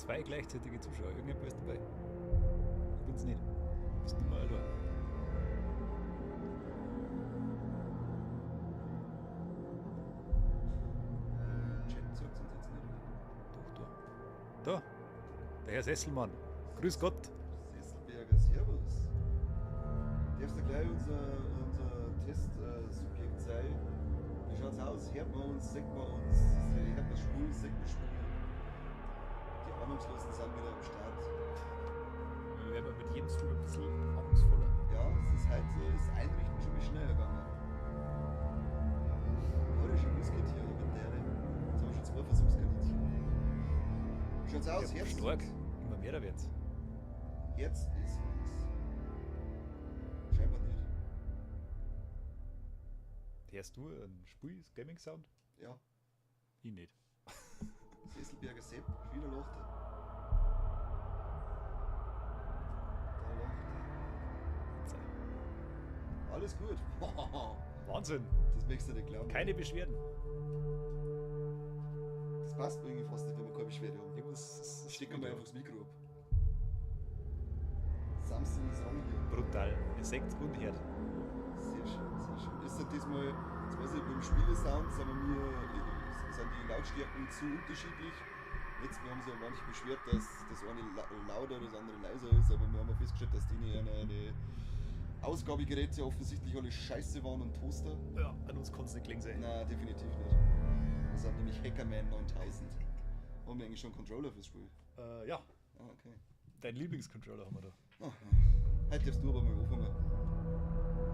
Zwei gleichzeitige Zuschauer. Irgendjemand ist dabei. Ich bin's nicht. Du bist nicht mehr allein. Chat sagt uns jetzt nicht. Doch, da. Da. Der Herr Sesselmann. Grüß Gott. Sesselberger, Servus. Darfst du gleich unser Testsubjekt sein? Wie schaut's aus? Hört man uns? Sieht man uns? Hört man schwul? Sieht man schwul? Die Ahnungslosen sind wieder am Start. Wir werden mit jedem Stream ein bisschen ahnungsvoller. Ja, es ist heute das Einrichten schon mal schneller gegangen. Heute schon losgeht hier mit der. Jetzt haben wir schon zwei Versuchskaninchen. Wie schaut's aus? Ja, Herz? stark. Immer mehr wird's. Jetzt ist uns. Scheinbar nicht. Hörst du einen Spiel, Gaming Sound? Ja. Ich nicht. Sesselberger Sepp, wieder lacht er. Da lacht er. Alles gut. Wahnsinn. Das möchtest du nicht glauben. Keine Beschwerden. Das passt mir irgendwie fast nicht, wenn wir keine Beschwerde haben. Irgendwas Stecken wir einfach das Mikro ab. Samsung ist an hier. Brutal. Ihr seht's und hört. Sehr schön, sehr schön. Ist das diesmal, jetzt weiß ich, beim Spielesound sind, sind die Lautstärken zu unterschiedlich. Letztes Mal haben sich ja manche beschwert, dass das eine lauter, das andere leiser ist, aber wir haben ja festgestellt, dass die eine Ausgabegeräte offensichtlich alle scheiße waren und Toaster. Ja, an uns konnte es nicht gelingen sein. Nein, definitiv nicht. Das sind nämlich Hackerman 9000. Haben wir eigentlich schon einen Controller fürs Spiel? Ja. Ah, okay. Dein Lieblingscontroller haben wir da. Aha. Heute darfst du aber mal anfangen.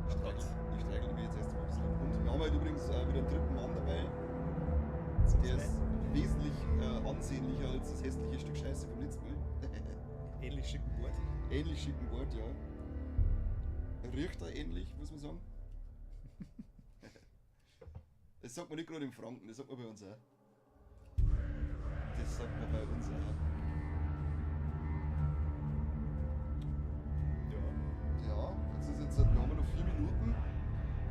Ich streichel mich jetzt erst mal ein bisschen am Hund. Wir haben heute übrigens wieder einen dritten Mann dabei. Der ist wesentlich ansehnlicher als das hässliche Stück Scheiße vom letzten Mal. Ähnlich schicken Bart. Ähnlich schicken Bart, ja. Riecht auch ähnlich, muss man sagen. Das sagt man nicht gerade im Franken, das sagt man bei uns auch. Das sagt man bei uns auch. Ja, jetzt ist jetzt, wir haben noch 4 Minuten.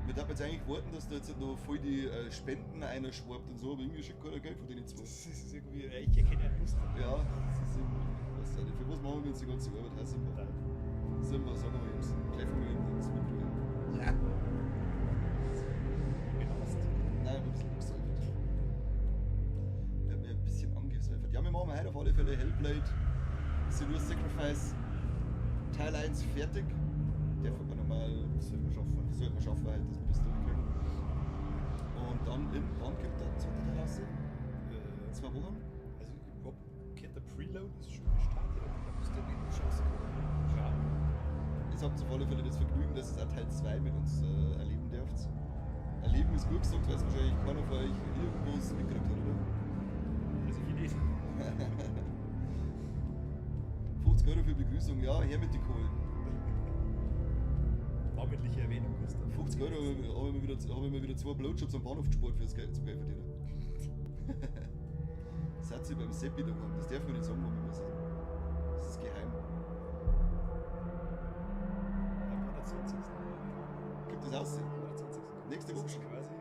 Wir dürfen jetzt eigentlich warten, dass da jetzt noch voll die Spenden einer schwappt und so, aber irgendwie schickt keiner Geld von denen zwei. Das ist irgendwie, ich erkenne ein Muster. Ja, das ist irgendwie, weiß ich nicht. Für was machen wir jetzt die ganze Arbeit? Ja, sind wir. Sind wir, sagen wir jetzt. Gleich von mir ins Mikro. Ja. Benutzt. Nein, ich hab ein bisschen angesäufert. Ich hab mir ein bisschen angesäufert. Ja, wir machen heute auf alle Fälle Hellblade Senua's Sacrifice Teil 1 fertig. Der wird man nochmal, das sollte man schaffen. Das sollte man schaffen, halt, dass wir das durchkriegen. Und dann, wann kommt der zweite Teil raus? 2 Wochen? Also, ich hab gehört, der Preload ist schon gestartet, aber da müsste der nicht schon rauskommen. Ja. Ihr habt auf alle Fälle das Vergnügen, dass ihr auch Teil 2 mit uns erleben dürft. Erleben ist gut gesagt, weil es wahrscheinlich keiner von euch irgendwas mitgekriegt hat, oder? Also ich nicht. 50 Euro für Begrüßung, ja, her mit den Kohlen. Namentliche Erwähnung kostet. 50 Euro habe ich mir wieder 2 Blowjobs am Bahnhof gespart fürs Geld zum Geld verdienen. Das hat sie beim Seppi daheim. Das darf man nicht sagen, wo wir sind. Das ist geheim. Am 21. Gibt das aus? 21. Nächste Woche schon. Quasi.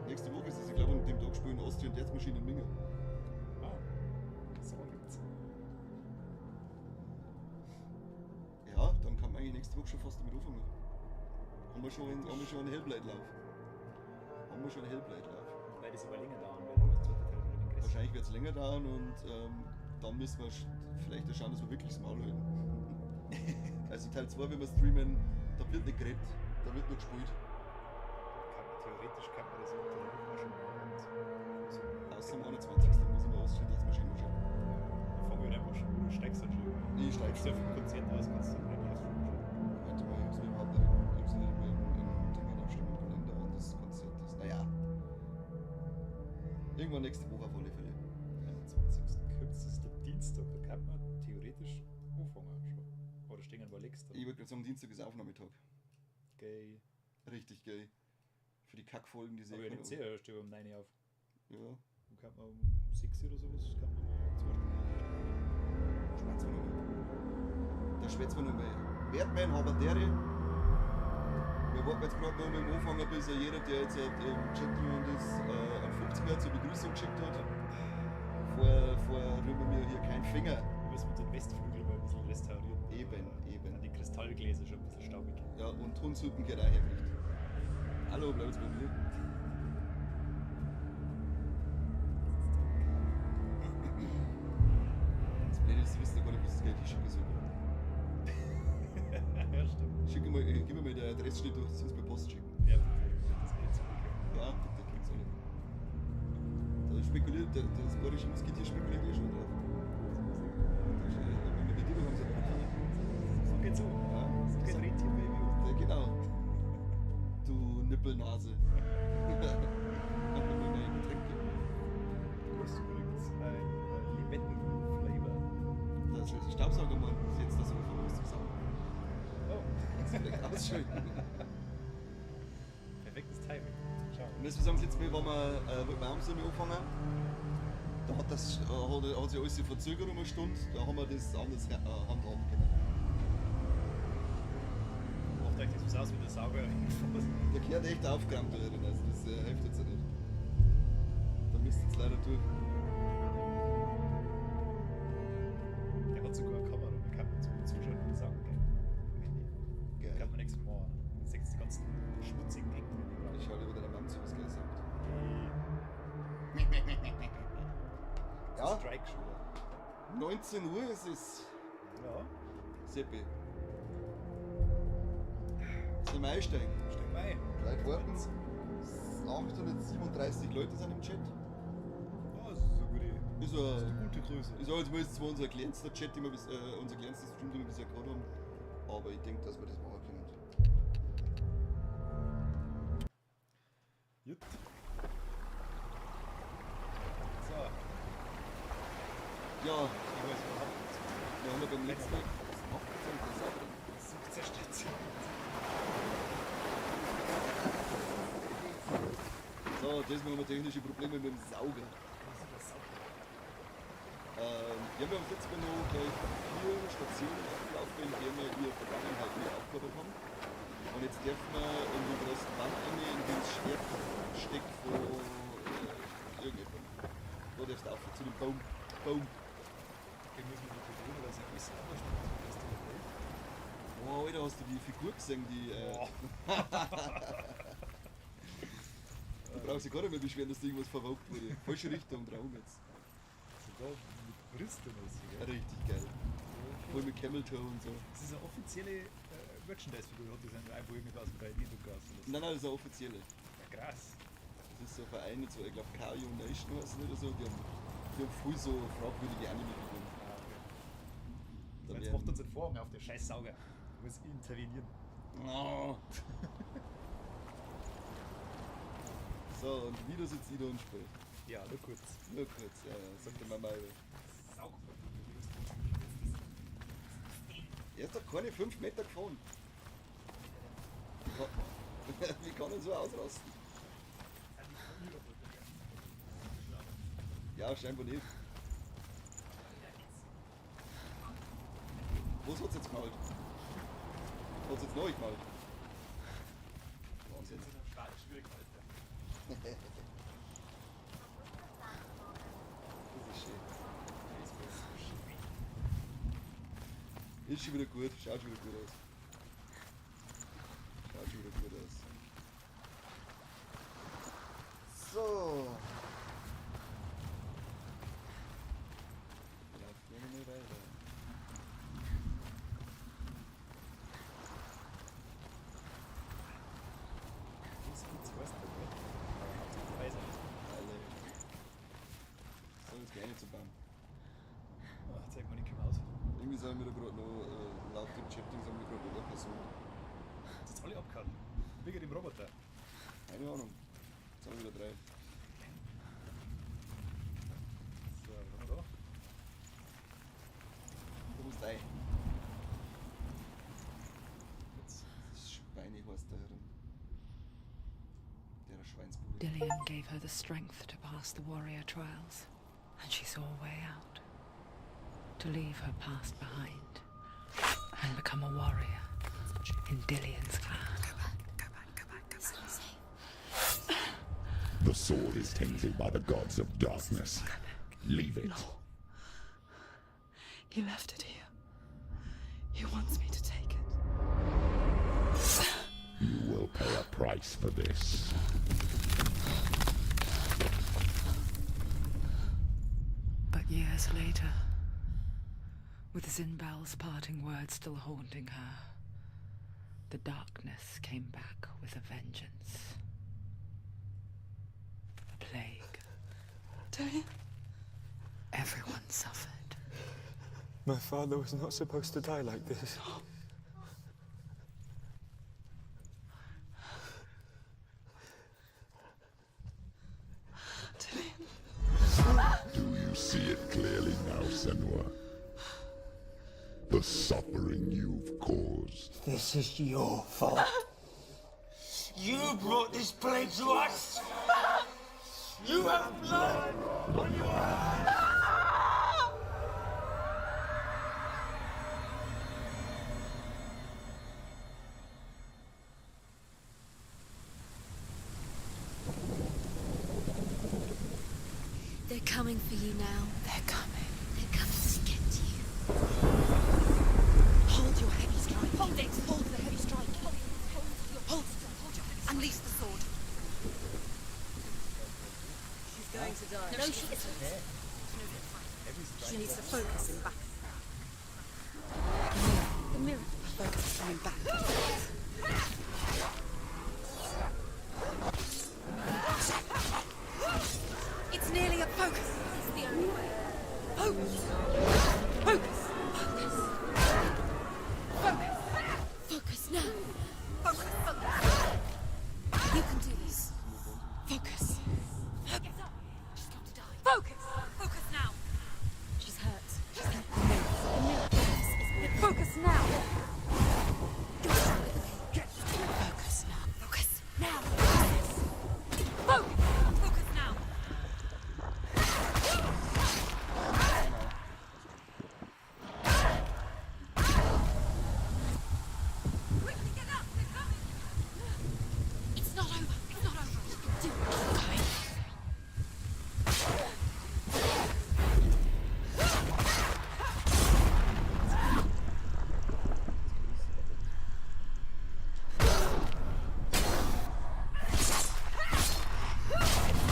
Nächste Woche ist es, ich glaube, an dem Tag spielen Austria und Erzmaschinen in Minga. Ah, so gibt's. Ja, dann kann man eigentlich nächste Woche schon fast damit anfangen. Haben wir schon einen Hellblade-Lauf. Haben wir schon einen Hellblade-Lauf. Weil das aber länger dauern wird, aber das zweite Teil wird ein größer. Wahrscheinlich wird es länger dauern und dann müssen wir vielleicht auch schauen, dass wir wirklich das Maul halten. Also Teil 2, wenn wir streamen, da wird nicht geredet, da wird nur gespielt. Theoretisch kann man das unter der Woche schon machen. So. Außer am 21. muss ich mir ausstellen, dass Maschine anschauen. Dann fangen wir einfach schon an, du steigst dann schon. Ich steig schon. Vom Konzert aus kannst du dann gleich Livestream anschauen. Warte mal, ich hab's mir überhaupt nicht in Ding aufstellen im Kalender, wann das Konzert ist. Naja. Irgendwann nächste Woche auf alle Fälle. Am 21. kommt es, ist der Dienstag, da kann man theoretisch anfangen schon. Oder stehen ein paar Lecks da. Ich wollte gerade sagen, Dienstag ist Aufnahmetag. Gay. Richtig gay. Für die Kackfolgen, die sie. Aber ich nicht sehe, da stehe ich um 9 Uhr auf. Ja. Dann kann man um 6 Uhr oder sowas, kann man mal 2 Stunden Schwätzen wir noch mal. Da schwätzen wir noch mal. Wertmann, Haberdere. Wir warten jetzt gerade noch mit dem Anfang, bis jeder, der jetzt im Chat drin ist, einen 50er zur Begrüßung geschickt hat. Vorher rühren wir hier keinen Finger. Wir müssen unseren Westflügel mal ein bisschen restaurieren. Eben, eben. An die Kristallgläser schon ein bisschen staubig. Ja, und Hundshupen gehört auch hergerichtet. Hallo, bleib jetzt bei mir. Das Blöde ist, sie wissen ja gar nicht, wo sie das Geld hinschicken sollen. Ja, stimmt. Schick mal, gib mir mal den Adressschnitt durch, dass sie uns per Post schicken. Ja, bitte. Das Geld zurückkommen. Ja, bitte, kriegt's alle. Da spekuliert, das bayerische Musketier spekuliert eh schon drauf. Das ist, wenn wir bei dir haben sie aber keine. So geht's so. Ja, So geht Rentier-Baby. Ja, genau. Du Nippelnase. Mach mir mal mein Getränk geben. Du hast übrigens ein Limetten-Flavor. Das ist Staubsaugermann, ist jetzt das von uns zum Saugen. Oh. Kannst du vielleicht ausschalten. Perfektes Timing. Schau. Müssen wir sagen, das letzte Mal, waren wir, wollten wir auch so anfangen. Da hat, das, hat sich alles verzögert um eine Stunde. Da haben wir das anders handhaben können. Macht euch das was aus, wenn der Sauger Der gehört echt aufgeräumt da drin, also das hilft jetzt auch nicht. Da müsst ihr jetzt leider durch. Der hat sogar eine Kamera, da kann man zuschauen, wie der Sauger geht. Vom Handy. Geil. Kann man nichts mehr machen. Dann siehst du die ganzen schmutzigen Ecken in dem Raum. Ich schau lieber deiner Mom zu, was geil sagt. Ja, Strike schon wieder. 19 Uhr ist es. Ja, Seppi. Sollen wir einsteigen? steig mal ein. Leute warten. 837 Leute sind im Chat. Ja, das ist eine gute, Ist das ist ein, eine gute Größe. ich sag jetzt mal, ist zwar unser kleinster Chat, den wir bis, unser kleinster Stream, den wir bisher gehabt haben, aber ich denke, dass wir das machen können. Gut. So, Ja, ich weiß überhaupt nichts. wir haben ja beim letzten Mal. Was macht jetzt eigentlich der Sauger? Sucht der Station. So, diesmal haben wir technische Probleme mit dem Sauger. Ja, wir haben das letzte Mal noch gleich 4 Stationen abgelaufen, in denen wir ihre Vergangenheit wieder aufgearbeitet haben. Und jetzt dürfen wir in den großen Bann rein, in dem das Schwert steckt von irgendjemandem. Da darfst du auf zu dem Baum. Baum. Den müssen wir nicht betonen, weil es ja alles anders ist als die Welt. Wow, Alter, hast du die Figur gesehen, die. Boah. Du brauchst dich gar nicht mehr beschweren, dass da irgendwas verwogt wurde. Falsche Richtung, Traum jetzt. Sogar mit Brüsten mäßig, Ja, gell? richtig geil. Voll mit Camel Toe und so. Das ist eine offizielle Merchandise-Figur, hat das einfach irgendwas aus dem 3D-Drucker ausgelassen. Nein, nein, das ist eine offizielle. Ja, krass. Das ist so ein Verein, so, ich glaub, Kaio Nation heißt oder so, die haben voll so fragwürdige Anime-Figuren. Ah, okay. Da Jetzt werden macht uns den Vorhang auf, der scheiß Sauger. Ich muss intervenieren. Oh. So, und wieder sitzt Ida und spielt. Ja, nur kurz. Nur kurz, ja, ja, sagt der Mama. Saug. Er ist doch keine 5 Meter gefahren. Wie kann er so ausrasten? Ja, scheinbar nicht. Was hat's jetzt gemalt? Hat's jetzt neu gemalt? Wahnsinn. Das ist schön. Ist schon wieder gut, schaut schon wieder gut aus. Schaut schon wieder gut aus. So. Laufen wir mal weiter. Das gibt's, weißt du, nicht. Hauptsache dabei sein. Alle. So, jetzt geh ich nicht zum Baum. Ach, zeig mal die Kühe aus. Irgendwie sind wir da gerade noch, laut dem Chat-Ding sind wir gerade noch eine Person. Das ist alle abgehauen. Wegen dem Roboter. Keine Ahnung. Jetzt haben wir wieder 3. So, was haben wir da? Du musst rein. Jetzt. Das Schweinehorst da herum. Der Schweinsbude. Dillion gave her the strength to pass the warrior trials, and she saw a way out. To leave her past behind and become a warrior in Dillion's clan. Go back, go back, go back, go back. The sword is tainted by the gods of darkness. Go back. Leave it. No. He left it here. He wants me to take it. You will pay a price for this. But years later, with Zynbel's parting words still haunting her, the darkness came back with a vengeance. A plague. Dillion? Everyone suffered. My father was not supposed to die like this. Dillion. Do you see it clearly now, Senua? The suffering you've caused. This is your fault. You brought this plague to us! You have blood on your hands! They're coming for you now. They're coming. They're coming to get you. Hold your heavy strike. Hold it. Hold the heavy strike. Hold, hold your hold, hold your heavy strike. Unleash the sword. She's going to die. No, she isn't. She needs to focus in battle. The mirror. Focus is coming back. It's nearly a focus. It's the only way. Focus. Focus. Focus. Focus. Focus now. Focus. Focus. You can do this. Focus. Focus. She's going to die. Focus. Focus now. She's hurt. She's hurt. The mirror. The mirror. Focus. Is Focus now. You're stronger than me. Focus now. Focus now. Focus. Focus now. Quickly get up. They're coming. It's not over. It's not over. You can do it. Keep going.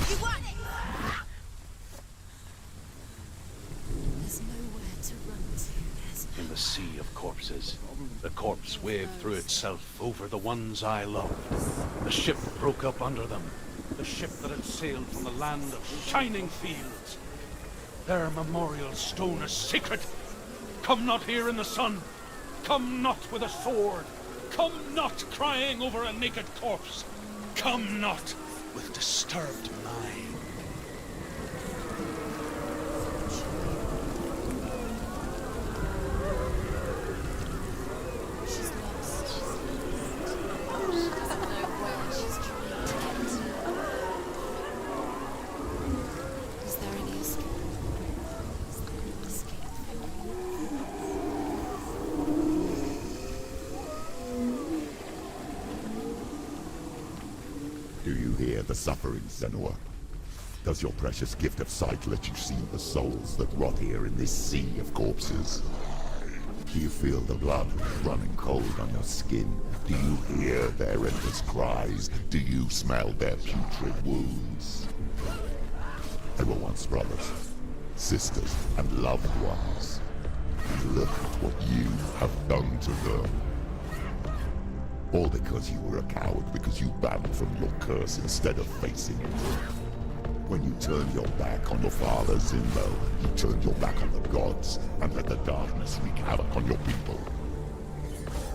You won it. There's nowhere to run to. There's no In the sea of corpses, the corpse waved through itself over the ones I loved. The ship broke up under them, the ship that had sailed from the land of shining fields. Their memorial stone is sacred. Come not here in the sun. Come not with a sword. Come not crying over a naked corpse. Come not with disturbed mind. She's lost. She's lost. She doesn't know where she's trying to get to. Is there any escape? Is there any escape? Do you hear the suffering, Senua? Does your precious gift of sight let you see the souls that rot here in this sea of corpses? Do you feel the blood running cold on your skin? Do you hear their endless cries? Do you smell their putrid wounds? They were once brothers, sisters, and loved ones. And look at what you have done to them. All because you were a coward, because you ran from your curse instead of facing it. When you turned your back on your father, Zynbel, you turned your back on the gods and let the darkness wreak havoc on your people.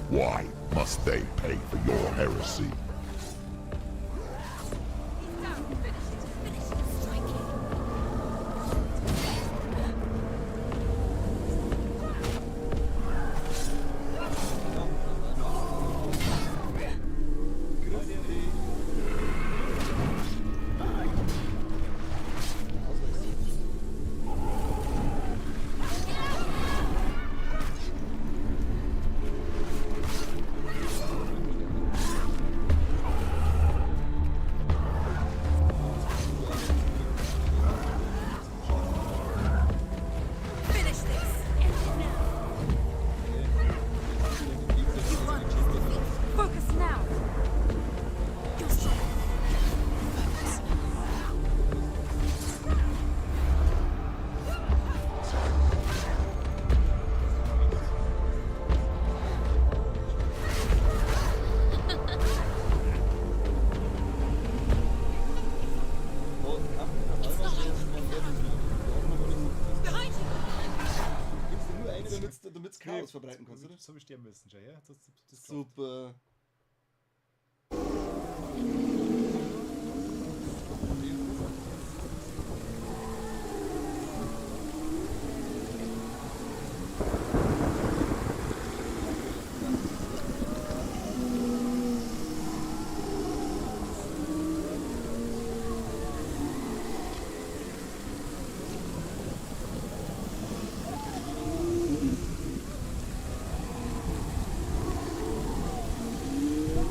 Why must they pay for your heresy? He's down. Finish it. Finish it. Strike it. Chaos verbreiten kannst, oder? Das habe ich sterben müssen, schau her. Das Super.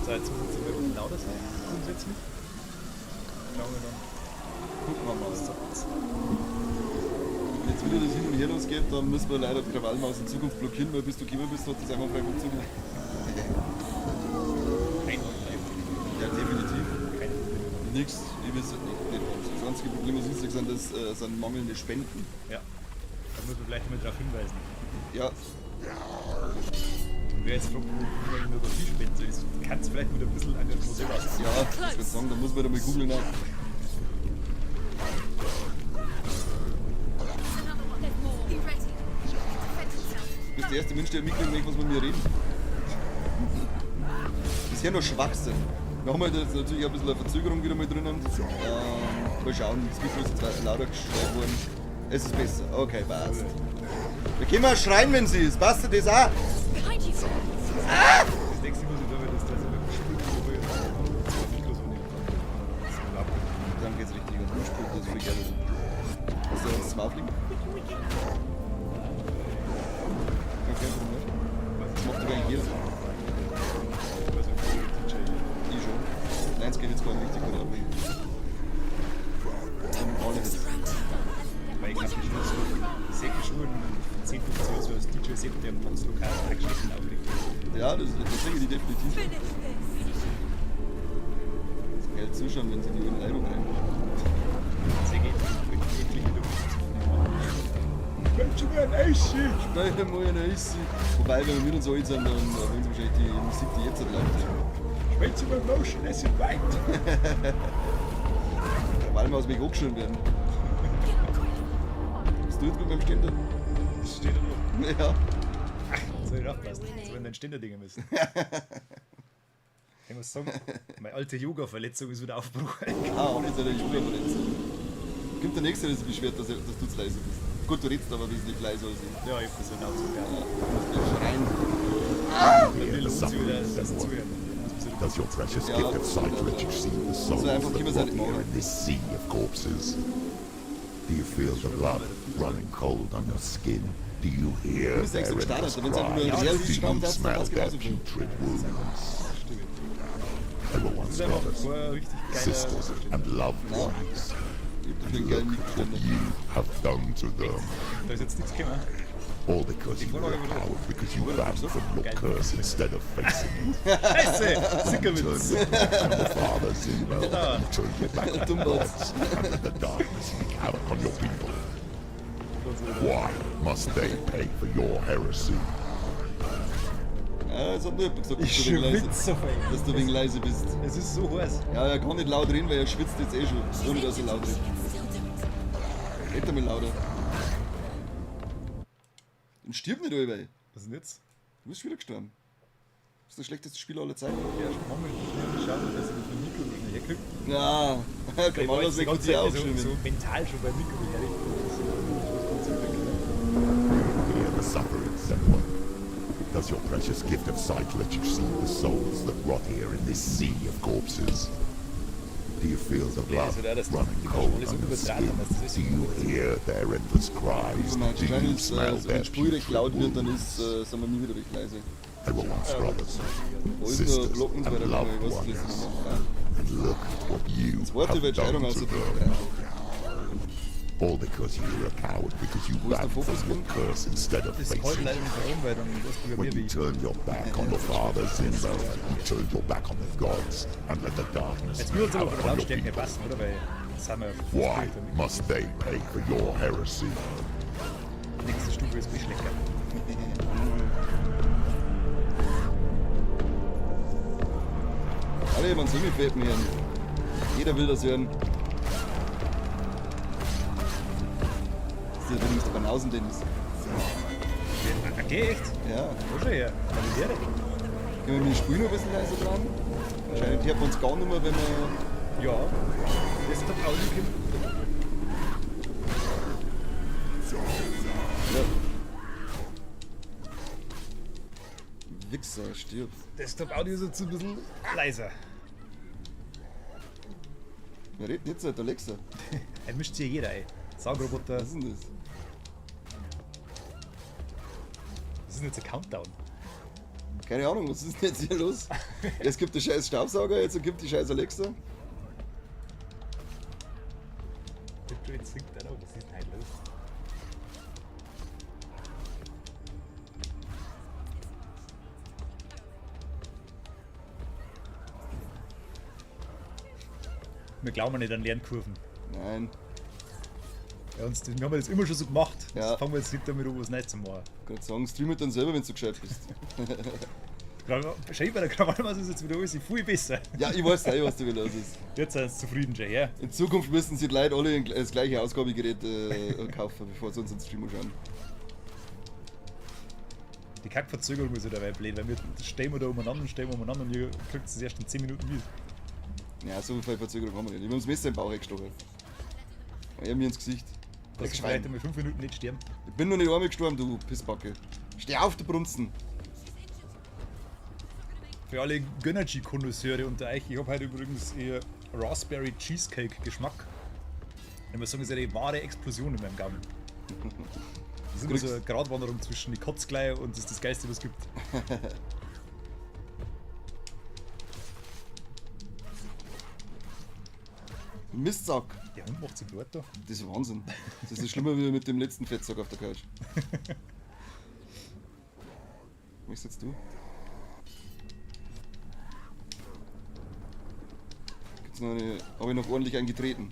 So, jetzt muss es wirklich lauter sein, grundsätzlich. Schauen wir dann. Gucken wir mal. Wenn jetzt wieder das Hin und Her losgeht, dann müssen wir leider die Krawallmaus in Zukunft blockieren, weil bis du gekommen bist, hat das einmal frei funktioniert. Einwandfrei. Ja, definitiv. Keine Probleme. Nix, ich weiß nicht. Das einzige Problem, was ich sage, sind, das, sind mangelnde Spenden. Ja. Da muss man vielleicht mal darauf hinweisen. Ja. Und wer jetzt fragt, wo man nur viel spenden soll, das kann es vielleicht wieder ein bisschen Engagement selber ausmachen. Ja, ich würde sagen, da muss man wieder mal googeln. Auch. Du bist der erste Mensch, der mitkriegt, möchte, was mit mir reden. Bisher nur Schwachsinn. Wir haben halt jetzt natürlich ein bisschen eine Verzögerung wieder mal drinnen. Mal schauen, das Mikro ist jetzt lauter gestellt worden. Es ist besser. Okay, passt. Wir können mal schreien, wenn sie ist. Passt dir das auch? Ah! Das nächste muss ich da, weil das da so mit dem Spül und zwei Mikros ohne. Dann geht's richtig und du spült das viel gerne. Hast du was zum Auflegen? Okay, warum nicht? Das macht doch eigentlich jeder. Ich schon. Nein, es geht jetzt gar nicht richtig gut ab. Alle jetzt. Weil ich glaube, ich sehe schon in 10, 15 Jahren so als DJ Sepp, der im Tanzlokal Tagesstätten auflegt. Ja, das sehe ich definitiv. Das ist geil zuschauen, wenn sie die in Leitung rein. Sehr geht endlich wieder Mensch, mir ein Eissi! Schnell mal ein Eissi! Wobei, wenn wir mit uns alt sind, dann wollen sie wahrscheinlich die Musik, die jetzt halt läuft. Schmelze mir Motion, es ist weit! Weil wir aus mich angeschrien werden. Was tut mit meinem Ständer? Das steht da noch. Ja. Ach, soll ich aufpassen. Jetzt wollen dein Ständer dingen müssen. Ich muss sagen, meine alte Yoga-Verletzung ist wieder aufgebrochen. Ah, auch mit seiner Yoga-Verletzung. Gibt der Nächste, der sich beschwert, dass du zu leise bist. Gut, du redest aber wesentlich leiser als ich. Ja, ich hab das ja auch so gerne. Ja, du musst nicht schreien. Mir lohnt sich wieder das Zuhören. Does your precious gift of sight let you see the souls So einfach that immer rot seine here in this sea of corpses? Do you feel the blood running cold on your skin? Do you hear Du bist their extra endless gestartet, wenn's einfach nur cries? real Do you Raum, das smell passt their genauso viel. putrid wounds? They were once Das ist einfach brothers, kein richtig geiler sisters, and loved ones. Ich hab dafür And einen geilen look what Mikroständer. you have done to them. Da ist jetzt nichts gekommen. All because you were a coward, because you ran from your curse instead of facing it. Scheiße! You turned Sickerwitz! your back on the father, Zemo. You turned your back on the gods and let the darkness wreak havoc on your people. Why must they pay for your heresy? Ja, es hat nur jemand gesagt, dass Ich du wegen leise, schwitze auf einmal. dass du wegen leise bist. Es ist so heiß. Ja, er kann nicht laut reden, weil er schwitzt jetzt eh schon, ohne dass er laut redet. Red einmal lauter. Und stirb nicht allweil. Was ist denn jetzt? Du bist schon wieder gestorben. Du bist der schlechteste Spieler aller Zeiten. Ja, Moment, ich schauen, dass ich das mit dem Mikro noch schnell herkriege. Ja, Ich war kann jetzt das die ganze weg Zeit auch so, schon. so mental schon beim Mikro herrichten. Das ist ganz übel. Hear the suffering, Senua. Does your precious gift of sight let you see the souls that rot here in this sea of corpses? Do you feel the blood also da, dass die- running die cold alles on your übertragen skin? haben, dass das Do you hear their endless cries? Wenn Do you smell wenn their das Spiel recht putrid laut wird, dann wounds? ist, sind wir nie wieder recht leise. They were once brothers, Wo ist der sisters, Glocken und so and weiter? loved Ich weiß das ones. nicht mehr. And look at what you Das Wort have über Entscheidung done aus to der them. All because you were a coward, because you Wo ist der ran Fokus from your curse instead of Das kann ich facing leider it. nicht warum, weil dann weißt du ja When mehr wie you ich. turned your back on the Father Zimbo, you turned your back on the gods and let the darkness Jetzt müssen wir uns aber havoc von der on your Lautstärke her people. passen, oder? Weil das haben wir ja schon Why festgelegt damit. must they pay for your heresy? Nächste Stufe ist Beschlecker. Alle jemand Semi-Fetten hören. Jeder will das hören. Das ist ja übrigens der Banausen-Dennis. Ein Geh echt? Ja. Wo schon her? Aber wäre. Können wir mit dem Spiel noch ein bisschen leiser dran? Wahrscheinlich hört man uns gar nicht mehr, wenn wir. Ja. Desktop Audio kommt. Ja. Wichser, stirb. Desktop Audio ist jetzt ein bisschen leiser. Wer redet denn jetzt? Der Alexa. Er mischt sich jeder, ey. Saugroboter. Was ist denn das? Das ist jetzt ein Countdown. Keine Ahnung, was ist denn jetzt hier los? Es gibt den scheiß Staubsauger, jetzt gibt die scheiß Alexa. Bitrate sinkt auch noch. Was ist denn heute los? Wir glauben nicht an Lernkurven. Nein. Ja, uns, wir haben das immer schon so gemacht. Ja. Jetzt fangen wir jetzt nicht damit an, was Neues zu machen. Gerade sagen, stream it dann selber, wenn du gescheit bist. Schön bei der Krawallmaus ist jetzt wieder alles viel besser. Ja, ich weiß auch, was da wieder los ist. Jetzt sind sie zufrieden schon, ja. In Zukunft müssen sich die Leute alle das gleiche Ausgabegerät kaufen, bevor sie unseren Stream anschauen. Die Kackverzögerung ist ja dabei blöd, weil wir stehen wir da umeinander und stehen wir umeinander und ihr kriegt es erst in 10 Minuten mit. Ja, so viel Verzögerung haben wir nicht. Ich hab das Messer im Bauch eingestochen. Er mir ins Gesicht. Dass du vielleicht einmal 5 Minuten nicht sterben. Ich bin noch nicht einmal gestorben, du Pissbacke. Steh auf, du Brunzen. Für alle Gönnergy-Konnoisseure unter euch, ich habe heute übrigens eher Raspberry Cheesecake Geschmack. Ich muss sagen, es ist eine wahre Explosion in meinem Gaumen. Das ist immer so eine Gratwanderung zwischen die Kotz gleich und das ist das Geilste, was es gibt. Mistsack. Der Hund macht sich dort da. Das ist Wahnsinn. Das ist schlimmer wie mit dem letzten Fettsack auf der Couch. Was jetzt du? Gibt's noch eine. Habe ich noch ordentlich eingetreten?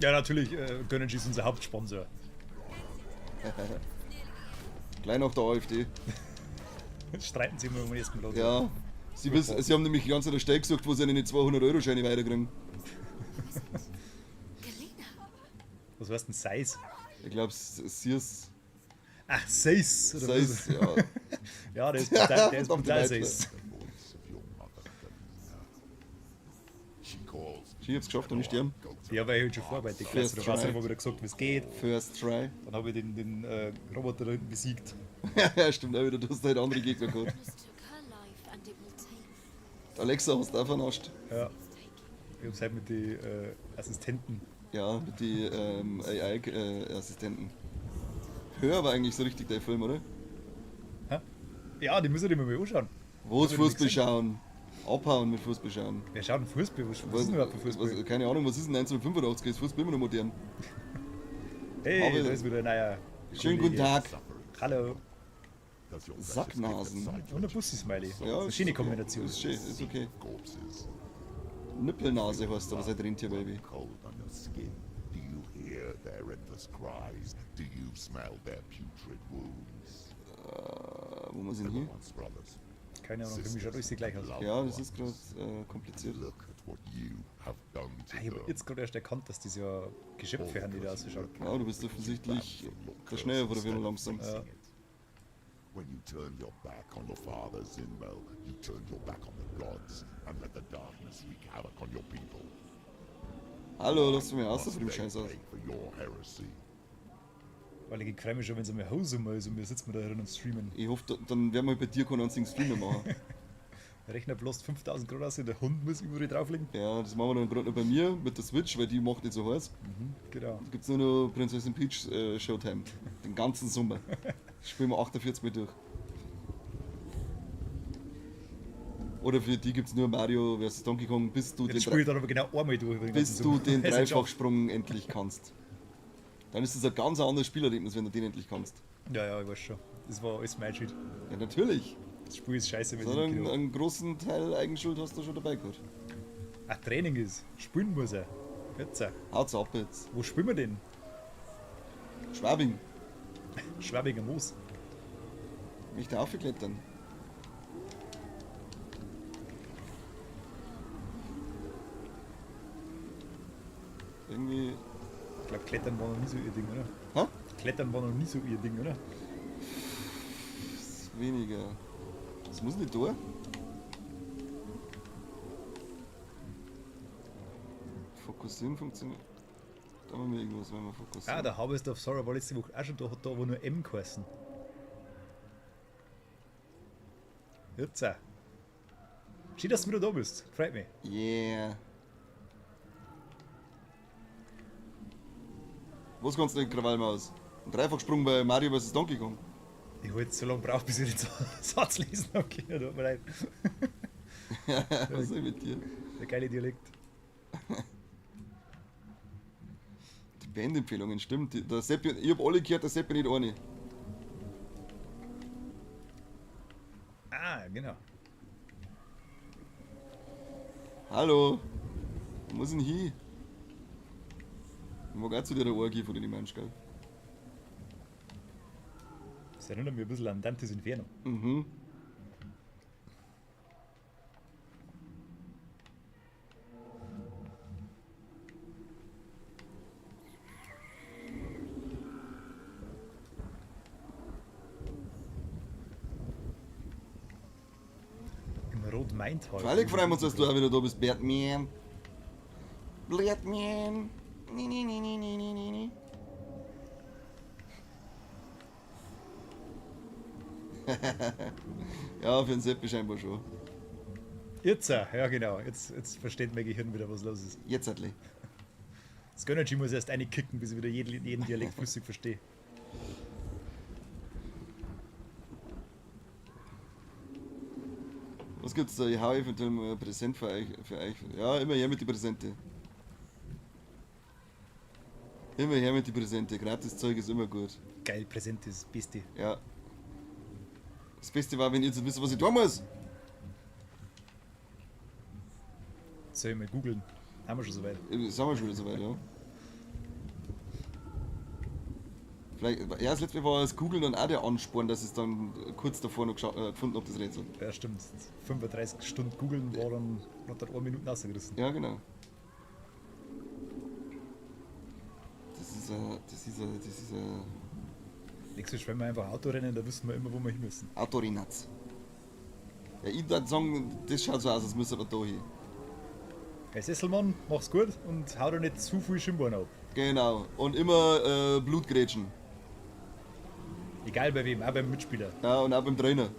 Ja, natürlich, Gönnergy ist unser Hauptsponsor. Gleich nach der AfD. Jetzt streiten sie immer um den ersten Platz. Ja. Sie, wissen, sie haben nämlich die ganze Zeit eine Stelle gesucht, wo sie eine 200-Euro-Scheine weiterkriegen. Was heißt denn Size? Ich glaube, Sears. Ach, Size! Oder Size, was? ja. Ja, der ist brutal, der ist Verdammte brutal Weite. Size. Ich hab's geschafft und nicht sterben. Ja, weil ich halt schon vorbereitet First war. Da try. habe ich wieder gesagt, wie es geht. First try. Dann habe ich den Roboter da hinten besiegt. Ja, stimmt auch wieder. Du hast halt andere Gegner gehabt. Alexa, hast du auch vernascht? Ja. Ich hab's halt mit den Assistenten. Ja, mit den AI-Assistenten. Hör aber eigentlich so richtig der Film, oder? Hä? Ja, die müssen wir mal anschauen. Wo ist Hab ich noch nicht Fußball gesehen. schauen? Abhauen mit Fußball schauen. Wer schaut denn Fußball? Was ist denn überhaupt für Fußball? Was, keine Ahnung, was ist denn 1985? Ist Fußball immer noch modern? Hey, Aber da ist wieder ein neuer Schönen guten Kollege. Tag. Hallo. Sacknasen. Und ein Bussi-Smiley. Ja, das ist eine ist schöne okay. Kombination. Ist schön, ist okay. Nippelnase heißt aber seit Rentierbaby. Cold on your skin. Do you hear their endless cries? Do you smell their putrid wounds? Wo muss ich denn hin? Keine Ahnung, für mich schaut alles gleich aus. Ja, das ist grad kompliziert. Look at what you have done to Ah, ich hab them. jetzt gerade erst erkannt, dass das ja Geschöpfe haben, die da ausschauen. Ja, du bist offensichtlich der Schneller oder wie langsam. Ja. When you turned your back on your father, Zinmel, you turned your back on the gods and let the darkness wreak havoc on your people. Hallo, lass mich aus Must von dem they Scheiß aus. pay for your heresy? Weil ich freue mich schon, wenn es einmal Hause mal ist und wir sitzen da drin und streamen. Ich hoffe, dann werden wir bei dir keinen einzigen Streamer machen. Der Rechner bloß 5000 Grad aus, der Hund muss überall drauflegen. Ja, das machen wir dann gerade noch bei mir mit der Switch, weil die macht nicht so heiß. Genau. Da gibt's nur noch Prinzessin Peach Showtime. Den ganzen Sommer. Spielen wir 48 Mal durch. Oder für die gibt's nur Mario vs. Donkey Kong, bis du Jetzt den, spiele ich dann aber genau einmal durch. Den bis ganzen du Sommer. den Es ist schon- Dreifachsprung endlich kannst. Dann ist das ein ganz anderes Spielerlebnis, wenn du den endlich kannst. Ja, ja, ich weiß schon. Das war alles mein Shit. Ja, natürlich. Das Spiel ist scheiße, wenn So ich einen, genau. einen großen Teil Eigenschuld hast du schon dabei gehabt. Ach, Training ist. Spielen muss er. Jetzt. Haut's ab jetzt. Wo spielen wir denn? Schwabing. Schwabinger Moos. Mich da aufgeklettern. Irgendwie. Ich glaube, Klettern war noch nie so ihr Ding, oder? Hä? Klettern war noch nie so ihr Ding, oder? Das ist weniger. Das muss nicht da. Fokussieren funktioniert. Da haben wir irgendwas, wenn wir fokussieren. Ah, der Harvest of Sorrow war letzte Woche auch schon da, hat da aber nur M geheißen. Jetzt auch. Schön, dass du wieder da bist. Freut mich. Yeah. Was kannst du denn, Krawallmaus? Ein Dreifachsprung bei Mario vs. Donkey Kong. Ich habe jetzt so lange gebraucht, bis ich den Satz lesen habe. Okay, tut mir leid. Was ist mit dir? Der geile Dialekt. Die Bandempfehlungen, stimmt. Der Seppi, ich hab alle gehört, der Seppi nicht eine. Ah, genau. Hallo. Wo muss ich denn hin? Ich mag auch zu der Orgie von den Mensch, gell? Das erinnert mich ein bisschen an Dantes Inferno. Mhm. Im Rot-Maintal. Freilich freuen wir uns, dass du auch wieder da bist, Bertman. Bertman. Nee, nee, nee, nee, nee, nee, nee, nee. Ja, für den Seppi scheinbar schon. Jetzt, ja genau. Jetzt versteht mein Gehirn wieder, was los ist. Jetzt endlich. Das Gönnergy muss erst eine kicken, bis ich wieder jeden Dialekt flüssig verstehe. Was gibt's da? Ich hau eventuell mal ein Präsent für euch. Ja, immer her mit die Präsente. Immer her mit die Präsente. Gratis Zeug ist immer gut. Geil, Präsent ist das Beste. Ja. Das Beste war, wenn ihr jetzt wisst, was ich tun muss. Soll ich mal googeln? Haben wir schon soweit. Sind wir schon wieder soweit, ja. Vielleicht, ja, das letzte Mal war das Googeln dann auch der Ansporn, dass ich es dann kurz davor noch gefunden habe, das Rätsel. Ja, stimmt. 35 Stunden googeln war dann hat dann 1 Minute rausgerissen. Ja, genau. Das ist ein Nächstes Mal, wenn wir einfach Autorennen, da wissen wir immer, wo wir hin müssen. Autorenatz. Ja, ich würde sagen, das schaut so aus, als müssen wir da hin. Herr Sesselmann, mach's gut und hau da nicht zu viel Schienbein ab. Genau. Und immer Blutgrätschen. Egal bei wem, auch beim Mitspieler. Ja, und auch beim Trainer.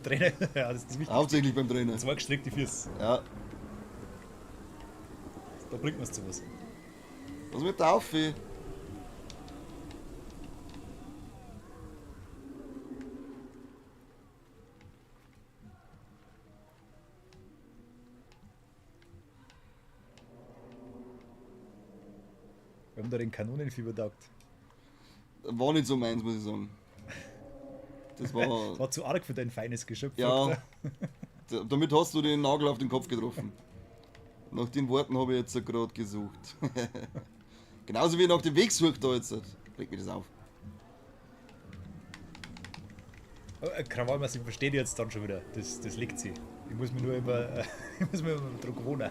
Trainer, ja, das ist das Wichtigste. Hauptsächlich beim Trainer. Zwei gestreckte Füße. Ja. Da bringt man's zu was. Was mit der Aufi? Wir haben da den Kanonenfieber taugt. War nicht so meins, muss ich sagen. Das war. War zu arg für dein feines Geschöpf. Ja. Damit hast du den Nagel auf den Kopf getroffen. Nach den Worten habe ich jetzt gerade gesucht. Genauso wie nach dem Weg sucht da jetzt. Regt mich das auf. Krawallmaß, ich verstehe die jetzt dann schon wieder. Das liegt sie. Ich muss mir nur immer, ich muss mir immer dran gewohnen.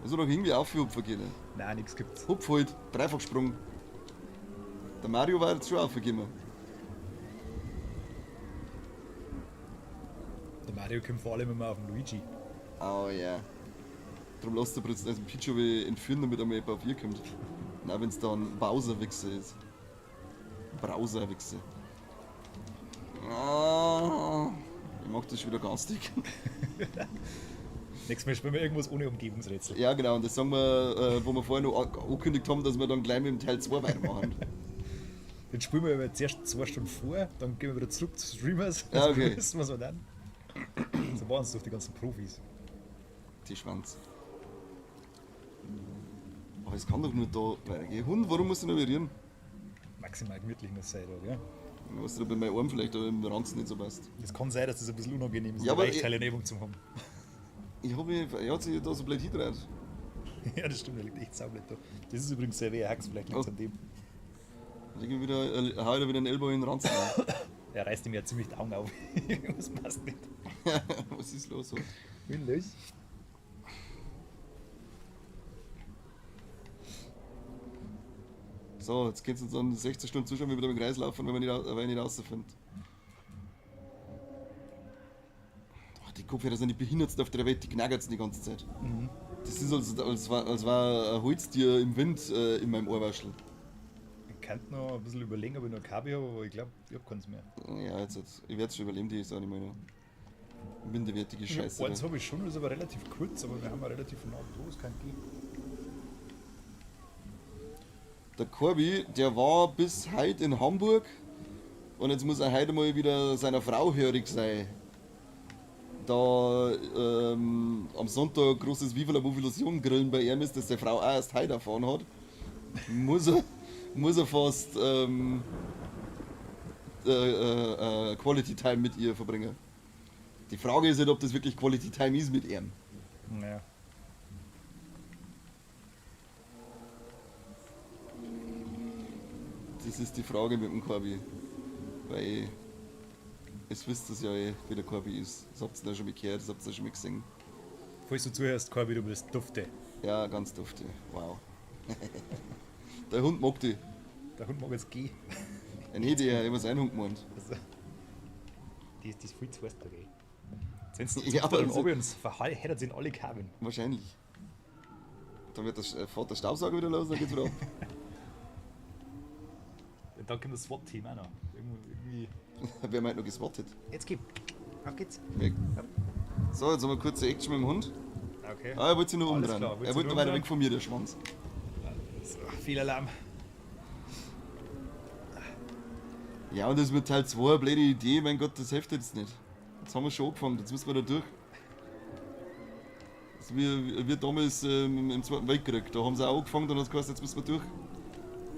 Also noch irgendwie aufhupfen können. Nein, nichts gibt's. Hupf halt, Dreifachsprung. Der Mario war jetzt schon aufgekommen. Der Mario kommt vor allem immer auf den Luigi. Oh ja. Yeah. Darum lasst der Prinzessin Peach aber entführen, damit er mal auf ihr kommt. Na, wenn's dann Bowser-Wichse ist. Browser-Wichse. Ah, ich mach das schon wieder ganz dick. Nächstes Mal spielen wir irgendwas ohne Umgebungsrätsel. Ja, genau. Und das sagen wir, wo wir vorher noch angekündigt haben, dass wir dann gleich mit dem Teil 2 weitermachen. Den spielen wir aber zuerst 2 Stunden vor, dann gehen wir wieder zurück zu Streamers. Ja, okay. Wissen, was wir dann. So waren es doch die ganzen Profis. Die Schwanz. Aber es kann doch nur da weitergehen. Hund, warum musst du noch berühren? Maximal gemütlich muss sein, da, gell? Was da bei meinem Arm vielleicht oder im Ranzen nicht so passt. Es kann sein, dass das ein bisschen unangenehm ist, ja, die Weichteile in Übung zu haben. Ich hab mich, er hat sich da so blöd hingedreht. Ja, das stimmt, er liegt echt saublöd da. Das ist übrigens sehr weh, Hax, vielleicht liegt es an dem. Ich wieder, hau wieder einen Ellbogen in den Ranzen. Er reißt ihm ja ziemlich die Augen auf. Das passt nicht. Was ist los? Was ist los? So, jetzt geht's uns dann 16 Stunden zuschauen, wie wir da im Kreis laufen, wenn wir nicht, weil ich nicht rausfinden. Ach, die Kopfhörer sind die behindertsten auf der Welt, die knackern die ganze Zeit. Das ist, als war ein Holztier im Wind in meinem Ohrwaschel. Ich könnte noch ein bisschen überlegen, ob ich noch ein Kabel habe, aber ich glaube, ich habe keins mehr. Ja, jetzt, ich werde es schon überleben, die ist auch nicht mehr. Minderwertige Scheiße. Eins habe ich schon, das ist aber relativ kurz, aber wir haben ja relativ nah da, es kann gehen. Der Corby, der war bis heute in Hamburg und jetzt muss er heute mal wieder seiner Frau hörig sein. Da am Sonntag großes Viva la Movilusion Grillen bei ihm ist, dass seine Frau auch erst heute erfahren hat, muss er fast Quality Time mit ihr verbringen. Die Frage ist halt, ob das wirklich Quality Time ist mit ihm. Naja. Das ist die Frage mit dem Corby. Weil es wisst ihr ja eh, wie der Corby ist. Das habt ihr ja schon mal gehört, das habt ihr schon mal gesehen. Falls du zuhörst, Corby, du bist dufte. Ja, ganz dufte. Wow. Der Hund mag die. Der Hund mag jetzt gehen. Ja, nee, der, ich hab seinen Hund gemeint. Also, die ist viel zu heiß da, gell? Jetzt Ja, ja, aber aber das- und verheddert sind alle Kabeln. Wahrscheinlich. Dann wird der, fährt der Staubsauger wieder los, dann geht's wieder ab. Und dann kommt das SWAT-Team auch noch. Irgendwie. Wer meint noch geswattet? Jetzt gib. Auf geht's. Weg. So, jetzt haben wir kurze Action mit dem Hund. Okay. Ah, er wollte sich nur Alles umdrehen. klar, wollte Er sich wollte nur nur weiter umdrehen. weg von mir, der Schwanz. So, viel Alarm. Ja, und das mit Teil 2 eine blöde Idee, mein Gott, das hilft jetzt nicht. Jetzt haben wir schon angefangen, jetzt müssen wir da durch. Das ist wie damals im Zweiten Weltkrieg, da haben sie auch angefangen, dann hat es geheißen, jetzt müssen wir durch.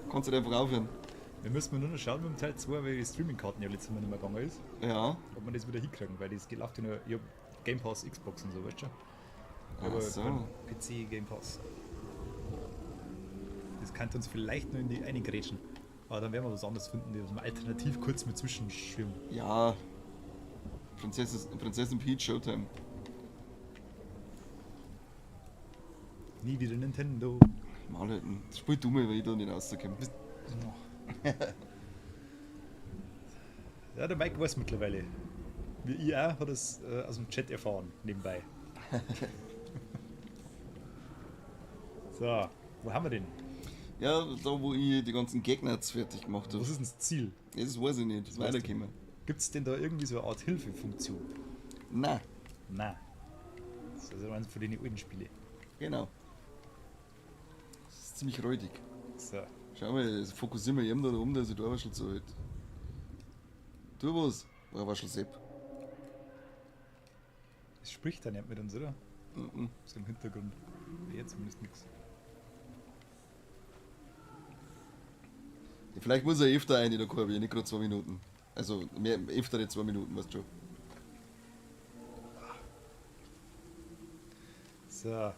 Kannst du nicht einfach aufhören. Wir müssen nur noch schauen mit dem Teil 2, weil die Streaming-Karten ja letztes Mal nicht mehr gegangen ist. Ja. Ob wir das wieder hinkriegen, weil das läuft ja nur. Ich hab Game Pass, Xbox und so, weißt du? Ach so. kein PC Game Pass. Das könnte uns vielleicht noch in die eingrätschen. Aber dann werden wir was anderes finden, die wir alternativ kurz mit zwischenschwimmen. Ja. Prinzessin Peach Showtime. Nie wieder Nintendo. Mal halten. Spiel du mal, weil ich da nicht rauskomme. Ja, der Mike weiß mittlerweile. Wie ich auch, hat es aus dem Chat erfahren, nebenbei. So, wo haben wir den? Ja, da wo ich die ganzen Gegner jetzt fertig gemacht habe. Was ist denn das Ziel? Das weiß ich nicht. Das weißt du. Weiterkommen. Gibt es denn da irgendwie so eine Art Hilfefunktion? Nein. Nein. Das ist also eins von den alten Spielen. Genau. Das ist ziemlich räudig. So. Schau mal, jetzt fokussieren wir eben da um, dass ich da schon so halt. Tu was? War schon Sepp. Es spricht da nicht mit uns, oder? Mhm. So im Hintergrund. Ja, zumindest nichts. Ja, vielleicht muss er öfter rein in der Kurve, nicht gerade 2 Minuten. Also mehr, öfter nicht 2 Minuten, weißt du schon. So.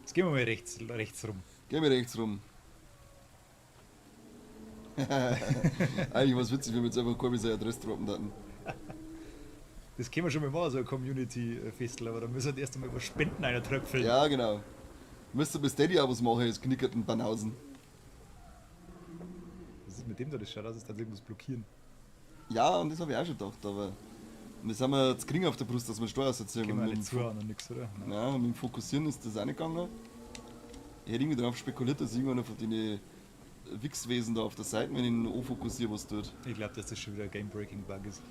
Jetzt gehen wir mal rechts rum. Gehen wir rechts rum. Eigentlich war es witzig, wenn wir jetzt einfach Corby seine Adresse droppen hatten. Das können wir schon mal machen, so ein Community-Festival, aber da müssen wir erst einmal über Spenden einer tröpfeln. Ja, genau. Müsste bei Steady auch was machen, jetzt knickerten Banausen. Was ist mit dem da? Das schaut aus, als würde irgendwas blockieren. Ja, und das habe ich auch schon gedacht, aber das haben wir jetzt gering auf der Brust, dass wir Steuer ersetzen. Können wir nicht zuhören und nix, oder? Nein. Ja, mit dem Fokussieren ist das auch nicht gegangen. Ich hätte irgendwie darauf spekuliert, dass irgendeiner von den Wichswesen da auf der Seite, wenn ich ihn anfokussiere, was tut. Ich glaube, dass das schon wieder ein Game-Breaking-Bug ist.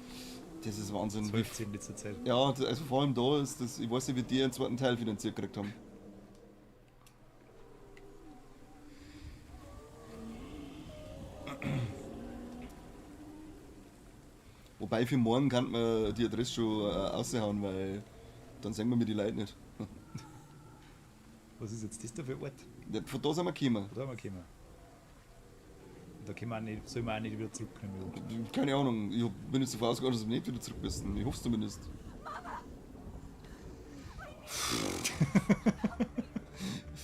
Das ist Wahnsinn. 12 in letzter Zeit. Ja, also vor allem da ist das, ich weiß nicht, wie die einen zweiten Teil finanziert gekriegt haben. Wobei für morgen kann man die Adresse schon raushauen, weil dann sehen wir mir die Leute nicht. Was ist jetzt das da für ein Ort? Ja, von da sind wir gekommen. Von da sind wir gekommen. Und da können wir auch nicht, sollen wir auch nicht wieder zurückkommen. Keine Ahnung, ich bin jetzt davon ausgegangen, dass wir nicht wieder zurück müssen. Ich hoffe es zumindest.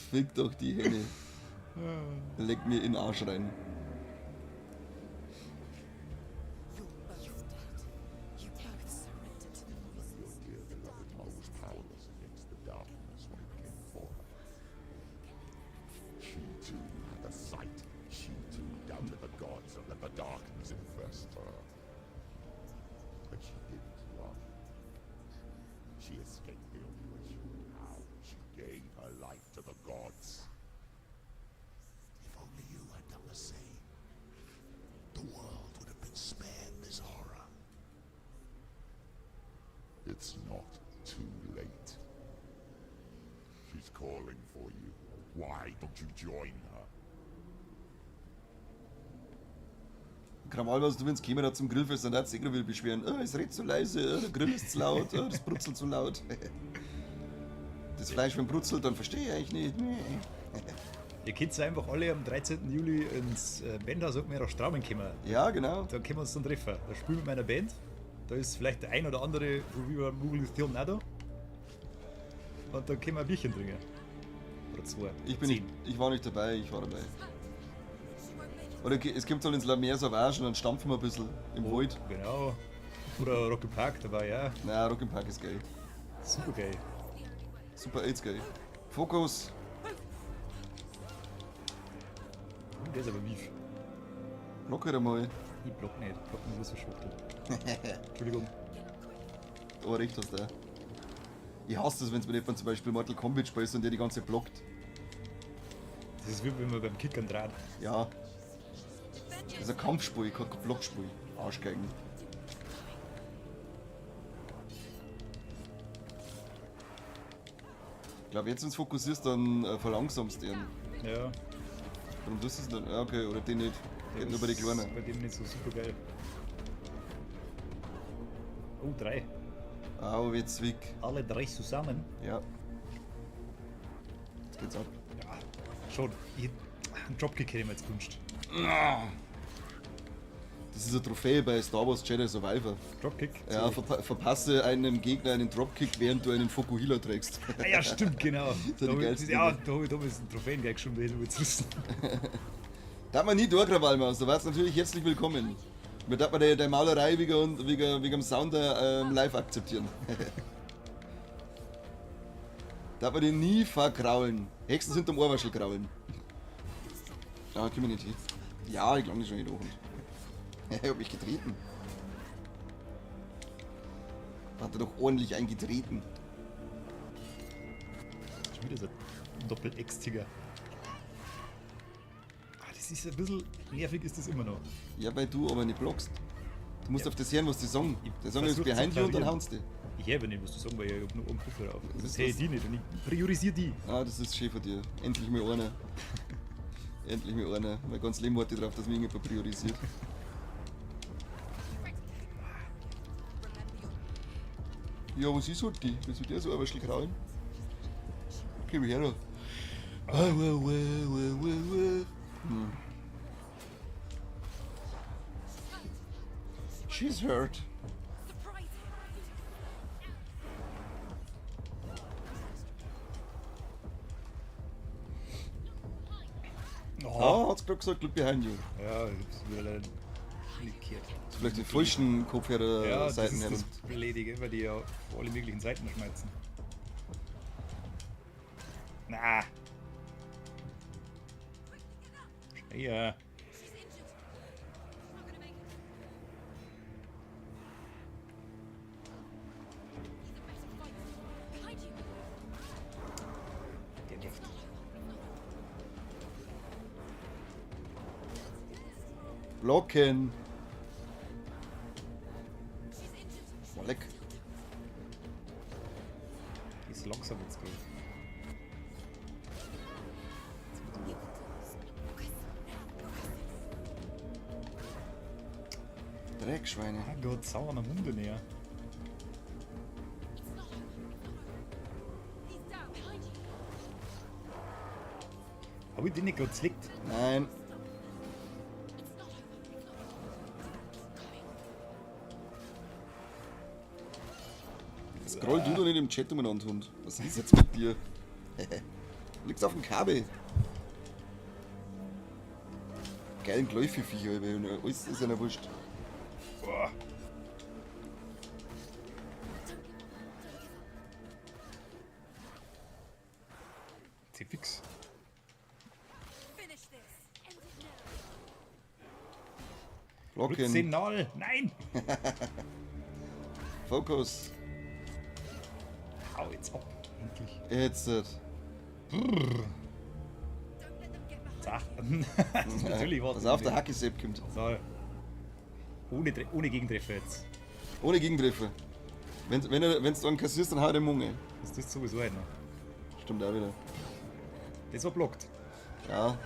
Fick doch die Hände. Leck mir in den Arsch rein. She too it's not too late. She's calling for you. Why don't you join her? Kramal, was du, wenn's käme da zum Grillfest, dann hat's eh wieder beschweren. Oh, es redet zu leise, oh, der Grill ist zu laut, oh, das brutzelt zu laut. Das Fleisch, wenn brutzelt, dann verstehe ich eigentlich nicht. Ihr könnt einfach alle am 13. Juli ins Bandhaus und mir nach Straubing kommen. Ja, genau. Da können wir uns dann treffen. Da spielen wir mit meiner Band. Da ist vielleicht der ein oder andere von Viva Theon auch da. Und dann können wir ein Bierchen trinken. Oder zwei. Ich bin nicht, ich war nicht dabei, ich war dabei. Oder es kommt halt ins La Mer Sauvage und dann stampfen wir ein bisschen im Wald. Genau. Oder Rock im Park dabei, ja. Na, Rock im Park ist geil. Super geil. Super AIDS geil. Fokus! Oh, der ist aber mief. Block halt einmal. Ich block nicht. Blocken ist so Schwuchtel. Entschuldigung. Aber recht hast du. auch. Ich hasse das, wenn es mit jemandem zum Beispiel Mortal Kombat spielst und der die ganze Zeit blockt. Das ist wie wenn man beim Kickern draht. Ja. Das ist ein Kampfspiel, kein Blockspiel. Arschgeigen. Ich glaube, jetzt, wenn du fokussierst, dann verlangsamst du ihn. Ja. Warum tust du es denn? Ja, okay, oder den nicht. Geht nur bei den Kleinen. Bei dem nicht so super geil. Oh, drei. Au, jetzt weg. Alle drei zusammen. Ja. Jetzt geht's ab. Ja, schon. Ich, einen Dropkick hätte ich mir jetzt gewünscht. Das ist eine Trophäe bei Star Wars Jedi Survivor. Dropkick? Ja, verpasse einem Gegner einen Dropkick, während du einen Fokuhila trägst. Ah, ja, stimmt, genau. Das sind die geilsten ja, Dinge. da habe ich damals einen Trophäengeil geschrieben, da hätte ich jetzt wissen. Darf man nie durchkrawallen, da warst natürlich herzlich willkommen. Wir darf man die Malerei wegen dem Sound live akzeptieren. Darf man den nie verkraulen. Hexen sind am Ohrwaschel kraulen. Da können wir nicht hin. Ja, ich glaube schon nicht hoch. Ich hab mich getreten. Hat er doch ordentlich eingetreten. Schon wieder so ein Doppel-Ex-Tiger. Ah, das ist ein bisschen nervig, ist das immer noch. Ja, weil du aber nicht blockst. Du musst Ja. auf das hören, was die sagen. Ich Der Song ist versuch zu behind you und dann parieren. hauen sie dich. Ich höre nicht, was du sagen, weil ich hab nur einen Kopfhörer auf. Das Das höre ich ist die nicht und ich priorisiere die. Ah, das ist schön von dir. Endlich mal einer. Endlich mal einer. Mein ganzes Leben warte ich drauf, dass mich irgendjemand priorisiert. Ja, was ist halt die? Willst du der so ein bisschen kraulen? Komm her da. Ah, wa, wa, wa, wa, wa. She's hurt. Oh. Ah, hat's gerade gesagt, look behind you. Ja, ich hab's wieder leider nicht gehört. Hast du vielleicht die falschen Kopfhörer Ja, das Seiten ist her. das Blöde, gell, weil die ja auf alle möglichen Seiten schmeißen. Na. Schneller. Der nervt. Blocken. Boah, leck. Die ist langsam jetzt gerade. Dreckschweine. Ah Gott, sauer am Munde näher. Hab ich den nicht gerade zlickt? Nein. Scroll du doch nicht im Chat umeinander, Hund. Was ist jetzt mit dir? Liegt's auf dem Kabel. Geilen Gläufe-Viecher, Alter. Alles ist ja wurscht. Boah. Zieh fix. Blocken. Signal! Nein! Focus. Hau jetzt ab. Endlich. Jetzt. Zach. Natürlich war Pass auf, der Hackisepp kommt. So. Ohne, ohne Gegentreffer jetzt. Ohne Gegentreffer. Wenn du einen kassierst, dann hau den Munge. Das ist sowieso halt noch. Stimmt auch wieder. Das war blockt. Ja.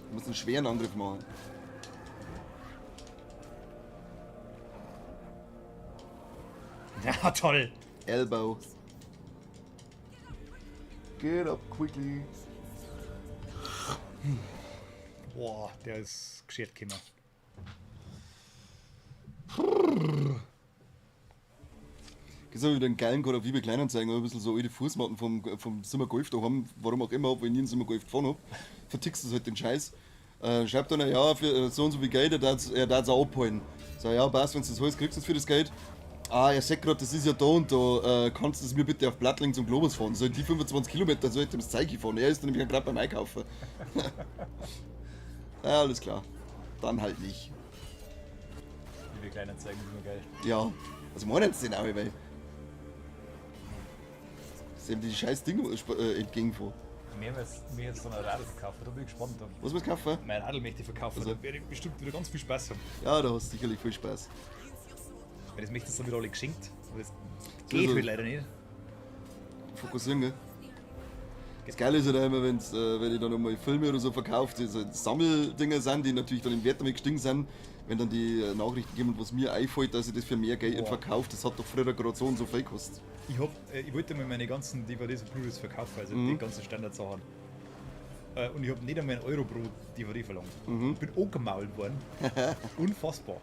Du musst einen schweren Angriff machen. Ja, toll. Elbow. Get up quickly. Boah, der ist geschert gekommen. Gibt's auch wieder einen geilen Code auf eBay Kleinanzeigen, ein bisschen so alte Fußmatten vom Simmer Golf da haben, warum auch immer, obwohl ich nie einen Simmer Golf gefahren hab. Vertickst du halt den Scheiß. Schreibt dann, ja, für so und so viel Geld, er darf's auch abholen. Sag, ja, passt, wenn du das holst, kriegst du das für das Geld. Ah, er sagt grad, das ist ja da und da, kannst du es mir bitte auf Plattling zum Globus fahren? Soll die 25 Kilometer, soll ich dem das Zeug fahren? Er ist dann nämlich gerade beim Einkaufen. Ja, alles klar. Dann halt nicht. eBay Kleinanzeigen sind immer geil. Ja, also meinen sie denn auch, weil. Das ist eben die scheiß Dinge entgegenfahren. Mir jetzt so ein Radl verkaufen, da bin ich gespannt. Was musst du kaufen? Mein Radl möchte ich verkaufen, Also. da werde ich bestimmt wieder ganz viel Spaß haben. Ja, da hast du sicherlich viel Spaß. Weil das möchtest du dann wieder alle geschenkt. Aber das geht halt leider nicht. Fokussieren, gell? Das Geile ist halt auch immer, wenn ich dann nochmal Filme oder so verkaufe, die so Sammeldinger sind, die natürlich dann im Wert damit gestiegen sind, wenn dann die Nachrichten kommen, was mir einfällt, dass ich das für mehr Geld verkaufe, das hat doch früher gerade so und so viel gekostet. Ich wollte mal meine ganzen DVDs und Blu-rays verkaufen, also die ganzen Standardsachen. Und ich hab nicht einmal einen Euro pro DVD verlangt. Ich bin angemault worden. Unfassbar.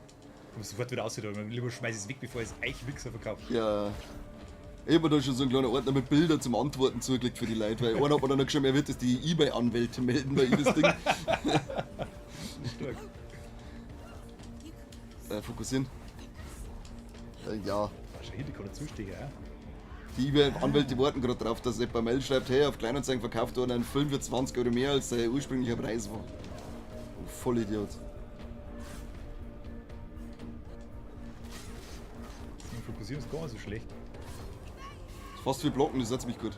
Ich muss sofort wieder aussehen, lieber schmeiß ich es weg, bevor ich es euch Wichser verkaufe. Ja. Ich hab mir da schon so einen kleinen Ordner mit Bildern zum Antworten zugelegt für die Leute, weil einer hat mir dann noch geschrieben, er wird das die eBay-Anwälte melden, weil ich das Ding. Stark. Fokussieren. Ja. Wahrscheinlich, die kann dazu stehen, ja. Die eBay-Anwälte warten gerade drauf, dass jemand Mail schreibt, hey, auf Kleinanzeigen verkauft worden ein Film für 20 Euro mehr, als der ursprüngliche Preis war. Oh, Vollidiot. Fokussieren ist gar nicht so schlecht. Das ist fast wie Blocken, das ist ziemlich gut.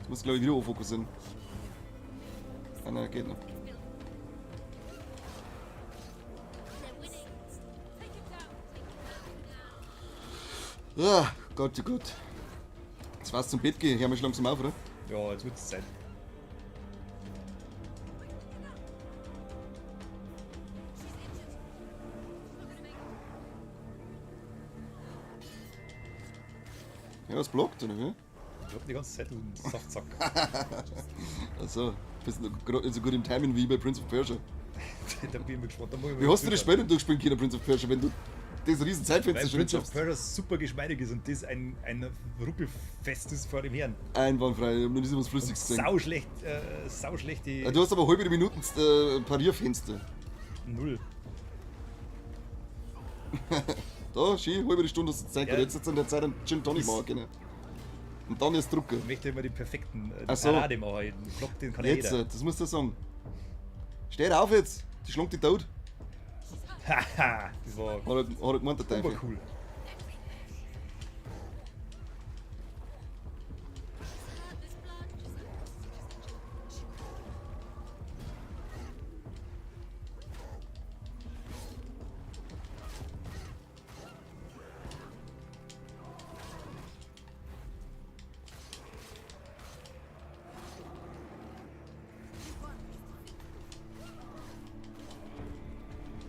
Das muss, glaube ich, wieder fokussieren. Ah, nein, geht noch. Ah, Gott, oh Gott. Jetzt war's zum Bett gehen. Hör mal schon langsam auf, oder? Ja, jetzt wird's Zeit. Ja, was blockt, oder wie? Ich hab die ganze Zeit einen Saftsack. Also, bist du gerade nicht so gut im Timing wie bei Prince of Persia. Da bin ich mir gespannt. Da muss ich Wie mal hast du das zuschauen. Spiel denn durchspielen können, Prince of Persia, wenn du das riesen Zeitfenster Weil schon Prince nicht of schaffst? Persia super geschmeidig ist und das ein Ruckelfest ist vor dem Herrn. Einwandfrei, ich hab noch nie so was Flüssiges gesehen. Sau schlecht die Ja, du hast aber halbe Minuten Parierfenster. Null. Da, schön, halbe Stunde hast du Zeit. Ja. Jetzt ist an der Zeit einen Gin Tonic machen können. Und dann erst drucken. Ich möchte immer die perfekten Ach so. Parade machen. Den Block, den kann ja Jetzt, jeder. das musst du sagen. Steh auf jetzt! Die schlägt dich tot. Haha, das war Hat er gemeint, der Teufel. cool.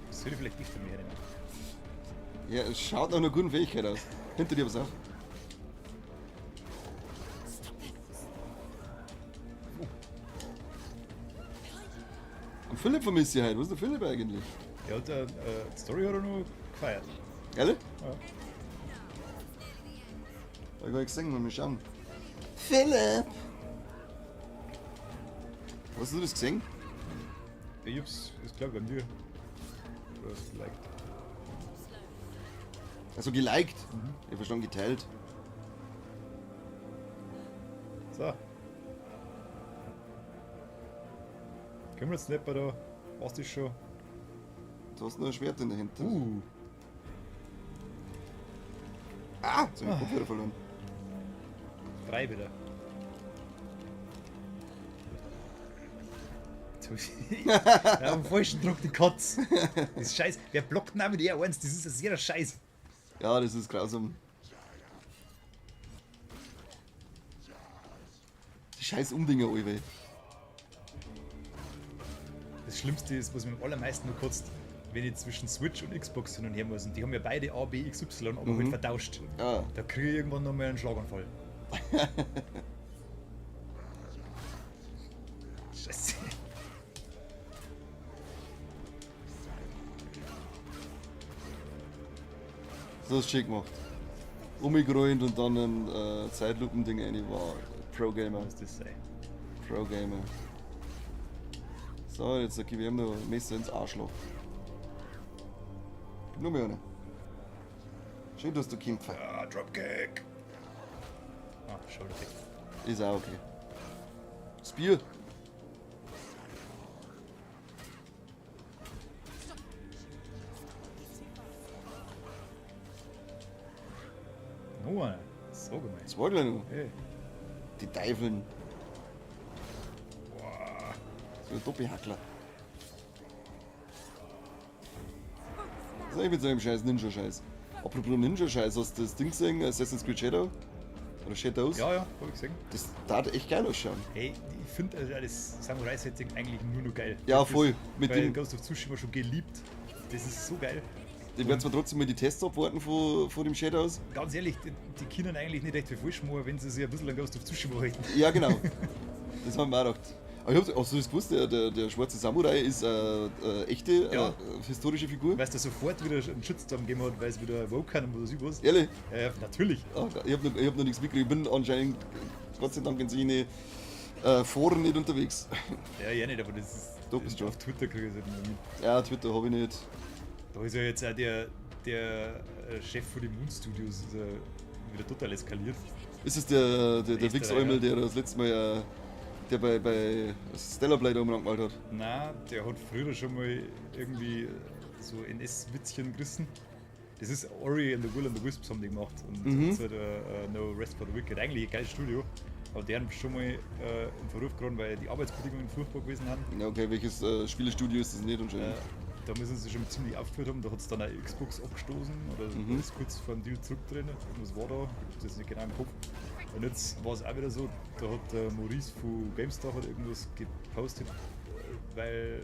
Das würde ich vielleicht nicht von mir hernehmen. Ja, es schaut nach einer guten Fähigkeit aus. Hinter dir, pass auf. Und Philipp vermisst ich heute. Wo ist der Philipp eigentlich? Der hat, die Story hat er noch gefeiert. Ehrlich? Ja. Hab ich gar nicht gesehen, mal schauen. Philipp! Hast du das gesehen? Ich hab's, ist glaub ich bei mir. Du hast geliked. Also geliked. Ich hab verstanden, geteilt. So. Können wir jetzt nicht bei da? War's das schon? Du hast noch ein Schwert in der Hand. Ah, jetzt hab ich den Kopfhörer verloren. 3 wieder. Ja, am falschen Druck die Kotz. Das ist scheiß. Wer blockt denn auch mit R1? Das ist ein sehr Scheiß. Ja, das ist grausam. Die scheiß Umdinger, Alter. Das Schlimmste ist, was mir am allermeisten nur kotzt, wenn ich zwischen Switch und Xbox hin und her muss. Und die haben ja beide A, B, X, Y, aber halt vertauscht. Ah. Da kriege ich irgendwann nochmal einen Schlaganfall. Scheiße. Das hast du schön gemacht. Umgerollt und dann ein Zeitlupending rein war. Pro-Gamer. Muss das sein. Pro-Gamer. So, jetzt gebe ich ihm noch ein Messer ins Arschloch. Gib nur mehr eine. Schön, dass du kämpfst. Ah, Dropkick. Ah, Shoulder Kick. Ist auch okay. Spear. Noch einer. So gemein. Zwei gleich noch. Hey. Die Teufeln. So ein Doppelhackler. Was ist eigentlich mit so einem scheiß Ninja-Scheiß? Apropos Ninja-Scheiß, hast du das Ding gesehen? Assassin's Creed Shadow? Oder Shadows? Ja, ja, hab ich gesehen. Das darf echt geil ausschauen. Hey, ich finde also das Samurai-Setting eigentlich nur noch geil. Ja, Das voll. Ist, Mit weil dem- Ghost of Tsushima schon geliebt. Das ist so geil. Ich werde zwar trotzdem mal die Tests abwarten von dem Shadows. Ganz ehrlich, die können eigentlich nicht echt viel falsch machen, wenn sie sich ein bisschen an Ghost of Tsushima halten. Ja, genau. Das haben wir auch gedacht. Aber ich hab's, hast du das gewusst? Der schwarze Samurai ist echte Ja. historische Figur. Weil es da sofort wieder einen Shitstorm gegeben hat, weil es wieder woke kann und was weiß ich was. Ehrlich? Ja, natürlich. Oh, ich habe noch nichts mitgekriegt. Ich bin anscheinend, Gott sei Dank, in solchen Foren nicht unterwegs. Ja, ja nicht, aber das ist. Doch, bist du. Auf Twitter kriege ich es halt nicht mehr mit. Ja, Twitter habe ich nicht. Da ist ja jetzt auch der Chef von den Moon Studios ist ja wieder total eskaliert. Ist es der Österreicher. Wichsäumel, der das letzte Mal der bei Stellar Blade umgemalt hat? Nein, der hat früher schon mal irgendwie so NS-Witzchen gerissen. Das ist Ori and the Will and the Wisps haben die gemacht. Und jetzt halt, No Rest for the Wicked. Eigentlich ein geiles Studio. Aber die haben schon mal in Verruf geraten, weil die Arbeitsbedingungen furchtbar gewesen sind. Ja, okay, welches Spielestudio ist das nicht anscheinend? Da müssen sie schon ziemlich aufgeführt haben. Da hat es dann auch Xbox abgestoßen oder ist kurz vor dem Deal zurückgetreten. Irgendwas war da, ich hab das nicht genau im Kopf. Und jetzt war es auch wieder so, da hat der Maurice von GameStar hat irgendwas gepostet, weil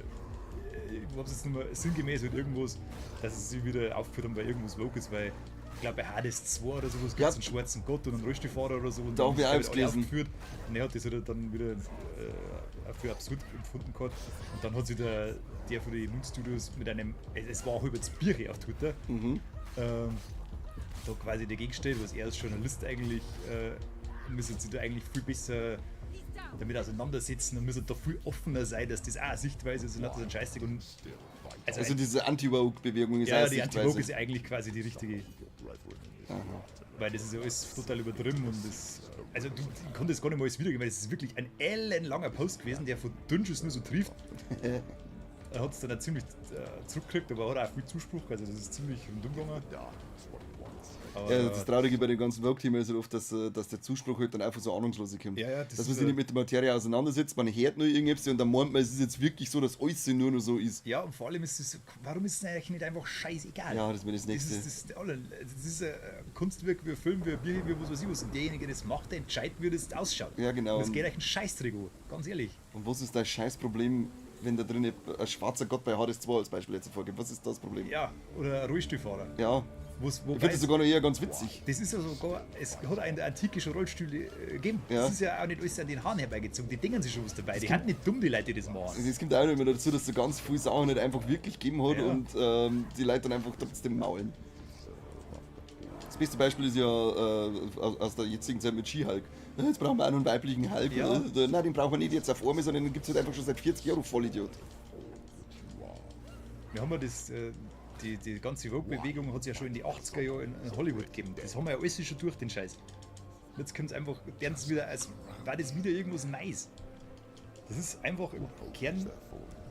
ich hab's jetzt nicht mehr sinngemäß mit irgendwas, dass sie sich wieder aufgeführt haben, weil irgendwas woke ist, weil ich glaube bei Hades 2 oder sowas gibt es Ja. einen schwarzen Gott und einen Rollstuhlfahrer oder so. Und Da dann hab ich auch sind etwas alle gelesen. aufgeführt. Und er hat das halt dann wieder für absurd empfunden gehabt. Und dann hat sich der von den Moon Studios mit einem, es war auch über das Bier auf Twitter, da quasi dagegen steht, was er als Journalist eigentlich, müsste sich da eigentlich viel besser damit auseinandersetzen und müsste da viel offener sein, dass das auch eine Sichtweise ist und nicht so ein Scheißding. Und Also diese Anti-Woke-Bewegung ist ja, auch die Sichtweise. Anti-Woke ist ja eigentlich quasi die richtige. Weil das ist ja alles total übertrieben und das. Also du ich konnte es gar nicht mal alles wiedergeben, weil es ist wirklich ein ellenlanger Post gewesen, der von Dünnschiss nur so trifft. Er hat es dann auch ziemlich zurückgekriegt, aber hat auch viel Zuspruch, also das ist ziemlich rundum gegangen. Aber, Ja, das Traurige bei dem ganzen Vogue-Thema ist halt oft, dass der Zuspruch halt dann einfach so ahnungslos kommt. Ja, ja, das dass man ist sich ja- nicht mit der Materie auseinandersetzt, man hört nur irgendetwas und dann meint man, es ist jetzt wirklich so, dass alles nur noch so ist. Ja, und vor allem ist es, warum ist es eigentlich nicht einfach scheißegal? Ja, das wäre das Nächste. Das ist, das ist ein Kunstwerk, wie ein Film, wie ein Bier, wie was weiß ich was. Und derjenige, der das macht, der entscheidet, wie das ausschaut. Ja, genau. Und das geht eigentlich ein Scheißdreck an, ganz ehrlich. Und was ist das Scheißproblem, wenn da drin ein schwarzer Gott bei Hades 2 als Beispiel jetzt vorgibt? Was ist das Problem? Ja, oder ein Rollstuhlfahrer. Ja. Wo's, Ich wobei finde das sogar noch eher ganz witzig. Das ist ja sogar, es hat auch in der Antike schon Rollstühle gegeben. Ja. Das ist ja auch nicht alles an den Haaren herbeigezogen. Die denken sich schon was dabei. Die sind nicht dumm, die Leute, die das machen. Also es kommt auch noch immer dazu, dass so ganz viele Sachen nicht einfach wirklich gegeben hat Ja. und die Leute dann einfach trotzdem maulen. Das beste Beispiel ist ja aus der jetzigen Zeit mit She-Hulk. Ja, jetzt brauchen wir auch noch einen weiblichen Hulk. Ja. Nein, den brauchen wir nicht jetzt auf einmal, sondern den gibt es halt einfach schon seit 40 Jahren, du Vollidiot. Wir haben ja das, die ganze Vogue-Bewegung hat es ja schon in die 80er Jahre in Hollywood gegeben. Das haben wir ja alles schon durch, den Scheiß. Und jetzt kommt es einfach, deren wieder, als war das wieder irgendwas Neues. Das ist einfach im Kern,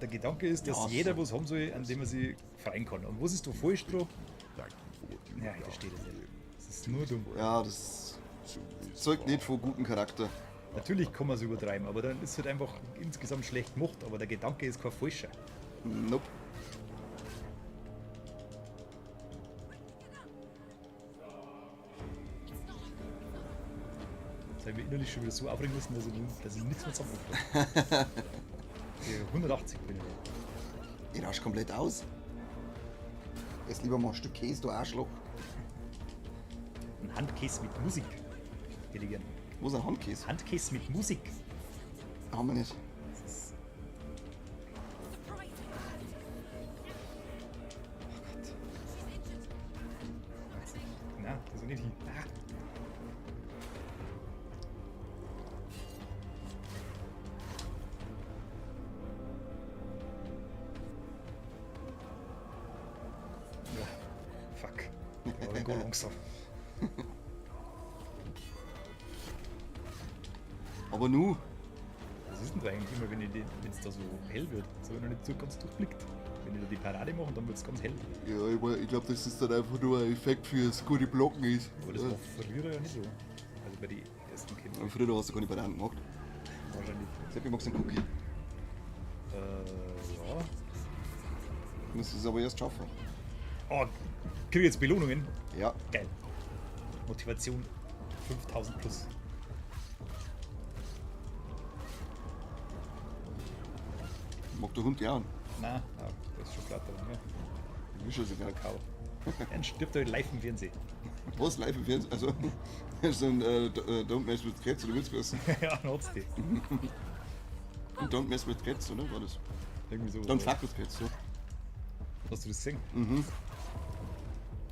der Gedanke ist, dass Ja, jeder was haben soll, an dem er sich freuen kann. Und was ist da falsch dran? Ja, ich verstehe das nicht. Das ist nur dumm. Ja, das zeugt nicht von gutem Charakter. Natürlich kann man es übertreiben, aber dann ist es halt einfach insgesamt schlecht gemacht, aber der Gedanke ist kein falscher. Nope. Das habe ich mich innerlich schon wieder so aufregen müssen, dass ich nichts mehr zusammengebracht habe. 180 bin ich. Ich rasch komplett aus. Ess lieber mal ein Stück Käse, du Arschloch. Ein Handkäse mit Musik. Hätte ich gern. Wo ist ein Handkäse? Handkäse mit Musik. Haben wir nicht. Das ist. Oh Gott. Na, das ist nicht hin. Ah. Ja, fuck. Aber ich langsam. Aber nu, Was ist denn da eigentlich immer, wenn es da so hell wird? Das habe ich noch nicht so ganz durchblickt. Wenn die da die Parade machen, dann wird es ganz hell. ja, ich glaube, dass das dann einfach nur ein Effekt fürs gute Blocken ist. Aber das war früher ja nicht so. Also bei den ersten Kämpfen Und früher hast du keine Paraden gemacht. wahrscheinlich. Seppi, magst du einen Cookie? Ja. Du musst es aber erst schaffen. Oh, krieg ich jetzt Belohnungen? Ja. Geil. Motivation 5000 plus. Mag der Hund ja auch. Nein, ja, das ist schon platt, aber ja. Ich wische es egal. Kakao. Dann stirbt er live im Fernsehen. Was? Live im Fernsehen? Also, das ist ein Don't Mess with Cats, oder wird's geheißen? Ja, dann hat's die. Und Don't Mess with Cats, oder? War das? Irgendwie so. Don't Fuck with Cats, so. Hast du das gesehen? Mhm.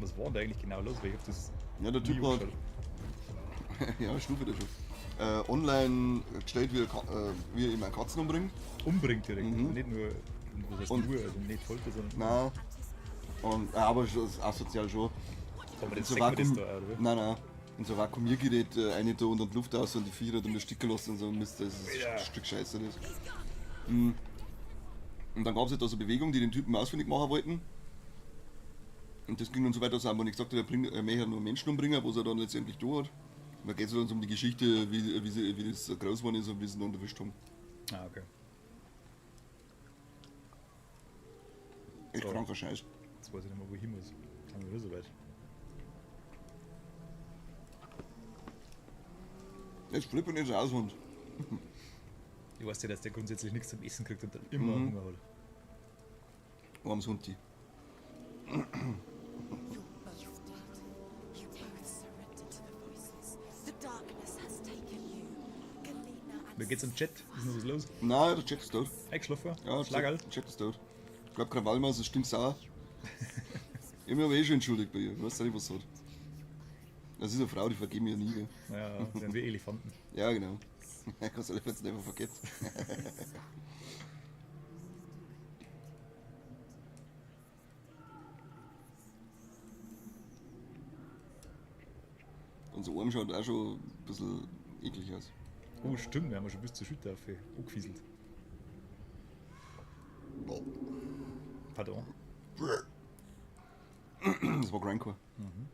Was war denn da eigentlich genau los? Weil ich hab das Ja, der Typ nie hat. angeschaut. Ja, Stufe der schon. Online gestellt, wie er immer Katzen umbringt. Umbringt direkt. Mhm. Also nicht nur, was heißt Und- nur, also nicht Folter, sondern. Nein. Und, aber schon, asozial schon. Aber das so sagt man das Vakuum- da, oder? Nein, nein. In so ein Vakuumiergerät eine da und dann die Luft aus und die Vierer dann ersticken lassen und so Mist, das ist ein Alter. Stück Scheiße das. Mhm. Und dann gab es halt da so Bewegung, die den Typen ausfindig machen wollten. Und das ging dann so weit, dass er einfach nicht gesagt hat, er möchte ja nur Menschen umbringen, was er dann letztendlich da hat. Und da geht es dann so um die Geschichte, wie das groß geworden ist und wie sie ihn dann erwischt haben. Ah, okay. Echt So. kranker Scheiß. Jetzt weiß ich nicht mehr, wo ich hin muss. Sind wir wieder so weit. Jetzt flippen jetzt aus, Hund. Ich weiß ja, dass der grundsätzlich nichts zum Essen kriegt und dann immer Mhm. Hunger hat. Armes Hundi. You're both dead. You both surrendered to the voices. The darkness has taken you. Galena and Wie geht's im Chat? Ist noch was los? Nein, der Chat ist tot. Eingeschlafen? Ja, der Schlagerl? Chat ist tot. Ich glaube, Krawallmaus ist stinksauer. Ich hab mich aber eh schon entschuldigt bei ihr. Ich weiß nicht, was sie hat. Das ist eine Frau, die vergeben mir nie. Gell? Ja, sind wir Elefanten. Ja, genau. Kannst du Elefanten einfach vergessen. Unser Arm schaut auch schon ein bisschen eklig aus. Oh, stimmt, wir haben ja schon bis zur Schulter auf angefieselt. Pardon. Das war Grindcore. Mhm.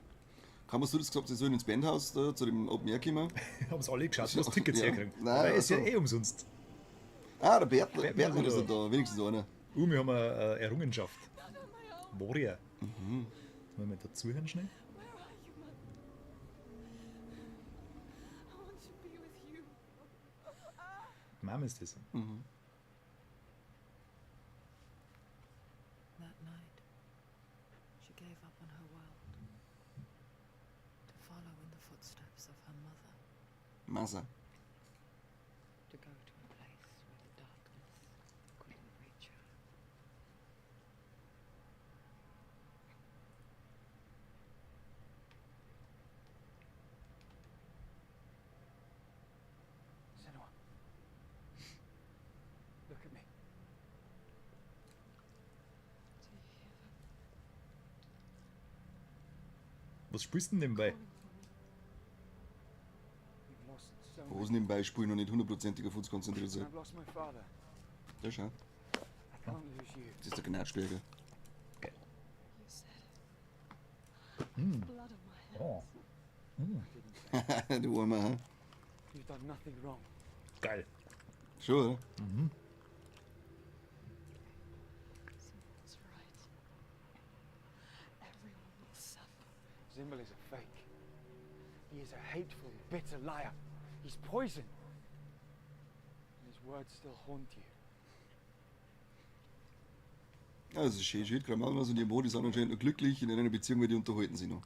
Kam, hast du das gesagt, sie sollen ins Bandhaus da, zu dem Open Air kommen? Haben sie alle geschaut, was Tickets Ja. herkriegen. Nein, Weil ist ja also. eh umsonst. Ah, der Bertl, Bertl Bertl ist ist da. da, wenigstens einer. Wir haben eine Errungenschaft. Warrior. Mhm. Wollen wir da zuhören schnell? Where are you, Mother? I want to be with you. Mom ist das. Mhm. That night, she gave up on her world to follow in the footsteps of her mother, Massa. to go to a place where the darkness couldn't reach her. Senua. Look at me. Do you hear them? Was spielst du denn nebenbei? We've lost so Was nebenbei spielen noch nicht hundertprozentig auf uns konzentriert sein. I've lost my father. Ja, schau. I can't lose you. Das ist der Gnadstärke. Geil. You said it. Mm. Blood on my hands. Oh. I didn't say Du Armer, hä? You've done nothing wrong. Geil. Schon, oder? Zimbal's right. Everyone will suffer. Zimbal is a fake. He is a hateful, bitter liar. He's poison. And his words still haunt you. Ja, das ist schön, schön. Graumalmas und ihr Mo, die sind anscheinend noch glücklich in einer Beziehung, weil die unterhalten sich noch.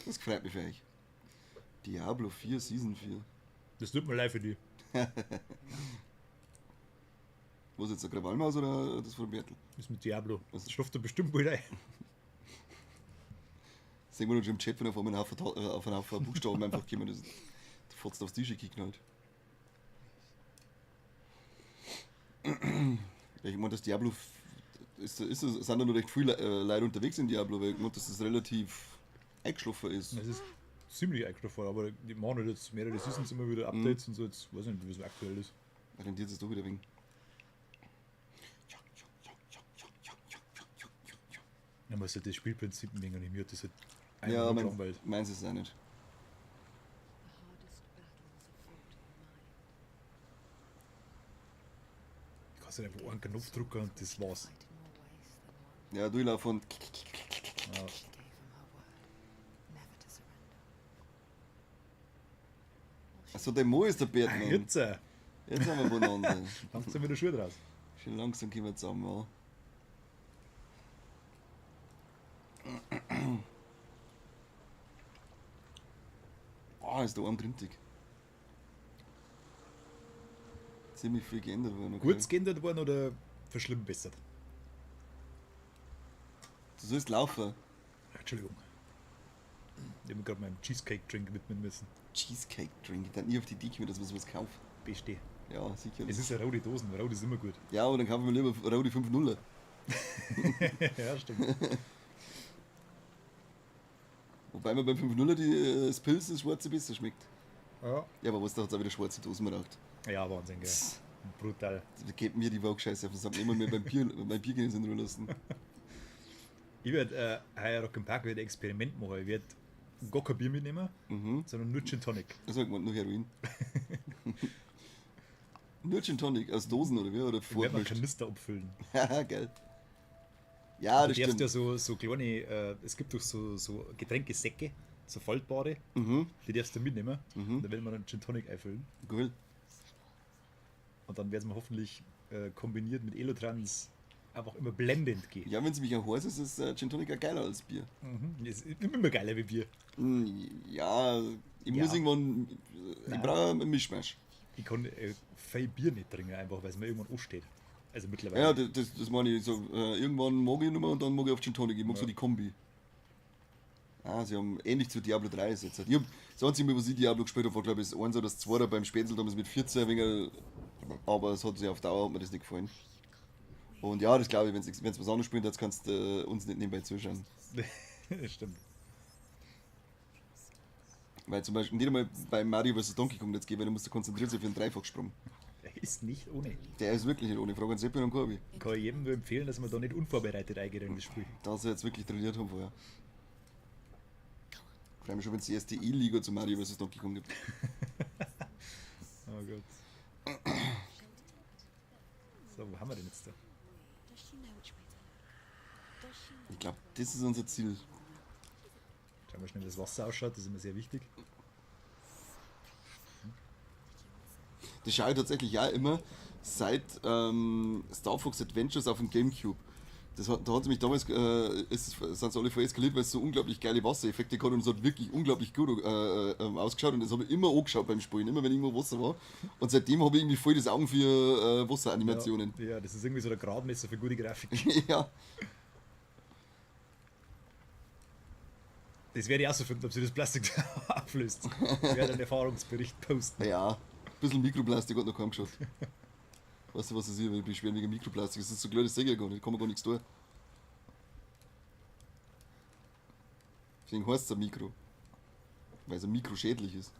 Das freut mich für euch. Diablo 4, Season 4. Das tut mir leid für die. Was jetzt, der Krawallmaus oder das von Bertel? Das mit Diablo. Das schläft er bestimmt bald ein. Sehen wir noch schon im Chat, wenn auf einmal ein Haufen, auf einen Haufen Buchstaben einfach kommen, das du fotzt aufs Tisch geknallt. Ja, ich meine, das Diablo sind da noch recht viele Leute unterwegs in Diablo, weil ich meine, dass das relativ eingeschlafen ist. Es ist ziemlich eingeschlafen, aber die machen halt jetzt mehrere Seasons immer wieder Updates und so. Jetzt weiß ich nicht, wie es aktuell ist. Rentiert es doch wieder wegen. Ja, man sollte das Spielprinzip ein wenig animiert, das ist halt Ja, einfach nur gelangweilt. meins ist es auch nicht. The hardest battles are fought in the mind. Du kannst halt einfach einen Knopf drücken und das war's. Fight in more ways than one. Ja, durchlaufen und Ja. She gave him her word, never to surrender. Achso, der Mo ist der Batman. Jetzt, Jetzt haben wir beieinander. langsam wieder Schuhe draus. Schön langsam kommen wir zusammen, ja. Boah, ist der Arm drintig. Ziemlich viel geändert worden. Okay. Kurz geändert worden oder verschlimmbessert? Du sollst laufen. Entschuldigung. Ich habe mir gerade meinem Cheesecake-Drink widmen müssen. Cheesecake Drink. Ich dachte nie auf die Idee gekommen, dass man sowas kauft. Beste. Ja, sicher. Es ist eine rote Dosen, rot ist immer gut. Ja, aber dann kaufen wir lieber Rodi 5-0. Ja, stimmt. Wobei mir beim 5-0 das Pilz, das schwarze besser schmeckt. Ja, Ja, aber was, da hat es auch wieder schwarze Dosen geraucht. ja Wahnsinn, gell. Brutal. Da geht mir die Waagscheiße auf den Sack. Immer mehr beim Bier, beim Bier gehen in Ruhe lassen. Ich werde heuer Rock im Park wieder ein Experiment machen. Ich werde gar kein Bier mitnehmen, sondern nur Gin Tonic. Das hat gemeint, nur Heroin. Nur Gin Tonic aus Dosen oder wie? Oder Ich werde mir einen vorgemischt? Kanister abfüllen. Haha, geil. Ja, Du das darfst stimmt. ja so kleine, es gibt doch so Getränkesäcke, so faltbare, die darfst du mitnehmen. Da werden wir dann Gin Tonic einfüllen. Cool. Und dann werden wir hoffentlich kombiniert mit Elotrans einfach immer blendend gehen. Ja, wenn es mich auch heiß ist, ist Gin Tonic auch geiler als Bier. Es ist immer geiler wie Bier. Ja, ich Ja. muss irgendwann. Ich brauche einen Mischmasch. Ich kann viel Bier nicht trinken, einfach weil es mir irgendwann ansteht. Also mittlerweile. Ja, das meine ich. So, irgendwann mag ich nicht mehr und dann mag ich auf Gin Tonic. Ich mag so die Kombi. Ah, sie haben ähnlich zu Diablo 3 ist jetzt. Ich hab, das einzige Mal, was ich Diablo gespielt habe, war glaube ich das 1 oder das 2 beim Spenzel damals mit 14 ein wenig, aber es hat sich auf Dauer hat mir das nicht gefallen. Und ja, das glaube ich, wenn's was anderes spielt, jetzt kannst du uns nicht nebenbei zuschauen. Das stimmt. Weil zum Beispiel nicht einmal bei Mario vs. Donkey Kong jetzt gehen, weil du musst konzentriert sein für einen Dreifachsprung. Der ist nicht ohne. Der ist wirklich nicht ohne. Frage an Seppi und Corby. Kann ich jedem nur empfehlen, dass man da nicht unvorbereitet eingeht in das Spiel. Da sie jetzt wirklich trainiert haben vorher. Ich freue mich schon, wenn es die erste E-Liga zu Mario vs. Donkey Kong gibt. Oh Gott. So, wo haben wir denn jetzt da? Ich glaube, das ist unser Ziel. Schauen wir schnell, wie das Wasser ausschaut, das ist immer sehr wichtig. Das schaue ich tatsächlich auch immer seit Star Fox Adventures auf dem Gamecube. Da hat mich damals, sind sie alle voll eskaliert, weil es so unglaublich geile Wassereffekte gehabt und es hat wirklich unglaublich gut ausgeschaut und das habe ich immer angeschaut beim Spielen, immer wenn irgendwo Wasser war. Und seitdem habe ich irgendwie voll das Augen für Wasseranimationen. Ja, das ist irgendwie so der Gradmesser für gute Grafik. Ja. Das werde ich auch so finden, ob sich das Plastik da auflöst. Ich werde einen Erfahrungsbericht posten. Ja, ein bisschen Mikroplastik hat noch keinem geschaut. Weißt du, was das ist? Ich beschweren wegen Mikroplastik. Das ist so klar, das sehe ich ja gar nicht. Kann man gar nichts tun. Deswegen heißt es ein Mikro. Weil es ein Mikro schädlich ist.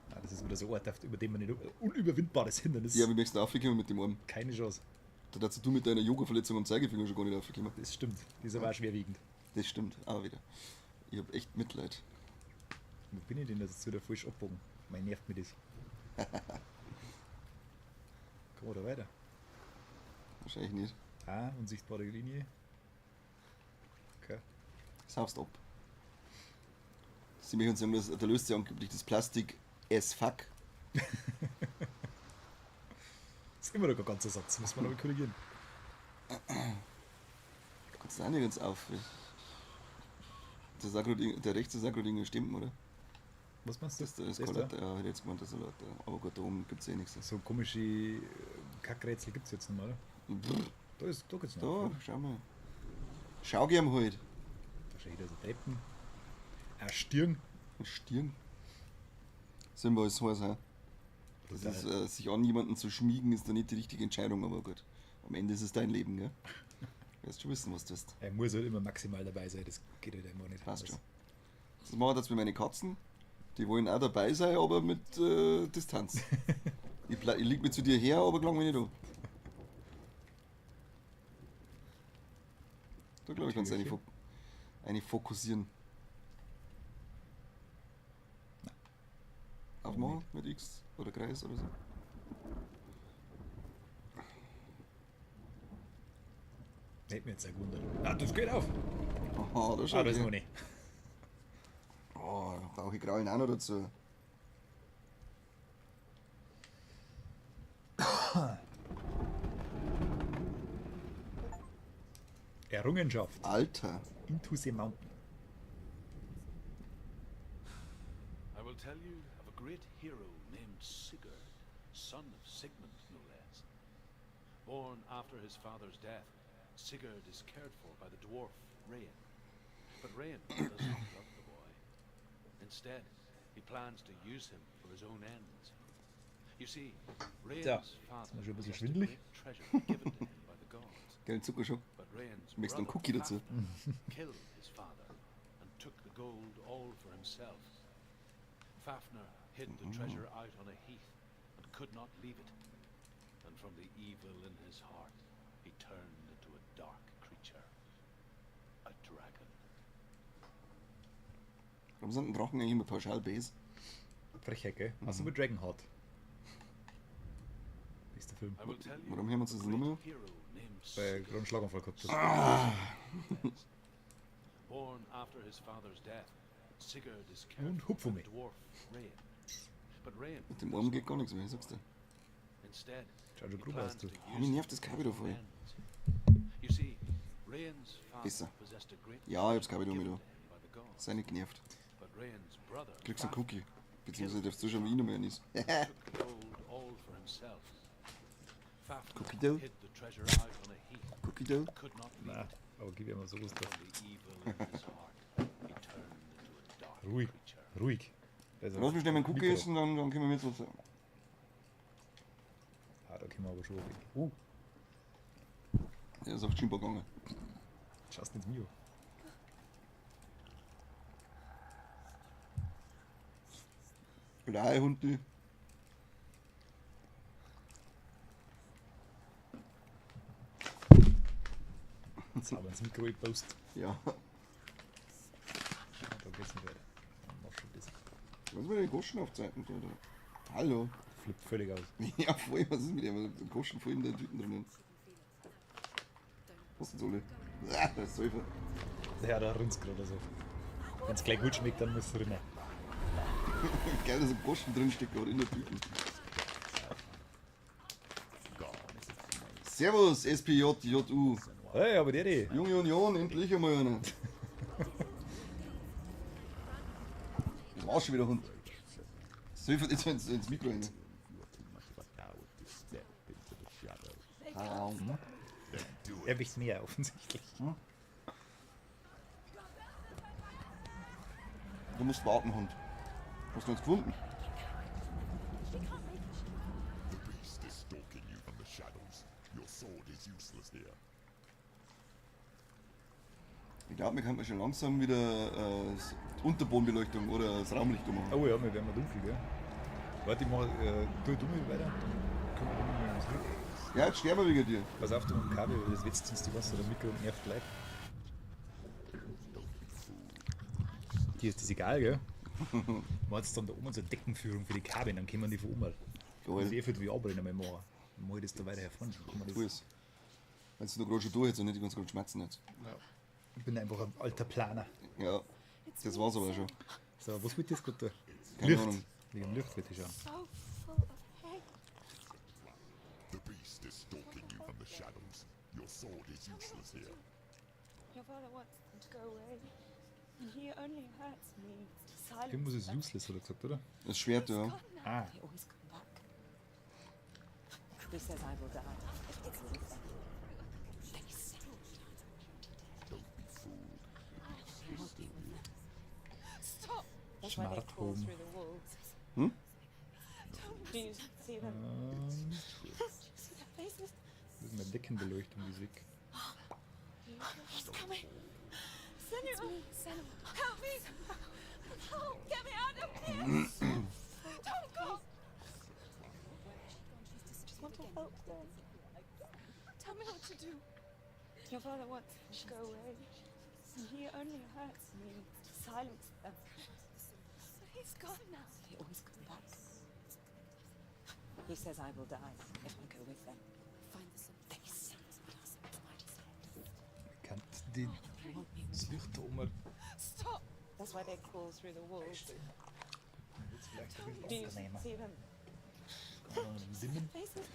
Ah, das ist wieder so Ort, über den man nicht unüberwindbares Hindernis. Ja, wie möchtest du aufkommen mit dem Arm? Keine Chance. Da dazu du mit deiner Yoga-Verletzung am Zeigefinger schon gar nicht aufgekommen. Das stimmt. Die ist aber auch schwerwiegend. Das stimmt, auch wieder. Ich hab echt Mitleid. Wo bin ich denn jetzt wieder falsch abgebogen? Mein nervt mich das. Kommen wir da weiter? Wahrscheinlich nicht. Ah, unsichtbare Linie. Okay. Saufst ab. Sie möchten sagen, dass, da löst sich angeblich das Plastik as fuck. Das ist immer noch kein ganzer Satz, muss man aber korrigieren. Du kannst da auch nirgends auf. Der, sagt grad irgend- der rechte sagt gerade irgendwie stimmt, oder? Was meinst du? Das, das, Das kann da? da? Ja, hätte ich jetzt gemeint, dass er laut, ja. Aber gut, da oben gibt es eh nichts. So komische Kackrätsel gibt es jetzt noch mal, oder? Da, ist, da geht's noch. Da, auf, oder? schau mal. Schau gern halt. Da steht wieder so Treppen. Eine Stirn. Eine Stirn. Sind wir alles heiß, hä? Das ist, sich an jemanden zu schmiegen, ist da nicht die richtige Entscheidung, aber gut. Am Ende ist es dein Leben, gell? Wirst schon wissen, was du tust. Er muss halt immer maximal dabei sein, das geht halt einfach nicht. Passt schon. Das machen wir jetzt mit meinen Katzen. Die wollen auch dabei sein, aber mit Distanz. Ich lieg mir zu dir her, aber gelang mir nicht an. Da glaube ich, kannst du eine fokussieren. Aufmachen mit X oder Kreis oder so. Hätte mir jetzt auch gewundert. Ah, das geht auf! Aha, da Ah, schaut da ist her. noch nicht. Oh, da brauche ich Krallen auch noch dazu. Errungenschaft. Alter. Into the Mountain. I will tell you of a great hero named Sigurd, son of Sigmund, no less. Born after his father's death, Sigurd is cared for by the dwarf Rain. But Rain does not love the boy. Instead, he plans to use him for his own ends. You see, Rain's Tja, father ist mir schon ein bisschen possessed a schwindelig. great treasure given to him by the gods. Geilen Zuckerschock. But Rain's Möchtest du einen brother Cookie dazu? Fafnir killed his father and took the gold all for himself. Fafnir hid the treasure out on a heath and could not leave it. And from the evil in his heart, he turned into a dark creature. A dragon. Warum sind denn Drachen eigentlich immer pauschal base? Frechheit, gell? Hast du mit Dragonheart? Bester Film. I will tell you Warum hören wir uns of das a nicht great mehr? hero named Weil ich Sigurd. gerade einen Schlaganfall gehabt habe. Born after his father's death, Sigurd is cared Und for hupf um by the mich. dwarf Rain. But Rain Mit dem Arm geht gar nichts mehr, ich sag's dir. instead Schaut schon he grob aus, plans du. to Oh, use mich him nervt das for Kabel his voll. own ends. You see, Rain's father Besser. possessed a great Ja, ich hab's treasure Kabel given wieder. to him by the gods. Sei nicht genervt. But Rain's brother Kriegst einen Fafnir Cookie. Beziehungsweise darfst du schon, wie ich noch mehr ist. took the gold all for himself. Fafnir Cookie dough? hid the treasure out on a heath Cookie Dough? and could not leave Nein, it. aber gib ihm mal sowas da. From the evil in his heart, he turned into a dark Ruhig, creature. ruhig. Also, Lass mich schnell meinen Cookie Mikro. essen, dann können wir mit was. Ah, da können wir aber schon weg. Der ist auf Schimper gegangen. Schaust ins Mio. Blei, Hundi. Jetzt haben wir ins Mikro gepostet. Ja. Da geht's nicht weiter. Dann mach schon das. Was mit den Goschen aufzeiten, Alter? Hallo. Flippt völlig aus. Ja, voll, was ist mit dem? Der Goschen voll in der Tüten drinnen. Was denn alle? Ah, das ist Säufer. Ja, da rinnt's gerade so. Wenn's gleich gut schmeckt, dann muss es rinnen. Geil, dass ein Goschen drin steckt, aber in der Tüten. Servus, SPJJU. Hey, aber der, die. Junge Union, endlich einmal einer. Das war's schon wieder, Hund. Säufer jetzt ins Mikro rein. Ah, Er wisst mehr, offensichtlich. Du musst warten, Hund. Hast du uns gefunden? The beast is stalking you from the shadows. Your sword is useless here. Ich glaube, wir könnten schon langsam wieder die Unterbodenbeleuchtung oder das Raumlicht ummachen. Oh ja, wir werden mal dunkel, gell? Warte, ich mach, tu du mal weiter, dann können wir mal ins Licht. Ja, jetzt sterben wir wegen dir. Pass auf, du mit dem Kabel, weil das wetzt sonst die Wasser, der Mikro nervt gleich. Dir ist das egal, gell? Meinst du dann da oben so eine Deckenführung für die Kabine, dann können wir die von oben. Geil. Das eh für die VR-Brille einmal machen. Dann mach ich das da weiter hervorne. Dann kann man Tu das. es. Wenn du noch gerade schon durch jetzt und nicht die ganze Zeit schmerzen jetzt. Ich bin einfach ein alter Planer. Ja, das war's aber schon. So, was wird das gerade da? Keine Licht. Ahnung. Wegen dem Licht wird ich schauen. So full of hate. The beast is stalking you from the shadows. Your sword is useless here. Your father wants them to go away. And he only hurts me to silence Irgendwas ist them. useless, hat er gesagt, oder? Das Schwert, ja. Gone now. Ah, They always come back. He says I will die if I go with them. They said Don't be fooled. The beast is still here. Stop! That's why they Smart crawl home. through the walls. Hm? Do you see them? Do you see their faces? Das ist meine Deckenbeleuchtung, die ist weg. He's coming. Senua! Senua! Help me! Help! Get me out of here! Don't go! I just want to help them. Tell me what to do. Your father wants them to go away. And he only hurts me to silence them. But he's gone now. They always come back. He says I will die if I go with them. They said Kann die, das Licht da oben Stop! That's why they crawl through the walls. jetzt vielleicht ein Do bisschen you angenehmer. see them? Kann man noch dimmen. Faces.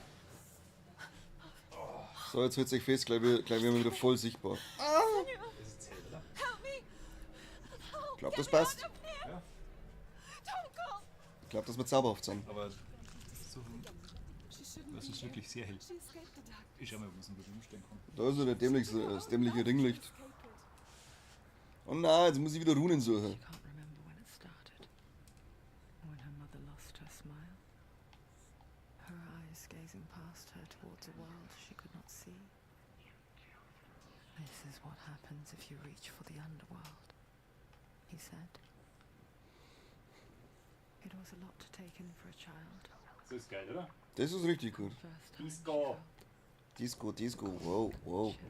So, jetzt hört sich fest, gleich, gleich werden wir wieder voll sichtbar. Das ist hell, oder? Help me! Help! Ich glaub, Get das me passt. out of here! Ja. Don't go! Ich glaube, dass wir zauberhaft sind. Aber so, das ist wirklich sehr hell. She escaped the dark. Ich schau mal, ob man es ein bisschen umstellen kann. Da ist ja der dämlichste, das dämliche Ringlicht. Oh nein, jetzt muss ich wieder Runen suchen. She can't remember when it started. When her mother lost her smile. Her eyes gazing past her towards a world she could not see. This is what happens if you reach for the underworld, he said. It was a lot to take in for a child. So ist geil, oder? Das ist richtig gut. First time she Disco. felt Disco, Disco, wow, wow. chill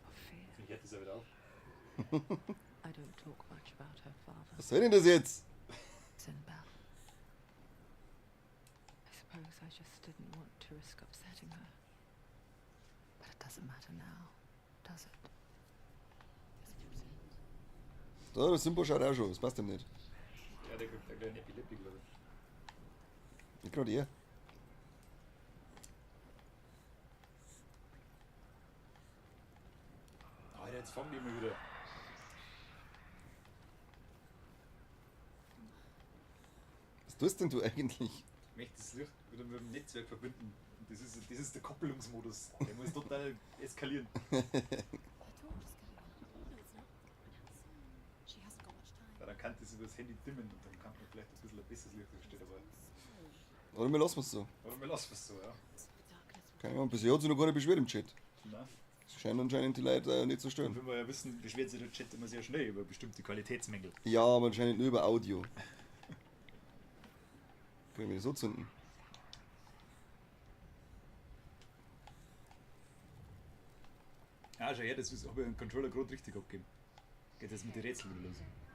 of fear. Ich hätte es ja wieder auf. I don't talk much about her father. Was soll denn das jetzt? Sinbel. I suppose I just didn't want to risk upsetting her. But it doesn't matter now, does it? Da, der Simba schaut auch schon, das passt ihm nicht. Ja, der kriegt einen kleinen Epileptik, glaube ich. Nicht gerade er. Alter, jetzt fangen die immer wieder. Was tust denn du eigentlich? Ich möchte das Licht wieder mit dem Netzwerk verbinden. Und das ist der Koppelungsmodus. Der muss total eskalieren. Her daughter's going. No, it's not. She hasn't got much time. Ja, dann kann das über das Handy dimmen und dann kann man vielleicht ein bisschen ein besseres Licht einstellen. Aber, Oder wir lassen es so. aber wir lassen es so, ja. The darkness Keine Ahnung, bisher hat sich noch keiner beschwert im Chat. Nein. Das scheint anscheinend die Leute nicht zu Und stören. wenn wir ja wissen, beschwert sich der Chat immer sehr schnell über bestimmte Qualitätsmängel. Ja, aber anscheinend nur über Audio. Können wir das so zünden? Ja, schau her, das ist, habe ich den Controller gerade richtig abgegeben. Geht jetzt mit den Rätseln wieder los. hidden in plain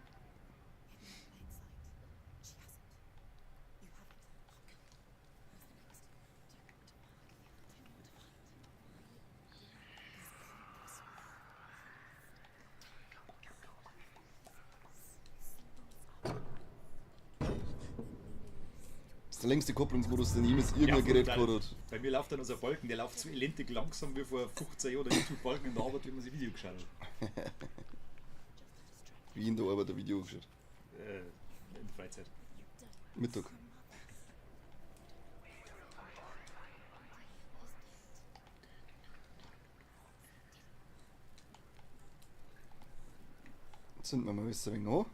sight. She hasn't. You have it. Where's the next? Do you want to mark the other? Do you want to find? There's Das ist der längste Kopplungsmodus, den jemals irgendein Gerät brutal. gehabt hat. Bei mir läuft dann unser Balken, der läuft so elendig langsam wie vor 15 Jahren der YouTube-Balken in der Arbeit, wie man sich Video geschaut hat. Wie in der Arbeit ein Video angeschaut. In der Freizeit. Mittag. Zünden wir mal alles ein wenig an.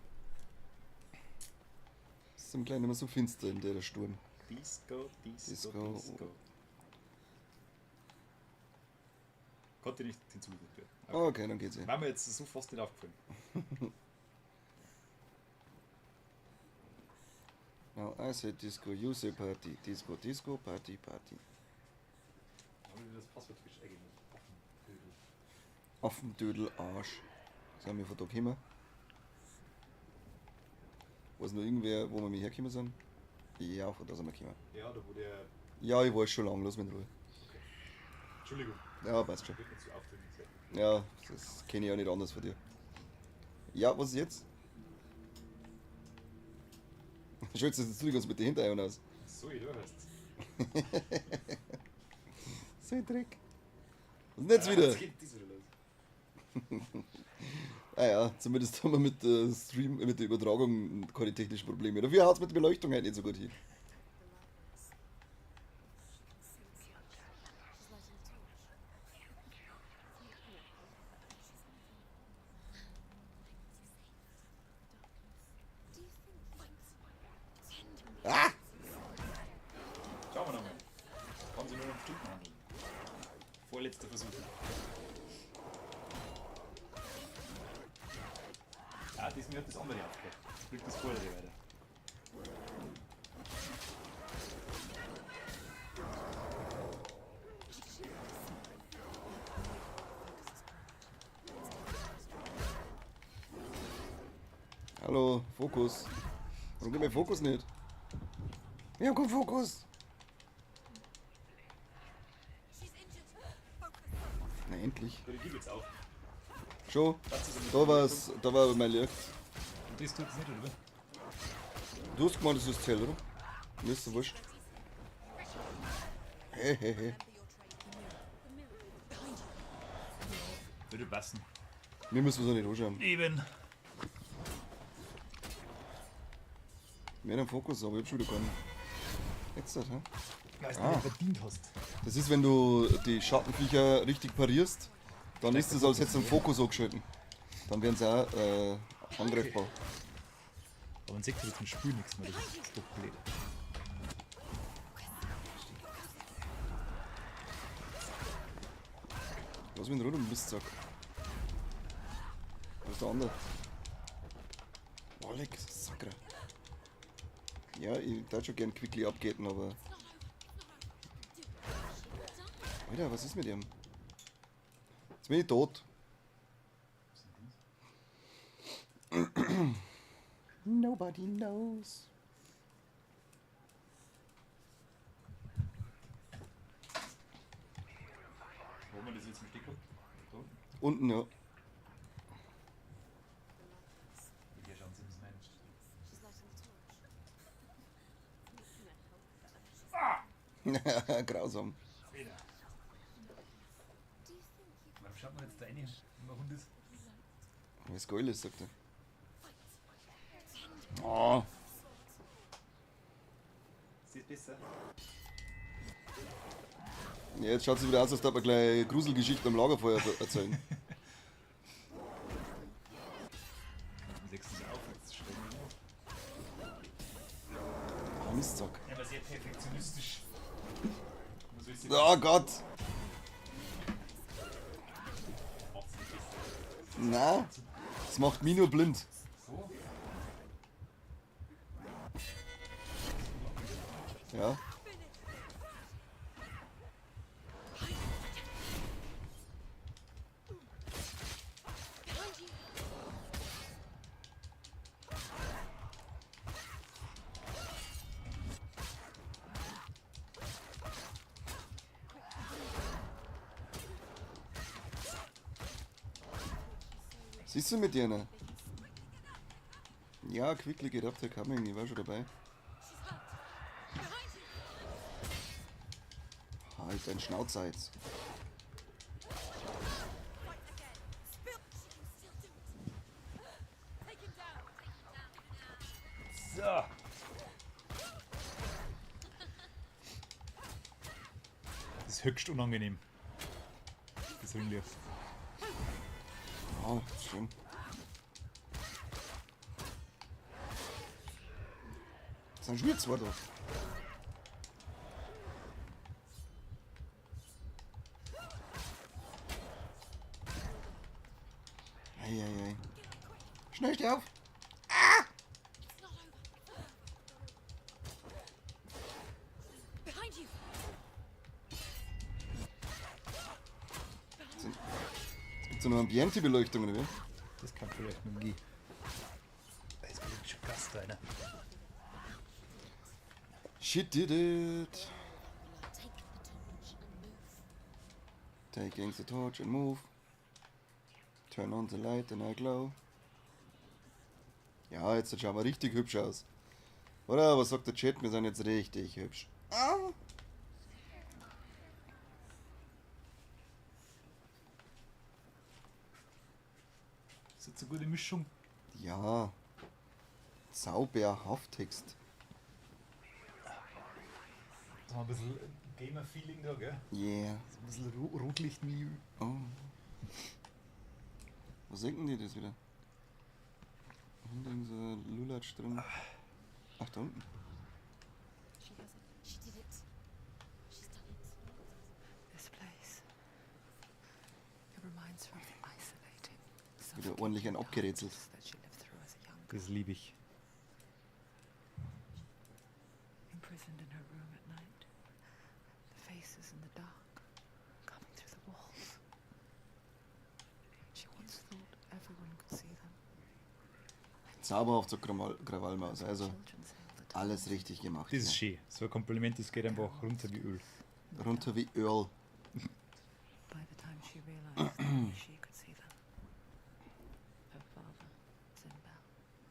Es ist im Kleinen immer so finster in der Sturm. Disco, Disco, Disco. Disco. Konnte nicht hinzugefügt werden. Okay, dann geht's eh. War mir jetzt so fast nicht aufgefallen. Now I say Disco, you say Party. Disco, Disco, Party, Party. Haben wir das Passwort frisch eingegeben? Affendödel. Affendödel, Arsch. Sind wir von da gekommen? Weiß noch irgendwer, wo wir mit hergekommen sind? Ja, von da sind wir gekommen. Ja, da wo der. Ja, ich weiß schon lange, lass mich in Ruhe. Entschuldigung. Ja, passt schon. Wird mir zu aufdringlich sein. Ja, das kenne ich ja nicht anders von dir. Ja, was ist jetzt? Schützt das jetzt du ganz mit den Hintereiern aus. So, ich heißt. So ein Dreck. Was ist denn jetzt wieder? Jetzt geht das wieder los. Ah ja, zumindest haben wir mit der Stream, mit der Übertragung keine technischen Probleme. Dafür haut's mit der Beleuchtung halt nicht so gut hin. Ah! Schauen wir nochmal. Kann sich nur um Stunden handeln. Vorletzter Versuch. Ah, diesmal hat das andere aufgehört. Jetzt blickt das vordere weiter. Hallo, Fokus. Warum geht mein Fokus nicht? Ich hab keinen Fokus. Na endlich. Die gibt jetzt auf. Schon. Das ist Da war's, da war mein Licht. Und das tut's nicht, oder? Du hast gemeint, das ist hell, oder? Mir ist so wurscht. Hey, hey, hey. Würde passen. Mir müssen wir so nicht anschauen. Eben. Mehr am Fokus, aber ich hab schon wieder keinen. Jetzt, hä? Weißt du, Ah. ah. verdient hast. Das ist, wenn du die Schattenviecher richtig parierst, dann ist es, als hättest du den Fokus angeschalten. Dann werden sie auch angreifbar. Aber man sieht jetzt im Spiel nichts mehr, das ist doch blöd. Lass mich in Ruhe, du Mistsack. Was ist der andere? Boah, leck, Sakra. Ja, ich würde schon gern quickly abgehen, aber... Alter, was ist mit ihm? Jetzt bin ich tot. Nobody knows. Wo haben wir das jetzt im Stich gehabt? Da unten? Unten, ja. Hier schauen Sie, was meinen. Grausam. Wieder. Warum schaut man jetzt da rein, wenn man Hund ist? Was geil ist, sagt er. Oh, Ist das besser? ja, jetzt schaut es wieder aus, als würde man gleich Gruselgeschichten am Lagerfeuer erzählen. Am 6. auf, jetzt stellen wir Oh, Mistsack. Ja, aber sehr perfektionistisch. Man soll sich Oh Gott! macht's nicht besser. Na, das macht mich nur blind. So? Ja. Siehst du mit dir, ne? Ja, quickly get up there coming, ich war schon dabei. Halt dein Schnauzer jetzt. So. Das ist höchst unangenehm. Das Ringlicht. Oh, schön. Das sind schon wieder zwei da. Ei, ei, ei. Schnell, steh auf! Behind you! Jetzt gibt's ja noch Ambiente-Beleuchtung, oder wie? Das kann vielleicht mit dem G. Das ist schon krass. Ist da einer. She did it. Take the torch and move. Taking the torch and move. Turn on the light and I glow. Ja, jetzt schauen wir richtig hübsch aus. Oder was sagt der Chat? Wir sind jetzt richtig hübsch. Ah. Ist jetzt eine gute Mischung. Ja. Zauberhaft-Text. So ein bisschen Gamer-Feeling da, gell? Yeah. So ein bisschen Rotlichtmilieu. Oh. Wo sinken die das wieder? Hinten so ein Lulatsch drin. Ach, da unten. She has it. She did it. She's done it. This place. It reminds her of the isolating, Wieder ordentlich ein abgerätselt. darkness that she lived through as a young Das liebe ich. Imprisoned in her room at night. The faces in the dark, coming through the walls. She once thought everyone could see them. Zauberhaft, sagt Krawallmaus. Also alles richtig gemacht. Das ist ja. schön. So ein Kompliment, das geht einfach runter wie Öl. Runter wie Öl. By the time she realized that she could see them, her father, Zynbel,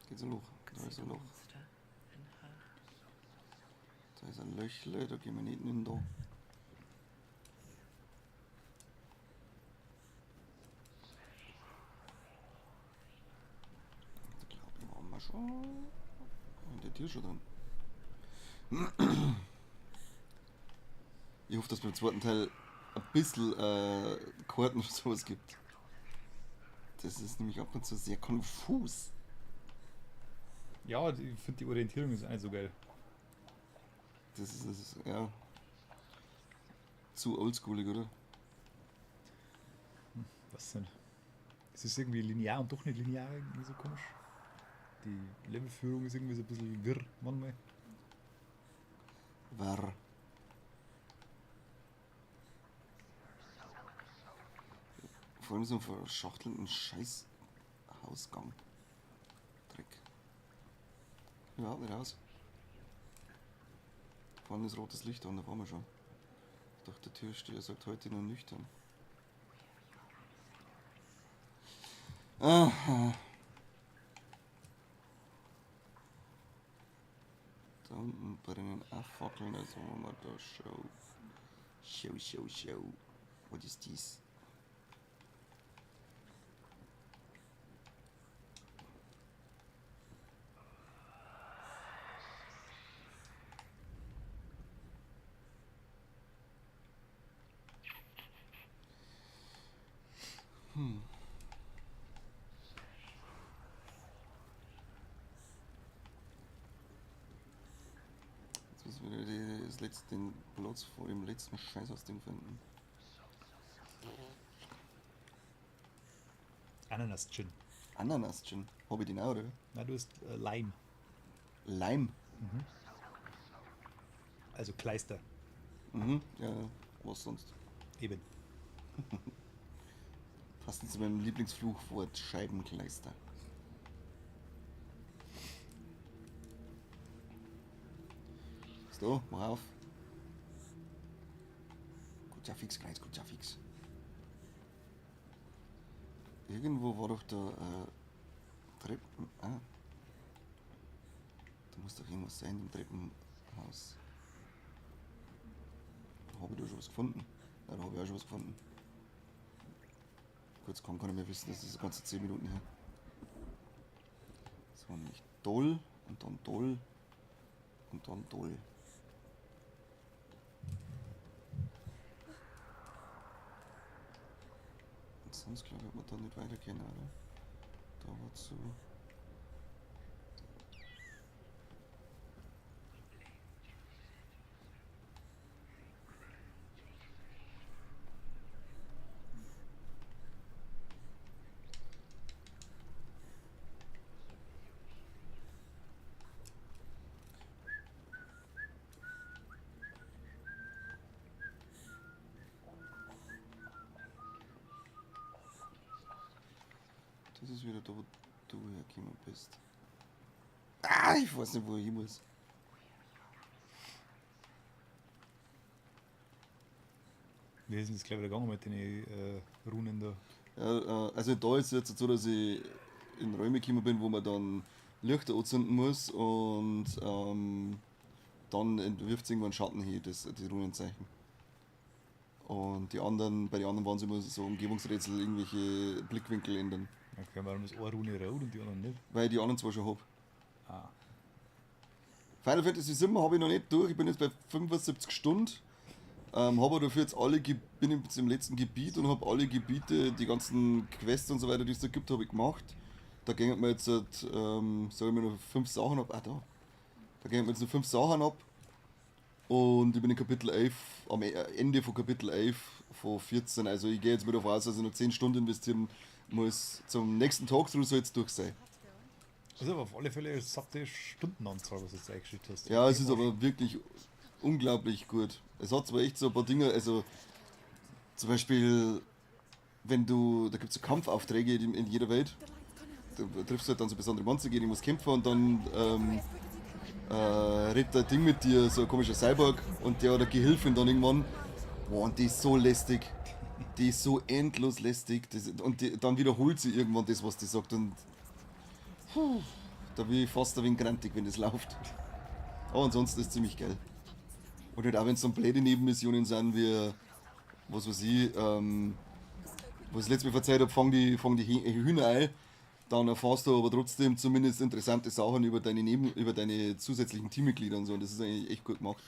Geht so Loch. could Da see ist the ein Loch. monster in her. Da ist ein Löchle, da gehen wir nicht hin da. Da glaube ich, waren wir schon in der Tür schon drin. Ich hoffe, dass beim zweiten Teil ein bisschen Karten oder sowas gibt. Das ist nämlich ab und zu sehr konfus. Ja, ich finde die Orientierung ist auch nicht so geil. Das ist ja zu oldschoolig, oder? Was denn? Es ist irgendwie linear und doch nicht linear, irgendwie so komisch. Die Levelführung ist irgendwie so ein bisschen wirr manchmal. Warr. Vor allem so einen verschachtelten Scheiß Hausgang. Dreck. Überhaupt nicht aus. Vorne ist rotes Licht an, da waren wir schon. Ich dachte, der Türsteher sagt heute nur nüchtern. Aha. Da unten brennen auch Fackeln, also haben wir da Show. Show, Show, Show. What is this? Jetzt müssen wir wieder den Platz vor dem letzten Scheiß aus dem finden. Ananas-Gin. Ananas-Gin? Hab ich den auch, oder? Nein, du hast Lime. Lime? Mhm. Also Kleister. Mhm, ja, was sonst? Eben. Passend zu meinem Lieblingsfluchwort Scheibenkleister. So, mach auf. Gut, ja fix, Kreis, gut, ja fix. Irgendwo war doch der Treppen. Ah. Da muss doch irgendwas sein im Treppenhaus. Da hab ich da schon was gefunden. Ja, da hab ich auch schon was gefunden. Kurz kann keiner mehr wissen, das ist ganze 10 Minuten her. Das war nämlich toll und dann toll und dann toll. Und sonst glaube ich, hat man da nicht weitergehen, oder? Da war zu. Das ist wieder da, wo du hergekommen bist. Ah! Ah, ich weiß nicht, wo ich hin muss. Wie ist denn das gleich wieder gegangen mit den Runen da? Ja, also da ist es jetzt so, dass ich in Räume gekommen bin, wo man dann Lichter anzünden muss und dann wirft es irgendwann Schatten hin, die Runenzeichen. Und die anderen, bei den anderen waren es immer so Umgebungsrätsel, irgendwelche Blickwinkel ändern. Okay, warum ist eine Rune rot und die anderen nicht? Weil ich die anderen zwar schon hab. Ah. Final Fantasy 7 habe ich noch nicht durch, ich bin jetzt bei 75 Stunden. Habe aber dafür jetzt alle, bin jetzt im letzten Gebiet und habe alle Gebiete, die ganzen Quests und so weiter, die es da gibt, habe ich gemacht. Da gehen wir jetzt, sag ich mal, noch 5 Sachen ab. Ah, da. Da gehen wir jetzt noch 5 Sachen ab. Und ich bin in Kapitel 11, am Ende von Kapitel 11 von 14. Also ich gehe jetzt mal davon aus, dass ich noch 10 Stunden investieren muss. Zum nächsten Talkthrough soll es durch sein. Das ist aber auf alle Fälle eine satte Stundenanzahl, was du jetzt eingeschickt hast. Ja, es ist aber wirklich unglaublich gut. Es hat zwar echt so ein paar Dinge, also zum Beispiel, wenn du, da gibt's so Kampfaufträge in jeder Welt. Da triffst du halt dann so besondere Monster, gegen die musst kämpfen und dann redet ein Ding mit dir, so ein komischer Cyborg, und der hat eine Gehilfin dann irgendwann. Boah, und die ist so lästig. Die ist so endlos lästig. Das, und die, dann wiederholt sie irgendwann das, was die sagt. Und puh, da bin ich fast ein wenig grantig, wenn das läuft. Aber ansonsten ist es ziemlich geil. Und halt auch wenn es dann blöde Nebenmissionen sind, wie, was weiß ich, was ich letztes Mal verzeiht hab, fang die Hühner ein, dann erfährst du aber trotzdem zumindest interessante Sachen über deine über deine zusätzlichen Teammitglieder und so, und das ist eigentlich echt gut gemacht.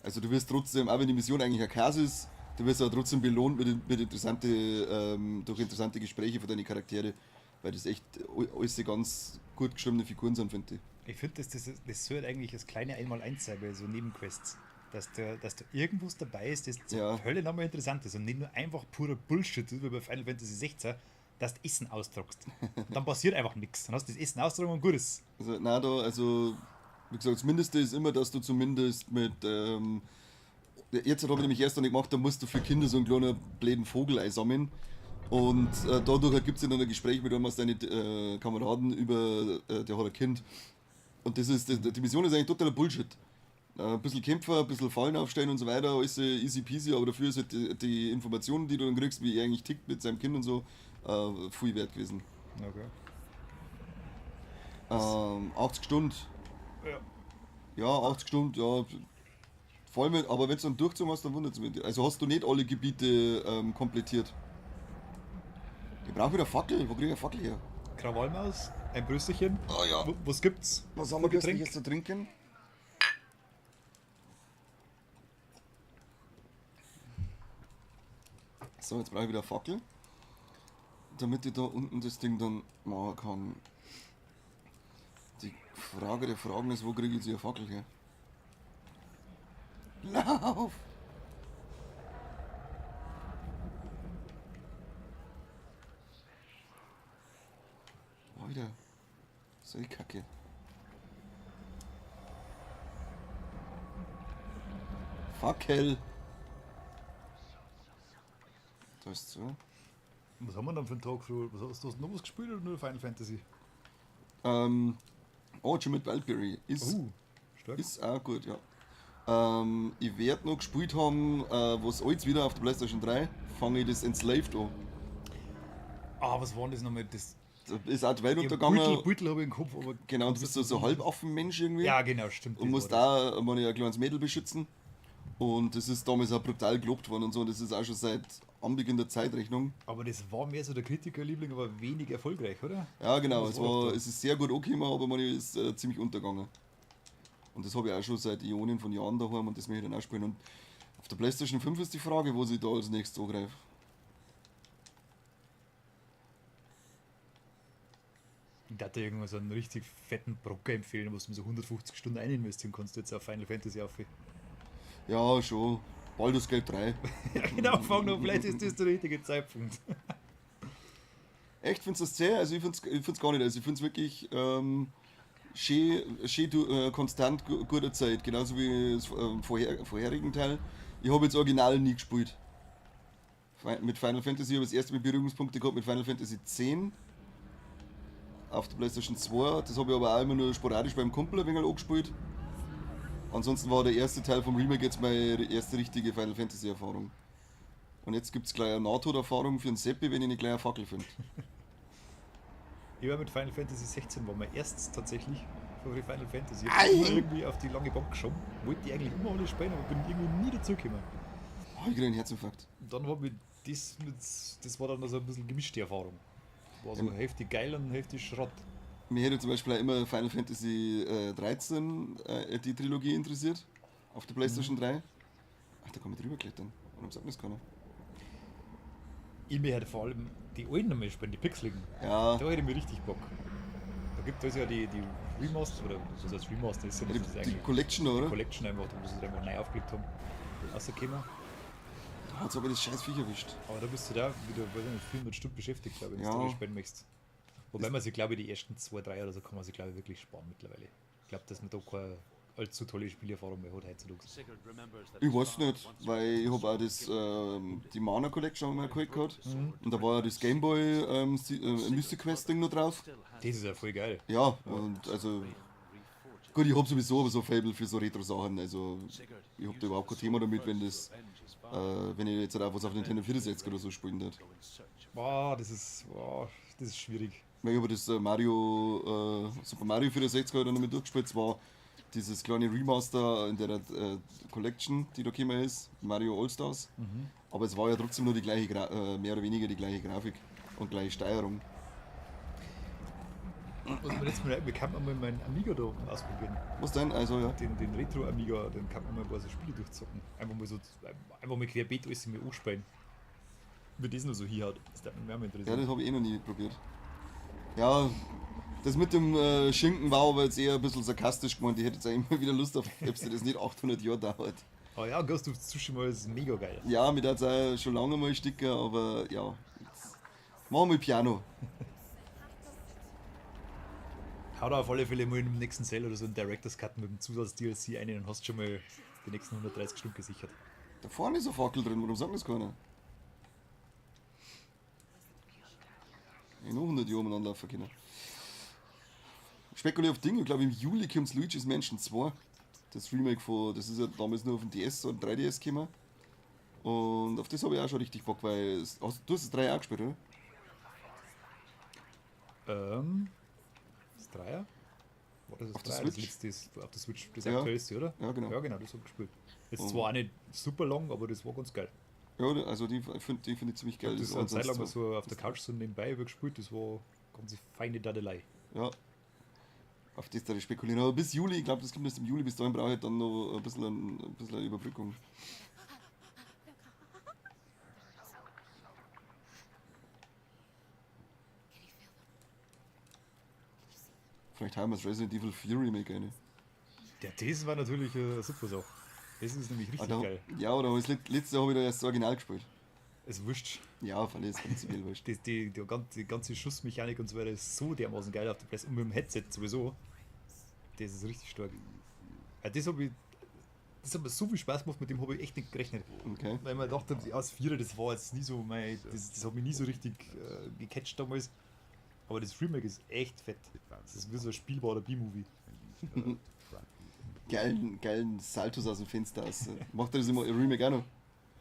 Also du wirst trotzdem, auch wenn die Mission eigentlich ein Chaos ist, du wirst aber trotzdem belohnt mit interessante, durch interessante Gespräche von deinen Charaktere, weil das echt alles ganz gut geschriebene Figuren sind, finde ich. Ich finde, das sollte eigentlich das kleine 1x1 sein bei so Nebenquests. Dass da irgendwas dabei ist, das zur Ja. Hölle nochmal interessant ist und nicht nur einfach purer Bullshit ist, wie bei Final Fantasy 16, dass du Essen ausdruckst. Und dann passiert einfach nichts. Dann hast du das Essen ausdrucken und gut ist. Also, nein, da, also, wie gesagt, das Mindeste ist immer, dass du zumindest mit, jetzt habe ich nämlich erst noch nicht gemacht, da musst du für Kinder so einen kleinen blöden Vogel einsammeln. Und dadurch ergibt sich dann ein Gespräch mit einem aus deinen Kameraden über, der hat ein Kind. Und das ist, die Mission ist eigentlich totaler Bullshit. Ein bisschen kämpfen, ein bisschen Fallen aufstellen und so weiter, alles easy peasy, aber dafür ist halt die Informationen, die du dann kriegst, wie er eigentlich tickt mit seinem Kind und so, viel wert gewesen. Okay. 80 Stunden. Ja. Ja, 80 Stunden, ja. Vor allem, aber wenn du dann durchgezogen hast, dann wundert es mich. Also hast du nicht alle Gebiete komplettiert. Ich brauche wieder Fackel. Wo krieg ich eine Fackel her? Krawallmaus, ein Brüsselchen. Ah ja. Was gibt's? Was haben wir Getränk? Köstliches zu trinken? So, jetzt brauche ich wieder eine Fackel, damit ich da unten das Ding dann machen kann. Die Frage der Fragen ist, wo kriege ich jetzt hier eine Fackel her? Lauf! Oh, wieder. So die Kacke. Fackel! Da ist so. Was haben wir dann für einen Tag früher? Was hast du noch was gespielt oder nur Final Fantasy? Oh, Ultimate Valkyrie ist, Stark. ist auch gut, ja. Ich werde noch gespielt haben, was jetzt wieder auf der PlayStation 3, fange ich das Enslaved an. Ah, was war denn das nochmal? Das Da ist auch die Welt Ja, untergegangen. Beutel habe ich im Kopf, aber. Genau, du bist so Halbaffenmensch irgendwie. Ja, genau, stimmt. Und das musst war da mal ein kleines Mädel beschützen. Und das ist damals auch brutal gelobt worden und so. Und das ist auch schon seit Anbeginn der Zeitrechnung. Aber das war mehr so der Kritikerliebling, aber wenig erfolgreich, oder? Ja, genau. Das war doch da. Es ist sehr gut angekommen, aber man ist ziemlich untergegangen. Und das habe ich auch schon seit Ionen von Jahren daheim und das möchte ich dann auch spielen. Und auf der PlayStation 5 ist die Frage, wo sie da als nächstes angreift. Ich darf dir irgendwann so einen richtig fetten Brocker empfehlen, wo du so 150 Stunden eininvestieren kannst, jetzt auf Final Fantasy auf. Ja, schon. Baldur's Gate 3. Ja, genau, fang noch, vielleicht ist das der richtige Zeitpunkt. Echt, findest du das zäh? Also ich find's gar nicht. Also ich find's wirklich schön, konstant guter Zeit. Genauso wie das vorherigen Teil. Ich habe jetzt Original nie gespielt. Mit Final Fantasy habe ich das erste Mal Berührungspunkte gehabt mit Final Fantasy X. Auf der PlayStation 2. Das habe ich aber auch immer nur sporadisch beim Kumpel ein wenig angespielt. Ansonsten war der erste Teil vom Remake jetzt meine erste richtige Final Fantasy Erfahrung. Und jetzt gibt es gleich eine Nahtoderfahrung für den Seppi, wenn ich nicht gleich eine Fackel finde. Ich war mit Final Fantasy 16, war mein erstes tatsächlich von Final Fantasy. Ich hab immer irgendwie auf die lange Bank geschoben. Wollte die eigentlich immer alle spielen, aber bin irgendwie nie dazugekommen. Oh, ich krieg einen Herzinfarkt. Und dann war mir das mit, das war dann so ein bisschen gemischte Erfahrung. War so Hälfte geil und Hälfte Schrott. Mir hätte zum Beispiel auch immer Final Fantasy 13, die Trilogie interessiert. Auf der PlayStation 3. Ach, da kann man drüber klettern. Warum sagt das keiner? Ich mir hätte vor allem die alten nochmal spielen, die pixeligen. Ja. Da hätte ich mir richtig Bock. Da gibt es ja die Remaster, oder was heißt Remaster? Ist ja Die, das ist die eigentlich Collection, oder? Die Collection einfach, da wo sie einfach neu aufgelegt haben. Rausgekommen. Ah, jetzt habe ich das scheiß Viech erwischt. Aber da bist du da wieder, weiß ich nicht, 400 Stunden beschäftigt, glaube ich, wenn Ja. du da spielen möchtest. Wobei man sich, glaube ich, die ersten 2, 3 oder so kann man sich, glaube ich, wirklich sparen mittlerweile. Ich glaube, dass man da keine allzu tolle Spielerfahrung mehr hat heutzutage. Ich weiß nicht, weil ich habe auch das, die Mana Collection mal geholt gehabt. Und da war ja das Game Boy Mystic Quest Ding noch drauf. Das ist ja voll geil. Ja, und also. Gut, ich hab sowieso aber so Faible für so Retro-Sachen. Also, ich hab da überhaupt kein Thema damit, wenn das. Wenn ich jetzt halt auch was auf Nintendo 64 oder so spielen würde. Boah, das ist schwierig. Weil ich habe das Mario, Super Mario 64 halt noch mit durchgespielt. Zwar dieses kleine Remaster in der Collection, die da gekommen ist, Mario All-Stars. Mhm. Aber es war ja trotzdem nur die gleiche, mehr oder weniger die gleiche Grafik und gleiche Steuerung. Was wir jetzt mal, wir können mal meinen Amiga da ausprobieren. Was denn? Also, ja. Den Retro-Amiga, den kann man mal ein paar so Spiele durchzocken. Einfach mal so, einfach mal querbeet alles mal anspielen. Wie das noch so hier hat. Das darf mich mehr interessieren. Ja, das habe ich eh noch nie probiert. Ja, das mit dem Schinken war aber jetzt eher ein bisschen sarkastisch gemeint. Ich hätte jetzt auch immer wieder Lust auf, ob es das nicht 800 Jahre dauert. Oh ja, Ghost of Tsushima ist mega geil. Ja, mir hat's auch schon lange mal Sticker, aber ja. Jetzt machen wir Piano. Hau da auf alle Fälle mal im nächsten Sale oder so einen Director's Cut mit dem Zusatz-DLC ein, dann hast du schon mal die nächsten 130 Stunden gesichert. Da vorne ist eine Fackel drin, warum sagt das keiner? Ich noch 100 Jahre umeinander laufen können. Spekuliere auf Dinge, ich glaube im Juli kommt Luigi's Mansion 2. Das Remake von, das ist ja damals nur auf dem DS und 3DS gekommen. Und auf das habe ich auch schon richtig Bock, weil es, du hast das 3 auch gespielt, oder? Das Dreier? War das das Auf der Dreier? Das Switch? letzte ist auf der Switch, das Ja. aktuellste, oder? Ja, genau. Ja, genau, das habe ich gespielt. Jetzt Oh. zwar auch nicht super lang, aber das war ganz geil. Ja, also die finde die find ich ziemlich geil. Ich habe das eine eins Zeit lang mal und so auf der Couch so nebenbei übergespielt, das war ganz feine Dadelei. Ja. Auf das da ich spekulieren. Aber bis Juli, ich glaube, das kommt erst im Juli, bis dahin brauche ich dann noch ein bisschen, eine Überbrückung. Vielleicht haben wir das Resident Evil 4 Remake eine. Der das war natürlich eine super Sache. Das ist nämlich richtig Ah, da, geil. Ja, oder das letzte habe ich da erst das Original gespielt. Ist wurscht. Ja, auf alles prinzipiell wurscht. Die ganze Schussmechanik und so weiter ist so dermaßen geil auf der Playstation. Und mit dem Headset sowieso. Das ist richtig stark. Ja, das hat mir so viel Spaß gemacht, mit dem habe ich echt nicht gerechnet. Okay. Weil man dachte, ja, das Vierer, das war jetzt nie so mein. Das hat mich nie so richtig gecatcht damals. Aber das Remake ist echt fett. Das ist wie so ein spielbarer B-Movie. Geilen Saltos aus dem Fenster aus. Macht er das immer im Remake auch noch?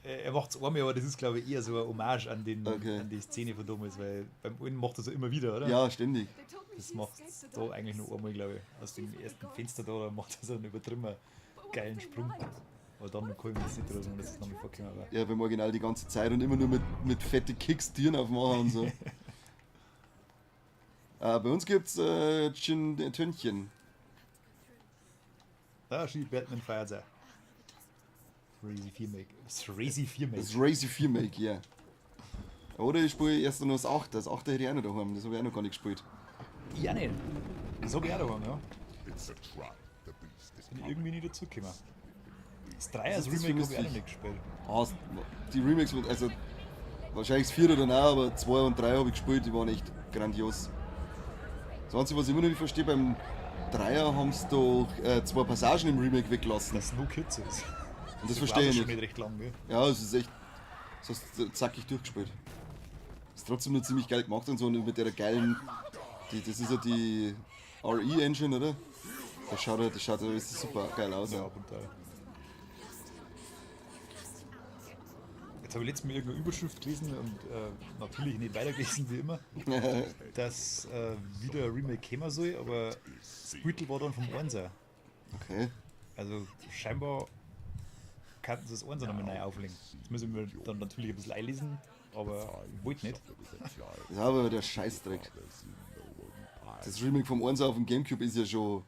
Er macht es einmal, aber das ist, glaube ich, eher so eine Hommage an, Okay. an die Szene von damals, weil beim einen macht er es ja immer wieder, oder? Ja, ständig. Das macht da eigentlich nur einmal, glaube ich. Aus dem ersten Fenster da, da macht er so einen übertrieben geilen Sprung. Aber dann kann ich mir jetzt nicht drüber sagen, dass das nochmal vorgekommen war. Ja, beim Original die ganze Zeit und immer nur mit fette Kicks Tieren aufmachen und so. Bei uns gibt's Tönnchen. Ah, Ski Batman feiert auch. Crazy 4 Make. Crazy 4 Make. Das Crazy 4 Make, ja. Oder ich spiele erst noch das 8. Das 8 hätte ich auch noch daheim. Das habe ich auch noch gar nicht gespielt. Ja, nicht. Das habe ich auch daheim, ja. It's a trap. The beast is Bin ich irgendwie nie dazugekommen. Das 3 Was als ist das für Remake habe ich auch noch Mistviech? nicht gespielt. Ah, die Remakes, also wahrscheinlich das 4 oder auch, aber 2 und 3 habe ich gespielt, die waren echt grandios. Das Einzige, was ich immer noch nicht verstehe, beim Dreier haben sie doch 2 Passagen im Remake weggelassen. Dass es nur kürzer ist. Und das Das verstehe war ich schon nicht. nicht recht lang, gell? Ja, es ist echt. Das hast du zackig durchgespielt. Ist trotzdem nur ziemlich geil gemacht und so und mit der geilen Das ist ja die RE-Engine, oder? Das schaut ja super geil aus. Ja, Ja. brutal. Jetzt habe ich letztes Mal irgendeine Überschrift gelesen und natürlich nicht weitergelesen, wie immer, dass wieder ein Remake kommen soll, aber das Bild war dann vom Einser. Okay. Also scheinbar könnten sie das Einser nochmal neu auflegen. Das müssen wir dann natürlich ein bisschen einlesen, aber ich wollte nicht. Das ist aber der Scheißdreck. Das Remake vom 1 auf dem Gamecube ist ja schon.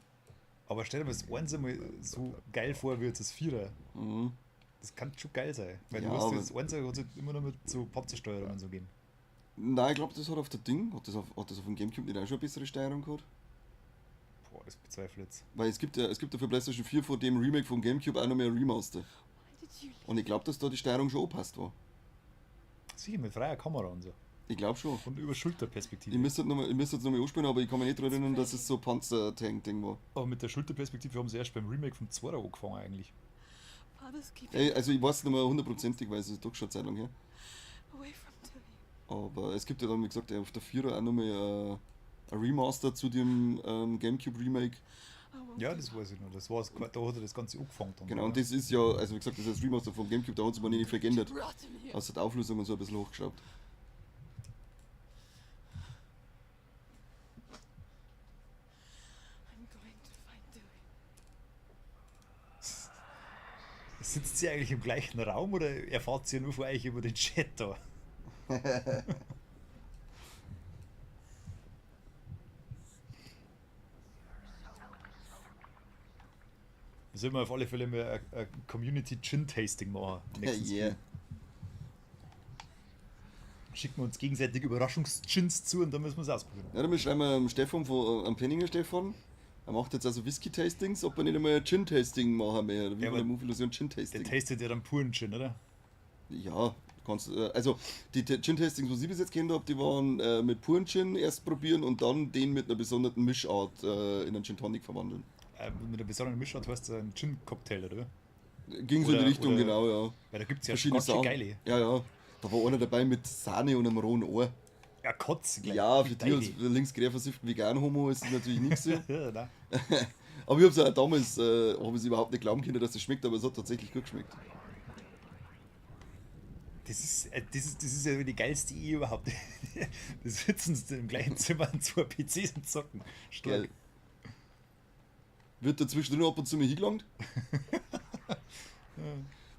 Aber stell dir mal das Einser mal so geil vor wie jetzt das Vierer. Das kann schon geil sein. Weil Ja, du hast aber- das Einser hat halt immer noch mit so Panzersteuerung und so gehen. Nein, ich glaube, das hat auf der Ding, hat das auf dem Gamecube nicht auch schon eine bessere Steuerung gehabt? Boah, das bezweifle ich jetzt. Weil es gibt ja für PlayStation 4 von dem Remake vom Gamecube auch noch mehr Remaster. Why did you leave? Und ich glaube, dass da die Steuerung schon angepasst war. Sicher, mit freier Kamera und so. Ich glaube schon. Und über Schulterperspektive. Ich müsste jetzt nochmal anspielen, aber ich kann mich nicht daran erinnern, dass es so Panzer-Tank-Ding war. Aber mit der Schulterperspektive haben sie erst beim Remake vom 2er angefangen eigentlich. Father's keeping Ey, also ich weiß nicht mehr hundertprozentig, weil es ist doch schon eine Zeit lang her. away from Dillion. Aber es gibt ja dann, wie gesagt, auf der 4er auch nochmal ein Remaster zu dem Gamecube Remake. I won't Ja, give das weiß ich noch. Das war's, da hat er das Ganze angefangen. Dann, Genau, und das ist ja, also wie gesagt, das ist das Remaster vom Gamecube, da hat sich man nicht viel geändert. rot in here. Außer die Auflösung und so ein bisschen hochgeschraubt. I'm going to find Dillion. Sitzt sie eigentlich im gleichen Raum oder erfahrt sie nur von euch über den Chat da? Wir sollen auf alle Fälle mal ein Community Gin Tasting machen. Nächsten Yeah. Stream. Schicken wir uns gegenseitig Überraschungs-Gins zu und dann müssen wir es ausprobieren. Ja, dann schreiben wir am Stefan, am Penninger Stefan, er macht jetzt also Whisky-Tastings, ob er nicht einmal ein Gin-Tasting machen möchte. Wie Ja, ja, aber der Illusion Gin-Tasting. Der tastet ja dann puren Gin, oder? Ja, kannst, also die Gin-Tastings, was ich bis jetzt kennt habe, die waren mit puren Gin erst probieren und dann den mit einer besonderen Mischart in einen Gin Tonic verwandeln. Mit einer besonderen Mischart heißt es ein Gin-Cocktail, oder? Ging so in die Richtung, genau, ja. Weil da gibt es ja Verschiedene ganz schön Sachen. geile. Ja. Da war einer dabei mit Sahne und einem rohen Ohr. Ja, Kotz gleich. Ja, für die Geile. als linksgrün versifften Vegan-Homo ist das natürlich nichts. Ja, nein. Aber ich hab's auch damals, hab ich's überhaupt nicht glauben können, dass das schmeckt, aber es hat tatsächlich gut geschmeckt. Das ist ja die geilste Idee überhaupt. Da sitzen sie im gleichen Zimmer an zwei PCs und zocken. Stark. Geil. Wird dazwischen ab und zu mal hingelangt.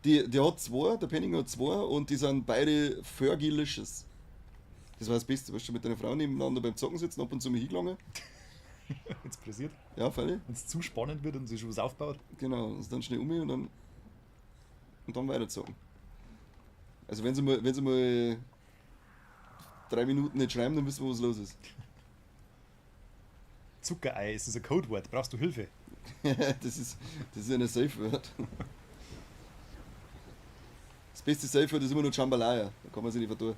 Die hat zwei, der Penning hat zwei und die sind beide Fergie-licious. Das war das Beste, weißt du, mit deiner Frau nebeneinander beim Zocken sitzen, ab und zu mal hingelangen. Wenn's pressiert. Ja, freilich. Wenn es zu spannend wird und sich schon was aufbaut. Genau, und dann schnell um und dann weiter zocken. Also wenn sie mal 3 Minuten nicht schreiben, dann wissen wir, was los ist. Zuckerei, ist das ein Codewort? Brauchst du Hilfe? Das ist eine Safe Word. Das beste Safe Word ist immer nur Jambalaya. Da kann man sich nicht vertun.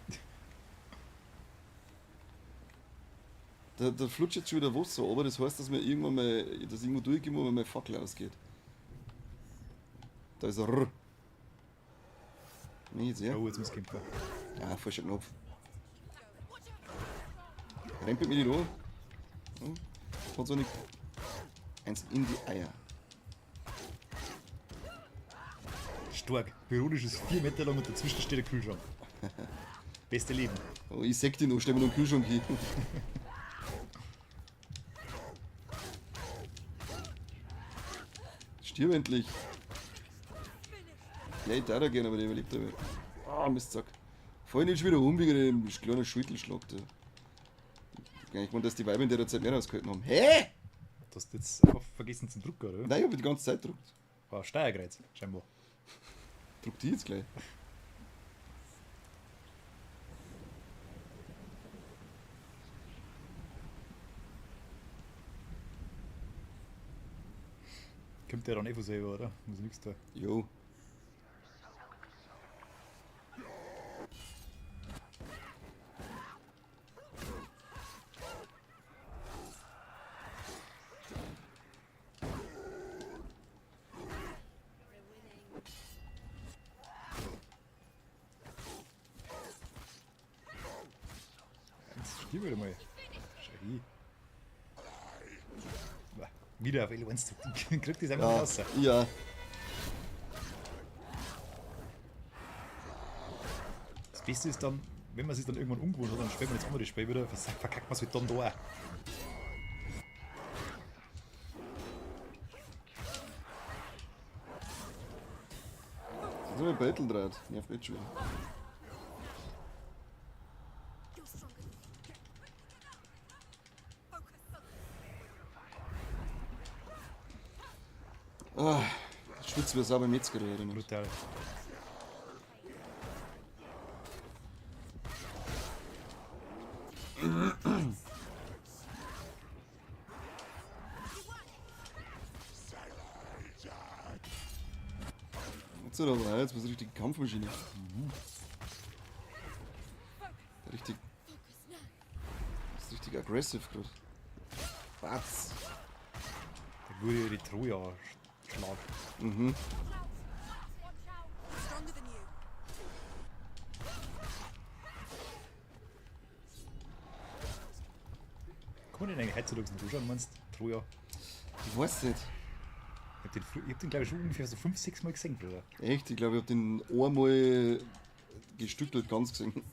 Da flutscht jetzt schon wieder Wasser, aber das heißt, dass mir irgendwann mal, dass irgendwo durchgehen, wo mir meine Fackel ausgeht. Da ist ein R. Nee, jetzt her. Oh, jetzt muss ich kämpfen. Ja, falscher Knopf. Rempelt mich nicht an. Hat so nicht. Eins in die Eier. Stark. Ironisch ist 4 Meter lang und dazwischen steht der Kühlschrank. Beste Leben. Oh, ich seh die noch, stell mir noch einen Kühlschrank hin. Stirb endlich. Ja, ich darf da gerne, aber der überlebt aber. Ah, Mistsack. Fall nicht schon wieder um wegen dem kleinen Schulterschlag da. Ich meine, dass die Weiber in der Zeit mehr rausgehalten haben. Hä? Du hast jetzt einfach vergessen zum Drucken, oder? Nein, ich hab die ganze Zeit gedruckt. War Steuerkreuz, scheinbar. Druck die jetzt gleich. Kommt der dann eh von selber, oder? Muss nichts da. Jo. Jetzt stirb wieder mal. Schau hin. Wieder auf L1 drücken. Kriegt das einfach Ja, raus. ja. Das Beste ist dann, wenn man sich dann irgendwann umgewohnt hat, dann spielt man das andere Spiel wieder, verkackt man es halt dann da auch. Jetzt haben wir Battle dreht. Nervt mich schon wieder. Ah, jetzt schwitzt mir sauber im Metzger erinnert. Brutal. Jetzt aber, jetzt bist du richtig Kampfmaschine. Richtig. Das ist richtig aggressive gerade. Batz. Der gute Troja-Schlag. Mhm. Kann man den eigentlich heutzutage noch zuschauen, meinst du? Troja? Ich weiß nicht. Ich hab den glaube ich, schon ungefähr so 5, 6 Mal gesehen, Bruder. Echt? Ich glaube, ich hab den einmal gestückelt ganz gesehen.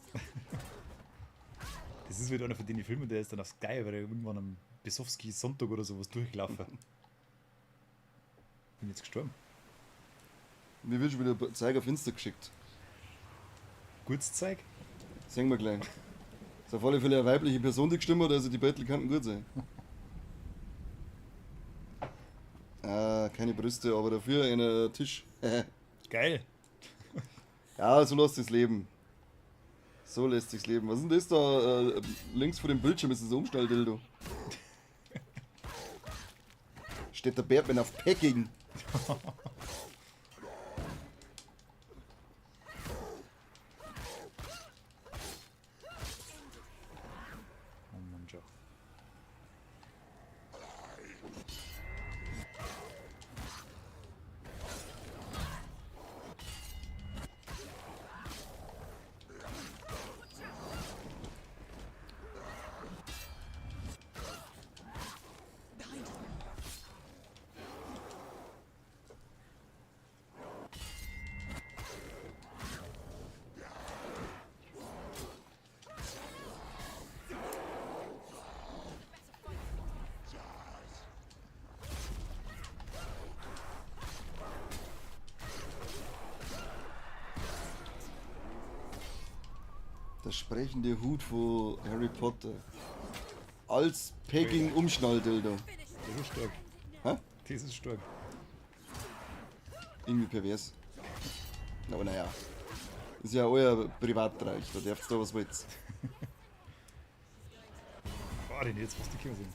Das ist wieder einer von den Filmen, der ist dann auf Sky, weil er irgendwann am Besowski Sonntag oder sowas durchgelaufen. Bin jetzt gestorben. Mir wird schon wieder Zeug auf Insta geschickt. Gutes Zeug? Sehen wir gleich. Ist auf alle Fälle eine weibliche Person, die gestimmt hat, also die Battle könnten gut sein. Ah, keine Brüste, aber dafür ein Tisch. Geil. Ja, so lässt sich's leben. So lässt sich's leben. Was ist denn das da? Links vor dem Bildschirm ist das Umschnalldildo. Steht der Batman auf Packing. Oh Mann, Joe. Der sprechende Hut von Harry Potter. Als Pegging Umschnalldildo. Das ist stark. Hä? Das ist stark. Irgendwie pervers. Aber naja. Ist ja euer Privatreich, da dürft ihr da was wollt. Boah, den jetzt fast die Kinder sind.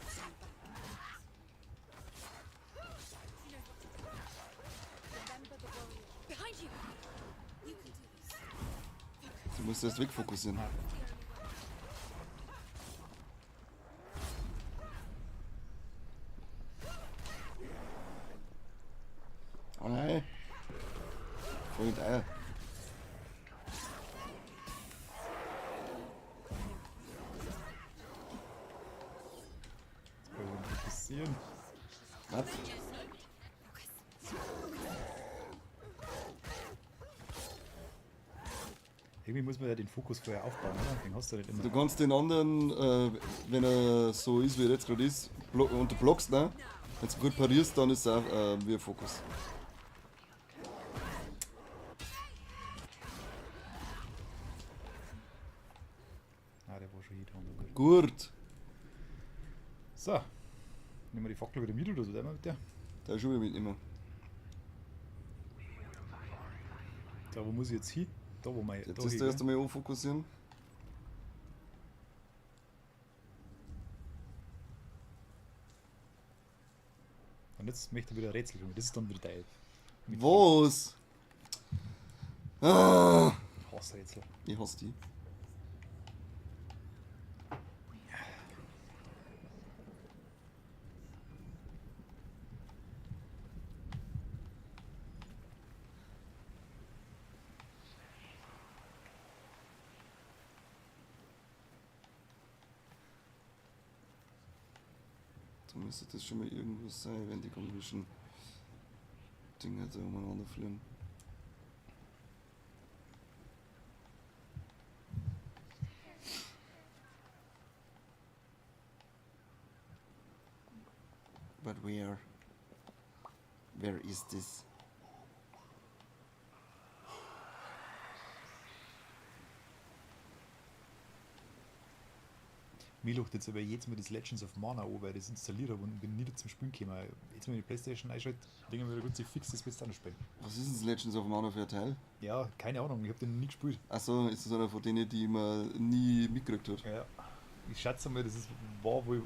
Du musst erst wegfokussieren. Oh nein. Voll in die Eier. Das kann ich fokussieren. Was? Irgendwie muss man ja den Fokus vorher aufbauen, oder? Den hast du nicht immer. Du kannst den anderen, wenn er so ist, wie er jetzt gerade ist, und du blockst, ne? Wenn du gut parierst, dann ist er auch wie ein Fokus. Ah, der war schon hier dran. Gut. So. Nehmen wir die Fackel wieder mit oder so, mit der? Da ist schon wieder mitnehmen. Da, wo muss ich jetzt hin? Da, wo wir Jetzt da ist hin, der erst gell? einmal fokussieren. Und jetzt möchte ich wieder ein Rätsel kommen. Das ist dann wieder dein. Was? Ah. Ich hasse Rätsel. Ich hasse die. Da müsste das schon mal irgendwo sein, wenn die komischen Dinger da umeinander fliegen. But where? Where is this? Mir lacht jetzt aber jetzt mal das Legends of Mana an, weil ich das installiert habe und bin nie zum Spielen gekommen. Jetzt mal die Playstation einschalte, denke ich mir, gut, sie fix, das willst du auch noch spielen. Was ist denn das Legends of Mana für ein Teil? Ja, keine Ahnung, ich habe den nie gespielt. Achso, ist das einer von denen, die man nie mitgekriegt hat? Ja. Ich schätze mal, das ist, war wohl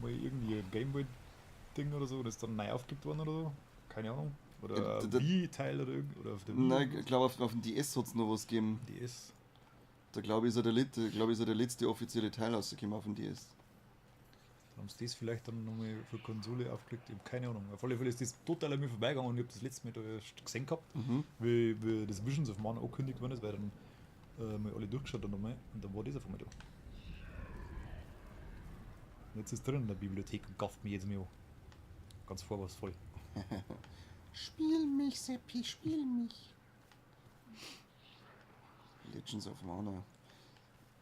mal irgendwie ein Gameboy-Ding oder so, das ist dann neu aufgelegt worden oder so. Keine Ahnung. Oder ein Wii-Teil oder irgend oder auf der Wii. Nein, ich glaube, auf dem DS hat es noch was gegeben. DS. Da glaube ich, ist er der letzte offizielle Teil rausgekommen auf dem DS. Dann haben sie das vielleicht dann nochmal für Konsole aufgelegt, ich habe keine Ahnung. Auf alle Fälle ist das total an mir vorbeigegangen und ich habe das letzte Mal da erst gesehen gehabt, wie das Visions of Mana angekündigt worden ist, weil dann mal alle durchgeschaut haben nochmal und dann war das auf einmal da. Und jetzt ist es drin in der Bibliothek und gafft mich jetzt mal an. Ganz vorwurfsvoll. Spiel mich, Seppi, spiel mich. Legends of Mana.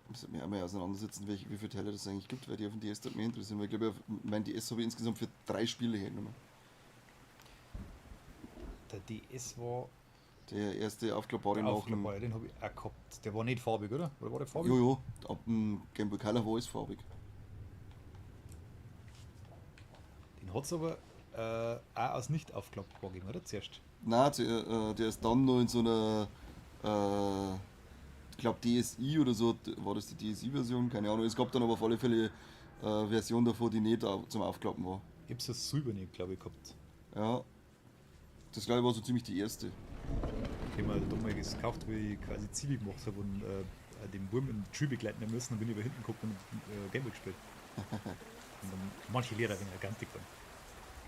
Ich muss mich einmal auseinandersetzen, wie viele Teile das eigentlich gibt, weil die auf dem DS dort mehr interessieren. Weil ich glaube, auf mein DS habe ich insgesamt für 3 Spiele hergenommen. Der DS war. Der erste aufklappbare nach dem. Den habe ich auch gehabt. Der war nicht farbig, oder? Oder war der farbig? Jojo, ab dem Game Boy Color war alles farbig. Den hat es aber auch als nicht aufklappbar gegeben, oder? Zuerst? Nein, der ist dann noch in so einer. Ich glaube DSi oder so, war das die DSi-Version? Keine Ahnung. Es gab dann aber auf alle Fälle eine Version davon, die nicht zum Aufklappen war. Ich hab's das Silberne, glaube ich, gehabt. Ja. Das, glaube ich, war so ziemlich die erste. Ich habe mir damals gekauft, wie ich quasi Zivi gemacht habe und den Wurm in die Schule begleiten müssen. Dann bin ich über hinten geguckt und Gameboy gespielt. Und dann manche Lehrer wegen Gigantik geworden.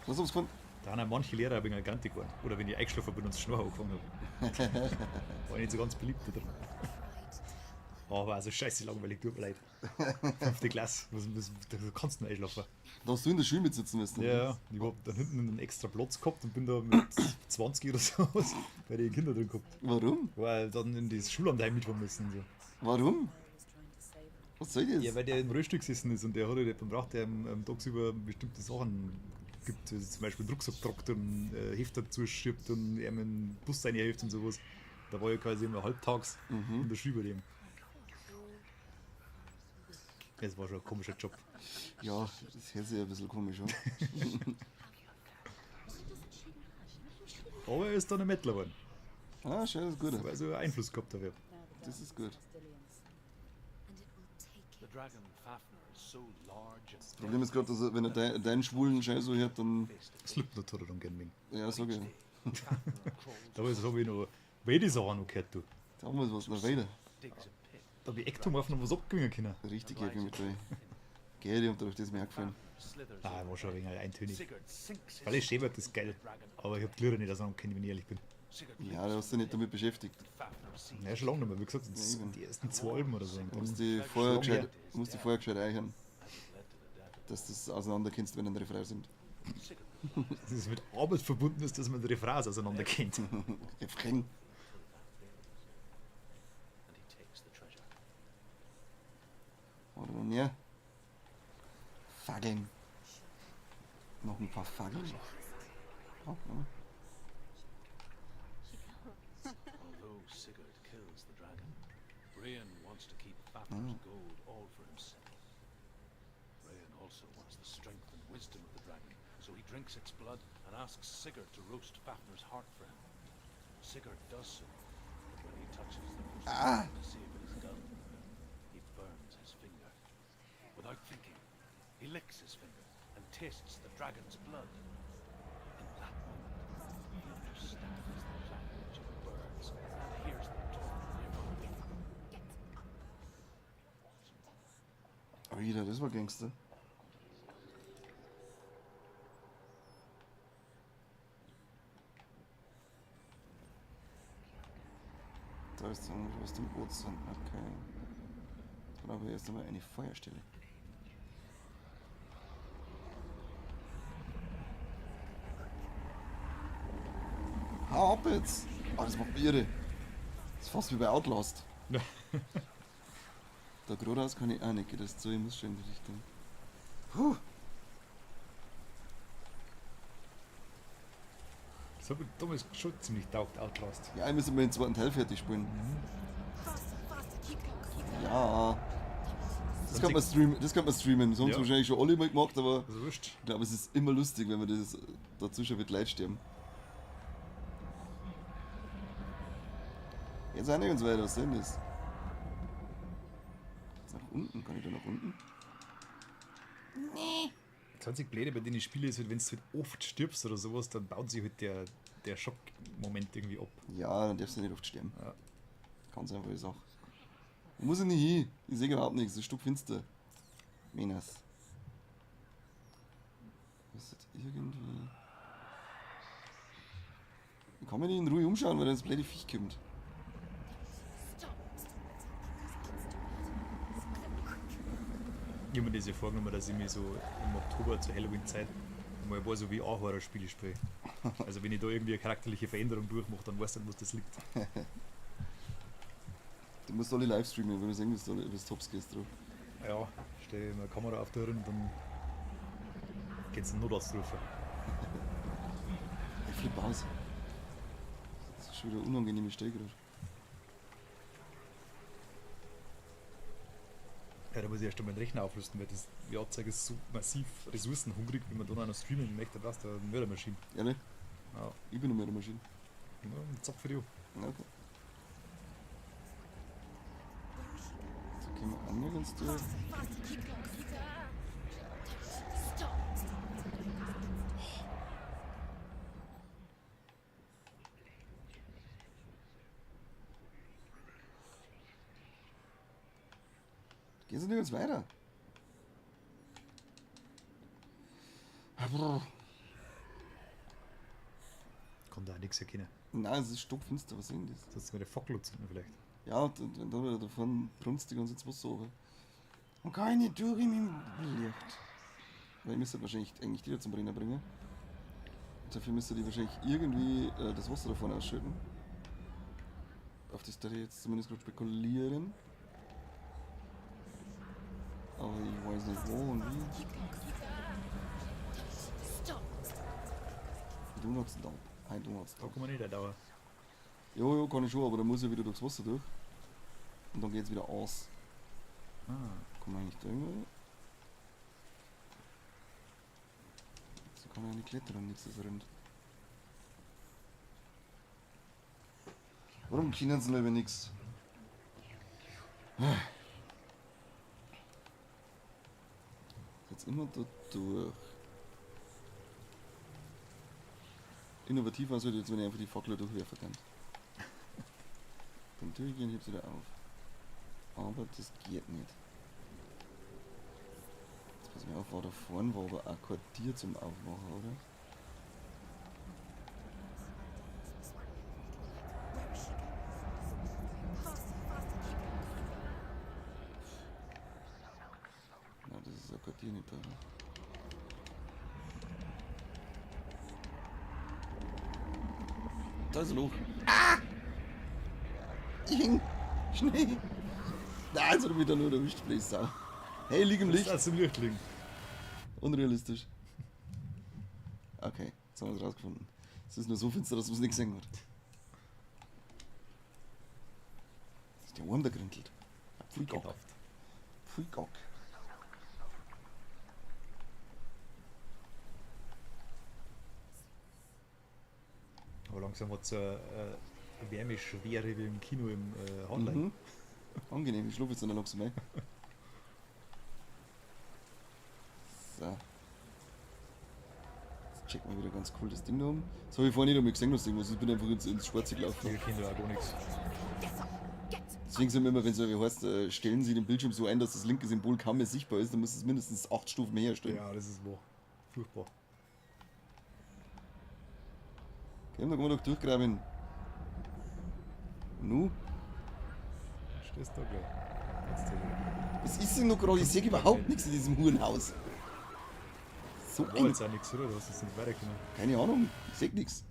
Was haben sie gefunden? Da haben auch manche Lehrer wegen Gigantik geworden. Oder wenn ich eingeschlafen bin und das Schnurr angefangen habe. War nicht so ganz beliebt da drin. Aber also scheiße langweilig, tut mir leid. 5. Klasse, da kannst du nicht einschlafen. Da hast du in der Schule mitsitzen müssen. Ja, ich hab dann hinten einen extra Platz gehabt und bin da mit 20 oder so bei den Kindern drin gehabt. Warum? Weil dann in das Schullandheim mitfahren müssen. Und so. Warum? Was soll das? Ja, weil der im Rollstuhl gesessen ist und der hat halt jemanden braucht, der ihm tagsüber bestimmte Sachen gibt. Also zum Beispiel einen Rucksack tragt und Hefter zuschiebt und ihm in den Bus reinhilft und sowas. Da war ich quasi immer halbtags in der Schule bei dem. Das war schon ein komischer Job. Ja, das hört sich ein bisschen komisch an. Aber er ist dann ein Mettler geworden. Ah, schön, das ist gut. Weil er Einfluss gehabt hat. Das ist gut. Das Problem ist gerade, dass er, wenn er deinen schwulen Scheiß so hört, dann. Slipknot hat er dann gern wegen. Ja, sag ich. Damals habe ich noch beide Sachen noch gehört, du. Damals war es noch weiter. Da habe ich Ektomorph noch was abgewinnen können. Richtig happy mit euch. Gell, die haben doch das mir auch gefallen. Ah, war schon ein wenig eintönig. Weil ich schön wird, das ist geil. Aber ich habe die Lieder nicht auseinander, wenn ich ehrlich bin. Ja, du hast dich nicht damit beschäftigt. Ja, schon lange nicht mehr. Wie gesagt, das sind die ersten 2 Alben oder so. Du musst die vorher gescheit eichern. Dass du das auseinander kennst, wenn ein Refrain sind. Dass es mit Arbeit verbunden ist, dass man die Refrains auseinander kennt. Refrain. Oder noch mehr? Fackeln. Noch ein paar Fackeln. Oh, oh. Although Sigurd kills the dragon, Brian wants to keep Fafnir's gold all for himself. Brian also wants the strength and wisdom of the dragon, so he drinks its blood and asks Sigurd to roast Fafnir's heart for him. Sigurd does so, but when he touches the roasted to see if it is done, he burns his finger. Without thinking, he licks his finger and tastes the dragon's blood. In that moment, he understands the language of birds and hears them talk nearby. Alter, das war Gangster. Da ist irgendwas zum Boot sind. Okay. Jetzt brauchen wir erst einmal eine Feuerstelle. Hau ab jetzt. Ah, das macht mich irre. Das ist fast wie bei Outlast. Da geradeaus kann ich auch nicht, geht das zu, ich muss schon in die Richtung. Puh. Das hat mir damals schon ziemlich taugt, Outlast. Ja, ich muss mal den zweiten Teil fertig spielen. Ja. Das kann man streamen, das kann man streamen. Das haben Ja. wahrscheinlich schon alle mal gemacht, aber Also wurscht. ich glaube, es ist immer lustig, wenn man das dazu schon mit Leid sterben. Jetzt auch nicht ganz weiter, was soll denn das? Jetzt nach unten, kann ich da nach unten? Das einzig Blöde bei denen Spiele ist halt, wenn du halt oft stirbst oder sowas, dann baut sich halt der Schockmoment irgendwie ab. Ja, dann darfst du nicht oft sterben. Ja. Ganz einfache Sache. Wo muss ich nicht hin? Ich sehe überhaupt nichts, es ist stockfinster. Menas. Was ist das irgendwie. Ich kann mich nicht in Ruhe umschauen, weil dann das blöde Viech kommt. Ich habe mir das ja vorgenommen, dass ich mir so im Oktober zur Halloween-Zeit mal ein paar so VR-Horror-Spiele spiele. Also wenn ich da irgendwie eine charakterliche Veränderung durchmache, dann weiß ich nicht, was das liegt. Du musst alle live streamen, wenn du sehen, wie du Tops gehst drauf. Ja, stelle ich mir eine Kamera auf da drin und dann geht's den Notarzt rufen. Ich flippe aus. Das ist schon wieder eine unangenehme Stelle gerade. Ja, da muss ich erst einmal den Rechner aufrüsten, weil das VR-Zeug ist so massiv ressourcenhungrig, wenn man da noch streamen möchte, dann brauchst du eine Mördermaschine. Ehrlich? Ja. Ich bin eine Mördermaschine. Ja, zapf für dich. Ja, okay. So gehen wir auch nirgends durch. Gehen Sie nirgends weiter. Brr. Kann da auch nichts erkennen. Nein, es ist stockfinster, was ist denn das? Sollst du mir die Fackel zünden vielleicht? Ja, und wenn dann wieder davon brunst die ganze Zeit Wasser runter. Und kann ich nicht durch in meinem Licht. Weil ich müsste wahrscheinlich eigentlich die da zum Brenner bringen. Und dafür müsste die wahrscheinlich irgendwie das Wasser davon ausschütten. Auf das darf ich jetzt zumindest gerade spekulieren. Aber ich weiß nicht wo und wie. I do not stop. I do not Da stop. kann man nicht dauern. Jo, jo, kann ich schon, aber dann muss ich wieder durchs Wasser durch. Und dann geht's wieder aus. Ah. Kann man eigentlich da irgendwie? So kann man ja nicht klettern, nichts ist rennt. Warum können sie lieber nichts? Jetzt immer da durch. Innovativ war es halt jetzt, wenn ich einfach die Fackel durchwerfen kann. Dann durchgehen, heb's wieder auf. Aber das geht nicht. Jetzt pass mal auf, war da vorne war aber auch kein Tier zum Aufmachen, oder? Nein, das ist auch kein Tier nicht da. Oder? Da ist ein Loch. Ah! Ich häng. Schnell. Nein, jetzt hat er mich da nur erwischt, blöd Sau. Hey, lieg im Das Licht. ist also im Licht liegen. Unrealistisch. Okay, jetzt haben wir es rausgefunden. Es ist nur so finster, dass man es nicht gesehen hat. Ist der Wurm da gerintelt? Pfui Gott. Ekelhaft. Pfui Gott. Aber langsam hat es eine Wärmeschwere wie im Kino im Hotline. Mhm. Angenehm, ich schlafe jetzt dann langsam ein. So. Jetzt checken wir wieder ganz cool das Ding da um. Das habe ich vorhin nicht einmal gesehen, das Ding was. Ich bin einfach ins Schwarze gelaufen. Ich kenne da auch gar nichts. Deswegen sind wir immer, wenn es so heißt, stellen Sie den Bildschirm so ein, dass das linke Symbol kaum mehr sichtbar ist, dann muss es mindestens 8 Stufen mehr herstellen. Ja, das ist wahr. Furchtbar. Okay, da kann man doch durchgraben. Nu? Stehst da gleich. Jetzt hier. Was ist denn noch gerade? Ich sehe überhaupt nichts in diesem Hurenhaus. So War ein. jetzt auch nichts, oder? Du hast jetzt nicht weitergekommen. Keine Ahnung, ich sehe nichts.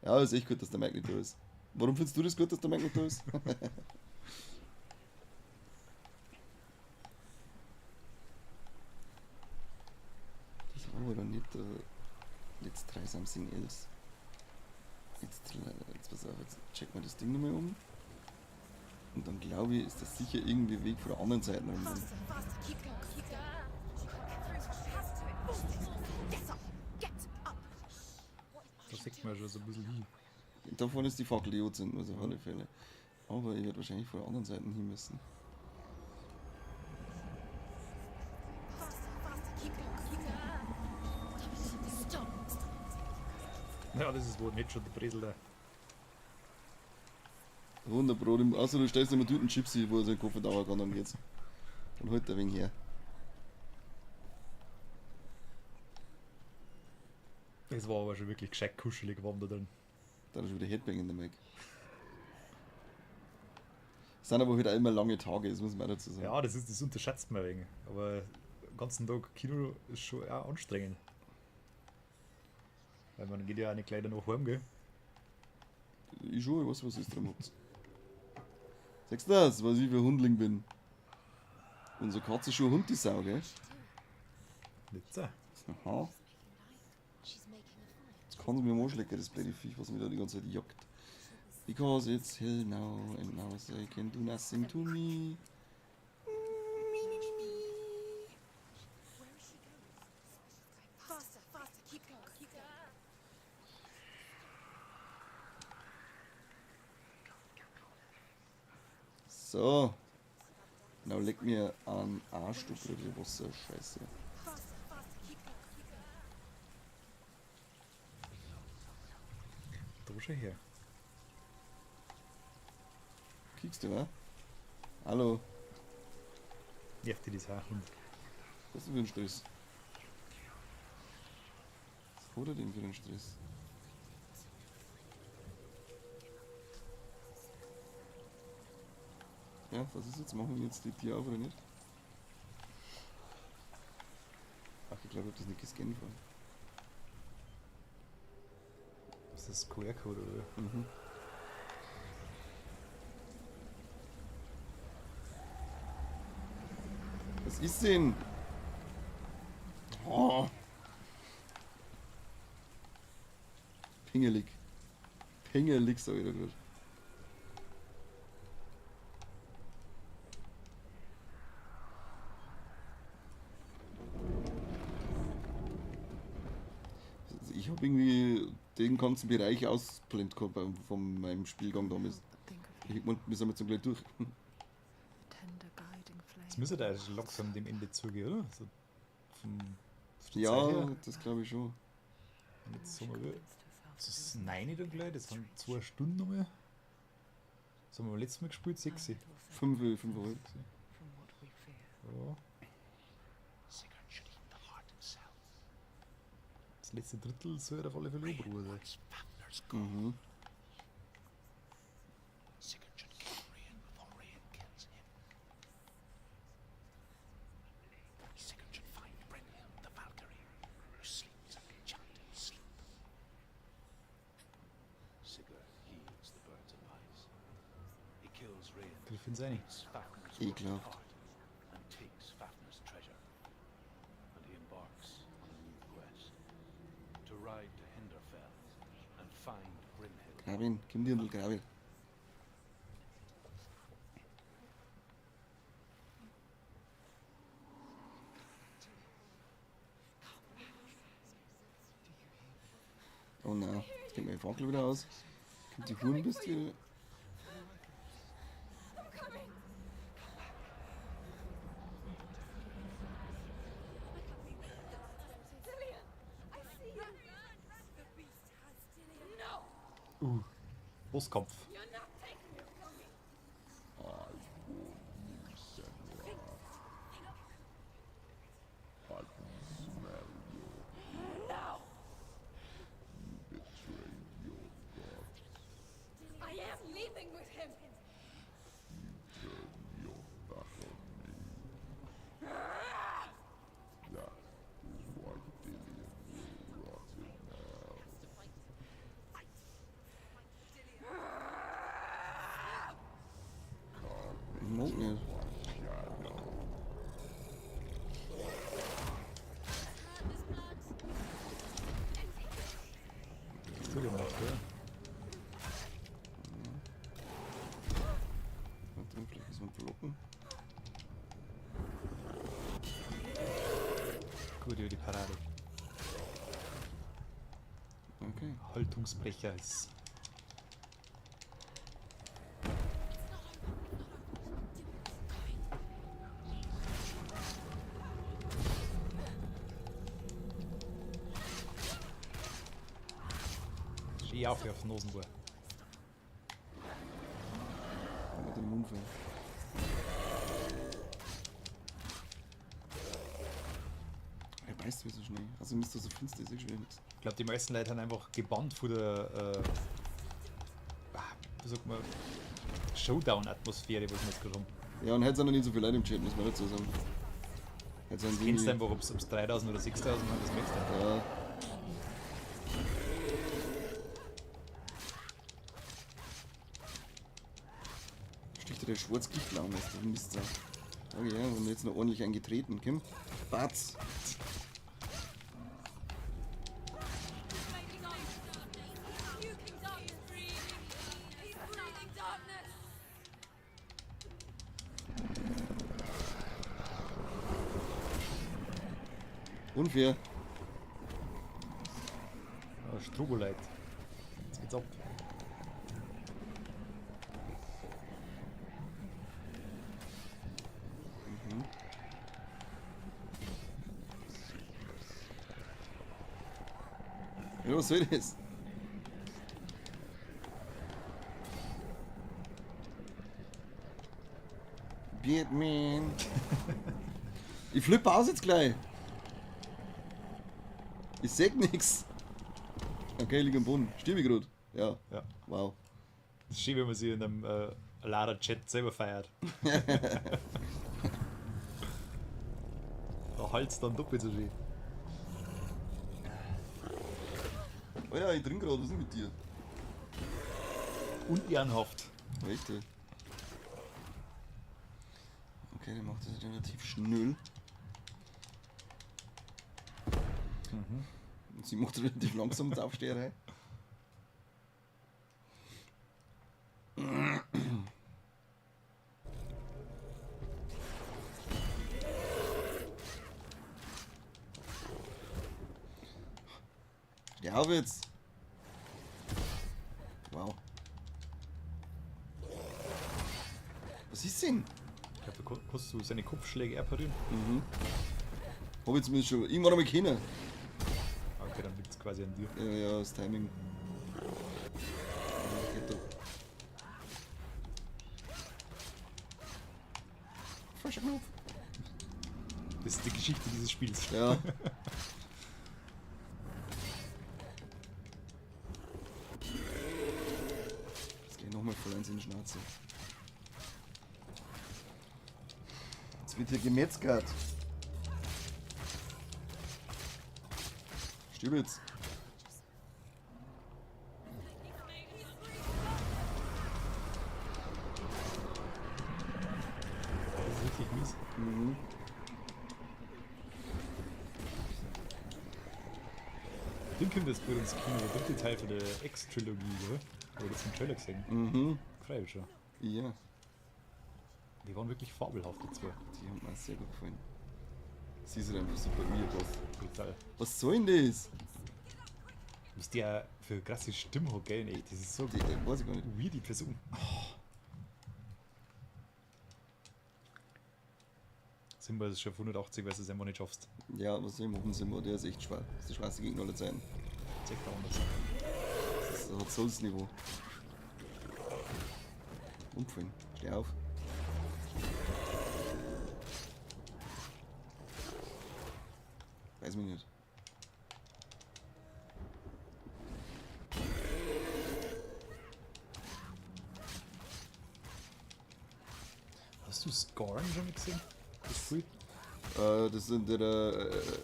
Ja, ist echt gut, dass der Mike nicht da ist. Warum findest du das gut, dass der Mike nicht da ist? Das war aber dann nicht. Let's try something else. Jetzt pass auf, jetzt checken wir das Ding nochmal um. Und dann glaube ich, ist das sicher irgendwie Weg von der anderen Seite rum. Faster, faster, keep going, keep going. She can't get through. She has to. Get up, get up. Da sieht man schon so ein bisschen hin. Da vorne ist die Fackel, die anzünden muss auf alle Fälle. Aber ich werde wahrscheinlich von der anderen Seite hin müssen. Faster, faster, keep going, keep going. Stop. Ja, das ist wohl nicht schon der Bresel da. Wunderbrot. Außer du stellst immer dort einen Gypsy, wo er seinen Koffer dauern kann, dann geht's. Und holt ein wenig her. Das war aber schon wirklich gescheit kuschelig warm da drin. Da ist schon wieder Headbang in der Mike. Es sind aber halt auch immer lange Tage, das muss man auch dazu sagen. Ja, das unterschätzt man ein wenig. Aber den ganzen Tag Kino ist schon auch anstrengend. Weil man geht ja auch nicht gleich danach heim, gell? Ich schon, ich weiß, was ihr drin habt. Sagst du das, was ich für ein Hundling bin? Unsere Katze ist schon ein Hund, die Sau, gell? Nicht so. Aha. Jetzt kann sie mir am Arsch lecken, das blöde Viech, was mich da die ganze Zeit jagt. Because it's hell now and now they can do nothing to me. Where is she going? Faster, faster, keep going, keep going. So. Now leck mir an Arsch, du blöde Wasser, Scheiße. Faster, faster, keep going, keep going. Da schon her. Kickst du, wa? Hallo. Nervt dich das auch, Hund. Was ist denn für ein Stress? Was hat er denn für einen Stress? Ja, was ist jetzt? Machen wir jetzt die Tür auf oder nicht? Ach, ich glaube, ich hab das nicht gescannt vorhin. Ist das QR-Code oder? Mhm. Was ist denn? Oh. Pingelig. Pingelig, sag ich da grad. Also ich hab irgendwie den ganzen Bereich ausblendet gehabt von meinem Spielgang damals. Ich hab gemeint, wir sind jetzt so gleich durch. Das müsste da eigentlich langsam dem Ende zugehen, oder? So von der Ja, Zeit her. das glaube ich schon. Und jetzt sagen wir, das ist 9 dann gleich, das sind 2 Stunden nochmal. Das haben wir letztes Mal gespielt, 6. 5, fünf halb. Ja. Das letzte Drittel soll auf alle Fälle Ruhe sein. Mhm. Sigurd should kill Regin before Regin kills him. Sigurd should find Brynhild, the Valkyrie, who sleeps an enchanted sleep. Sigurd heeds the bird's advice. He kills Regin, Griff ins Eine. eats Fafnir's broken Ekelhaft. heart, and takes Fafnir's treasure. And he embarks on a new quest. To ride to Hinderfell and find Brynhild. Grabin, komm dir Grabin. Oh nein, jetzt geht meine Fackel wieder aus. Kommt die Hurenbist wieder. I'm coming. Dillion, I see you. The beast has Dillion. No, Bosskampf. you're not taking it from me. No. I am leaving with him. Zugemacht, ja. Warte mal, vielleicht müssen wir blocken. Gut, über die Parade. Okay. Haltungsbrecher ist. Schön auf auf den Nosenbohr. Mit dem Mund voll. Er beißt wie so schnell. Also müsste so finster ist eh schon wieder nichts. Ich glaube, die meisten Leute haben einfach gebannt von der, wie sagt man, Showdown-Atmosphäre, was wir jetzt gerade haben. Ja, und heute sind noch nicht so viele Leute im Chat, muss man dazu sagen. Heute sind Du kennst einfach, ob es 3000 oder 6000 sind, das merkst du einfach. Ja. Sticht dir der Schwarzgichtlaune, ist das Mist. Okay, ja, und jetzt noch ordentlich eingetreten, Kim. Batz! He's breathing darkness. Unfair. Ah, Strobolight. Jetzt geht's ab. Ja, was soll das? Batman. Ich flippe aus jetzt gleich. Ich seh nix. Okay, ich lieg am Boden. Stirb ich grad? Ja. Ja. Wow. Das ist schön, wenn man sich in einem Lara-Chat selber feiert. Da halt's dann doppelt so schön. Alter, ich trink grad, was ist denn mit dir? Unehrenhaft. Echt, ey. Okay, der macht das relativ schnell. Und sie macht relativ langsam die Aufsteherei. Steh auf jetzt! Wow. Was ist denn? Ich glaube, da kannst du seine Kopfschläge auch parieren. Hab ich zumindest schon irgendwann einmal können. Okay, dann liegt's quasi an dir. Ja, ja, das Timing. Ja, geht doch. Falscher Knopf. Das ist die Geschichte dieses Spiels. Ja. Jetzt geh ich nochmal voll eins in die Schnauze. Jetzt wird hier gemetzgert. Stirb jetzt. Das ist richtig mies. Den kommt jetzt gut ins Kino, der dritte Teil von der X-Trilogie, oder? Habe ich jetzt im Trailer gesehen. Freu mich schon. Ja, Die waren wirklich fabelhaft, die zwei. die haben mir sehr gut gefallen. Sie ist halt einfach super mir drauf. Brutal. Was soll denn das? Was der für eine krasse Stimme hat, gell? Echt, das ist so Die, weiß ich gar nicht. weird, die Person. Oh. Simba ist schon auf 180, weil du es einfach nicht schaffst. Ja, was soll ich machen, Simba? Der ist echt schwer. Das ist der schwerste Gegner aller Zeiten. Das ist echt anders. Das ist, hat Souls-Niveau. Umfallen. Steh auf. Weiß mich nicht. Hast du Scorn schon mal gesehen? Das Spiel? Das ist in der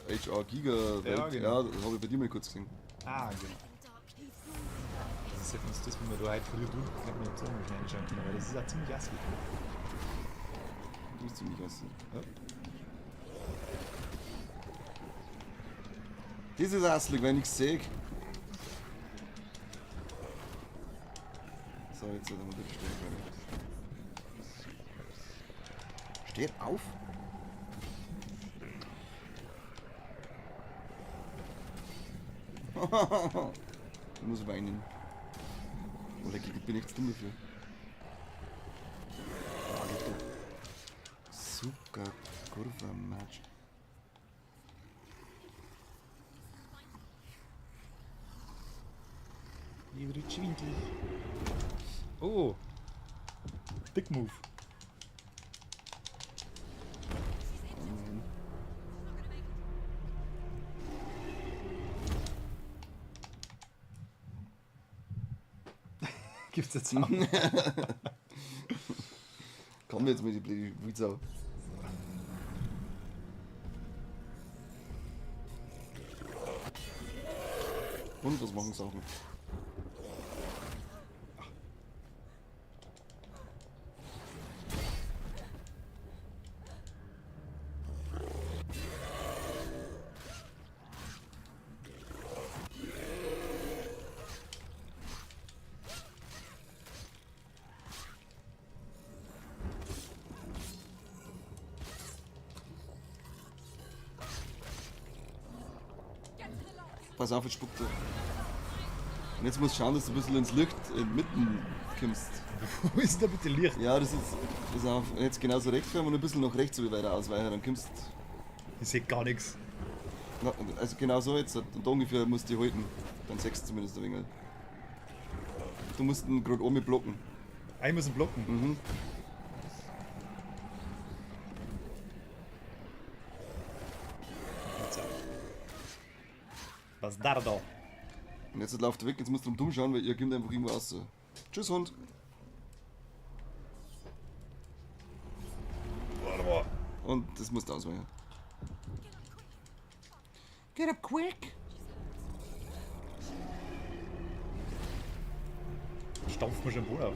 HR Giga Welt. Ja, genau. Ja, das habe ich bei dir mal kurz gesehen. Ah, genau. Das ist halt uns das, wenn wir da heute früh tun, könnte man jetzt auch mal schnell reinschauen können, weil das ist auch ziemlich assig. Du bist ziemlich assig. Ja. Das ist assig, weil ich nichts sehe. So, jetzt wird er mal bitte stehen. Steht auf? Ich muss weinen. Oder ich bin echt dumm dafür. Suka, kurwa mać. Oh. Dick Move. Gibt's jetzt auch. Komm jetzt mit die blöde Witzau. Und was machen Sachen? Pass auf, jetzt spuckt er. Und jetzt musst du schauen, dass du ein bisschen ins Licht mitten kommst. Wo ist denn da bitte Licht? Ja, das ist. Pass auf, jetzt genauso rechts fahren und ein bisschen nach rechts so weiter ausweichen, dann kommst Ich seh gar nichts. Na, also genau so jetzt. Und da ungefähr musst du dich halten. Dann sechst du zumindest ein wenig. Du musst ihn gerade oben blocken. Ah, ich muss ihn blocken. Mhm. Jetzt auch. Was da da? Und jetzt läuft er weg, jetzt musst du dumm schauen, weil ihr kommt einfach irgendwo raus. Tschüss, Hund. Warte mal. Und das musst du ausweichen. Get up quick! Stampft mir schon den Boden auf.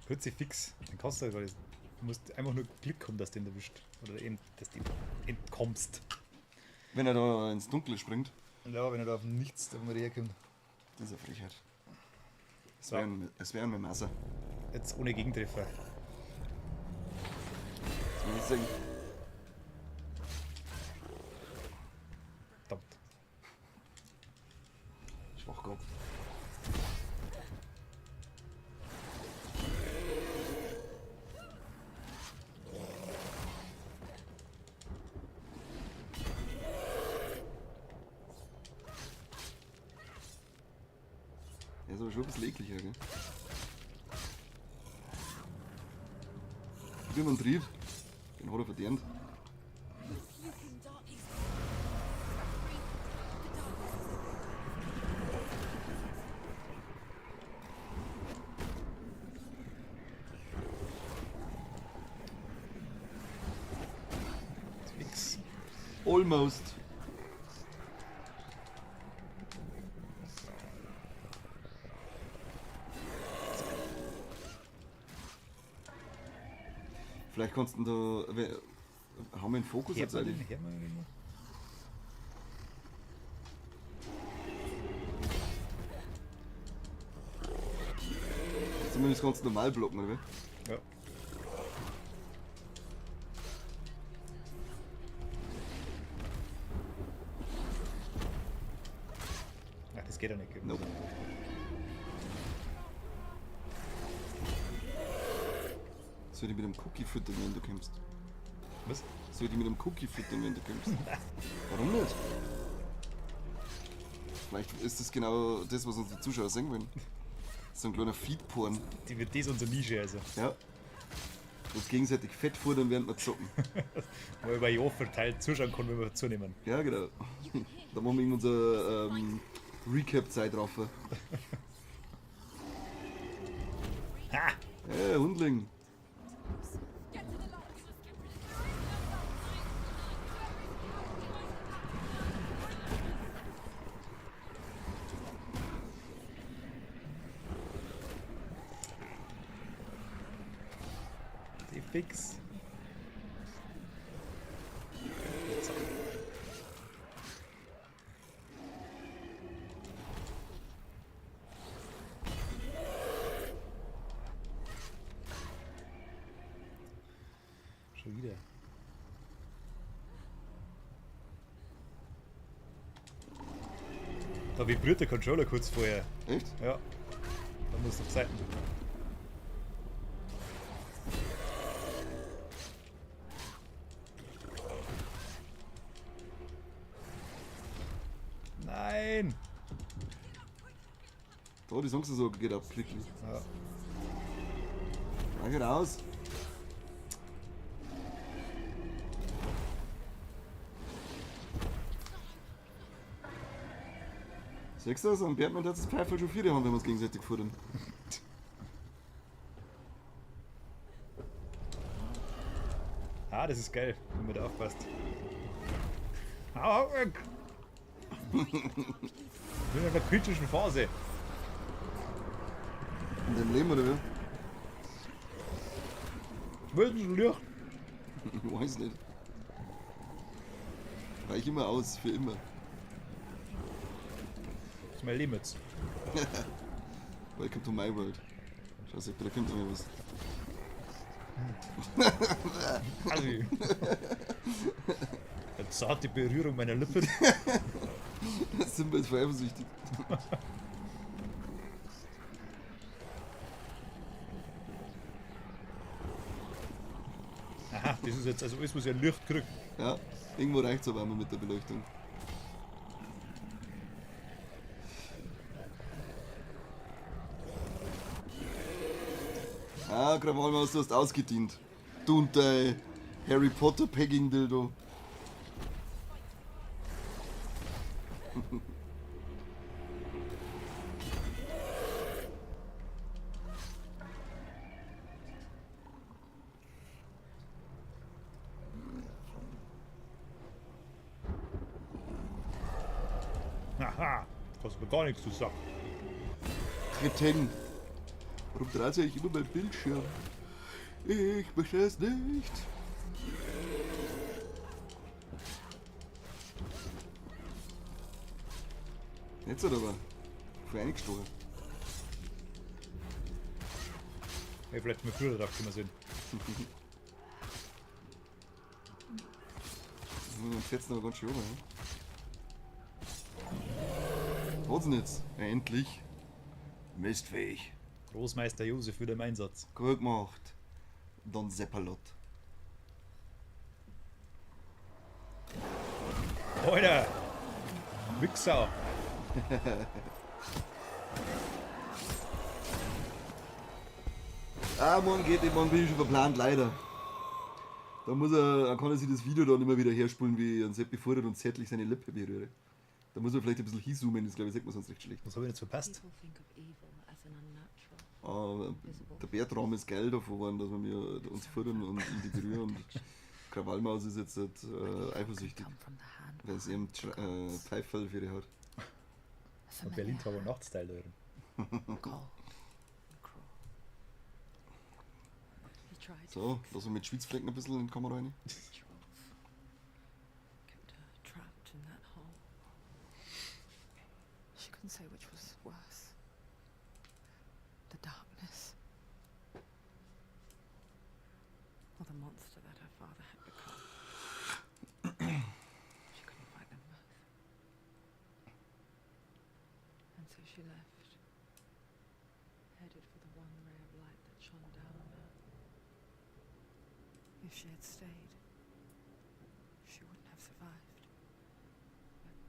Kruzifix, den kannst du gar nicht. Du musst einfach nur Glück haben, dass du den erwischt. Oder eben, dass du entkommst. Wenn er da ins Dunkle springt, Ja, wenn er da auf nichts da herkommt. das ist eine Frechheit. Es So. wäre ein Messer. Jetzt ohne Gegentreffer. Das muss ich sagen. Verdammt. Schwachkopf. Er ist aber schon ein bisschen ekliger, gell? Gib ihm einen Trieb. Den hat er verdient. Fix. Almost. Vielleicht kannst du da. Haben wir einen Fokus Hört jetzt man den? eigentlich? Hört man den noch? Zumindest kannst du normal blocken, oder? wie? Ja. Ach, das geht ja nicht. gell? Nope. Soll ich mit einem Cookie füttern, wenn du kommst? Was? Soll ich dich mit einem Cookie füttern, wenn du kommst? Warum nicht? Vielleicht ist das genau das, was unsere Zuschauer sehen wollen. So ein kleiner Feed-Porn. Die wird das unsere Nische, also. Ja. Uns gegenseitig Fett futtern, während wir zocken. Wo man über Jahr verteilt zuschauen kann, wenn wir zunehmen. Ja, genau. Da machen wir unser Recap-Zeit drauf. Ha! Hey, Hundling. Fix. Zack. Schon wieder. Da vibriert der Controller kurz vorher. Echt? Ja. Da muss auf Seiten. Nein! Da, die Songs so geht ab, klick. Ja. Danke raus. Siehst du das? Am Bergmann hat das Pfeife schon vier haben, wenn wir uns gegenseitig futtern. Ah, das ist geil, wenn man da aufpasst. Hau weg! Ich bin in der kritischen Phase. In deinem Leben, oder wie? Wo ist denn das Licht? Ich weiß nicht. Reich immer aus, für immer. Das ist mein Leben jetzt. Welcome to my world. Scheiße, da kommt immer was. Assi. Eine zarte Berührung meiner Lippen. Simba ist eifersüchtig. Aha, das ist jetzt also alles, was ich an Licht kriege. Ja, irgendwo reicht es aber einmal mit der Beleuchtung. Ah, Krawallmaus, du hast ausgedient. Du und dein Harry Potter Pegging Dildo. Aha, kostet mir gar nichts, du Sack. Kretin. Warum dreht sich eigentlich immer mein Bildschirm? Ich möchte es nicht. Jetzt hat aber voll eingestochen. Hey, vielleicht mal früher drauf gekommen sind. Wir fetzen aber ganz schön oben, ne? Was denn jetzt? Ja, endlich. Mistfähig. Großmeister Josef wieder im Einsatz. Gut gemacht. Don Seppalot. Alter! Wichser! Ah, morgen geht nicht, morgen bin ich schon verplant, leider. Da muss er, dann kann er sich das Video dann immer wieder herspulen, wie ein Seppi fordert und zärtlich seine Lippe berühre. Da muss man vielleicht ein bisschen hinzoomen, das glaube ich, sieht man sonst recht schlecht. Was habe ich jetzt verpasst? Ah, der Bertram ist geil davon geworden, dass wir mir uns futtern und ihn die berühren und Krawallmaus ist jetzt halt, eifersüchtig, weil sie eben Pfeiferl für die hat. Und Berlin Tag und Nacht-Style da drin. So, lass uns mit Schwitzflecken ein bisschen in die Kamera rein. She couldn't say which was worse. The darkness. Or the monster that her father had become. She couldn't fight them both. And so she left, headed for the one ray of light that shone down on her. If she had stayed, she wouldn't have survived. But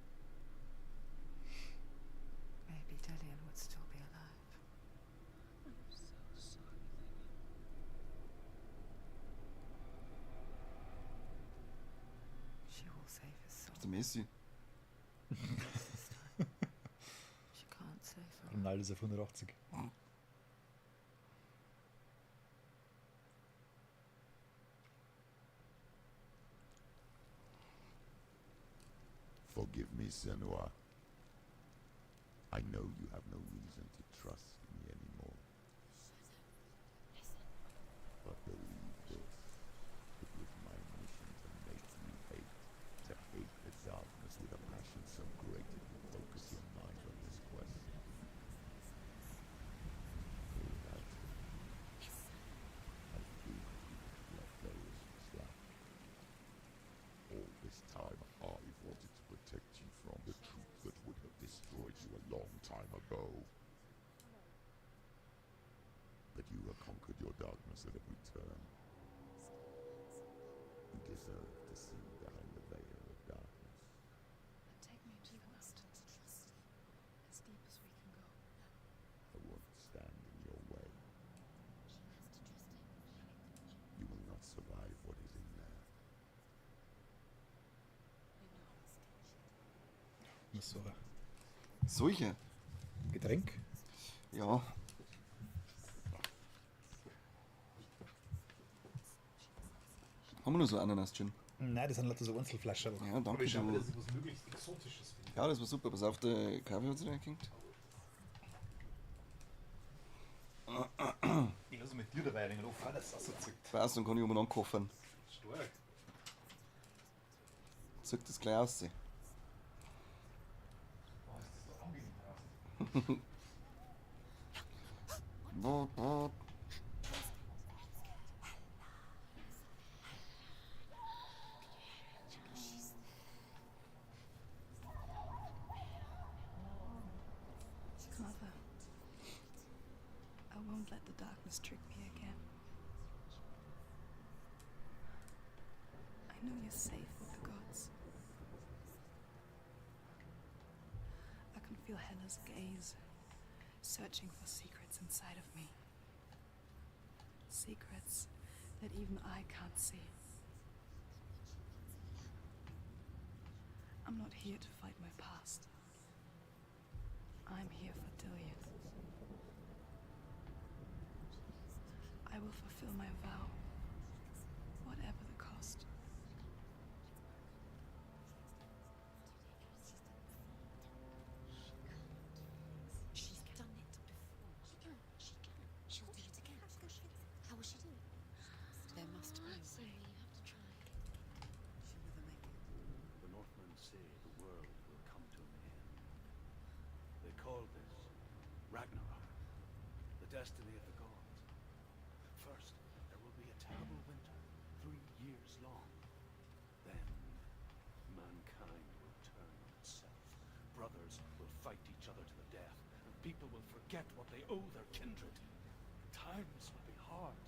maybe Delian would still be alive. I'm so sorry, Lily. She will save his soul. Das ist der Messi. This time. She can't save her. Ronaldo ist auf 180. Forgive me, Senua. I know you have no reason to trust me anymore. But believe this. that you have conquered your darkness at every turn. You deserve to see behind the veil of darkness. Then take me into the mountains. As deep as we can go. I won't stand in your way. You will not survive what is in there. Was so ein Solche? Getränk? Ja. Haben wir nur so Ananas-Gin? Nein, das sind lauter so Einzelflaschen. Ja, danke, Aber ich schau du. mir, dass ich was möglichst Exotisches finde. Ja, das war super. Pass auf, der Kaffee hat sich reingehängt. Ich lasse mit dir dabei einen Ofen, dass das so zückt. Passt, dann kann ich umeinander kochen. Stark. Zückt das gleich aus. Oh, ist das so angenehm draußen. Mother, I won't let the darkness trick me again. I know you're safe with the gods. I can feel Hela's gaze, searching for secrets inside of me. Secrets that even I can't see. I'm not here to fight my past. I'm here for Dillion. I will fulfill my vow, whatever the cost. She's done it before. She can. She can. She'll do it again. How will she do it? There must be a way. You have to try. She'll never make it. The Northmen say the world will come to an end. They call this Ragnarok, the destiny of the gods. First, there will be a terrible winter, 3 years long. Then, mankind will turn on itself. Brothers will fight each other to the death, and people will forget what they owe their kindred. Times will be hard.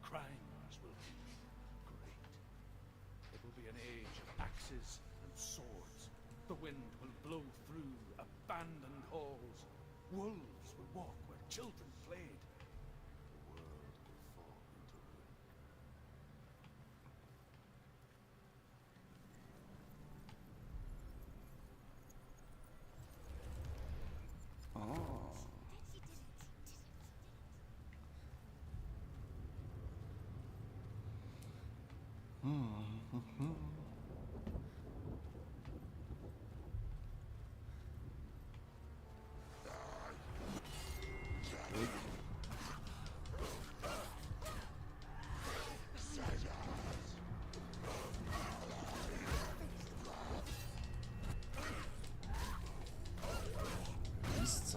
Crimes will be great. It will be an age of axes and swords. The wind will blow through abandoned halls. Wolves will walk where children played. The world will fall into ruin. Ah. Mist.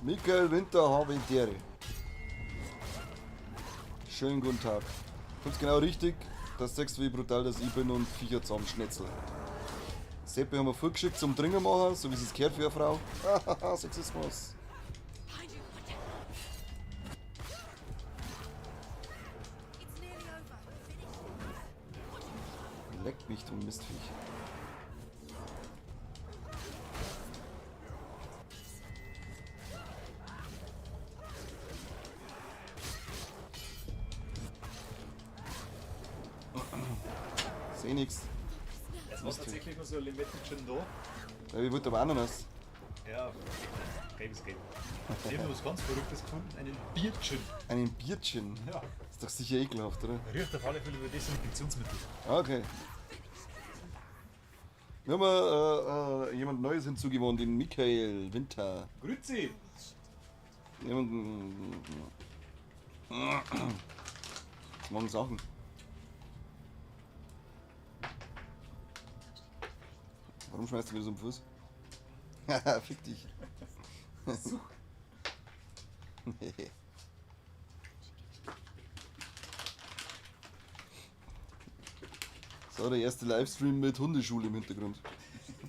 Michael Winter habe die Ehre. Schönen guten Tag. Kommt's genau richtig, dass du sagst, wie brutal das ich bin und Viecher zusammenschnetzel. Seppi haben wir vorgeschickt zum Dringer machen, so wie es gehört für eine Frau. Hahaha, Sexismus. Leck mich, du Mistviech. Seh nix. Es war tatsächlich nur so ein Limetten-Gin da. Ja, ich wollte aber Ananas. Ja, gelb ist gelb. Ich habe was ganz Verrücktes gefunden, einen Bier-Gin. Einen Bier-Gin? Ja. Ist doch sicher ekelhaft, oder? Riecht auf alle Fälle über Desinfektionsmittel. Okay. Wir haben jemand Neues hinzugewonnen, den Michael Winter. Grüezi! Das machen Sachen. Warum schmeißt du mir das um den Fuß? Haha, fick dich. So, der erste Livestream mit Hundeschule im Hintergrund.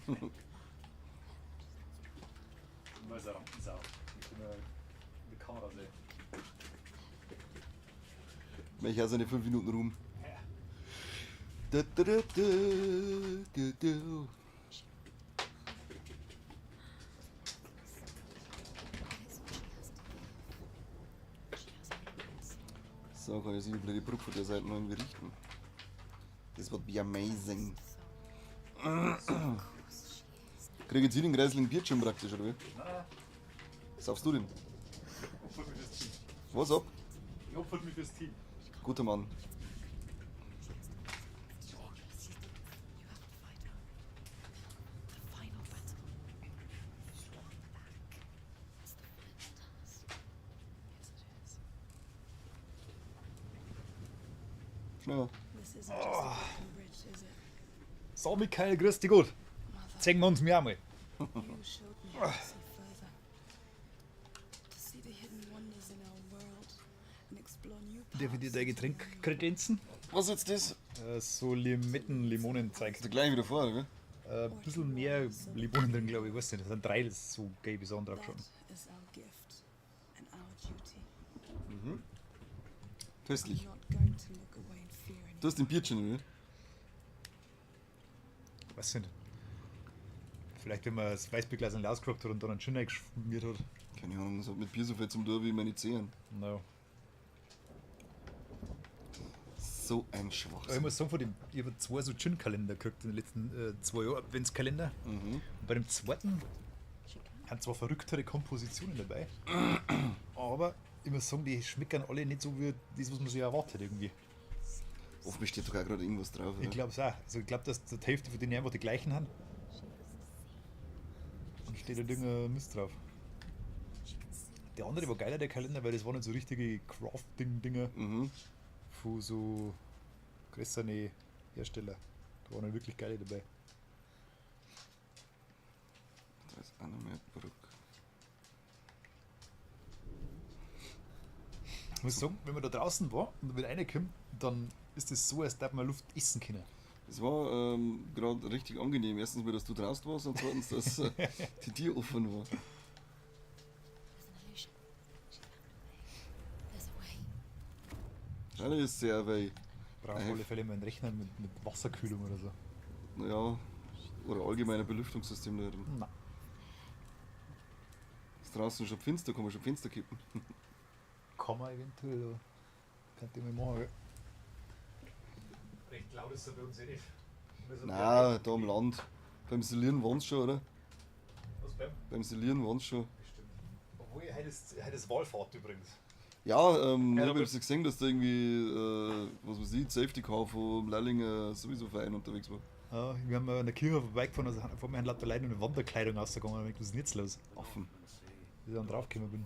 Immer so Rampensau. Ich bin in der Kamera sehen. Möchte auch seine 5 Minuten Ruhm. Da, da, da, da, da, da. So, kann ich sich die blöde Brücke von der Seite noch irgendwie richten. Das wird be amazing. Krieg jetzt hier den grässlichen Bildschirm praktisch, oder wie? Nein. Saufst du den? Opfert mich fürs Team. Was ab? Ich opfert mich fürs Team. Guter Mann. Schneller. Oh. So, Michael, grüß dich gut. Zeigen wir uns mir einmal. Darf ich dir dein Getränk kredenzen? Was ist jetzt das? So Limetten-Limonenzeug. Ist der gleich wieder vor, oder? Ein bisschen mehr Limonen drin, glaube ich. Ich weiß nicht. Das sind drei so gelbe Sachen drauf schon. Mhm. Köstlich. Du hast den Bierchen, oder? Weiß nicht. Vielleicht, wenn man das Weißbierglas rausgeklappt hat und dann einen Gin eingeschmiert hat. Keine Ahnung, das hat mit Bier so viel zum tun wie meine Zehen. No. So ein Aber ich Schwachsinn. muss sagen, von dem, ich habe zwei so Gin-Kalender gekriegt in den letzten 2 Jahren, Adventskalender. Mhm. Und bei dem zweiten haben zwar verrücktere Kompositionen dabei, aber ich muss sagen, die schmecken alle nicht so wie das, was man sich erwartet irgendwie. Oft steht doch auch gerade irgendwas drauf, oder? Ich glaube es auch. Also ich glaube, dass die Hälfte von denen einfach die gleichen haben. Und steht da irgendein Mist drauf. Der andere war geiler, der Kalender, weil das waren nicht so richtige Crafting-Dinger von so größeren Hersteller. Da waren wirklich geile dabei. Da ist auch noch mehr Brücke. Ich muss sagen, wenn man da draußen war und wieder reinkommt, dann ist es so, als darf man Luft essen können. Es war gerade richtig angenehm. Erstens mal, dass du draußen warst und zweitens, dass die Tür offen war. Alles sehr wei. Brauche auf alle Fälle mal einen Rechner mit Wasserkühlung oder so. Ja, oder allgemeiner Belüftungssystem da drin. Nein. Ist draußen schon finster, kann man schon Fenster kippen. Kann man eventuell, ja. Könnte ich mal machen, gell? Recht laut ist er bei uns eh nicht. Nein, da am Land. Beim Silieren waren's schon, oder? Was beim? Beim Silieren waren's schon. Bestimmt. Obwohl, heute ist Wahlfahrt übrigens. Ja, Ja, ich hab jetzt gesehen, dass da irgendwie, was weiß ich, Safety Car vom Lallinger sowieso Verein unterwegs war. Ja, wir haben an der Kirche vorbeigefahren, also vor mir haben lauter Leute in Wanderkleidung rausgegangen und ich, was ist denn jetzt los? Affen. Wie ich dann draufgekommen bin.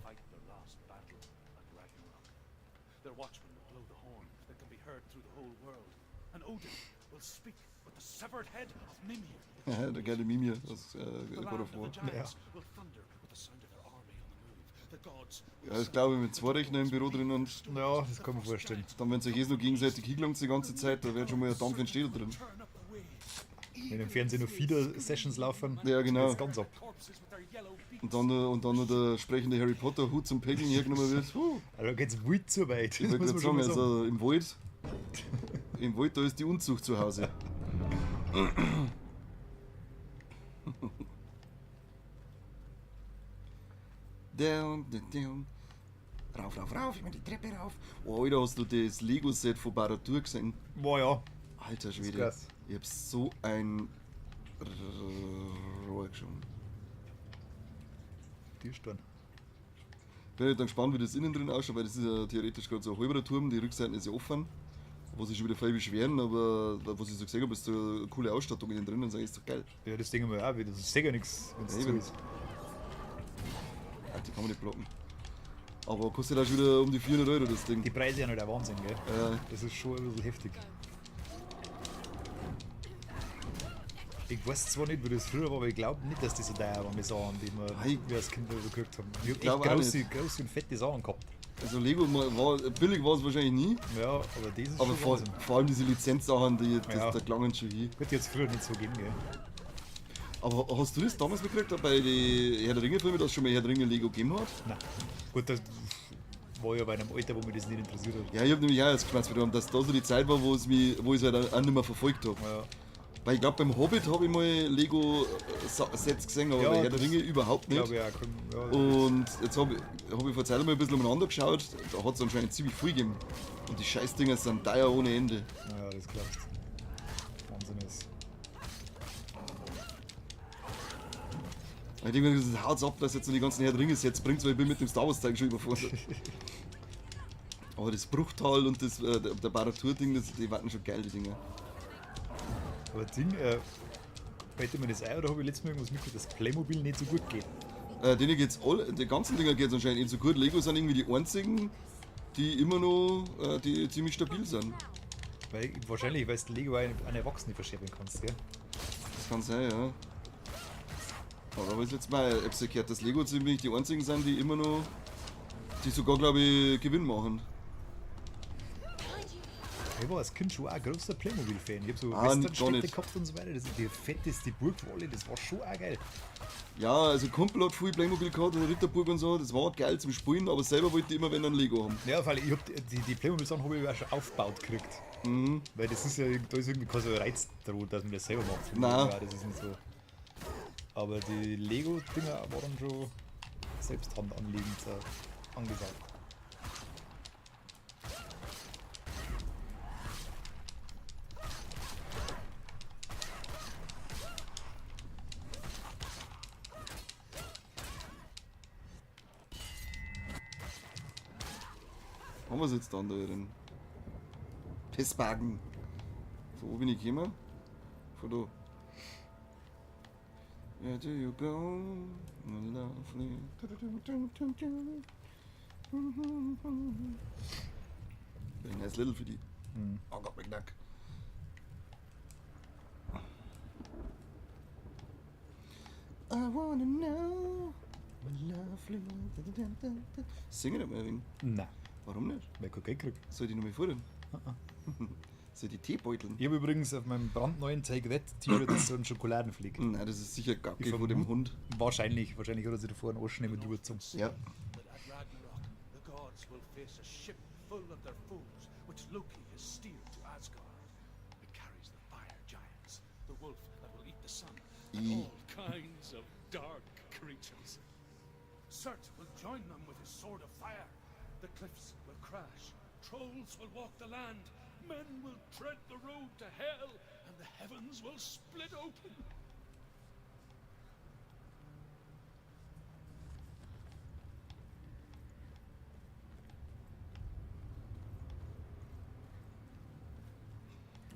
Their watchmen will blow the horn that can be heard through the whole world. And Odin will speak with the severed head of Mimir. Der geile Mimir aus The God land of of the War. giants will thunder with the sound of their army on the move. The gods Ja, das glaube ich, mit 2 Rechner im Büro drin und. Ja, das kann man vorstellen. Dann, wenn sich eh noch gegenseitig hingelangt die ganze Zeit, da wird schon mal ein Dampf entstehen drin. Wenn im Fernsehen noch Feeder-Sessions laufen, Ja, genau. geht's ganz ab. Und dann noch der sprechende Harry Potter-Hut zum Pegeln hergenommen wird. Huh. Also da geht's wild zu weit. Ich wollte Das gerade muss man sagen, schon mal also im Wald, im Wald, da ist die Unzucht zu Hause. Down, down, down. Rauf, rauf, rauf, immer die Treppe rauf. Oh, Alter, hast du das Lego-Set von Barad-dûr gesehen? Boah, ja. Alter Schwede. krass. Ich hab so ein Rohr geschoben. Tierstein. Bin ich dann gespannt, wie das innen drin ausschaut, weil das ist ja theoretisch gerade so ein halber Turm, die Rückseite ist ja offen. Wo sich schon wieder voll beschweren, aber was ich so gesehen habe, ist so eine coole Ausstattung in den drin und sag ich, ist doch geil. Ja, das Ding wir auch wieder. Das ist sicher nichts, wenn es Ja, zu eben. ist. Ja, die kann man nicht blocken. Aber kostet auch schon wieder um die 400 Euro das Ding. Die Preise sind halt auch Wahnsinn, gell? Ja. Das ist schon ein bisschen heftig. Ich weiß zwar nicht, wie das früher war, aber ich glaube nicht, dass die so teuer waren, die Sachen, die wir als Kinder so gekriegt haben. Ich hab echt Glaub auch große, nicht. große und fette Sachen gehabt. Also Lego war, billig war es wahrscheinlich nie. Ja, aber das ist Aber schon Wahnsinn. vor allem diese Lizenzsachen, die, das, Ja. da klangen schon hin. Wird jetzt früher nicht so geben, gell? Aber hast du das damals mitgekriegt, bei den Herr der Ringe-Filmen, dass es schon mal Herr der Ringe Lego gegeben hat? Nein. Gut, das war ja bei einem Alter, wo mich das nicht interessiert hat. Ja, ich hab nämlich auch erst geschmerzt bekommen, dass da so die Zeit war, wo es mich, wo ich es halt auch nicht mehr verfolgt habe. Ja. Weil ich glaube, beim Hobbit habe ich mal Lego-Sets gesehen, aber Ja, bei Herr der das Ringe überhaupt nicht. glaub ich auch, ja. Und jetzt habe ich, hab ich vor Zeit mal ein bisschen umeinander geschaut, da hat es anscheinend ziemlich viel gegeben. Und die Scheißdinger sind teuer ohne Ende. Ja, das glaubst du. Wahnsinn ist. Ich denke mir, das haut's ab, dass jetzt so die ganzen Herr der Ringe-Sets bringt, weil ich bin mit dem Star Wars-Teil schon überfordert. Aber das Bruchtal und das, der Baratur-Ding, die waren schon geil, die Dinger. Aber das Ding, fällt mir das ein oder habe ich letztes Mal irgendwas mitgekriegt, dass Playmobil nicht so gut geht? Denen geht's all, die ganzen Dinger geht's anscheinend nicht so gut. Lego sind irgendwie die einzigen, die immer noch, die ziemlich stabil sind. Weil wahrscheinlich, weil du Lego an Erwachsene verscherben kannst, gell? Das kann sein, ja. Aber da habe ich jetzt mal ich hab's ja gehört, dass Lego ziemlich die einzigen sind, die immer noch, die sogar, glaube ich, Gewinn machen. Ich war als Kind schon auch ein großer Playmobil-Fan. Ich hab so Ah, gar Westernstädte nicht. gehabt und so weiter. Das ist die fetteste Burgwolle, das war schon auch geil. Ja, also Kumpel hat viel Playmobil gehabt und Ritterburg und so, das war geil zum Spielen, aber selber wollte ich immer wenn ein Lego haben. Ja, weil ich hab die Playmobil-Sachen habe ich auch schon aufgebaut gekriegt. Mhm. Weil das ist ja, da ist irgendwie kein so Reiz dran, dass man das selber macht. Nein. Ja, das ist nicht so. Aber die Lego-Dinger waren schon selbst handanlegend angesagt. Haben wir es jetzt dann da drin? Pissbagen. Von wo bin ich gekommen? Von da. Where do you go? My lovely. Very nice little für die. Mhm. Oh Gott, mein Knack. I wanna know, my lovely. Singen nicht mehr wegen. Nein. Warum nicht? Weil ich kein Geld krieg. Soll ich die noch mal fordern? Soll ich die Tee beuteln? Ich habe übrigens auf meinem brandneuen Take That T-Shirt so einen Schokoladenfleck. Nein, das ist sicher Gacke Ich von dem Hund. Wahrscheinlich, wahrscheinlich hat er sich davor einen Arsch nicht mehr drüber gezogen. Ja. That at Ragnarok, the gods will face a ship full of their foes, which Loki has steered to Asgard. It carries the fire giants, the wolf that will eat the sun, and I. all kinds of dark creatures. Surt will join them with his sword of fire. The cliffs will crash, trolls will walk the land, men will tread the road to hell, and the heavens will split open.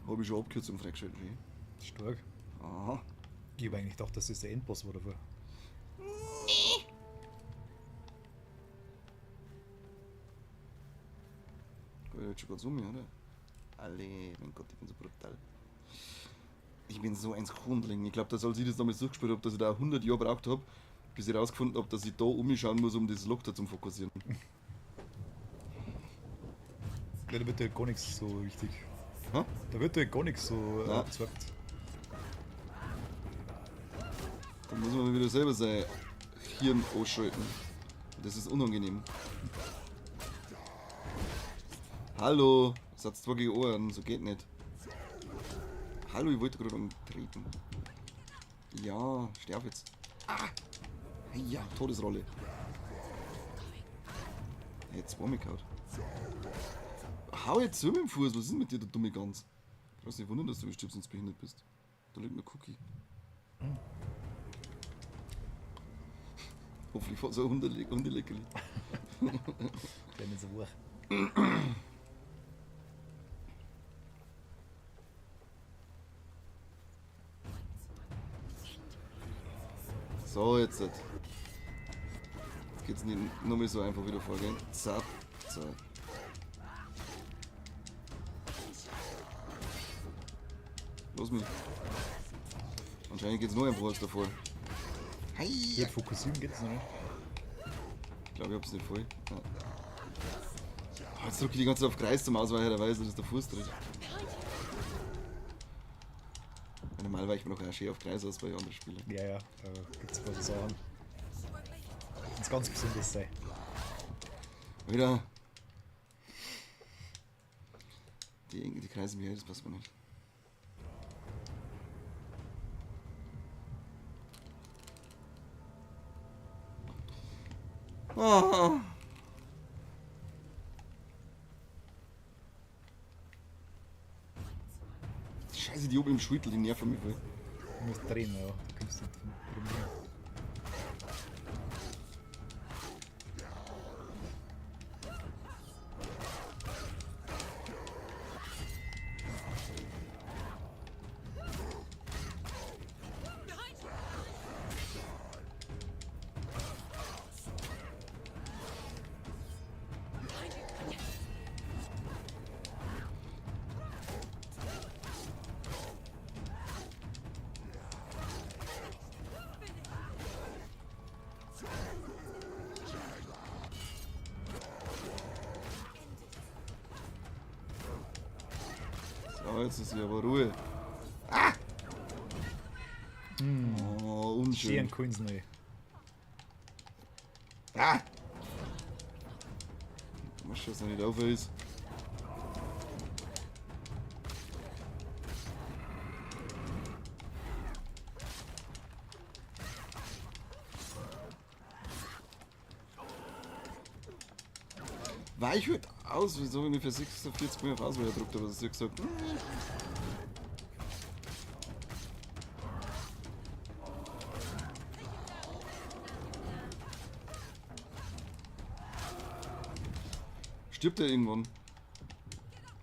Habe ich schon Abkürzung freigeschaltet. Stark. Aha. Ich habe eigentlich gedacht, dass das der Endboss war davor. Geht jetzt schon ganz um, oder? Alle, mein Gott, ich bin so brutal. Ich bin so ein Hundling. Ich glaube, dass als ich das damals durchgespielt habe, dass ich da 100 Jahre gebraucht habe, bis ich rausgefunden habe, dass ich da umschauen muss, um das Loch da zum Fokussieren. Ja, da wird ja gar nichts so richtig. Hä? Da wird ja gar nichts so Nein. gezeigt. Da muss man wieder selber sein Hirn ausschalten. Das ist unangenehm. Hallo, Satz 2 gegen Ohren, so geht nicht. Hallo, ich wollte gerade umtreten. Ja, steh auf jetzt. Ah! Ja, Todesrolle. Jetzt war mich gehauen. Hau jetzt zu mit dem Fuß, was ist denn mit dir, du dumme Gans? Brauchst nicht wundern, dass du bestimmt sonst behindert bist. Da liegt eine Cookie. Hoffentlich war es ein Hundeleckerli. Kleines Wurch. So, jetzt. Jetzt geht's nicht nur mehr so einfach wieder vorgehen. Zack, zack. Los mich. Anscheinend geht's nur einfach als davor. Hey! Hier fokussieren geht's noch nicht. Ich glaube, ich hab's nicht voll. Ja. Oh, jetzt drücke ich die ganze Zeit auf Kreis zum Ausweichen, da weiß ich, dass der Fuß tritt. Normal weicht man doch auch schön auf Kreis aus bei anderen Spielen. Ja, ja, da gibt's ein paar so Sachen. Das ganz besonders sein. Wieder. Die kreisen mir, das passt mir nicht. Oh. Scheiße, die oben im Schwittel, die nerven mich voll. Du musst drehen, ja. Du kommst nicht drum rum. So, jetzt ist hier aber Ruhe. Ah! Oh, unschön. Schön Coins neu. Ah! Du musst schon, dass er nicht auf ist. Weich wird aus, wieso ungefähr 46 Mal auf Auswahl gedruckt habe, was ich gesagt. Stirbt er irgendwann?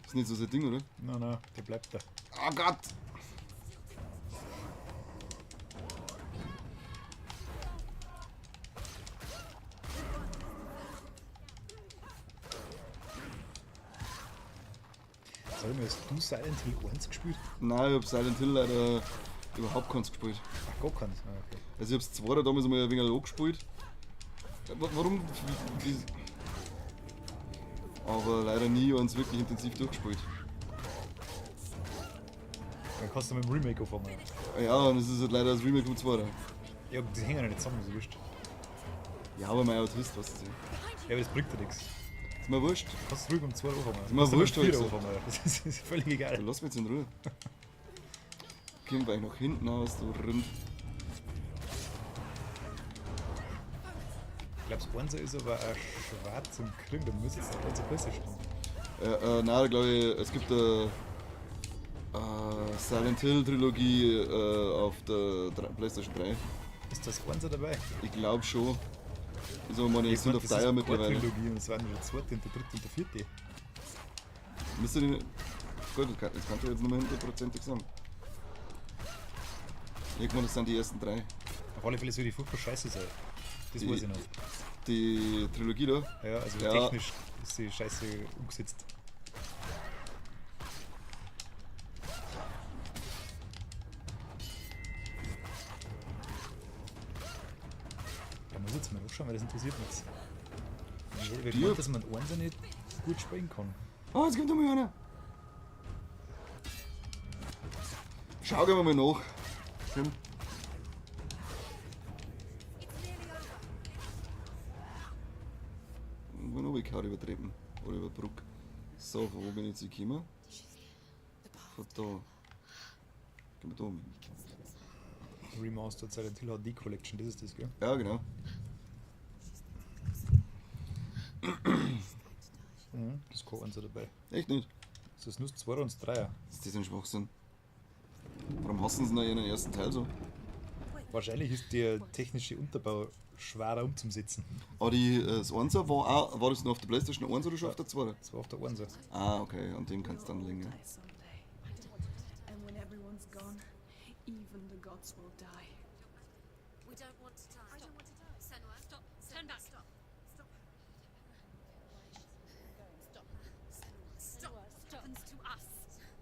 Ist nicht so sein Ding, oder? Nein, nein, der bleibt da. Oh Gott! Sag mal, hast du Silent Hill 1 gespielt? Nein, ich hab Silent Hill leider überhaupt keins gespielt. Ach, gar keins. Ah, okay. Also ich hab's zwar damals mal ein wenig angespielt. Warum? Wie, aber leider nie eins wirklich intensiv durchgespielt. Dann kannst du mit dem Remake anfangen. Ja, und es ist halt leider das Remake vom 2. Ja, die hängen ja nicht zusammen, so wurscht. Ja, aber mein Autist, was ist das? Ja, aber das bringt dir nichts. Ist mir wurscht. Du kannst ruhig um 2 anfangen. Ist mir wurscht, hab ich hab ich anfangen. Das ist völlig egal. Du lass mich jetzt in Ruhe. Komm gleich noch hinten aus, du Rind. Ich glaube, das Einser ist aber auch schwarz zum Kriegen, da muss jetzt der ganze PlayStation haben. Nein, glaube ich, es gibt eine Silent Hill Trilogie auf der PlayStation 3. Ist das Einser dabei? Ich glaube schon. Ist aber meine, Ich sind mein, auf das ist Teuer keine mittlerweile. Trilogie und es waren nur der zweite und der dritte und der vierte. Müsste die. Gut, das kann ich jetzt nicht mehr hundertprozentig sagen. Irgendwann, das sind die ersten drei. Auf alle Fälle soll die furchtbar scheiße sein. Das Die- weiß ich noch. Die Trilogie da? Ja, also Ja. technisch ist die Scheiße umgesetzt. Da muss ich jetzt mal nachschauen, weil das interessiert mich jetzt. Ich meine, dass man Einser nicht gut spielen kann. Oh, jetzt kommt noch mal einer. Schau, gehen wir mal nach. Komm. Irgendwo noch gehauen über Treppen oder über Brücke. So, von wo bin ich jetzt gekommen? Von da. Gehen wir da um. Remastered Silent Hill HD Collection, das ist das, gell? Ja, genau. Mhm, das ist kein Einser dabei. Echt nicht? Das ist nur das Zweier und das Dreier. Ist das ein Schwachsinn? Warum hassen sie denn ihren ersten Teil so? Wahrscheinlich ist der technische Unterbau schwerer umzusetzen. Aber das Einser war auch, war das noch auf der PlayStation 1 oder schon auf der 2? Das war auf der Einser. Ah, okay, an dem kannst du dann liegen. Ja. And when everyone's gone, even the gods will die. We don't want to die. I don't want to die. Senua, stop. Turn back. Stop. Stop. Stop. Senua, stop. What happens to us? Stop.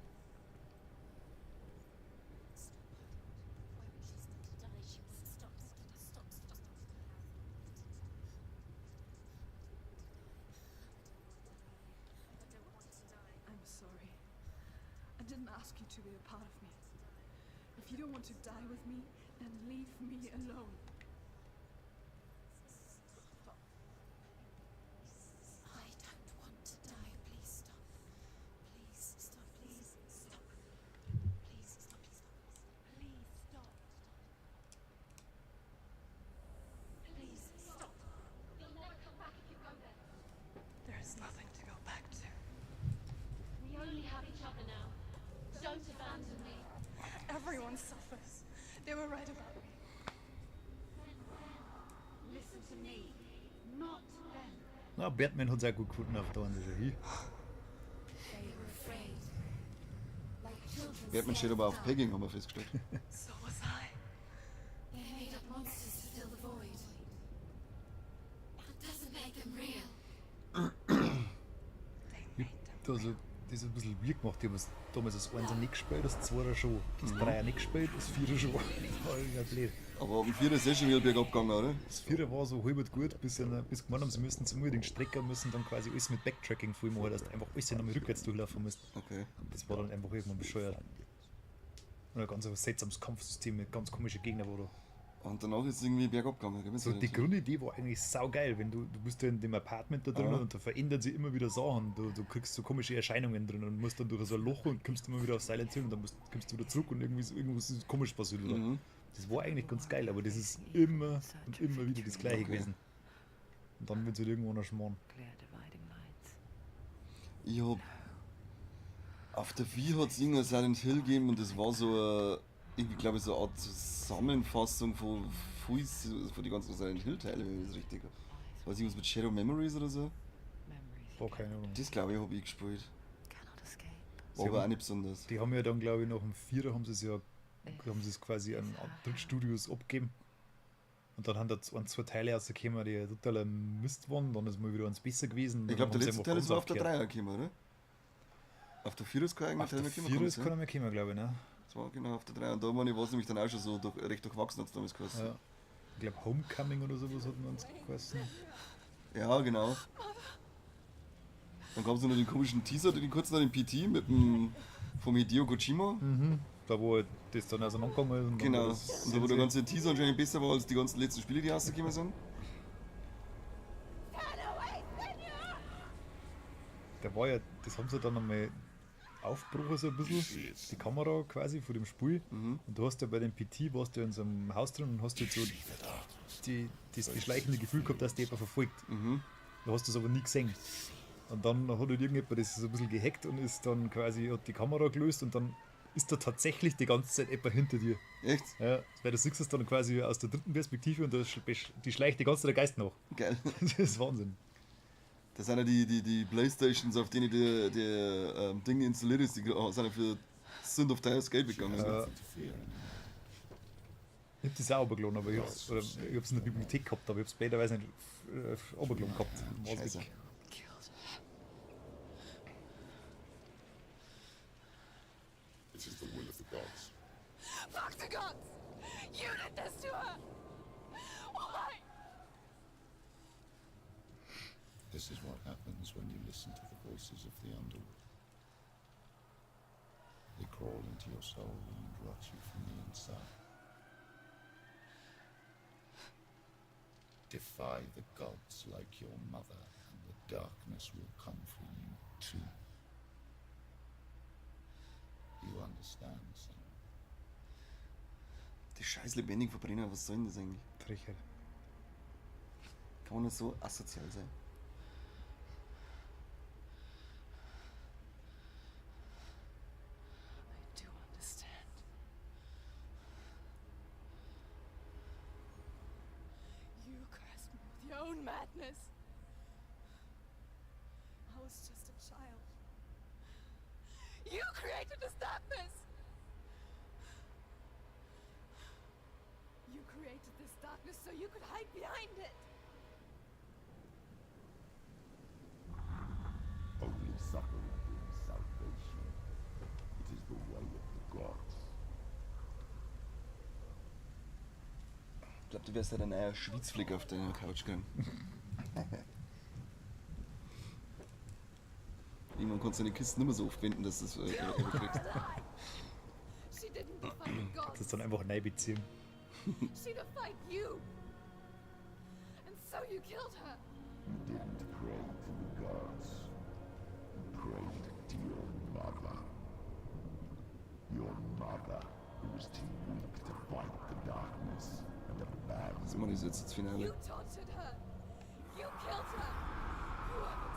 Why would she stop to die? She won't stop. Stop. Stop. Stop. I don't want to die. I'm sorry. I didn't ask you to be a part of me. If you don't want to die with me, then leave me alone. Stop. I don't want to die. Please stop. Please stop. Please stop. Please stop. Please stop. Please stop. Please stop. You'll never come back if you go there. There is nothing to go back to. We only have each other now. Don't abandon me. Everyone suffers. They were right about me. Listen to me, not them. Na, Batman hat es auch gut gefunden auf der anderen Seite. They were afraid. Like children. Batman steht aber auf Pegging, haben wir festgestellt. So was I. They made up monsters to fill the void. That doesn't make them real. Also, das ist ein bisschen weird gemacht. Ich habe damals das 1er nicht gespielt, das 2er schon. Das 3er nicht gespielt, das 4er schon. Das war irgendwie blöd. Aber ab dem Vierer ist eh schon wieder bergab gegangen, oder? Das 4er war so halb gut, bis gemeint haben, sie müssen es unbedingt strecken müssen, dann quasi alles mit Backtracking voll machen, dass du einfach alles nochmal rückwärts durchlaufen musst. Okay. Das war dann einfach irgendwann bescheuert. Und ein ganz seltsames Kampfsystem mit ganz komischen Gegnern, wo du. Und danach ist es irgendwie bergab gegangen, gell? So, die Grundidee war eigentlich saugeil, wenn du bist ja in dem Apartment da drin und da verändern sich immer wieder Sachen. Du kriegst so komische Erscheinungen drin und musst dann durch so ein Loch und kommst immer wieder auf Silent Hill und dann kommst du wieder zurück und irgendwie ist irgendwas ist komisch passiert. Oder? Mhm. Das war eigentlich ganz geil, aber das ist immer und immer wieder das Gleiche gewesen. Und dann wird es halt irgendwann ein Schmarrn. Ich hab. Auf der Wii hat es irgendein Silent Hill gegeben und das war so irgendwie, glaube ich, so eine Art Zusammenfassung von von die ganzen Silent Hill Teile, wenn ich das richtig habe. Weiß ich was mit Shadow Memories oder so? Boah, keine Ahnung. Das glaube ich habe ich gespielt. War aber auch nicht besonders. Die haben ja dann, glaube ich, nach dem Vierer haben sie es ja, haben sie es quasi an Drittstudios abgegeben. Und dann haben da ein, zwei Teile rausgekommen, die totaler Mist waren. Dann ist mal wieder eins besser gewesen. Ich glaube, der letzte Teil ist auf der Dreier gekommen, oder? Auf der Vierer ist kein eigener Auf Teil der mehr gekommen. Vierer ist keiner mehr gekommen, glaube ich, ne? Das war genau auf der 3. Und da meine ich, war es nämlich dann auch schon so recht durchwachsen, hat es damals geheißen. Ja. Ich glaube, Homecoming oder sowas hat man uns geheißen. Ja, genau. Dann gab es noch den komischen Teaser, den kurzen, den PT mit dem vom Hideo Kojima. Mhm. Da, wo halt das dann auseinandergegangen ist. Und Genau. das Und da, wo der ganze Teaser anscheinend besser war als die ganzen letzten Spiele, die rausgekommen sind. Der war ja, das haben sie dann einmal aufgebrochen so ein bisschen, die Kamera quasi vor dem Spiel. Mhm. Und du hast ja bei dem PT, warst du in so einem Haus drin und hast halt so das beschleichende Gefühl gehabt, dass die jemand verfolgt. Mhm. Du hast das aber nie gesehen. Und dann hat halt irgendjemand das so ein bisschen gehackt und ist dann quasi, hat die Kamera gelöst und dann ist da tatsächlich die ganze Zeit jemand hinter dir. Echt? Ja, weil du siehst es dann quasi aus der dritten Perspektive und da die schleicht die ganze Zeit der Geist nach. Geil. Das ist Wahnsinn. Das sind ja die Playstations, auf denen die Dinge installiert ist, die sind ja für Sind of the Escape gegangen. Ja. Ich hab das auch runtergeladen, aber ich hab's, oder ich hab's in der Bibliothek gehabt, aber ich hab's blöderweise nicht runtergeladen gehabt. War's Scheiße. weg. It is the will of the gods. Fuck the gods! You did this to her! Why? This is what happens when you listen to the voices of the underworld. They crawl into your soul and rot you from the inside. Defy the gods like your mother, and the darkness will come for you too. You understand, Senua? Die scheiß lebendig verbrennen, was soll denn das eigentlich? Frechheit. Kann man nicht so asozial sein? I do understand. You cursed me with your own madness. I was just a child. You created this darkness! You created this darkness so you could hide behind it. Only suffering brings salvation. It is the way of the gods. Ich glaube, du wirst halt einen neuen Schwitzfleck auf deiner Couch kriegen. Irgendwann kannst du deine Kisten nicht mehr so oft wenden, dass du es kriegst. She didn't defy the gods. Das ist dann einfach neu beziehen. She defied you. And so you killed her. You didn't pray to the gods. You prayed to your mother. Your mother, who was too weak to fight the darkness and abandoned Das ist jetzt das Finale. You tortured her. You killed her. You are the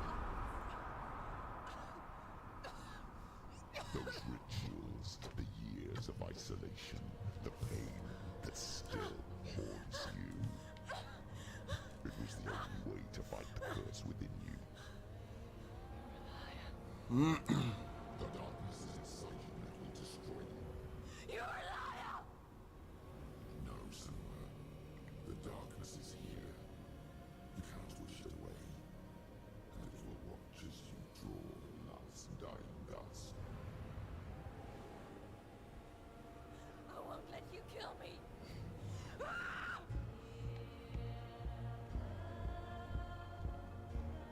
darkness. Those rituals, the years of isolation, the pain that still haunts you. It was the only way to fight the curse within you. The darkness is inside you and it will destroy you. You're a liar. No, Senua. The darkness is here. You cannot wish it away. And it will watch as you draw the last dying gasp. I won't let you kill me.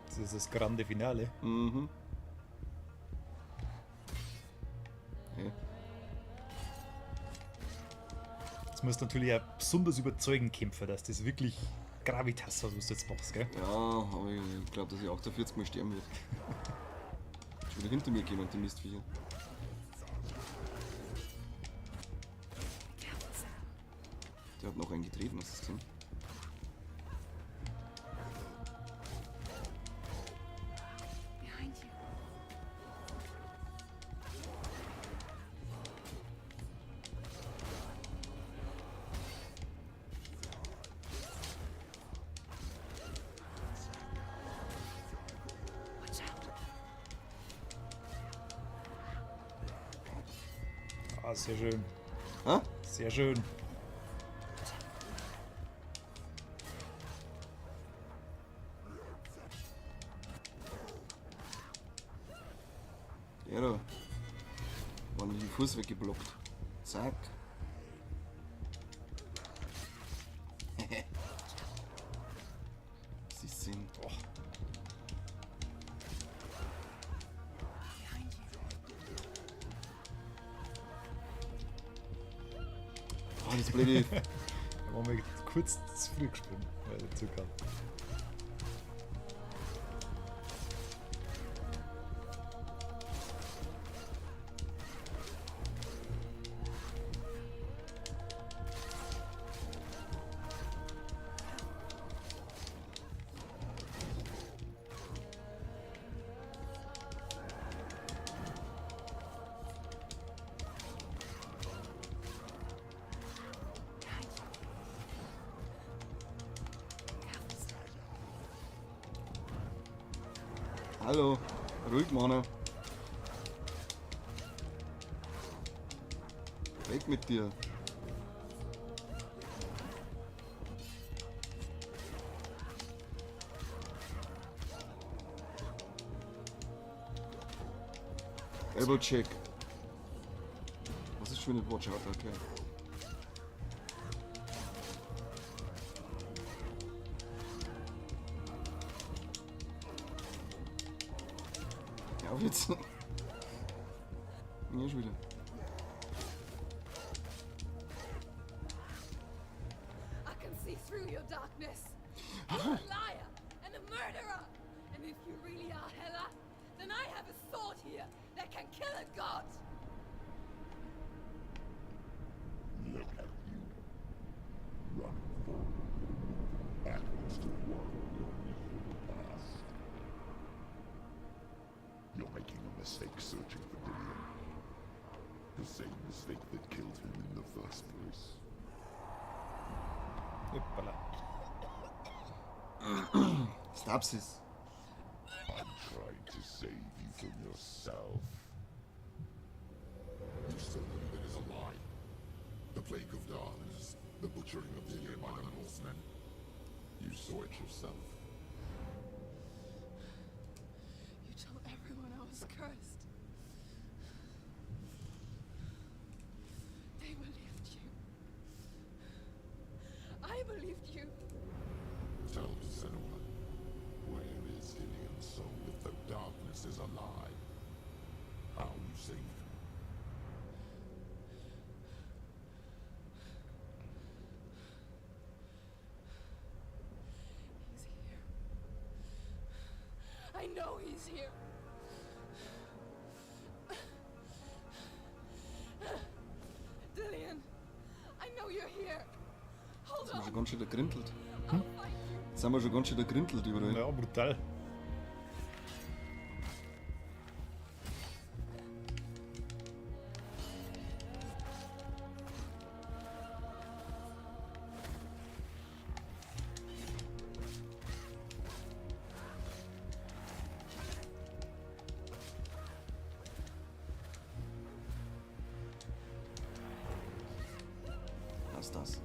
Das ist das grande Finale. Mhm. Ja. Das muss natürlich auch besonders überzeugen, Kämpfer, dass das wirklich Gravitas hat, was du jetzt machst, gell? Ja, aber ich glaube, dass ich 48 Mal sterben werde. Schon wieder hinter mir jemand, die Mistviecher. Der hat noch einen getreten, hast du das gesehen? Behind you. Watch out. Ah, sehr schön. Ha? Sehr schön. Der da. Waren die Fuß weggeblockt. Zack. Sie sind. Oh, Behind you. Oh, das blöde. da waren wir kurz zu früh gesprungen, weil der Zug kam. Behind you. Careful, Senua. Hallo. Ruhig, Mann. Weg mit dir. Elbow Check. Was ist schon mit Watch Out? Okay. Ja, auf jetzt. Ja, schon wieder. I can see through your darkness. You're a liar and a murderer. And if you really are Hela, then I have a sword here that can kill a god. Look at you. Running forward, backwards to work your evil past. You're making a mistake searching for Dillion. The same mistake that killed him in the first place. Hoppala. Stapsis. I'm trying to save you from yourself. You still believe it is a lie. The plague of darkness, the butchering of Dillion by the saw it yourself. You told everyone I was cursed. They believed you. I believed you. Tell me, Senua, where is Dillion's soul if the darkness is a lie? How you saved him? He's here. I know he's here. Dillion, I know you're here. Hold Jetzt sind wir schon on. ganz schön ergrindelt. Jetzt sind wir schon ganz schön ergrindelt überall. Ja, brutal. Was ist das?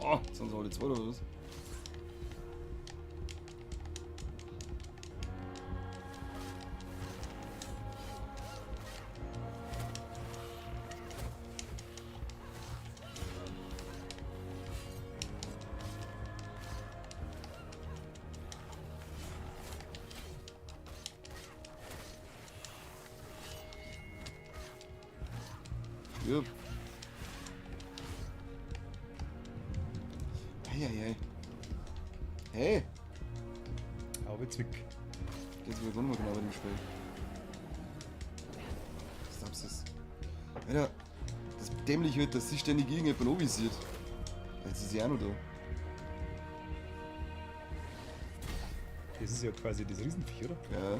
Oh, jetzt sind sie alle zwei oder was? Stirb. Eieiei. Hey! Aber zwick. Jetzt wird auch noch mal genau bei dem Spiel. Was glaubst du das? Alter, das dämlich wird, dass sie ständig irgendjemand anvisiert. Jetzt ist sie auch noch da. Das ist ja quasi das Riesenviech, oder? Ja.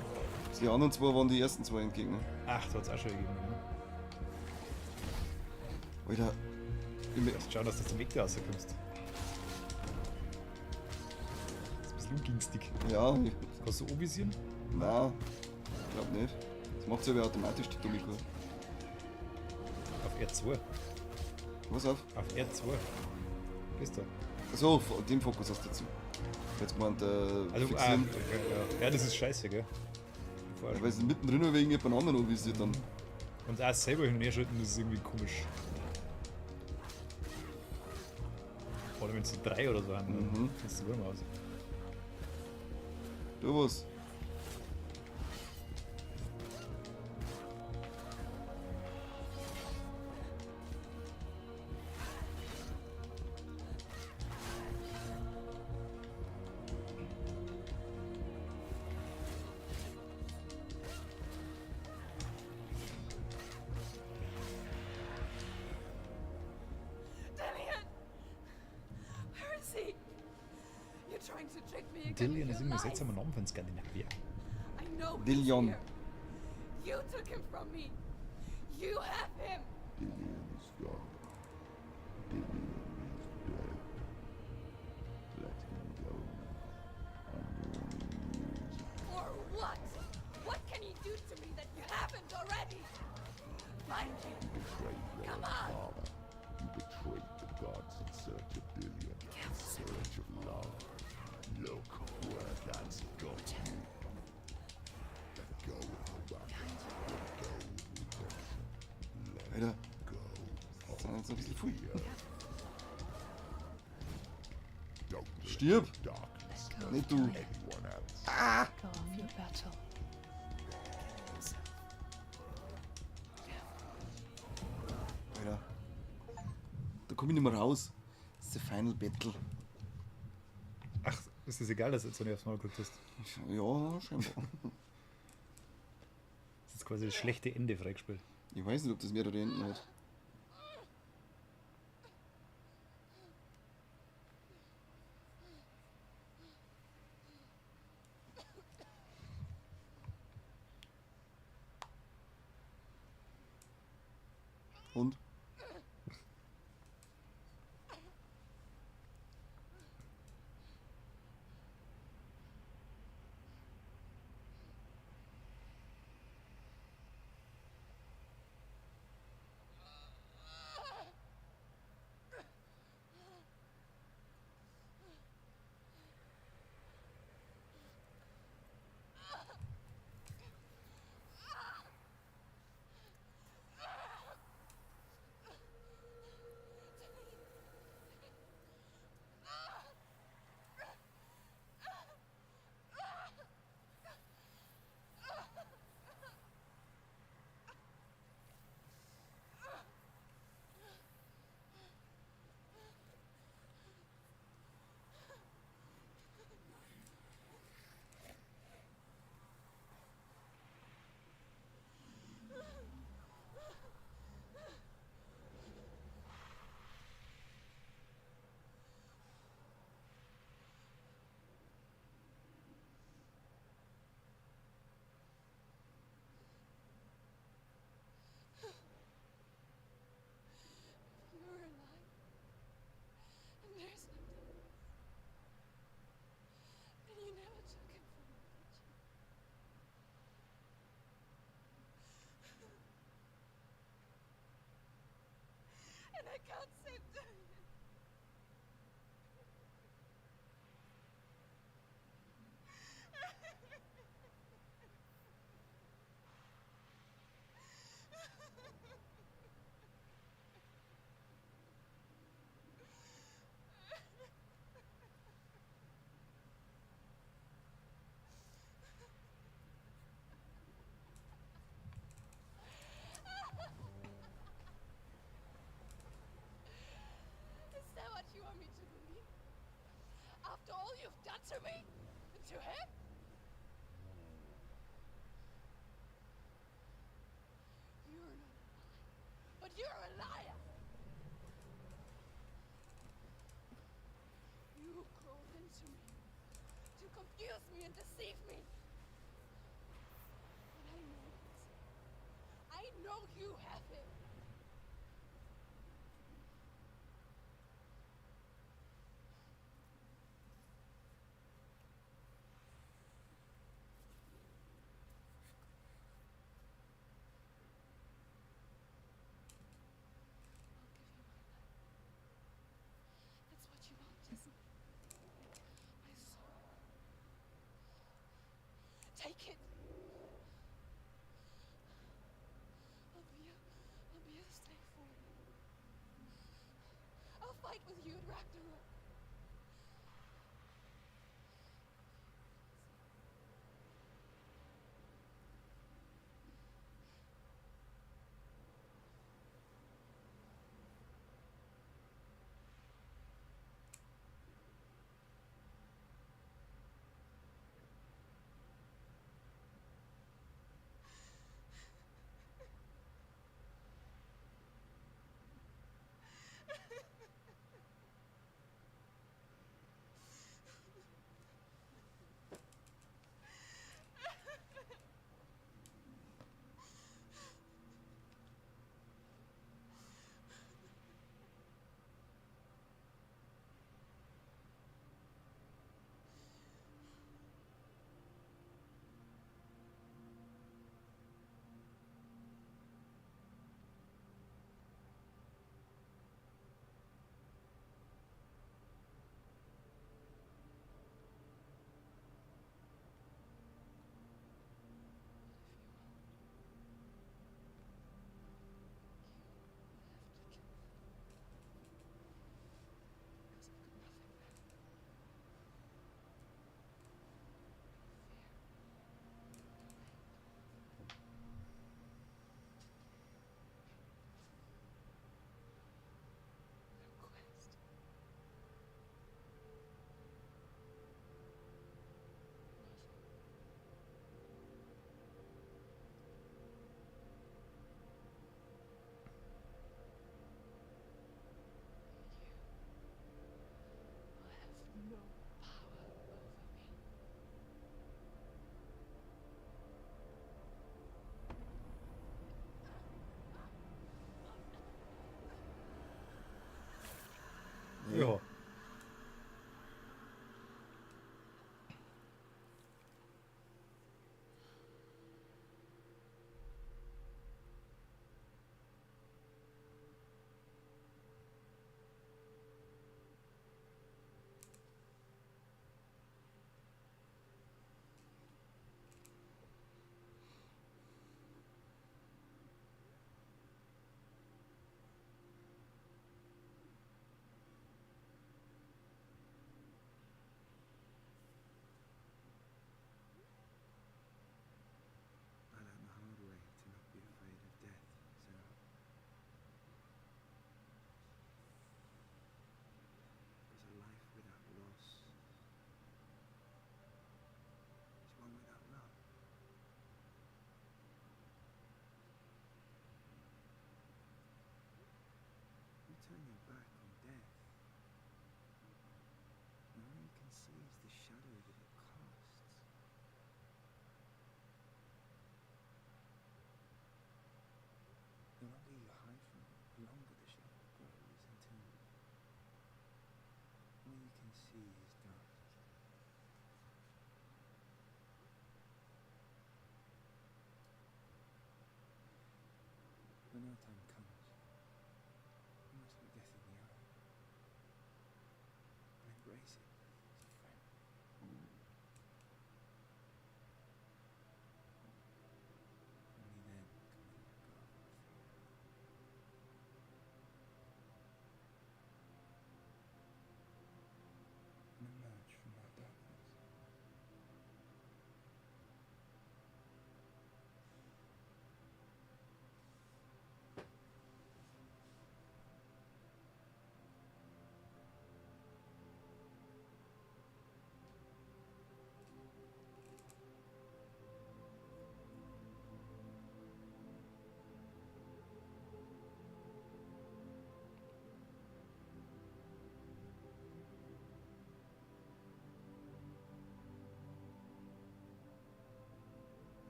Die anderen zwei waren die ersten zwei Endgegner. Ach, da hat's auch schon gegeben, ne? Alter. Du musst schauen, dass du aus dem Weg da rauskommst. Das ist ein bisschen ungünstig. Ja. Kannst du anvisieren? Nein, ich glaub nicht. Das macht sie aber automatisch, die dumme Kuh. Auf R2. Was auf? Auf R2. Bist du? Achso, den Fokus hast du dazu. Jetzt gemeint, Also, fixieren. ja, das ist scheiße, gell? Ja, weil sie mittendrin nur wegen jemand anderen anvisiert dann. Und auch selber hin und her schalten, das ist irgendwie komisch. Vor allem wenn es so 3 oder so haben, dann kennst du Wurm aus. Du was? Dillion! Where is he? You're trying to trick me again. Dillion with ist your irgendwie ein lies. seltsamer Name für einen Skandinavier. I know he's Dillion. here. You took him from me. You have him. Dillion is gone. Dillion is dead. Let him go now. I'm warning you. For what? What can you do to me that you haven't already? Find me. You betrayed your Come on. father. You betrayed the gods in search of Dillion. In search of love. Look where that's got you. Let go of the battle. Let go of redemption. Let Alter. go Das sind jetzt ein bisschen viel. Don't let Stirb! the darkness Nicht du. anyone else. Ah! Go off your battle. Alter. Da komm ich nicht mehr raus. Das ist der Final Battle. Ach, ist das egal, dass du jetzt noch nicht aufs Maul gekriegt hast? Ja, scheinbar. Das ist quasi das schlechte Ende freigespielt. Ich weiß nicht, ob das mehrere Enden hat. Und? to me. To confuse me and deceive me. But I know it. I know you have him. I'll give you my life. That's what you want, isn't it? My soul. Take it. I'll be a, I'll be a slave for you. I'll fight with you at Ragnarok.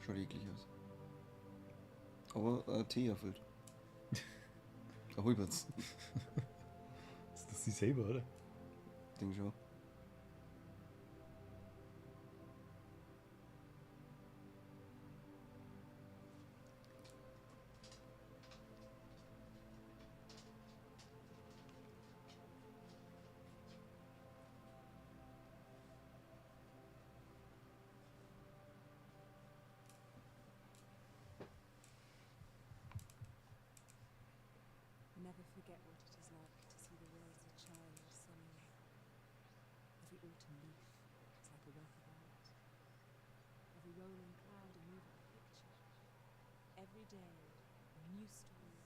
Schaut eklig aus. Aber Tee erfüllt. Ein Halberts. Ist das sie selber, oder? Ding schon. Never forget what it is like to see the world as a child, Senua. Every autumn leaf is like a work of art. Every rolling cloud a moving picture. Every day a new story.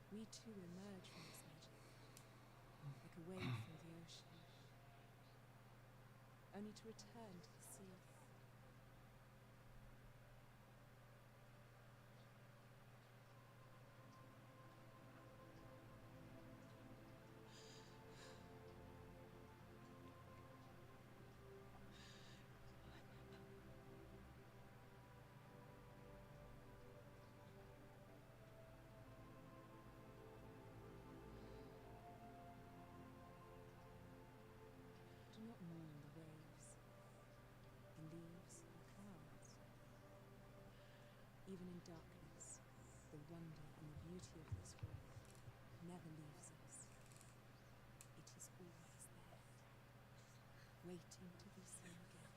We too emerge from this magic, like a wave from the ocean, only to return to the sea. Do not mourn the waves, the leaves, the clouds. Even in darkness, the wonder and the beauty of this world never leaves us. It is always there, waiting to be seen again.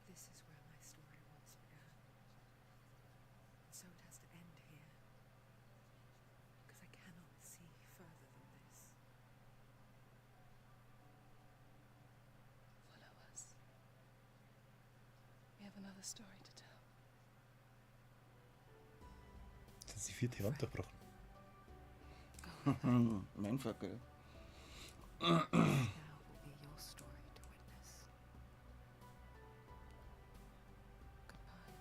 This is where my story once began. And so it has to end here. Because I cannot see further than this. Follow us. We have another story to tell. Das ist die vierte Wand durchbrochen. Mein Fucker. Now will be your story to witness. Goodbye.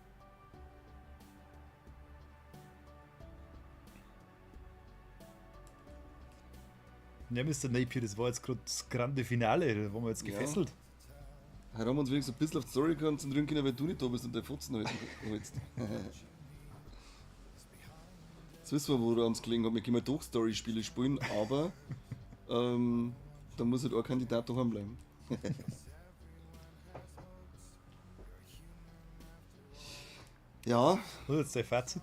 Ja, Mr. Napier, das war jetzt gerade das grande Finale, da waren wir jetzt Ja. gefesselt. Heute haben wir uns wenigstens ein bisschen auf die Story konzentrieren können, weil du nicht da bist und deine Fotzen holst. Jetzt wissen wir, woran es gelegen hat. Wir können doch Story-Spiele spielen, aber da muss halt ein Kandidat daheim bleiben. Ja. Was ist jetzt dein Fazit?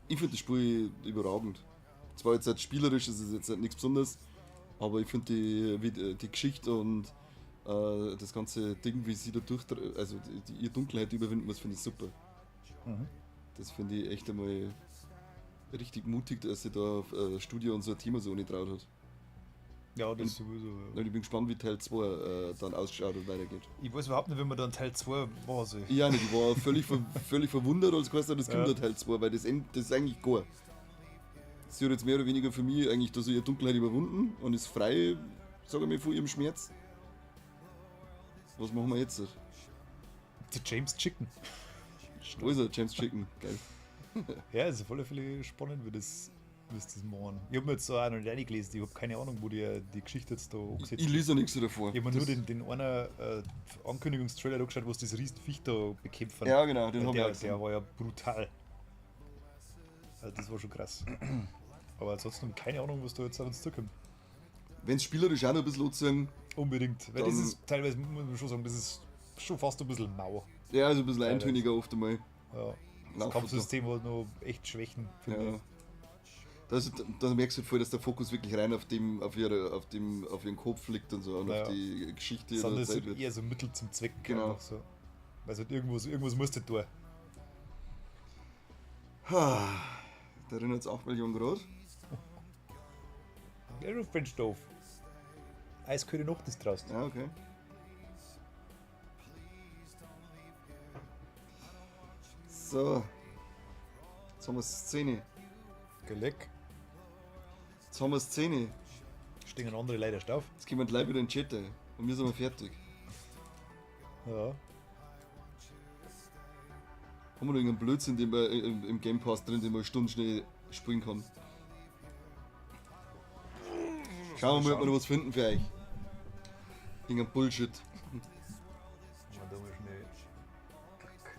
Ich finde das Spiel überragend. Zwar jetzt halt spielerisch ist es jetzt halt nichts Besonderes, aber ich finde die Geschichte und das ganze Ding, wie sie da durch, also die, die ihre Dunkelheit überwinden muss, finde ich super. Das finde ich echt einmal richtig mutig, dass sie da auf Studio und so ein Thema so angetraut hat. Ja, das sowieso. Ja. Und ich bin gespannt, wie Teil 2 dann ausschaut und weitergeht. Ich weiß überhaupt nicht, wie man dann Teil 2 machen soll. Ich auch nicht, ich war völlig verwundert, als geheißen hat, es kommt Ja. der Teil 2, weil das ist eigentlich gar. Sie hat jetzt mehr oder weniger für mich eigentlich da so ihre Dunkelheit überwunden und ist frei, sag ich mal, von ihrem Schmerz. Was machen wir jetzt? Der James Chicken. Wo ist er? James Chicken, geil. Ja, es ist auf alle Fälle spannend, wie das, wie sie das machen. Ich hab mir jetzt auch noch nicht reingelesen, ich hab keine Ahnung, wo die Geschichte jetzt da angesetzt Ich lese ja nichts davor. Ich hab mir nur Das den einen Ankündigungstrailer angeschaut, wo sie das Riesenviech da bekämpfen. Ja, genau, den hab ich Der auch gesehen. war ja brutal. Also, das war schon krass. Aber ansonsten hab ich keine Ahnung, was da jetzt auf uns zukommt. Wenn's spielerisch auch noch ein bisschen anziehen. Unbedingt. Weil das dann ist teilweise, muss man schon sagen, das ist schon fast ein bisschen mau. Ja, also ein bisschen Teilweise. eintöniger oft einmal. Ja. Das Lauf- Kampfsystem hat noch echt Schwächen, finde Ja. ich. Da merkst du halt voll, dass der Fokus wirklich rein auf ihren Kopf liegt und so und Ja. auf die Geschichte, die Sondern da es ist erzählt wird. eher so Mittel zum Zweck. Genau. Einfach so. Weil halt irgendwas musst du tun. Ha, da erinnert es 8 Millionen Grad. Ja, du Fenster auf. Eiskalte Nacht ist draußen. Ja, okay. So. Jetzt haben wir Szene. Geleck. Jetzt haben wir Szene. Stehen andere Leute erst auf. Jetzt kommen gleich wieder in den Chat rein. Und wir sind mal fertig. Ja. Haben wir noch irgendeinen Blödsinn, den wir im Game Pass drin, den man eine Stunde schnell spielen kann? Schauen wir mal, ob wir noch was finden für euch. Irgendein Bullshit. Mal da mal schnell. Klack.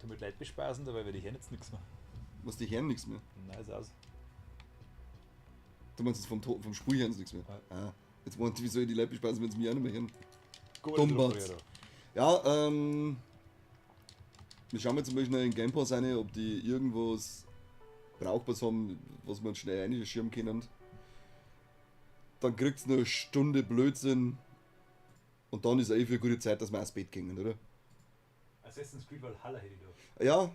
Du mit Leid bespaßen, dabei werde ich ja jetzt nichts mehr. Was, die hören nichts mehr? Nein, ist aus. Du meinst jetzt vom Spiel hören sie nichts mehr? Ja. Ah, jetzt meint, wie soll ich die Leute bespaßen, wenn sie mich auch nicht mehr hören? Gut, Dummbatz. Ja, wir schauen jetzt mal schnell in den Game Pass rein, ob die irgendwas Brauchbares haben, was man schnell einschirmen können. Dann kriegt's noch eine Stunde Blödsinn und dann ist eh für eine gute Zeit, dass wir ins Bett gehen, oder? Assassin's Creed Valhalla hätte ich da. Ja,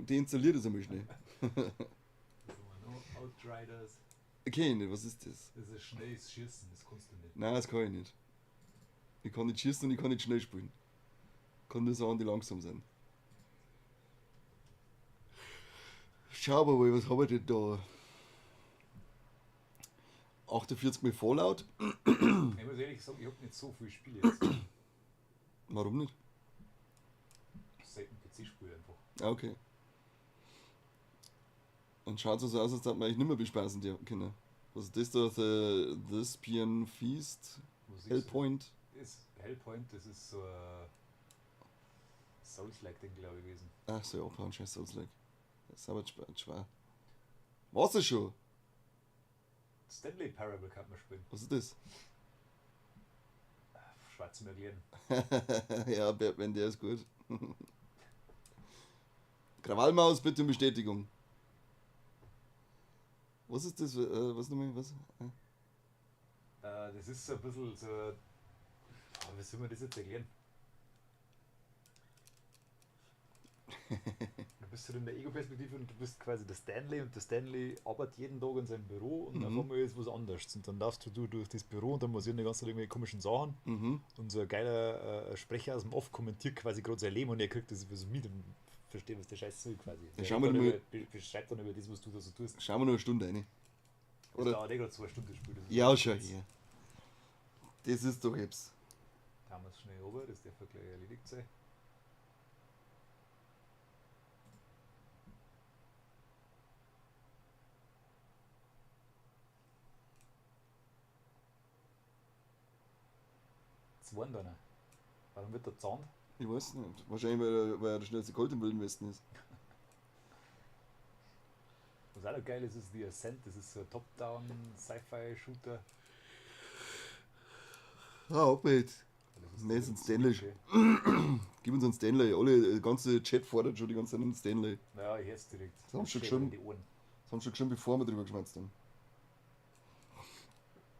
die installiert das einmal schnell. Outriders. Okay, nicht, was ist das? Das ist schnelles Schießen, das kannst du nicht. Nein, das kann ich nicht. Ich kann nicht schießen und ich kann nicht schnell spielen. Kann nur sagen, die langsam sind. Schauen wir mal, was haben wir denn da? 48 mal Fallout. Ich muss ehrlich sagen, ich hab nicht so viele Spiele jetzt. Warum nicht? Selten PC-Spiele einfach. Ah, okay. Und schaut so aus, als ob man eigentlich nicht mehr bespaßen die können. Was ist das da? The Thespian Feast? Wo siehst du Hellpoint? Das Hellpoint, das ist so ein Souls-like-Ding, glaube ich, gewesen. Ach so, ja, ein scheiß Souls-like. Das ist aber schwer. War's das schon? Stanley Parable kann man spielen. Was ist das? Schwer zu erklären. Ja, Batman, der ist gut. Krawallmaus, bitte um Bestätigung. Was ist das? Was nochmal? Was? Das ist so ein bisschen so. Oh, wie soll man das jetzt erklären? Du bist halt in der Ego-Perspektive und du bist quasi der Stanley und der Stanley arbeitet jeden Tag in seinem Büro und auf einmal ist was anderes. Und dann laufst du durch das Büro und dann passieren die ganze Zeit irgendwelche komischen Sachen. Und so ein geiler Sprecher aus dem Off kommentiert quasi gerade sein Leben und er kriegt das so mit und versteht, was der Scheiß soll quasi. Ja, Der schauen wir redet mal. dann beschreibt dann über das, was du da so tust. Schauen wir noch eine Stunde rein. Das Oder? dauert eh gerade 2 Stunden, das Spiel. Das ist Ja, schau her. Das ist doch etwas. Da haben wir es schnell runter, das darf ja gleich erledigt sein. Zwei da noch. Warum wird der zahnt? Ich weiß nicht. Wahrscheinlich, weil er der schnellste Colt im Wilden Westen ist. Was auch noch geil ist, ist The Ascent. Das ist so ein Top-Down-Sci-Fi-Shooter. Ah, ab jetzt. Das ist Nee, ist ein Stanley. Okay. Gib uns einen Stanley. Alle, der ganze Chat fordert schon die ganze Zeit einen Stanley. Naja, ich hör's direkt. Das haben sie schon Steht in geschrieben. die Ohren. Das haben sie schon geschrieben, bevor wir drüber geschwätzt haben.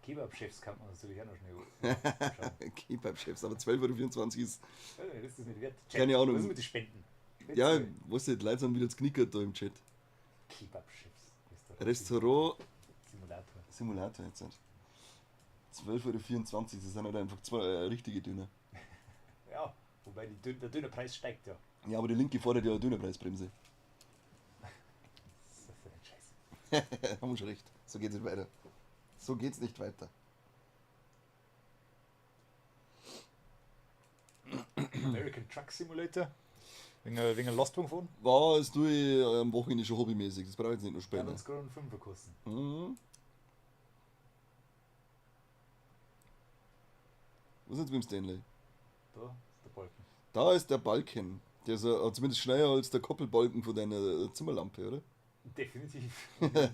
Kebab-Chefs kann man natürlich auch noch schnell anschauen. Kebab-Chefs, aber 12,24 Euro ist. Ja, das ist das nicht wert. Chat, Keine Ahnung. Was ist mit den Spenden? Spenden Ja, Sie. weißt du, die Leute sind wieder geknickert da im Chat. Kebab-Chefs. Restaurant. Simulator. Simulator jetzt halt. 12,24 Euro, das sind halt einfach zwei richtige Döner. Ja, wobei der Dönerpreis steigt ja. Ja, aber die Linke fordert ja eine Dönerpreisbremse. Das ist ein Scheiß. Haben wir schon recht. So geht's nicht weiter. So geht's nicht weiter. American Truck Simulator? Wegen einem Lastwagen fahren? War es tue ich am Wochenende schon hobbymäßig, das brauche ich jetzt nicht noch Hat später. uns gerade einen Fünfer kosten. Mhm. Was ist jetzt mit dem Stanley? Da ist der Balken. Da ist der Balken. Der ist ja zumindest schneller als der Koppelbalken von deiner Zimmerlampe, oder? Definitiv.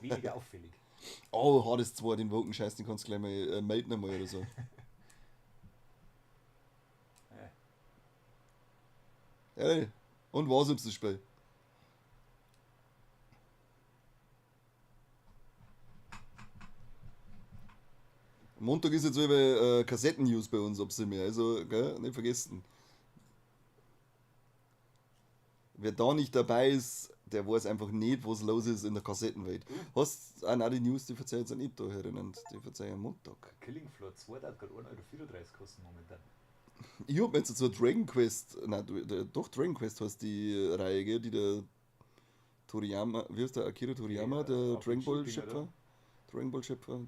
Weniger auffällig. Oh, Hades 2, den Woken Scheiß, den kannst du gleich mal melden einmal oder so. Ja. Ey, und was ist das Spiel? Montag ist jetzt so über Kassetten-News bei uns, ob sie mehr. Also, gell, nicht vergessen. Wer da nicht dabei ist, Der weiß einfach nicht, was los ist in der Kassettenwelt. Hast auch die News, die verzeihen jetzt nicht da herinnen, die verzeihen am Montag. Killing Floor 2 hat gerade 1,34 Euro kosten momentan. Ich hab mir jetzt so Dragon Quest, nein, doch Dragon Quest heißt die Reihe, gell, die der Toriyama, wie heißt der, Akira Toriyama, Ja, der auf Dragon den Ball Dinger, Schöpfer? oder? Dragon Ball Schöpfer, Ja,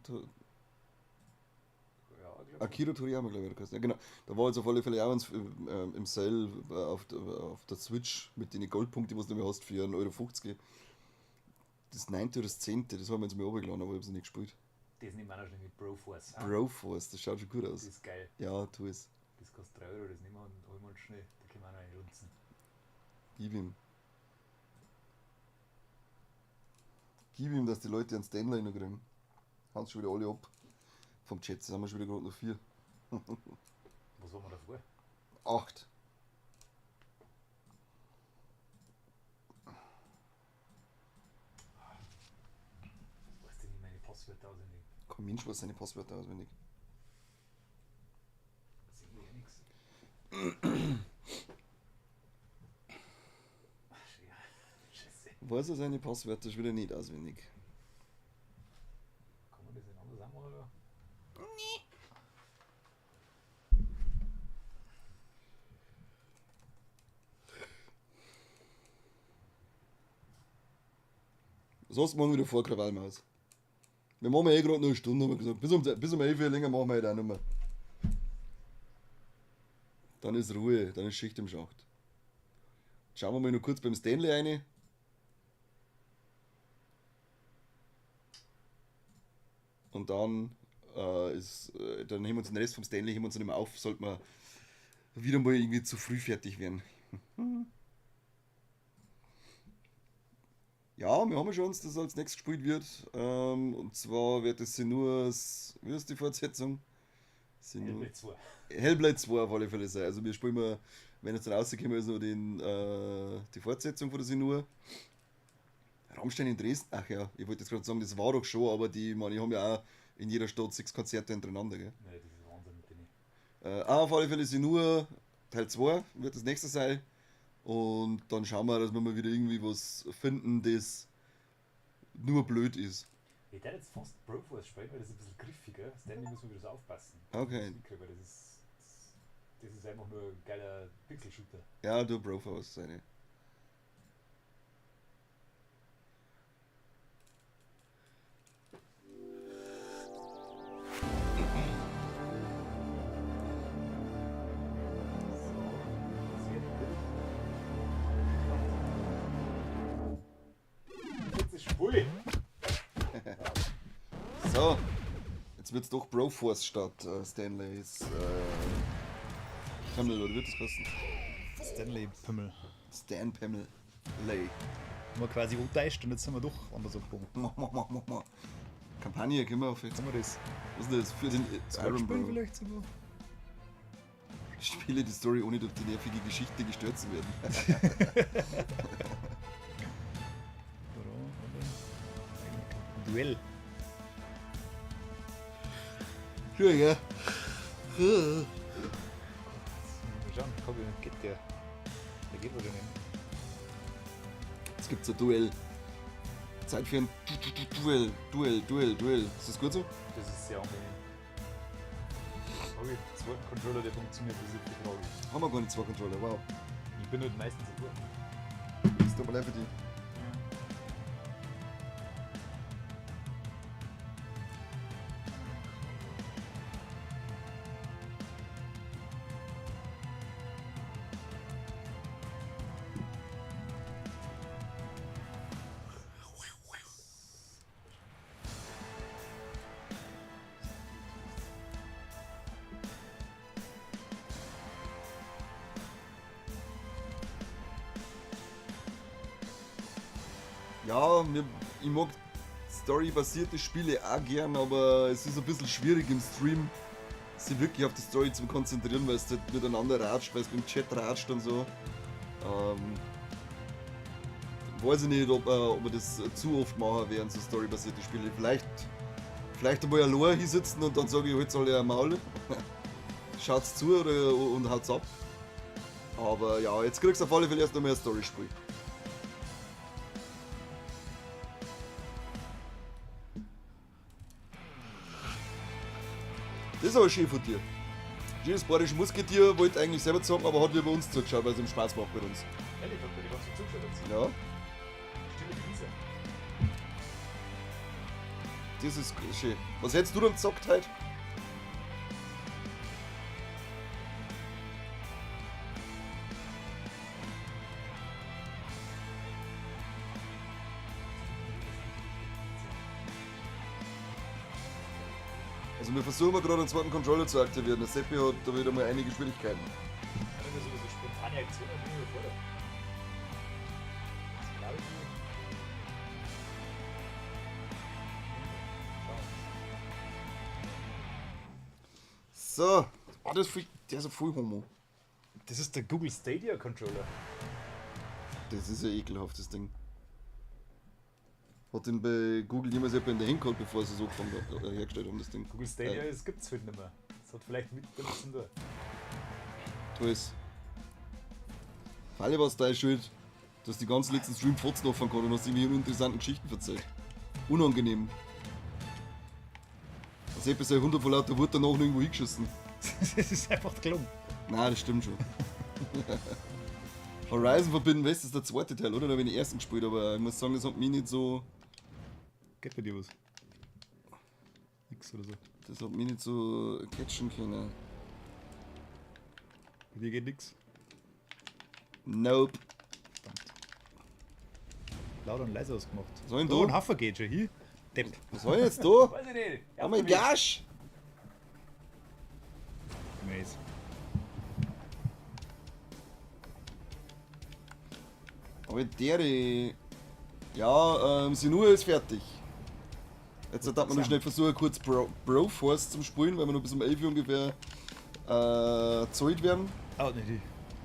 ich glaub. Akira Toriyama, glaube ich, hat er geheißen. Ja, genau. Da war jetzt auf alle Fälle auch eins, im Sale auf der Switch mit den Goldpunkten, die du nicht mehr hast, für 1,50 Euro. Das 9. oder das 10., das haben wir jetzt mal runtergeladen, aber ich hab's noch nicht gespielt. Das nehmen wir auch noch schnell mit Broforce. Ah, Broforce, das schaut schon gut Das aus. ist geil. Ja, tu es. Das kostet 3 Euro, das nehmen wir und holen wir uns schnell. Da können wir auch noch reinlunzen. Gib ihm. Gib ihm, dass die Leute einen Stanley noch kriegen. Hauen schon wieder alle ab. Vom Chat, jetzt haben wir schon wieder gerade noch 4. Was waren wir davor? 8. Weißt du nicht meine Passwörter auswendig? Kein Mensch weiß seine Passwörter auswendig. Das ist irgendwie eh nix. Ach, Scheiße. Weiß er seine Passwörter schon wieder nicht auswendig. Kann man das nicht anders auch machen, oder? Sonst machen wir wieder vor Krawallmaus. Wir machen eh gerade noch eine Stunde, haben wir gesagt. Bis um 11 Uhr länger machen wir heute auch nicht mehr. Dann ist Ruhe, dann ist Schicht im Schacht. Schauen wir mal noch kurz beim Stanley rein. Und dann dann heben wir uns den Rest vom Stanley heben wir uns nicht mehr auf, sollten wir wieder mal irgendwie zu früh fertig werden. Ja, wir haben ja schon uns, dass als nächstes gespielt wird. Und zwar wird es Senua's, wie ist die Fortsetzung? Hellblade 2. Hellblade 2 auf alle Fälle sein. Also wir spielen mal, wenn es dann rausgekommen ist, noch die Fortsetzung von der Senua. Rammstein in Dresden, ach ja, ich wollte jetzt gerade sagen, das war doch schon, aber die, ich meine, die haben ja auch in jeder Stadt 6 Konzerte hintereinander, gell? Nein, das ist Wahnsinn mit denen. Auf alle Fälle Senua Teil 2 wird das nächste sein. Und dann schauen wir, dass wir mal wieder irgendwie was finden, das nur blöd ist. Ich hätte jetzt fast Broforce spielen, weil das ist ein bisschen griffiger. Stanley müssen wir wieder so aufpassen. Okay. Das ist einfach nur ein geiler Pixel-Shooter. Ja, du Broforce seine. So, jetzt wird's doch Broforce statt Stanleys Pimmel, oder wird das kosten? Stanley Pimmel. Stan Pimmel. Lay. Haben wir quasi umtäuscht und jetzt sind wir doch anders abgebogen. Kampagne können wir auf jetzt. Haben wir das? Was ist denn das für den Iron Spiel Bro? vielleicht sogar? Spiele die Story, ohne durch die nervige Geschichte gestört zu werden. Duell. Schön, gell? Mal schauen, geht der? Der geht wahrscheinlich nicht. Jetzt gibt's ein Duell. Zeit für ein Duell, Duell, Duell, Duell. Ist das gut so? Das ist sehr angenehm. Habe ich zwei Controller, der funktioniert, das ist die Frage. Haben wir gar nicht zwei Controller, wow. Ich bin halt meistens ein Tor. Das tut mir leid für dich. Ja, ich mag storybasierte Spiele auch gern, aber es ist ein bisschen schwierig im Stream, sich wirklich auf die Story zu konzentrieren, weil es halt miteinander ratscht, weil es mit dem Chat ratscht und so. Weiß ich nicht, ob wir das zu oft machen werden, so storybasierte Spiele. Vielleicht einmal allein hinsitzen und dann sage ich, heute soll ich ein Maul. Schaut's zu oder, und haut's ab. Aber ja, jetzt kriegst du auf alle Fälle erst nochmal ein Story-Spiel. Das ist aber schön von dir. Jedes bayerische Musketier wollte eigentlich selber zocken, aber hat lieber uns zugeschaut, weil es ihm Spaß macht mit uns. Ehrlich, hat der die ganze Zeit zugeschaut jetzt. Ja, Stille Krise. das ist schön. Was hättest du dann gezockt heute? Also wir versuchen mal gerade einen zweiten Controller zu aktivieren. Der Seppi hat da wieder mal einige Schwierigkeiten. Wenn wir so spontane Aktionen bin ich überfordert. Das glaube ich nicht. So. Oh, das ist viel, der ist ja voll homo. Das ist der Google Stadia Controller. Das ist ja ekelhaft, das Ding. Hat den bei Google jemals jemand in der Hand gehabt, bevor sie so angefangen hergestellt haben, das Ding? Google Stadia das gibt's halt nicht mehr. Das hat vielleicht mit damit zu tun. Tu es. Falle war es deine Schuld, dass die ganzen letzten Stream Fotzen offen gehabt und hast irgendwie uninteressanten Geschichten erzählt. Unangenehm. Als hätte ich 100 vor lauter Wut danach noch irgendwo hingeschissen. Das ist einfach gelungen. Nein, das stimmt schon. Horizon Forbidden West ist der zweite Teil, oder? Da habe ich den ersten gespielt, aber ich muss sagen, das hat mich nicht so. Geht bei dir was? Nix oder so. Das hat mich nicht so catchen können. Bei dir geht nix. Nope. Verdammt. Lauter und leiser ausgemacht. Was soll denn da? da? Ein Haffer geht schon hier. Depp. Was war denn jetzt da? Weiß ich nicht. Oh mein gosh! Maze. Aber der. Ja, Sinua ist fertig. Jetzt darf man noch schnell versuchen, kurz Broforce zum Spielen, weil wir noch bis um 11 Uhr ungefähr zahlt werden. Ah, nee, die.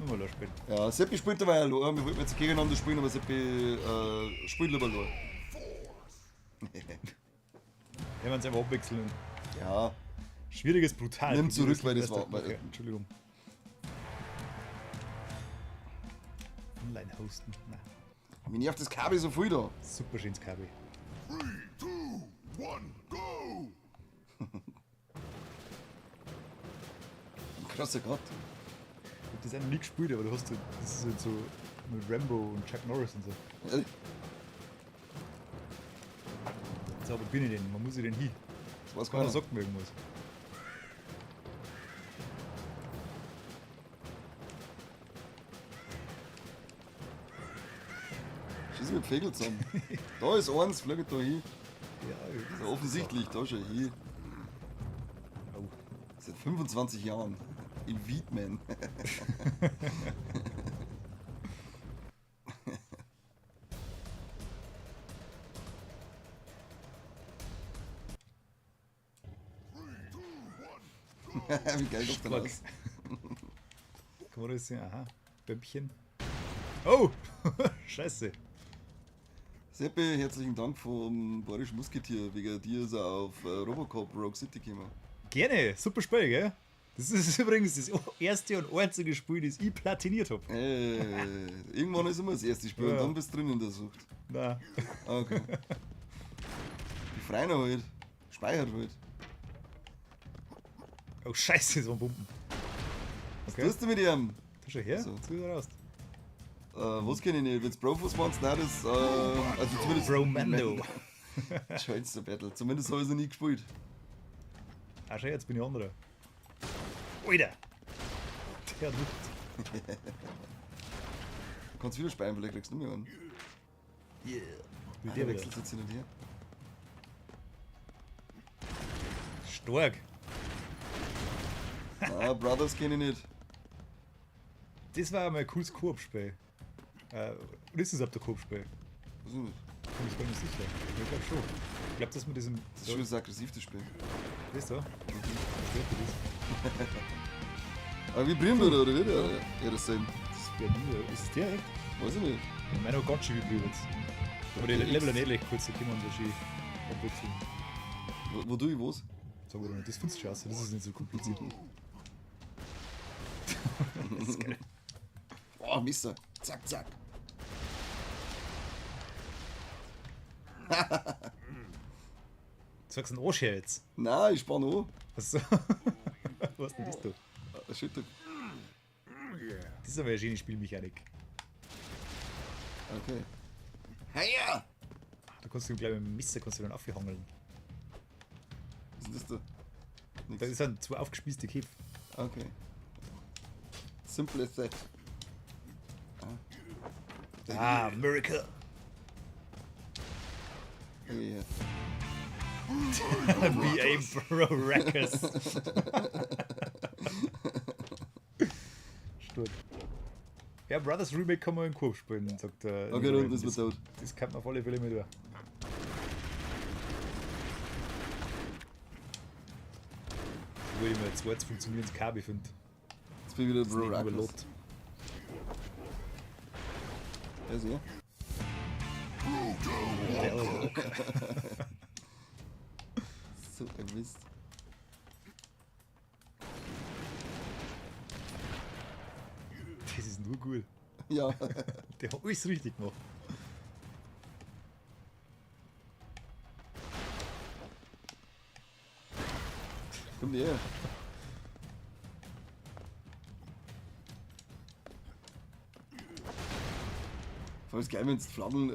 Nur mal spielen. Ja, Seppi spielt dabei allein. Wir wollten jetzt gegeneinander spielen, aber Seppi spielt lieber allein. Wenn wir uns einfach abwechseln. Ja. Schwierig ist brutal. Nimm zurück, weil das war. Okay, Entschuldigung. Online hosten. Nein. Mir nervt das Kabel so viel da. Super schönes Kabel. 3, 2, 1, go! Krasser Gott. Ich hab das auch noch nie gespielt, aber du hast halt, das ist halt so mit Rambo und Chuck Norris und so. Ja. So, wo bin ich denn? Wo muss ich denn hin? Das weiß Keiner keiner. sagt mir irgendwas. Schieß mit Vögel zusammen. Da ist eins, fliegt da hin. Ja, Das ist offensichtlich, da schon hin. Oh. Seit 25 Jahren. In Wiedman. Wie geil guckt der aus? Kann man das sehen? Aha. Bömpchen. Oh! Scheiße. Seppi, herzlichen Dank vom Bayerischen Musketier. Wegen dir ist er auf Robocop Rogue City gekommen. Gerne, super Spiel, gell? Das ist übrigens das erste und einzige Spiel, das ich platiniert hab. Irgendwann ist immer das erste Spiel Ja. und dann bist du drin in der Sucht. Nein. Okay. Die Freunde halt. Speichert halt. Oh Scheiße, so ein Pumpen. Was tust du mit ihm? Da schau her, So. jetzt wieder raus. Was kenn ich nicht? Wenn's Broforce meinst, nein, das. Also zumindest. Bromando. Schönster Battle. Zumindest habe ich sie nie gespielt. Ah, schau, jetzt bin ich anderer. Alter! Der hat Luft. Du kannst wieder speichern, vielleicht kriegst du nicht mehr an. Yeah. Ah, Wie der der wechselt wieder. jetzt hin und her. Stark. Ah, Brothers kenne ich nicht. Das war einmal ein cooles Koop-Spiel. Und ist es ab der Koop-Spiel? Weiß ich nicht. Bin ich gar nicht sicher. Ich glaube schon. Ich glaube, dass mit diesem. Das ist schon so aggressiv, das Spiel. Weißt du? Stört dich das? Aber wie vibrieren wir da, oder wie? Der, ja, das sein. Das wär nie. Ist es der echt? Weiß ich nicht. Meiner hat ganz schön vibriert jetzt. Aber die Level sind eh kurz, da können wir uns ja schön abwechseln. Wo tue ich was? Sag ich doch nicht, das findest du scheiße, das ist nicht so kompliziert. Das ist geil. Oh, Mister. Zack, zack. Sagst du einen Arsch her jetzt? Nein, ich spann an. Achso. Was denn das da? Shit. Das ist aber eine schöne Spielmechanik. Okay. Heia! Da kannst du gleich mit dem Messer kannst du dann aufhangeln. Was ist das da? Da sind zwei aufgespießte Käfer. Okay. Simple as that. Ah, Miracle! Yeah. BA Bro Wreckers. Sturm. Ja, Brothers Remake kann man in Koop spielen, sagt der. Okay, da unten ist man tot. Das kann man auf alle Fälle mit. durch. Obwohl ich mir ein zweites funktionierendes Kabel finde. Jetzt bin ich wieder Das Bro nicht Wreckers. überlappt. Der ist er. So ein Mist. Das ist nur gut. Ja. Der hat alles richtig gemacht. Komm her. Vor allem ist geil, wenn du Flammen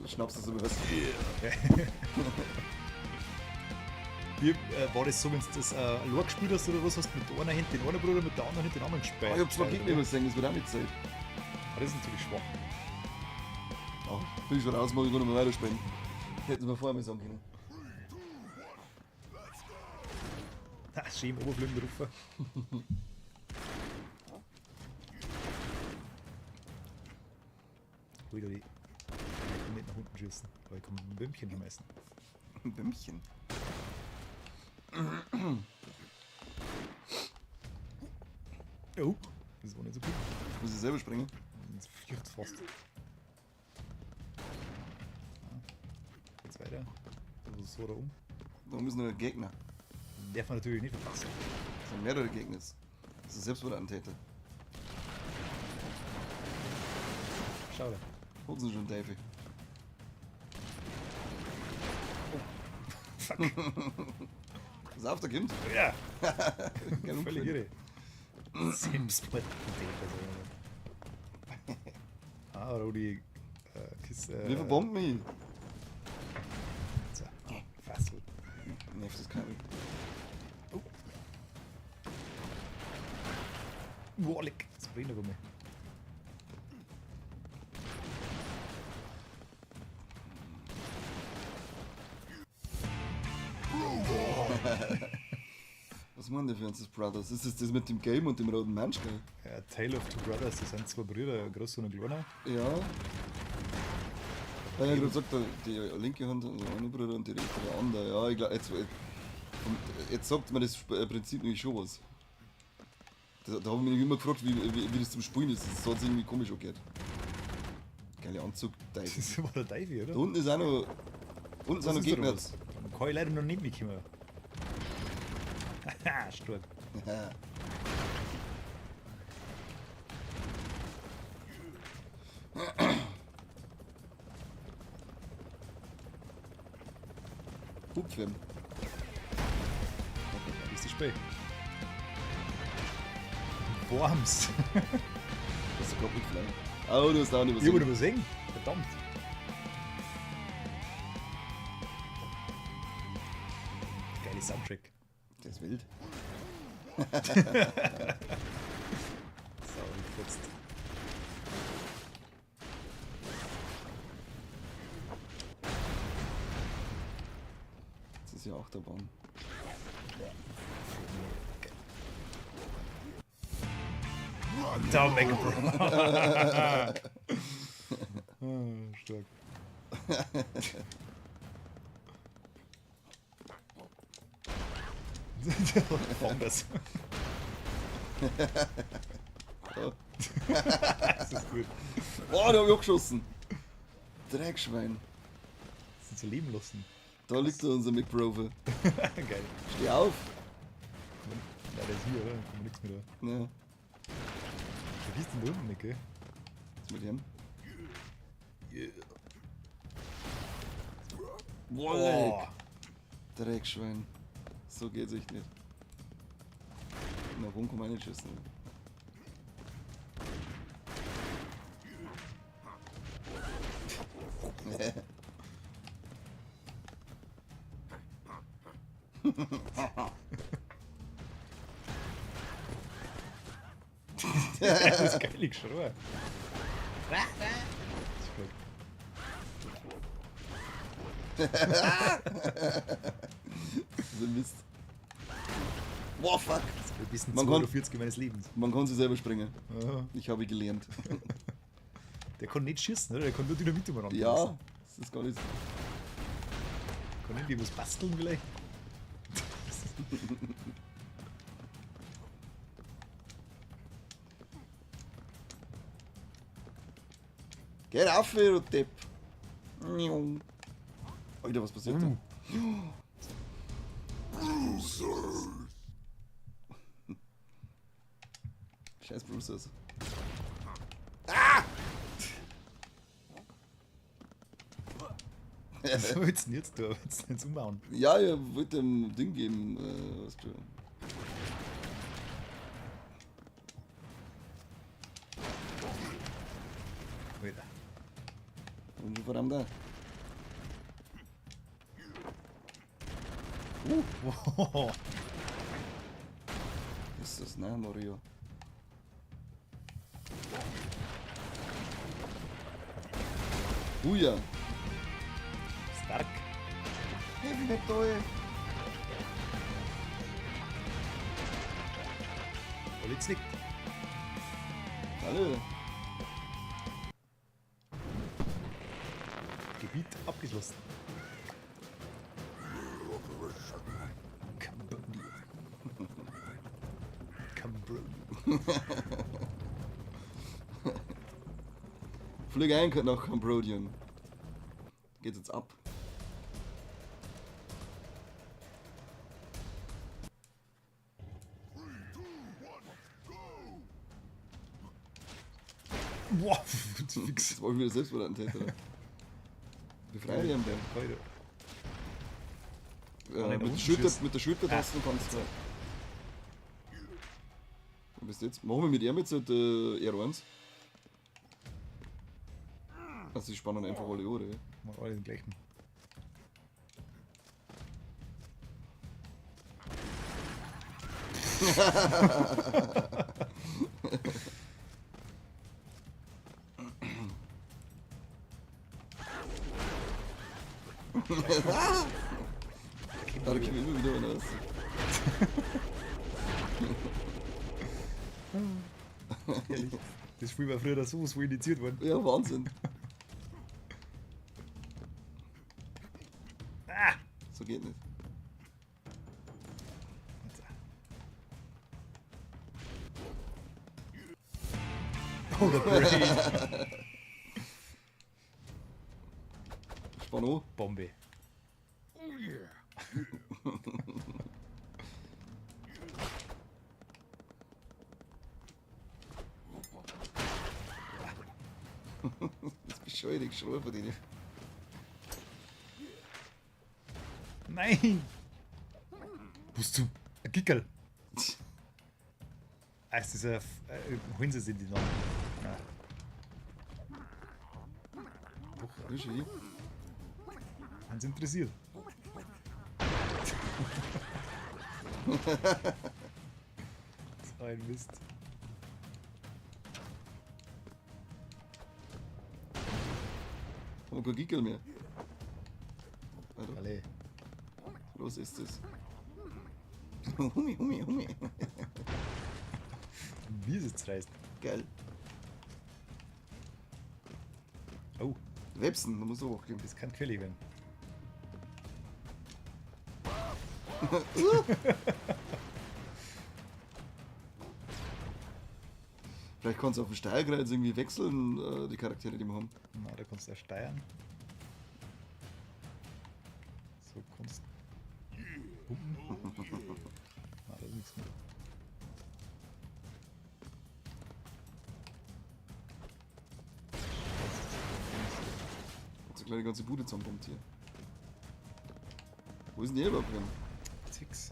schnappst, dass du hörst. Wie war das so, wenn du das allein gespielt hast oder was, hast du mit einer Hand den einen Bruder, mit der anderen Hand den anderen gespielt? Oh, ich hab zwei Gegner übersehen, das wird auch nicht Zeit. Ah, das ist natürlich schwach. Oh, bin ich schon raus, mach ich noch mal weiterspielen. Hätten sie mir vorher mal sagen können. Ah, schön im Oberflügel drauf. Ui, da die. Ich kann nicht nach unten schießen, aber ich kann ein Bömmchen schmeißen. Ein Bömmchen? Oh, das war nicht so gut. Muss ich selber springen? Das fliegt fast. Jetzt weiter. So da um. Da oben ist noch ein Gegner. Den darf man natürlich nicht verpassen. Das sind mehrere Gegner. Das ist Selbstmordattentäter. Schau da. Holen Sie schon, Davy. Oh. Fuck. Pass auf, da kommt. Ja. Geil Völlig umgefallen. irre. Selbstmordattentäter. Ah, Rudi. Kiste. Wie verbombt mich? So, Fassel. Nervt das Kabel. Oh. Boah, leck. Das brennt aber mal. Was meinen die Francis Brothers? Ist das das mit dem Game und dem roten Mensch, gell? Ja, Tale of Two Brothers, das sind zwei Brüder, ein großer und ein kleiner. Ja. Ja, ich hab gesagt, die linke Hand der eine Bruder und die rechte der andere. Ja, ich glaub, jetzt sagt mir das Prinzip nämlich schon was. Da hab ich mich immer gefragt, wie das zum Spielen ist. Das hat sich irgendwie komisch angehört. Geile Anzug, Davy. Das war der Davy, oder? Da unten ist auch noch. Unten sind Was noch ist da Gegner. was? Da kann ich leider noch nicht mitkommen. Haha, stark. Hupfen. Das ist das Spiel. Worms. Das ist gerade mitgeflogen. Oh, du hast auch nicht Ich hab übersehen. Verdammt. Geile Soundtrack. Der ist wild. Sau gefurzt. Das ist ja Achterbahn. Da, Mega Bro. Ah, stark. Warum das? Das ist gut. Boah, da hab ich auch geschossen. Dreckschwein. Das sind so leben lassen. Da liegt da unser McBrover. Geil. Steh auf. Ja, der ist hier, oder? Da kommt nichts mehr da. Ja. Wie ist denn da unten nicht, gell? Was ist mit dem? Yeah. Boah. Dreckschwein. So geht's echt nicht. Na, warum kann man nicht schießen? Das ist geil geschrien. Das ist gut. Das ist ein Mist. Boah, fuck. Das ist ein bisschen Man kann- 2,40 meines Lebens. Man kann sich selber springen. Ja. Ich habe gelernt. Der kann nicht schießen, oder? Der kann nur Dynamit umeinander Ja, schmeißen. das ist gar nicht. Kann irgendwie was basteln vielleicht? Geh rauf, du Depp. Alter, was passiert da? Scheiß Brucers. Was willst du denn jetzt da? Willst du denn jetzt umbauen? Ja, ich wollte dem Ding geben, weißt du. Alter. Und schon verdammt da. Wow. Was ist das? Nein, Mario. Uja. Stark. Heavy Metal. Alle znickt. Hallo. Gebiet abgeschlossen. Cambodia. Cambodia. Flieg ein nach Cambrodian. Geht jetzt ab. Wow, fix. Das war ich wieder Selbstmordattentäter. Befreie dich am Bär. Alter. Kann ich Mit, nach Schulter, unten schießen? mit der Schultertaste kannst du. Und bis jetzt machen wir mit ihm jetzt halt, R1. Also die spannen einfach alle an, oder? Machen alle den gleichen. Da kommt immer wieder einer raus. Ehrlich. Das Spiel war früher so, so indiziert worden. Ja, Wahnsinn. Ah! So geht nicht. Oh, der Brain. Spann an. Bombe. Das bescheuerte Geschrei von denen. Nein! Bist du? Ein Gickerl. Ah, es ist ein. Holen sie sich die noch. Nein. Doch, Regie. Sind sie interessiert? So ein Mist. Haben wir kein Gickel mehr. Alter. Alle. Los ist es. Humi, humi, humi. Wie es jetzt reißt. Geil. Oh. Websen, da muss du hochgehen. Das kann quirlig werden. Vielleicht kannst du auf dem Steilkreuz irgendwie wechseln, die Charaktere, die wir haben. Na, da kannst du ja steuern. So kannst du pumpen. Na, da ist nichts mehr. Hat sich gleich die ganze Bude zusammenpumpt hier. Wo ist denn der überhaupt hin? Zix.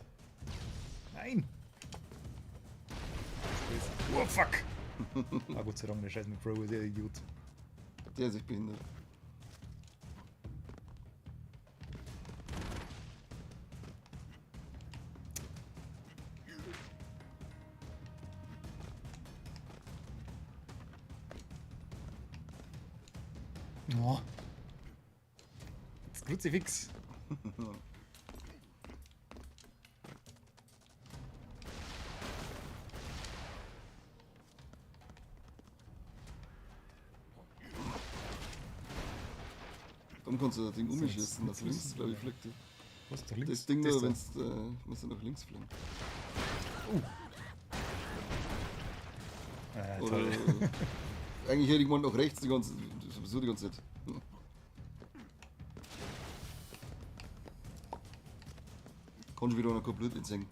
Nein! Oh fuck! Ah, Gott sei Dank, der Scheiß mit Bro ist der Idiot. Der ist echt behindert. Oh. Das Kruzifix. Dann kannst du das Ding umschießen, nach links, glaube ich, fliegt die. Was, nach links? Das Ding Das da, da. wenn's, musst du nach links fliegen. Ah, Oder, toll. eigentlich hätte ich gemeint, nach rechts die ganze, sowieso die ganze Zeit. Kann schon wieder einer kein Blut entziehen.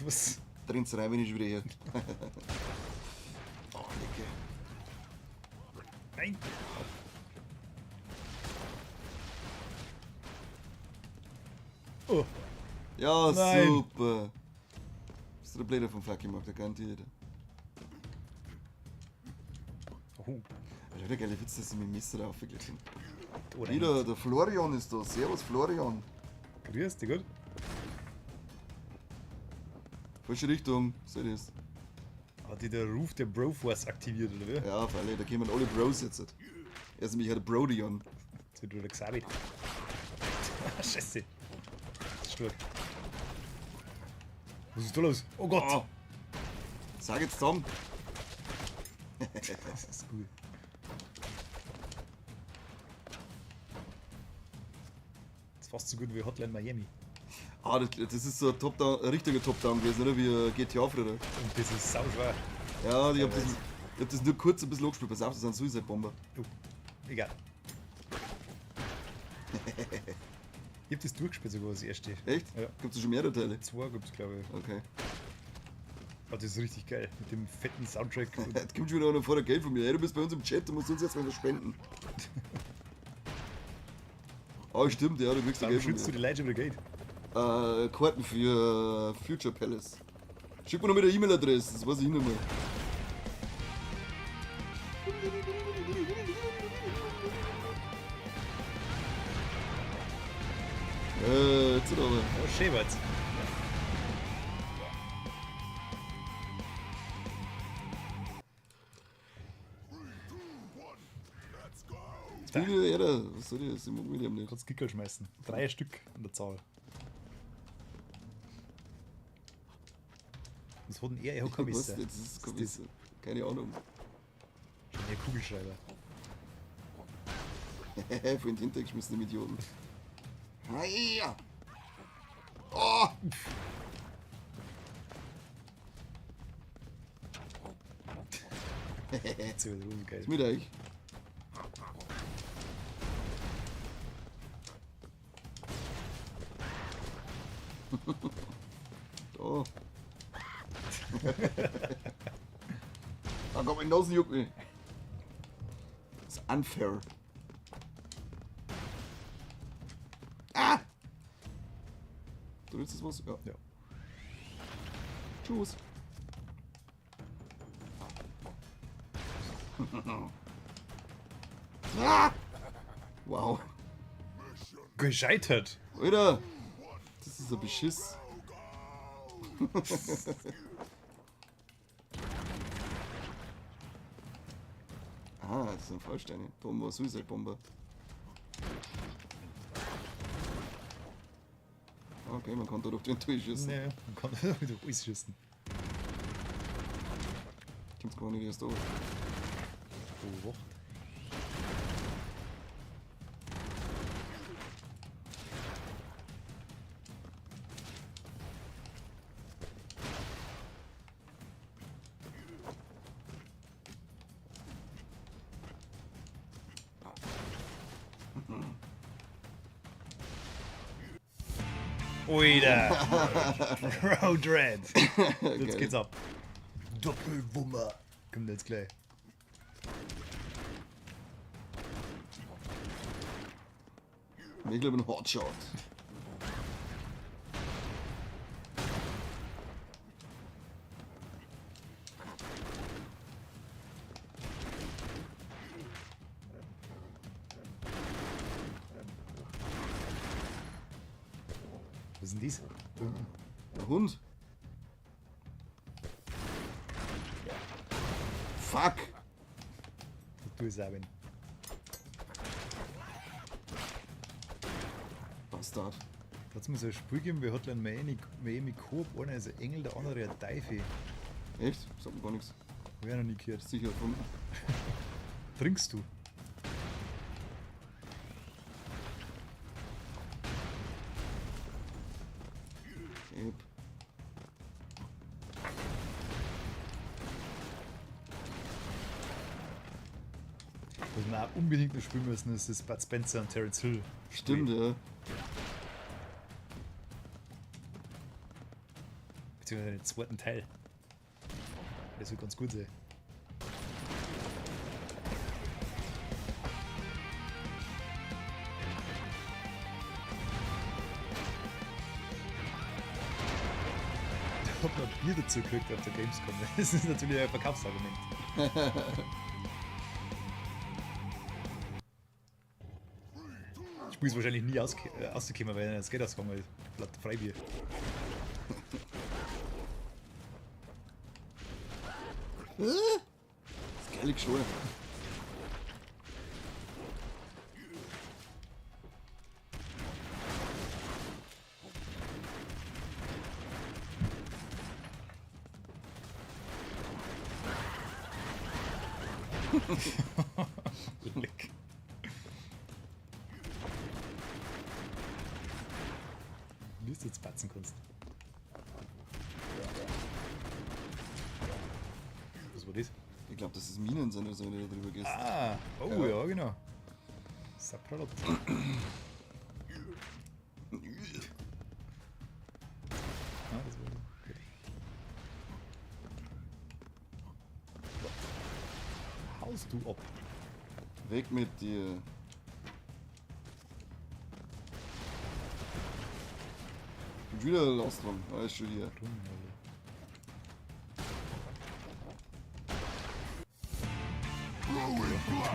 Was? Drinnt's rein, wenn ich schon wieder her. Oh, lecker. Nein! Oh, Ja, Nein. super. Bist du der Blätter vom fucking Markt, der garantiert. Oh. Alter, der geile Witz, dass sie mit dem Messer da aufgeklebt sind. Oder Wieder, der Florian ist da. Servus, Florian. Grüß dich, gut? Falsche Richtung, soll das. Hat die der Ruf der Broforce aktiviert, oder wie? Ja, auf alle, da kommen alle Bros jetzt. Er ist nämlich halt der Brodion. Jetzt wird wieder Xavi. Scheiße. Stark. Was ist da los? Oh Gott! Oh. Sag jetzt zusammen. Das ist gut. Das ist fast so gut wie Hotline Miami. Ah, das ist so ein Top-Down, ein richtiger Top-Down gewesen, oder? Wie GTA früher. Und das ist sauschwer. Ja, ich hab das nur kurz ein bisschen angespielt. Pass auf, das sind Suicide-Bomber. Oh, egal. Ich hab das durchgespielt sogar das erste. Echt? Ja. Gibt's da schon mehrere Teile? Zwei gibt's, glaube ich. Okay. Aber das ist richtig geil. Mit dem fetten Soundtrack. Jetzt kommt schon wieder einer vor der Geld von mir. Ey, du bist bei uns im Chat, du musst uns jetzt mal spenden. Ah, stimmt, ja, du kriegst ja Warum Geld von schützt du mir. die Leute schon wieder Geld? Karten für Future Palace. Schick mir noch mit der E-Mail-Adresse, das weiß ich nicht mehr. Jetzt aber. Oh, schön war's. Jetzt bin ich wieder er, was soll ich das? Ich mag mit dem nicht. Kannst Kickerl schmeißen. 3 Stück an der Zahl. Was hat denn er? Er hat kein Ich weiß Messer. nicht, das ist kein Was ist das? Messer. Keine Ahnung. Schon ein Kugelschreiber. Voll in den Hintergrund geschmissen, die Idioten. Heia! Oh! Jetzt wird er geil. Ist mit euch. Da. Da kommt mein Nasen juckt mich. Das ist unfair. Ah! Du willst das was? Ja. Ja. Tschüss. Ah! Wow. Gescheitert. Alter! Das ist ein Beschiss. Ah, das sind Fallsteine. Da oben war Suicide-Bomber. Okay, man kann da durch den durchschießen. Nee, man kann da durch alles schießen. Kommt's gar nicht erst da. Oh, Wacht. Oida! Bro Dread! Jetzt Geil. geht's ab. Doppelwummer! Kommt jetzt gleich. Ich glaube ein Hotshot. Was ist denn das? Der Hund. Fuck! Du Sabin. Bastard. Da hat's mir so ein Spiel gegeben wie Hotline Miami, Miami Coop. Einer ist ein Engel, der andere ein Teufel. Echt? Sagt mir gar nichts. Hab ich auch noch nie gehört. Sicher erfunden. Trinkst du? Yep. Was wir auch unbedingt noch spielen müssen, ist das Bud Spencer und Terence Hill. Stimmt, ja. Beziehungsweise den zweiten Teil. Der soll ganz gut sein. Da hat man Bier dazu gekriegt auf der Gamescom. Das ist natürlich ein Verkaufsargument. Das Spiel ist wahrscheinlich nie ausgekommen, weil das Geld ausgegangen ist. Laut Freibier. Das ist geile Geschrei. Leck. Wie du jetzt patzen kannst. Was war das? Ich glaube, dass es Minen sind oder so, wenn du da drüber gehst. Ah, oh ja, genau. Sapralot. Ah, das war gut. Haust du ab? Weg mit dir. Bin schon wieder Lost One. Ah, ist schon hier.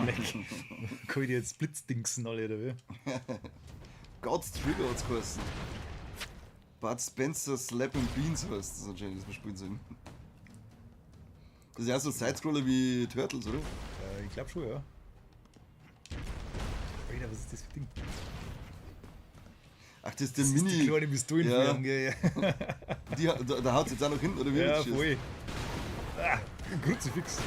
Leck. Kann ich die jetzt Blitzdingsen alle, oder wie? God's Trigger hat's geheißen. Bud Spencer Slap and Beans heißt das anscheinend, das wir spielen sollen. Das ist ja auch so ein Sidescroller wie Turtles, oder? Ich glaub schon, ja. Alter, was ist das für ein Ding? Ach, das ist der Das ist Mini. die kleine Pistolenfeuer, Ja. ja. Die, da haut's jetzt auch noch hinten, oder wie? Ja, das schießt? voll. Ah, Kruzifix.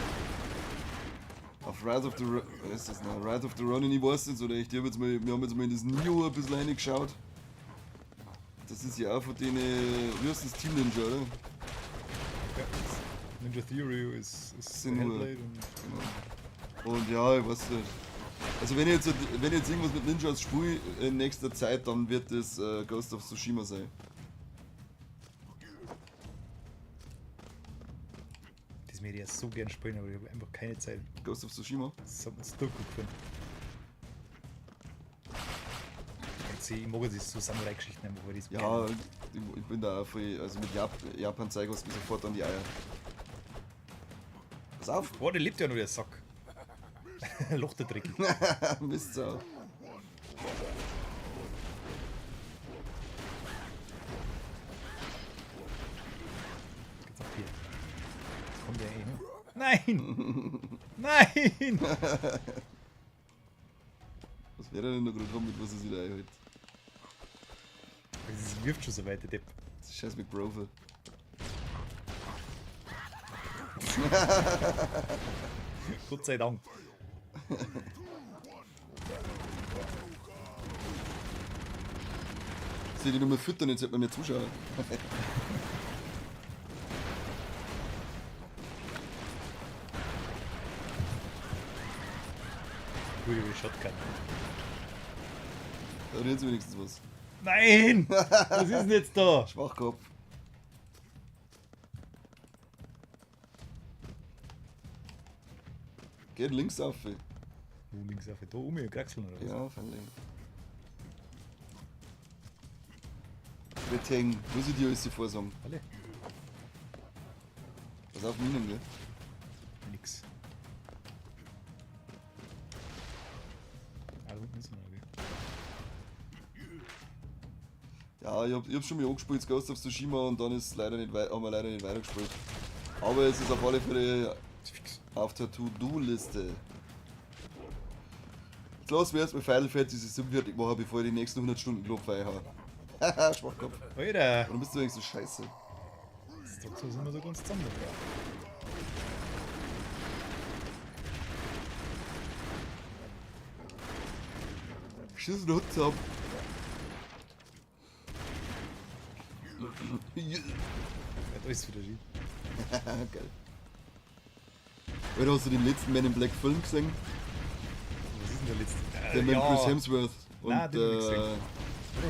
Auf Rise of the was ist das noch? Rise of the Ronin, ich weiß nicht so recht. Ich hab jetzt mal, wir haben jetzt mal in das Nioh ein bisschen reingeschaut. Das ist ja auch von denen, wie heißt das, Team Ninja, oder? Ja, Ninja Theory ist Sind nur- Hellblade und Genau. Und ja, ich weiß nicht. Also wenn ich jetzt irgendwas mit Ninjas spiele in nächster Zeit, dann wird das Ghost of Tsushima sein. Das möchte ich ja so gern spielen, aber ich habe einfach keine Zeit. Ghost of Tsushima? Das hat mir so gut gefallen. Jetzt, ich mag jetzt so Samurai-Geschichten einfach, weil die so Ja, geil ich bin da auch voll, also mit Japan zeig ich mir sofort an die Eier. Pass auf! Boah, der lebt ja noch, der Sack. Loch der Dreck. Mist, sau. Geht's ab hier. Jetzt kommt der eigentlich noch. Nein! Nein! Was wäre denn da gerade haben, mit was er sich da einhält? Das wirft schon so weit, der Depp. Das ist scheiß McBrover. Gott sei Dank. Soll ich die nur mal füttern, jetzt sollte man mehr Zuschauer. Gute Shotgun. Da rührt sich wenigstens was. Nein! Was ist denn jetzt da? Schwachkopf. Geht links auf. Wo links auf? Da oben, Kraxeln oder was? Ja, freilich. Wetting, muss ich dir alles vorsagen? Alle. Pass auf, Minen, gell? Nix. Ah, da unten ist noch, gell? Ja, ich hab schon mal angespielt, Ghost of Tsushima, und dann ist leider nicht haben wir leider nicht weitergespielt. Aber es ist auf alle Fälle auf der To-Do-Liste. Jetzt lassen wir erstmal Final Fantasy 7 fertig machen, bevor ich die nächsten 100 Stunden Klopf habe. Haha, Schwachkopf. Alter! Warum bist du eigentlich so scheiße? Das ist doch so, sind wir so ganz zusammen. Schieß den Hut ab. Ja, da ist wieder schief. Geil. Alter, hast du den letzten Men in Black Film gesehen? Was ist denn der letzte? Der mit ja. Chris Hemsworth. Und, Nein, den hab ich gesehen. Hab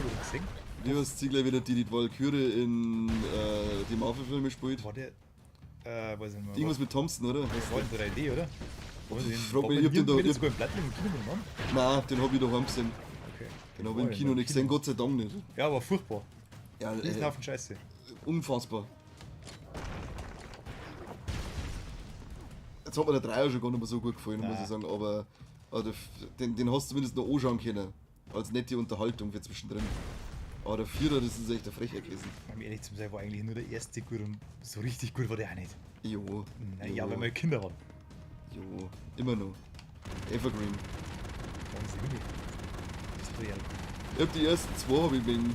ich gesehen? Wie heißt sie gleich wieder, die Valkyrie in die Marvel-Filme spielt? War der. Weiß ich nicht mehr. Irgendwas mit Thompson, oder? Das war in 3D, oder? War den, Frag mich, ich hab den da. sogar im Blatt im Kino genommen? Nein, den hab ich daheim gesehen. Okay. Den hab ich im Kino nicht gesehen, Gott sei Dank nicht. Ja, war furchtbar. Ja, Riesenhaufen Scheiße. Unfassbar. Jetzt hat mir der Dreier schon gar nicht mehr so gut gefallen, muss ich sagen, aber den hast du zumindest noch anschauen können. Als nette Unterhaltung für zwischendrin. Aber der Vierer, das ist echt eine Frechheit gewesen. Um ehrlich zu sein, war eigentlich nur der erste gut und so richtig gut war der auch nicht. Jo. Naja, weil wir Kinder waren. Jo, immer noch. Evergreen. Ich hab die ersten zwei hab ich wegen.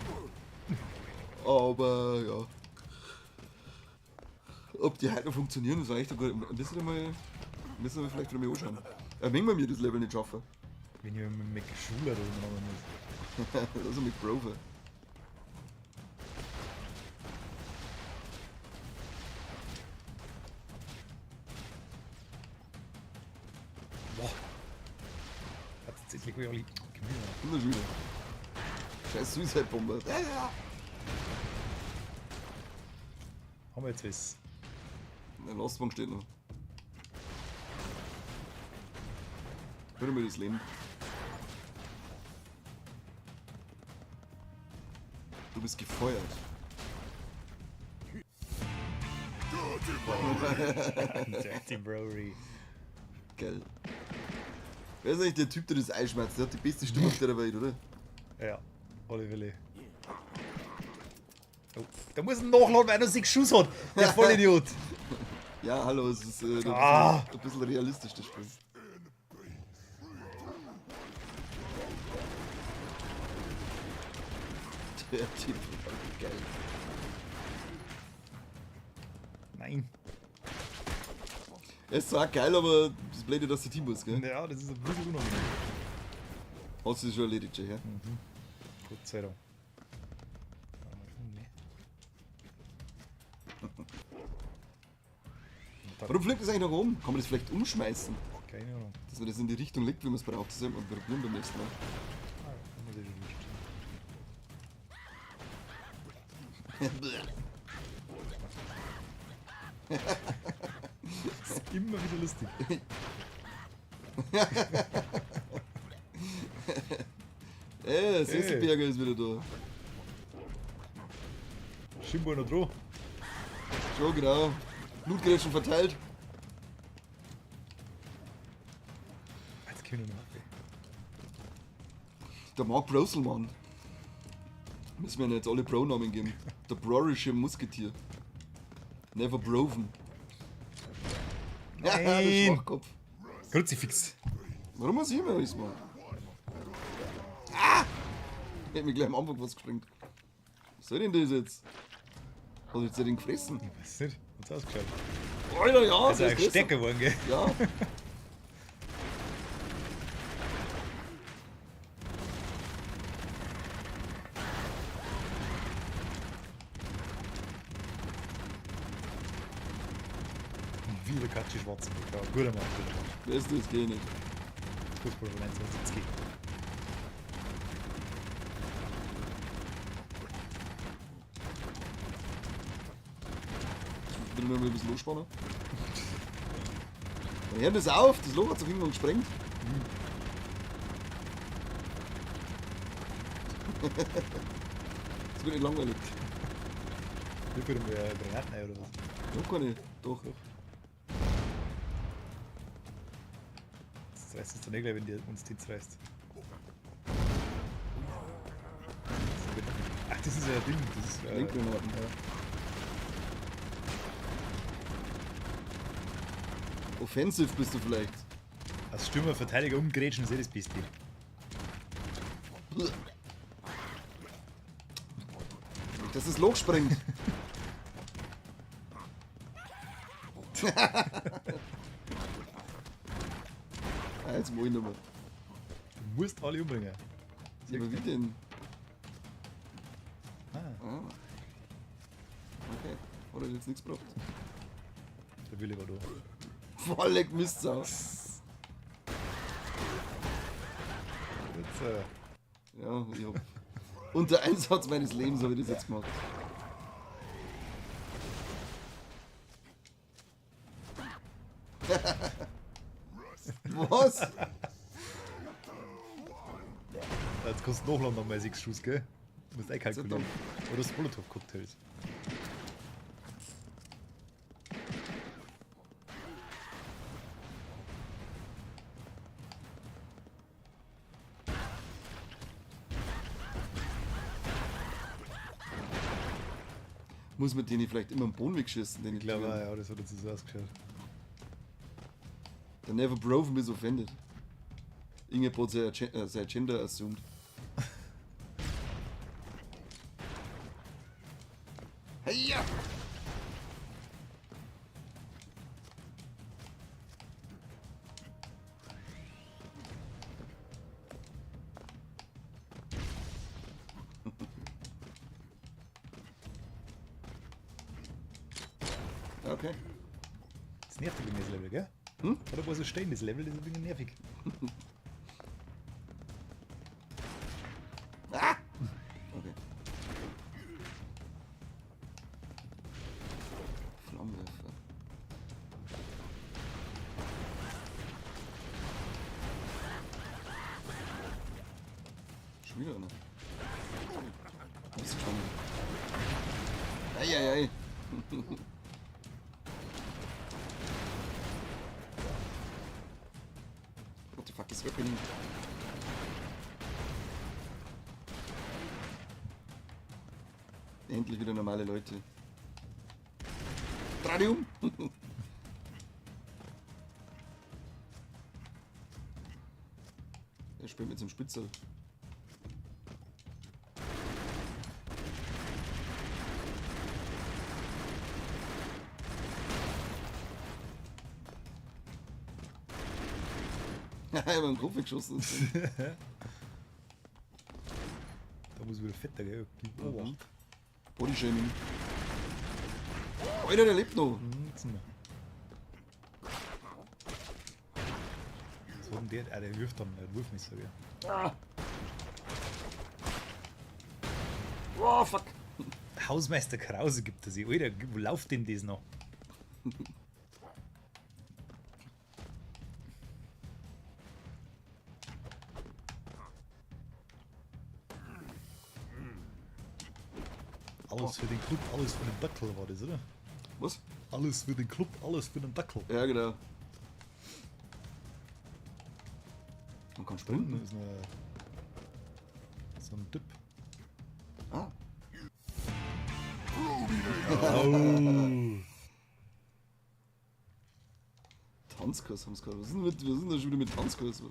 Aber ja. Ob die heute noch funktionieren, das war echt gut. Müssen wir vielleicht wieder mal anschauen. Wenn wir mir das Level nicht schaffen. Wenn ich mit McSchuler oder so machen muss. Also mit Grover. Boah. Hat jetzt endlich alle Gemüse. Wieder. Scheiß Suicide-Bombe. Haben wir jetzt was? Der Lastwagen steht noch. Würde mir das Leben. Du bist gefeuert. Dirty Brory. Geil. Wer ist eigentlich der Typ, der das einschmerzt? Der hat die beste Stimme auf der Welt, oder? Ja, alle Fälle. Oh, da muss ein nachladen, weil er nur 6 Schuss hat. Der Vollidiot. Ja, hallo, es ist ein bisschen realistisch, das Spiel. Der Typ war geil. Nein. Er ist zwar geil, aber das Blöde, dass der Team muss, gell? Ja, das ist ein bisschen unangenehm. Hast du das schon erledigt, ja? Mhm. Gott sei Dank. Warum fliegt das eigentlich noch rum? Kann man das vielleicht umschmeißen? Keine Ahnung. Dass man das in die Richtung legt, wie man es braucht. Das sollte man probieren beim nächsten Mal. Ah, ja, das ist ist immer wieder lustig. Ey, Sesselberger ist wieder da. Schimbo noch dran. Schon, genau. Blutgrätschen verteilt. Jetzt können wir noch. Der Mark Broselmann. Müssen wir ihnen jetzt alle Bro-Namen geben. Der Brorische Musketier. Never Broven. Nein. Der Schwachkopf. Kruzifix. Warum muss ich immer alles machen? Ah! Ich hätte mich gleich am Anfang was gesprengt. Was soll denn das jetzt? Hat er jetzt den gefressen? Ich weiß nicht. Hat's ausgeschaut. Alter, ja! Das ist eigentlich stärker geworden, gell? Ja. Wieder Katschi Schwarzenberg. Ja, guter Mann, guter Mann. Wer ist das? Geh nicht. Fußball von 1970. Ich will nur mal ein bisschen losspannen. Dann hört das auf, das Loch hat sich irgendwann gesprengt. Das wird nicht langweilig. Wie viel wir Granaten ein oder was? Noch keine, doch. Das reißt uns dann eh gleich, wenn die uns die zerreißt. Ach, das ist ja ein Ding. Das ist, Lenkgranaten. Ja. Offensive bist du vielleicht. Als Stürmer, Verteidiger umgrätschen ist eh das Beste. Nicht, dass das Loch springt. Ah, jetzt mach ich nicht mehr. Du musst alle umbringen. Ja, aber wie denn? Ah. Ah. Okay. Hat er jetzt nichts gebraucht. Der Wille war da. Voll leck Mistsau. Jetzt, Ja, ich hab. Unter Einsatz meines Lebens habe ich das jetzt gemacht. Was? Jetzt kannst du nachladen nochmal 6 Schuss, gell? Du musst eh kalkulieren. Verdammt. Oder das Molotov-Cocktails. Muss man den vielleicht immer am Boden wegschießen? Den Ich glaube, ja, das hat jetzt so ausgeschaut. Der Never Broven is offended. Ingeborg hat sein Gender assumed. Hey ja! Okay. Das nervt ein wenig, das Level, gell? Hm? Oder wo so stehen, das Level, das ist ein bisschen nervig. Ah! Okay. Flammenwerfer. Schon wieder einer. Bist du schon? Eieiei. What the fuck is happening? Endlich wieder normale Leute. Dreh dich um! Er spielt mit seinem Spitzel. Ich hab den Kopf weggeschossen. Da muss wieder fetter, gell? Gib Obacht. Bodyshaming. Alter, der lebt noch. Jetzt noch. Was hat denn der? Ah, der wirft dann, der Wurfmesser, gell? Ah. Oh, fuck. Hausmeister Krause gibt er sich. Alter, wo läuft denn das noch? Alles für den Club, alles für den Dackel war das, oder? Was? Alles für den Club, alles für den Dackel. Ja, genau. Man kann sprinten. Da ist noch so ein Typ. Ah. Oh. Tanzkurs haben sie gehabt. Was ist denn, mit, was ist denn da schon wieder mit Tanzkurs?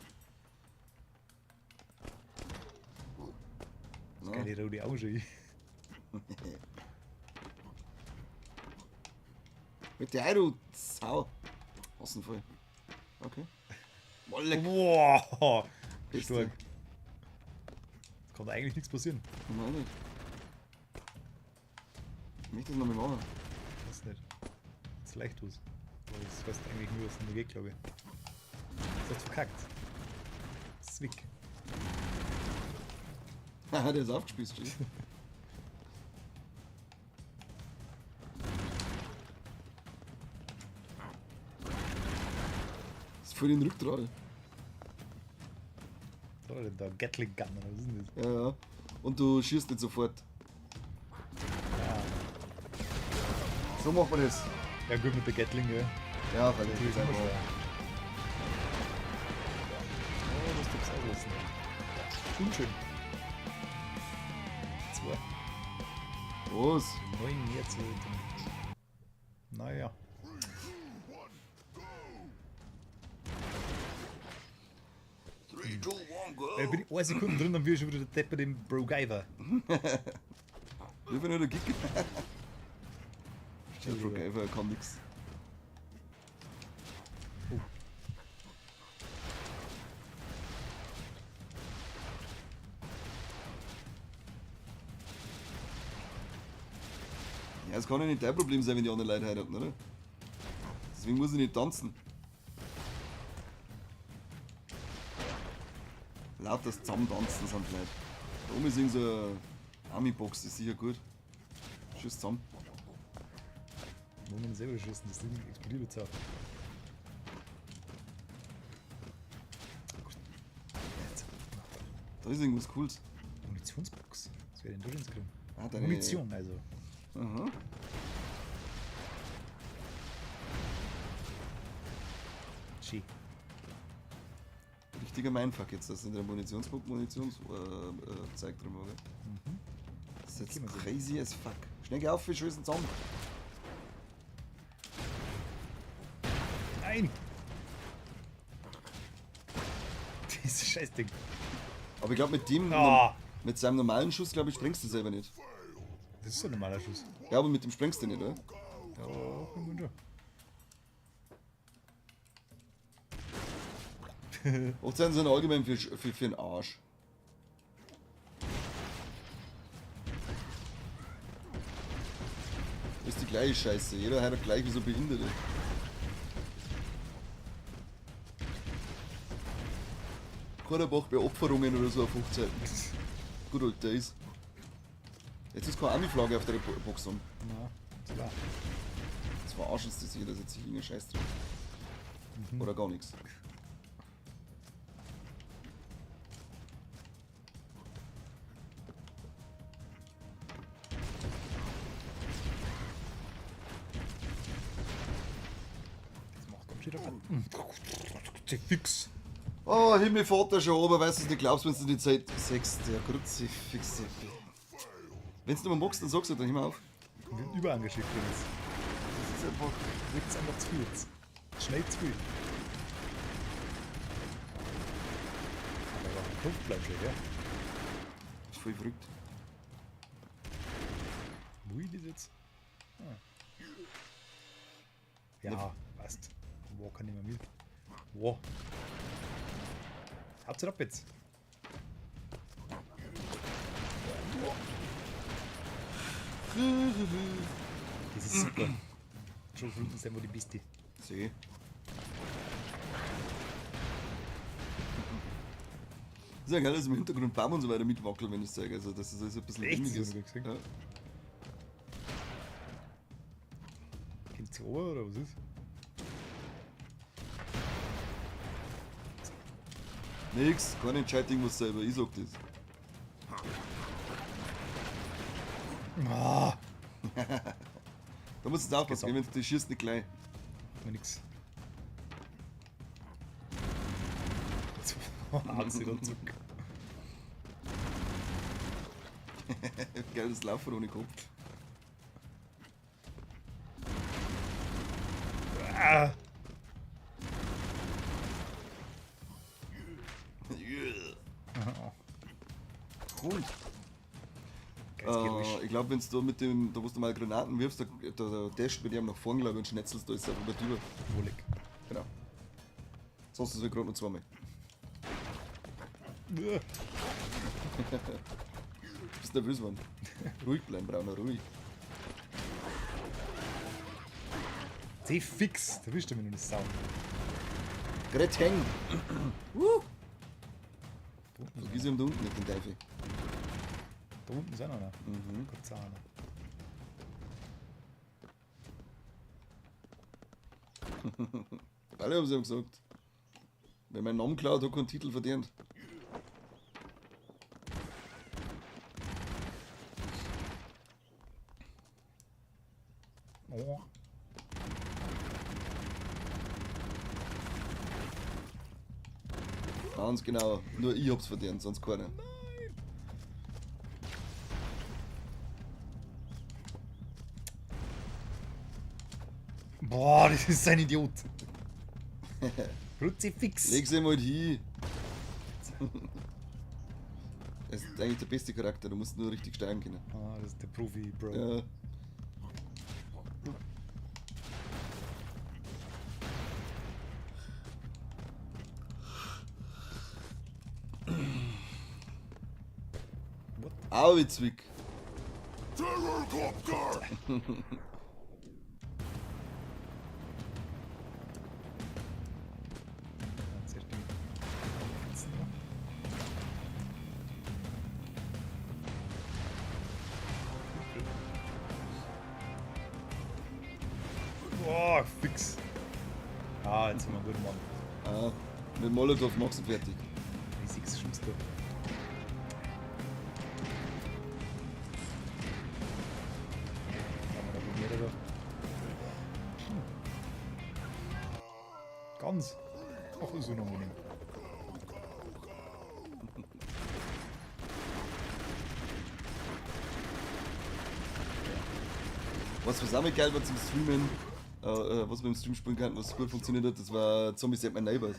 Das geile rote Augen schon. Mit der du Sau. Außen voll. Okay. Molle. Boah, Beste. stark. Kann eigentlich nichts passieren. Nein, nicht. Ich möchte das noch mal machen. Weiß nicht. Das ist leicht was. Aber das heißt eigentlich nur, dass es nicht geht, glaube ich. Das hast verkackt. Zwick. Haha, der ist aufgespießt. schon. Das ist voll den Rückdrall. Was hat er denn da? Gatling Gun oder was ist denn das? Ja, ja. Und du schießt nicht sofort. Ah. So macht man das. Ja gut, mit der Gatling, gell? Ja, weil ich Natürlich jetzt immer einfach. schwer. Oh, das gibt's auslassen. Unschön. Zwei. Was? 9 mehr zu. Naja. 3, 2, 1, go! Da bin ich eine Sekunde drin, dann bin ich schon wieder der Depp bei dem Bro Guyver. Ich bin nur der Kick. Der Bro Guyver kann nix. Oh. Ja, es kann ja nicht dein Problem sein, wenn die anderen Leute heiraten, oder? Deswegen muss ich nicht tanzen. Laut das Zusammentanzen sind die Leute. Da oben ist irgend so eine Army-Box, ist sicher gut. Schuss zusammen. Wo man selber schießen, das Ding explodiert jetzt auch. Da ist irgendwas Cooles. Munitionsbox. Was wäre denn da denn drin? Ah, deine Munition, also. Aha. Schön. Richtiger Mindfuck jetzt, dass in der Munitionsbox Munitionszeug drin war, gell? Mhm. Das ist jetzt Okay, mal sehen. crazy as fuck. Schnell geh auf, wir schießen zusammen. Nein! Dieses Scheißding. Aber ich glaub, mit dem, Ah. mit seinem normalen Schuss, glaub ich, sprengst du selber nicht. Das ist ein normaler Schuss. Ja, aber mit dem sprengst du nicht, oder? Ja, irgendwann schon. Hochzeiten sind allgemein für den Arsch. Das ist die gleiche Scheiße. Jeder heiratet gleich wie so Behinderte. Keiner macht mehr Opferungen oder so auf Hochzeiten. Good old days. Jetzt ist keine Ami-Flagge auf der Box um. Na, klar. Jetzt verarschen sie sich, dass jetzt sich irgendein Scheiß drin. Mhm. Oder gar nichts. Das macht ganz schön der Fix. Oh, Himmelvater schon, aber weißt du es nicht glaubst, wenn du die Zeit sechst, der Kruzifix. Wenn du nicht mehr magst, dann sagst du, dann hör mal auf. Wir sind überangeschickt jetzt. Das ist einfach. Wird's einfach zu viel jetzt. Schnell zu viel. Aber am Kopf bleibt schon, gell? Das ist voll verrückt. Wo ist das jetzt? Ah. Ja, Ne. passt. Wo kann ich mehr mit? Wo? Haupt's ab jetzt. Das ist super. Schon unten sind wir die Beste. Seh. Ist ja geil, dass im Hintergrund Baum und so weiter mitwackeln, wenn ich zeige. Also, dass das alles ein bisschen Echt? rimmig Das ist. hab ich gesehen. Ja. Kommt's runter oder was ist? Nix, kein entscheidet irgendwas selber, ich sag das. Ah. Da musst du jetzt aufpassen, wenn du die schießt nicht gleich. Mir nix. Hat sie da zurück. Geiles Laufen ohne Kopf. Ah. Yeah. Cool. Geiles Geräusch. Ich glaub, wenn's du mit dem, da wo du mal Granaten wirfst, da dasht mit dem nach vorn, glaub ich, und schnetzelst da ist einfach über drüber. Wohlig. Genau. Sonst ist es gerade noch zweimal. Du bist nervös, Mann. Ruhig bleiben, Brauner, ruhig. Seh fix, da bist du mir nur eine Sau. Gret hängen. Vergiss ihn da unten nicht, den Teufel. Da unten ist auch noch einer. Mhm. Gott sei Dank. Alle haben sie ihm gesagt. Wer meinen Namen klaut, hat keinen Titel verdient. Oh. Ganz genau. Nur ich hab's verdient, sonst keiner. Nein. Boah, das ist ein Idiot. Kruzifix. Leg sie mal hin. Er ist eigentlich der beste Charakter, du musst nur richtig steuern können. Ah, das ist der Profi, Bro. Ja. What? Au, Zwick. Terrorcopter! Ja, zuerst die Katzen da. Boah, fix. Ah, jetzt sind wir gut, Mann. Ah, mit Molotow machst du fertig. Riesiges Schlimmste. Haben wir da probiert, oder? Ganz. Ach, ist unangenehm. Was auch mal geil war zum Streamen, was wir im Stream spielen konnten, was gut funktioniert hat, das war Zombies Ate My Neighbors.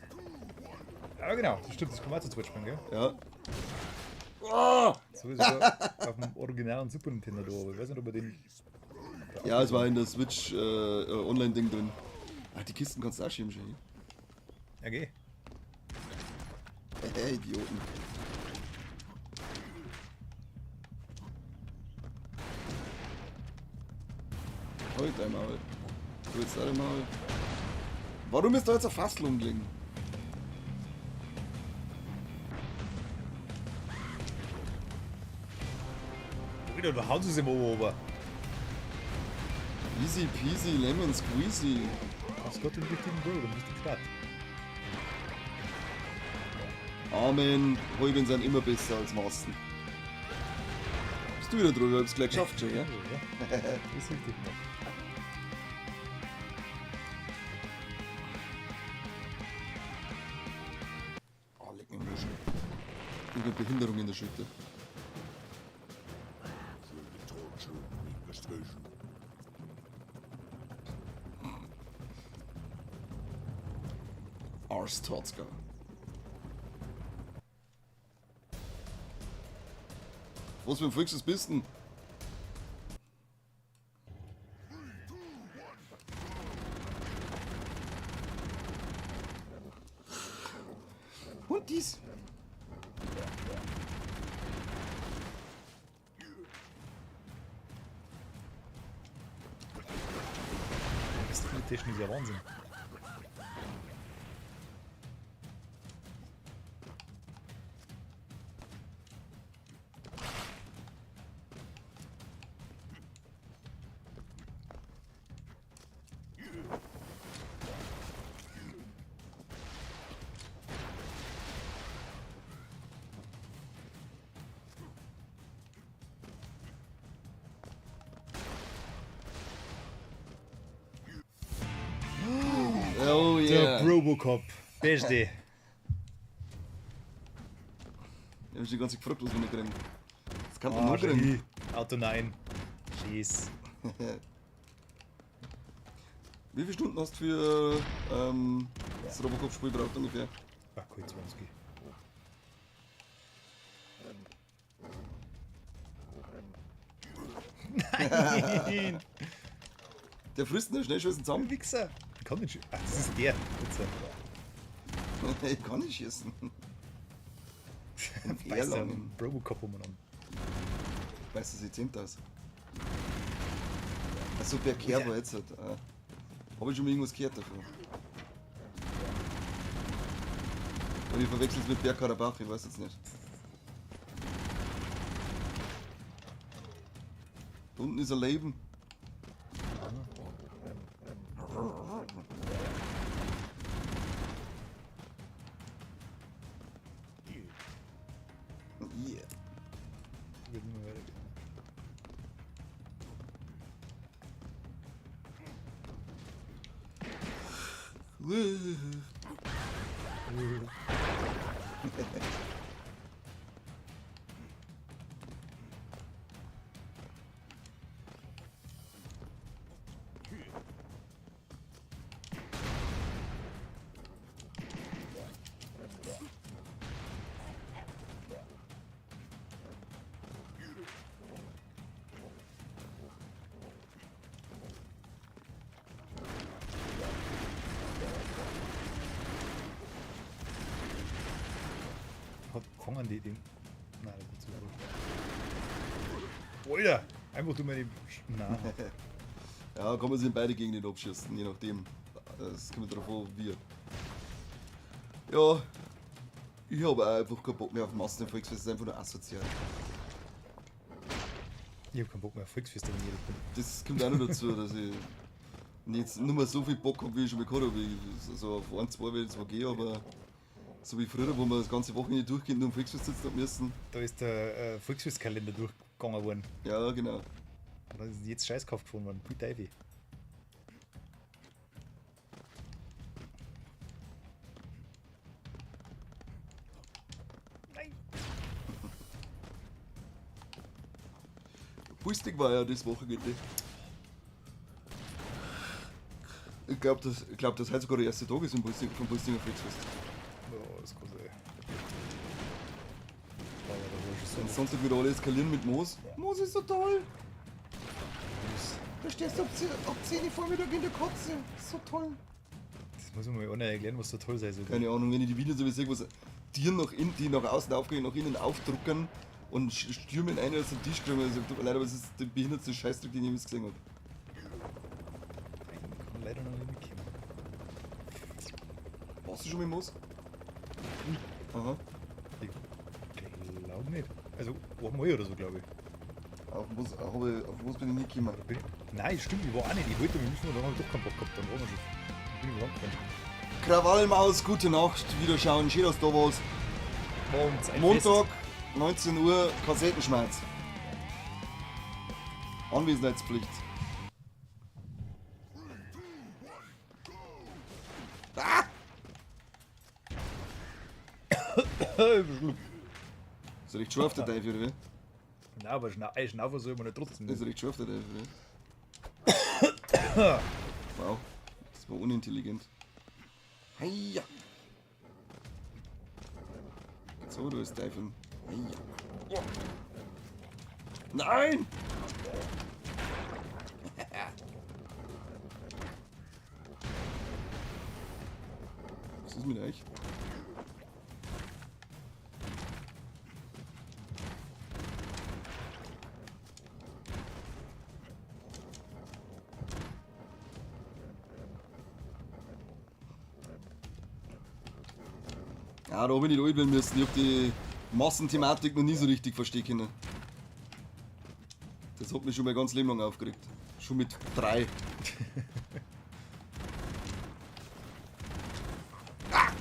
Ja, genau, das stimmt, das kann man auch zu zweit spielen, gell? Ja. Oh! So ist sogar auf dem originalen Super Nintendo da, aber ich weiß nicht, ob er den. Ja, es war in der Switch Online-Ding drin. Ach, die Kisten kannst du auch schieben, schon. Ja, geh. Hey, Idioten. Heute einmal. Du jetzt einmal. Warum ist da jetzt ein Fassel umgelegen? Wieder, du haust es im Ober. Easy peasy lemon squeezy. Hast Gott den richtigen Bro, dann bist du platt. Amen. Halben sind immer besser als Massen. Bist du wieder drüber? Hab's gleich geschafft schon, gell? Ja, das ist richtig. Oh, leck mich am Arsch. Irgendeine Behinderung in der Schulter. Arstotzka. Was für ein Volks bist denn? Und dies. Das ist ja Wahnsinn. Oh yeah. Der Robocop. Beste. Ich hab mich die ganze Zeit gefragt, was wir nicht kriegen. Das kann man nur kriegen. Auto 9. Schieß. Wie viele Stunden hast du für das Robocop-Spiel braucht ungefähr? Ach, cool, 20. Nein! Der frisst nur schnell schießen zusammen. Wichser! Ich kann nicht schießen. Ach, das ist der. Wichser. Ich kann nicht schießen. Beißt der Robocop umeinander. Weißt du, sie zähmt das. Achso, per Kerber jetzt halt. Hab ich schon mal irgendwas gehört davon. Oder ich verwechsel's mit Bergkarabach, ich weiß jetzt nicht. Da unten ist ein Leben. Yeah. Wird immer weitergehen. Fangen die den. Nein, das ist zu gut. Alter! Einfach du meine. Nein. Ja, kann man sich in beide Gegenden abschießen, je nachdem. Es kommt darauf an, wie. Ja, ich habe auch einfach keinen Bock mehr auf Massenvolksfest, das ist einfach nur asozial. Ich hab keinen Bock mehr auf Volksfeste, wenn ich ehrlich bin. Das kommt auch noch dazu, dass ich jetzt nicht mehr so viel Bock habe, wie ich schon mal gehabt habe. So auf ein, zwei werde ich zwar gehen, aber so wie früher, wo wir das ganze Wochenende durchgehend nur am Volksfest sitzen haben müssen. Da ist der Volksfestkalender durchgegangen worden. Ja, genau. Und dann ist jetzt Scheiß gekauft gefunden worden. Pui Teufel. Nein! Pustig war ja das Wochenende. Ich glaube, dass, ich glaub, dass heute sogar der erste Tag ist im Pulstig, vom Pulstinger Volksfest. Ja, das kann sein. Aber da war schon Am so. Sonntag wieder alle eskalieren mit Moos. Moos ist so toll! Moos. Da stehst du ab 10 Uhr Vormittag in der Kotze. So toll. Das muss man mir auch nicht erklären, was so toll sein soll. Keine Ahnung, wenn ich die Videos so sehe, wo sie Tieren nach innen, die nach außen aufgehen, nach innen aufdrucken und stürmen ein aus dem Tisch kriegen. Also, tut mir leid, aber es ist der behindertste Scheißdruck, den ich jemals gesehen habe. Ich kann leider noch nicht mitkommen. Warst du schon mit Moos? Aha. Ich glaube nicht. Also einmal oder so, glaube ich. Auf Moos, auf Moos bin ich nicht gekommen. Bin ich, nein, stimmt, ich war auch nicht. Ich wollte mich müssen, aber dann habe ich doch keinen Bock gehabt. Dann waren wir schon. Bin ich rangefahren. Krawallmaus, gute Nacht, wiederschauen, schön, dass du da warst. Morgens ein Montag, Fest. 19 Uhr, Kassettenschmerz. Anwesenheitspflicht. Ah! Ist recht scharf, der Teufel, oder wie? Nein, aber schnaufen soll man nicht trotzdem. Ist recht scharf, der Teufel, oder? Wow, das war unintelligent. Heia! So, du bist Teufel. Heia. Nein! Was ist mit euch? Ja, da hab ich nicht alt werden müssen. Ich hab die Massenthematik noch nie so richtig verstehen können. Das hat mich schon mein ganzes Leben lang aufgeregt. Schon mit 3. Ah!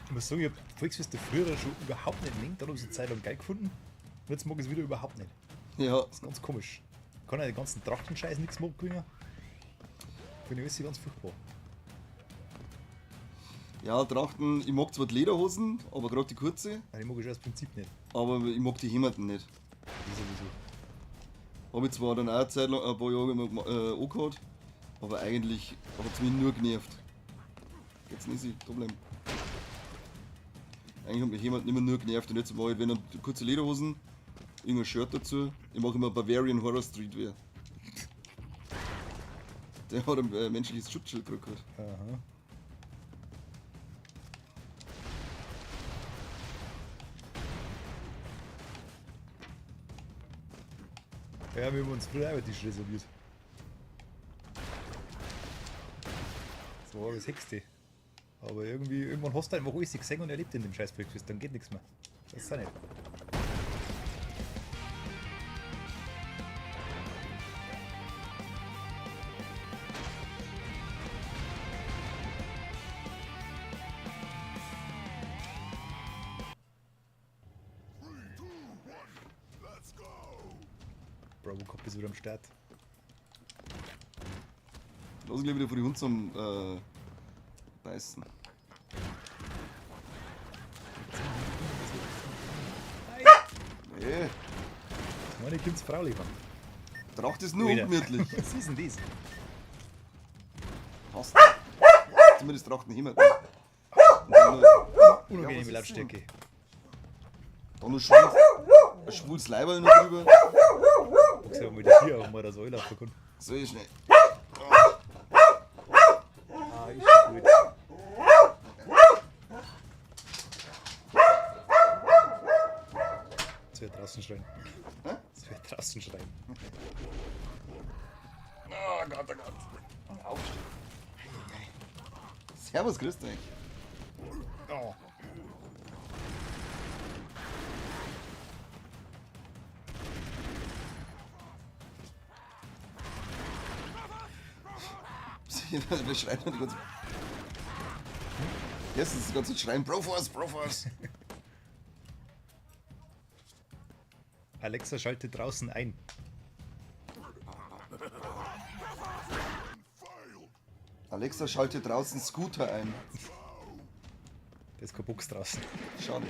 Ich muss sagen, ich hab Volksfeste früher schon überhaupt nicht gemengt, dann hab ich es eine Zeit lang geil gefunden. Und jetzt mag ich es wieder überhaupt nicht. Ja. Das ist ganz komisch. Ich kann ja den ganzen Trachtenscheiß nichts mehr abgewinnen. Finde ich alles ganz furchtbar. Ja, Trachten, ich mag zwar die Lederhosen, aber gerade die kurze. Nein, ich mag schon das Prinzip nicht. Aber ich mag die Hemden nicht. Die sowieso. Hab ich zwar dann auch eine Zeit lang, ein paar Jahre immer angehabt, aber eigentlich hat's mich nur genervt. Geht's nicht, easy, da bleiben. Eigentlich hat mich jemand immer nur genervt und jetzt mache ich, wenn dann kurze Lederhosen, irgendein Shirt dazu. Ich mache immer Bavarian Horror Streetwear. Der hat ein menschliches Schutzschild gekriegt. Aha. Ja, wir haben uns früher auch einen Tisch reserviert. Das war das Höchste. Aber irgendwann hast du einfach alles gesehen und erlebt in dem scheiß Volksfest, dann geht nichts mehr. Das ist auch nicht. Brobocop ist wieder am Start. Lass uns gleich wieder vor die Hunde zum beißen. Nee. Meine kommt's Frau liefern. Tracht ist nur Alter. ungemütlich. Was ist denn das? Passt. Zumindest Trachten jemand. Unangenehme Lautstärke. Da noch ein schwules Leiberl noch drüber. Guck's ja mal die Tür auf, mal dass ich laufen kann. So ist schnell. Ah, ist schon gut. Draußen schreien. Hä? Das wird draußen schreien. Oh Gott, oh Gott. Aufstehen. Servus, grüß dich. Oh. Wir schreien die ganze Erstens die ganze Zeit schreien, Broforce, Broforce. Alexa schaltet draußen ein. Alexa schalte draußen Scooter ein. Da ist kein Box draußen. Schade.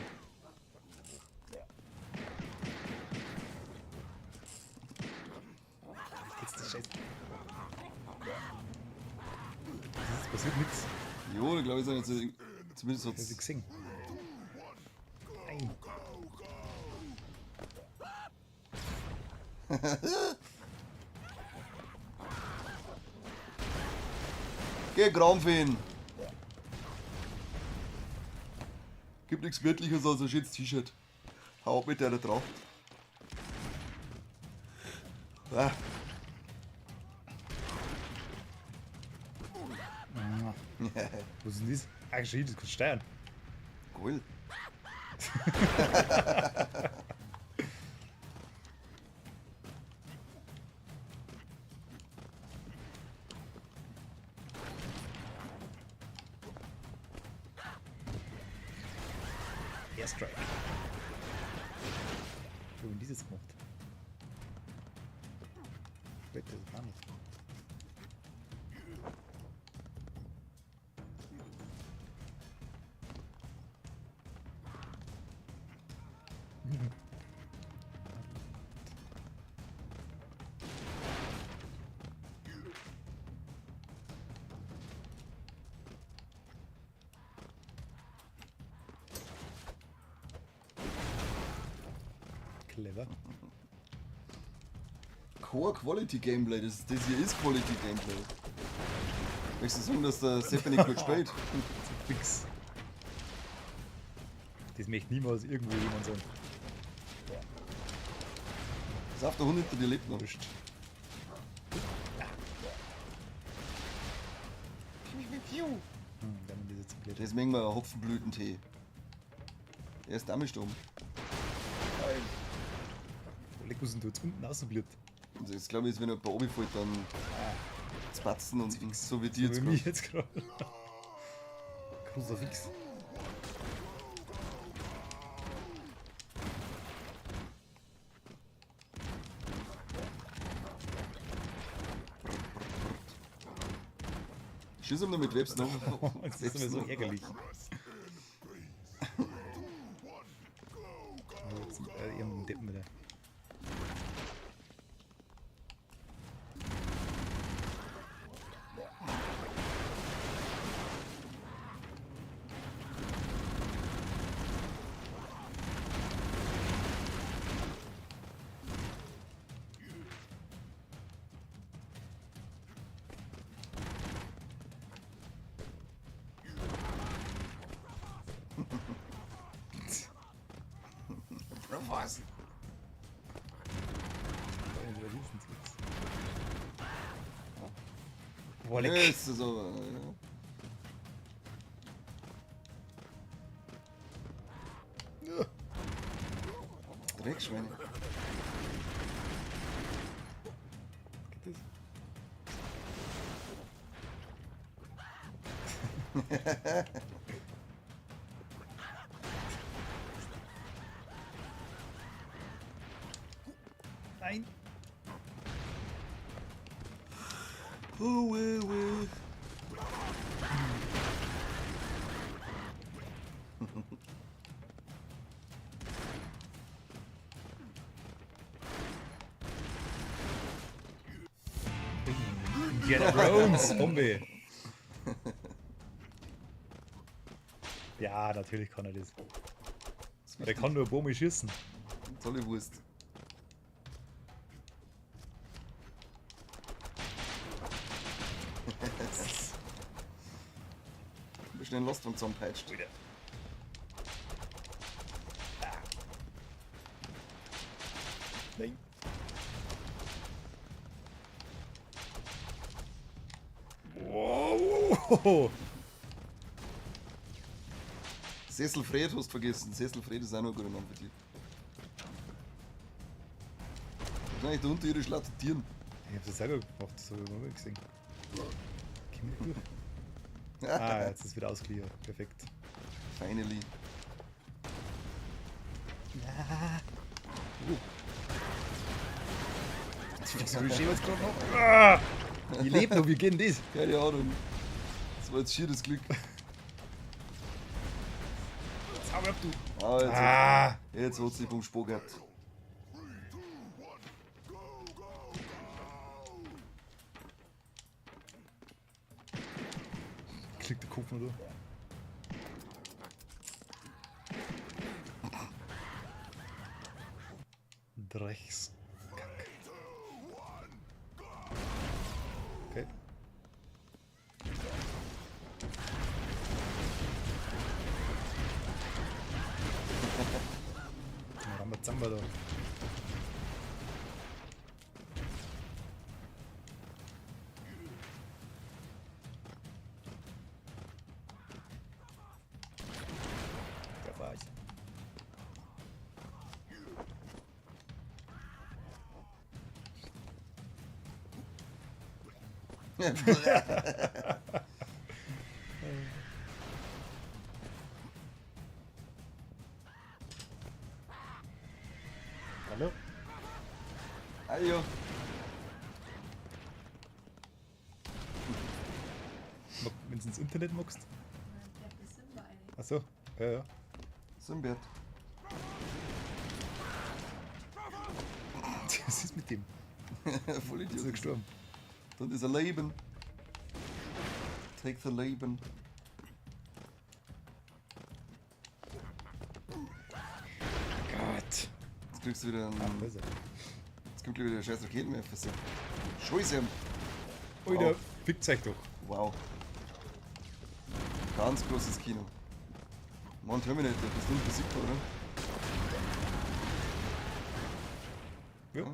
Jetzt das Scheiß. Es passiert nichts. Jo, glaube ich, ist jetzt zumindest Hast du hat's. gesehen? Nein. Geh, Gramfeen! Gibt nichts Gemütliches als ein schönes T-Shirt. Hau ab mit deiner Tracht. Ah, Was ist denn das? Ach, shit, das kannst du steuern. geil. Airstrike. Wie haben dieses gemacht? Bitte, das gar nicht. Clever. Core Quality Gameplay, das hier ist Quality Gameplay. Möchtest du sagen, dass der Seppe nicht gut spielt? Fix. Das möchte niemals irgendwo jemand sagen. Pass auf, der Hund hinter dir lebt noch. Wurscht. Wenn man das jetzt erklärt. Das ist manchmal ein Hopfenblütentee. Er ist damit stumm. Leck, was denn da jetzt unten rausblieb? Also jetzt glaube ich, ist, wenn jemand oben fällt, dann spatzen und so wie die So jetzt wie mich gerade. jetzt gerade. Großer Fix. Schieß ihm nur mit Webs noch. Das ist immer so ärgerlich. Oh, jetzt, irgendeinen Deppen wieder. Was? Boah, leck. Ist das aber. Ja. Dreckschweine. Geht das? Nein. Oh, weh, weh. Indiana Jones, Bombe. Ja, natürlich kann er das. Der kann nur Bombe schießen. Tolle Wurst. Ein bisschen den Lastwagen zusammenpeitscht. Alter. Wow! Sessel Fred hast du vergessen. Sessel Fred ist auch noch ein guter Name für dich. Wahrscheinlich da unter ihre Tieren. Ich hab's ja selber gemacht, das habe ich mal gesehen. Komm nicht durch. Ah, jetzt ist es wieder ausgeliehen. Perfekt. Finally. Was will ich jetzt gerade noch? Ah! Ich lebe noch, wie geht denn das? Keine Ahnung. Das war jetzt schieres Glück. Jetzt hau ab, du! Ah, jetzt, Ah! jetzt hat sie vom Spur gehabt. Kriegt der Kopf noch da. Drecks. Kack. Okay. Rambazamba da. Da war ich. Hallo? Ajo. Wenn du ins Internet magst. Achso, ja, ja. Simbert. Was ist mit dem? Voll Ist er Idiot. gestorben? Dann ist er Leben. Take the Leben. Gott. Jetzt kriegst du wieder Ah, einen, da ist er. Jetzt kommt gleich wieder der scheiß Raketenwerfer. Scheiße. Alter, Wow. fickt euch doch. Wow. Ganz großes Kino. Mann, Terminator, bist du unbesiegbar, oder? Ja.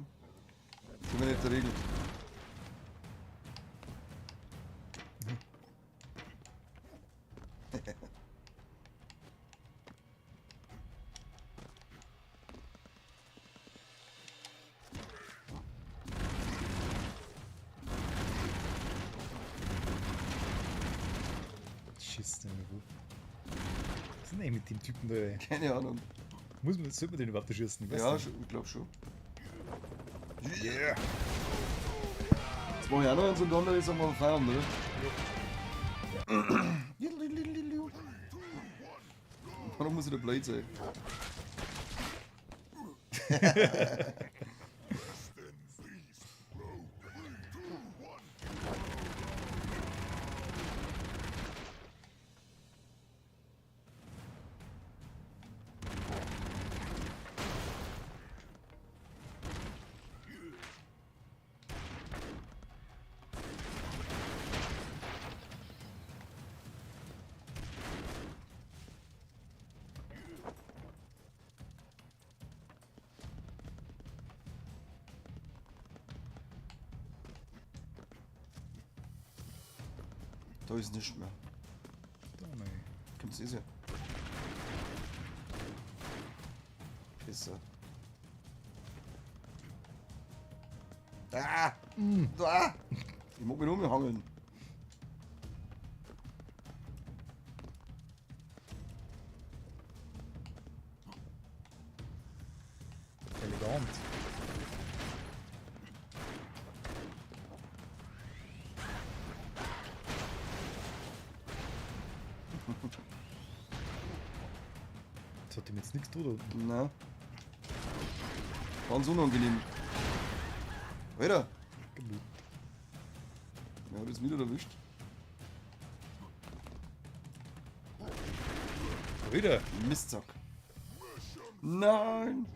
Terminator regelt. Schiss denn gut. Was ist denn eigentlich mit dem Typen da, ey? Keine Ahnung. Sollte man den überhaupt erschießen? Ich weiß Ja, nicht. ich glaube schon. Yeah. Jetzt mach ich auch noch eins und dann ist wir Feierabend, oder? Warum muss ich da blöd sein? Da ist nichts mehr. Da, nein. Kommt's eh Pisser. Ah! Ah! Ich mag mich umhangeln. Elegant. Das hat ihm jetzt nichts tun, oder? Na. Ganz unangenehm. Alter! Wer hat jetzt wieder erwischt? Wieder! Mistsack. Nein!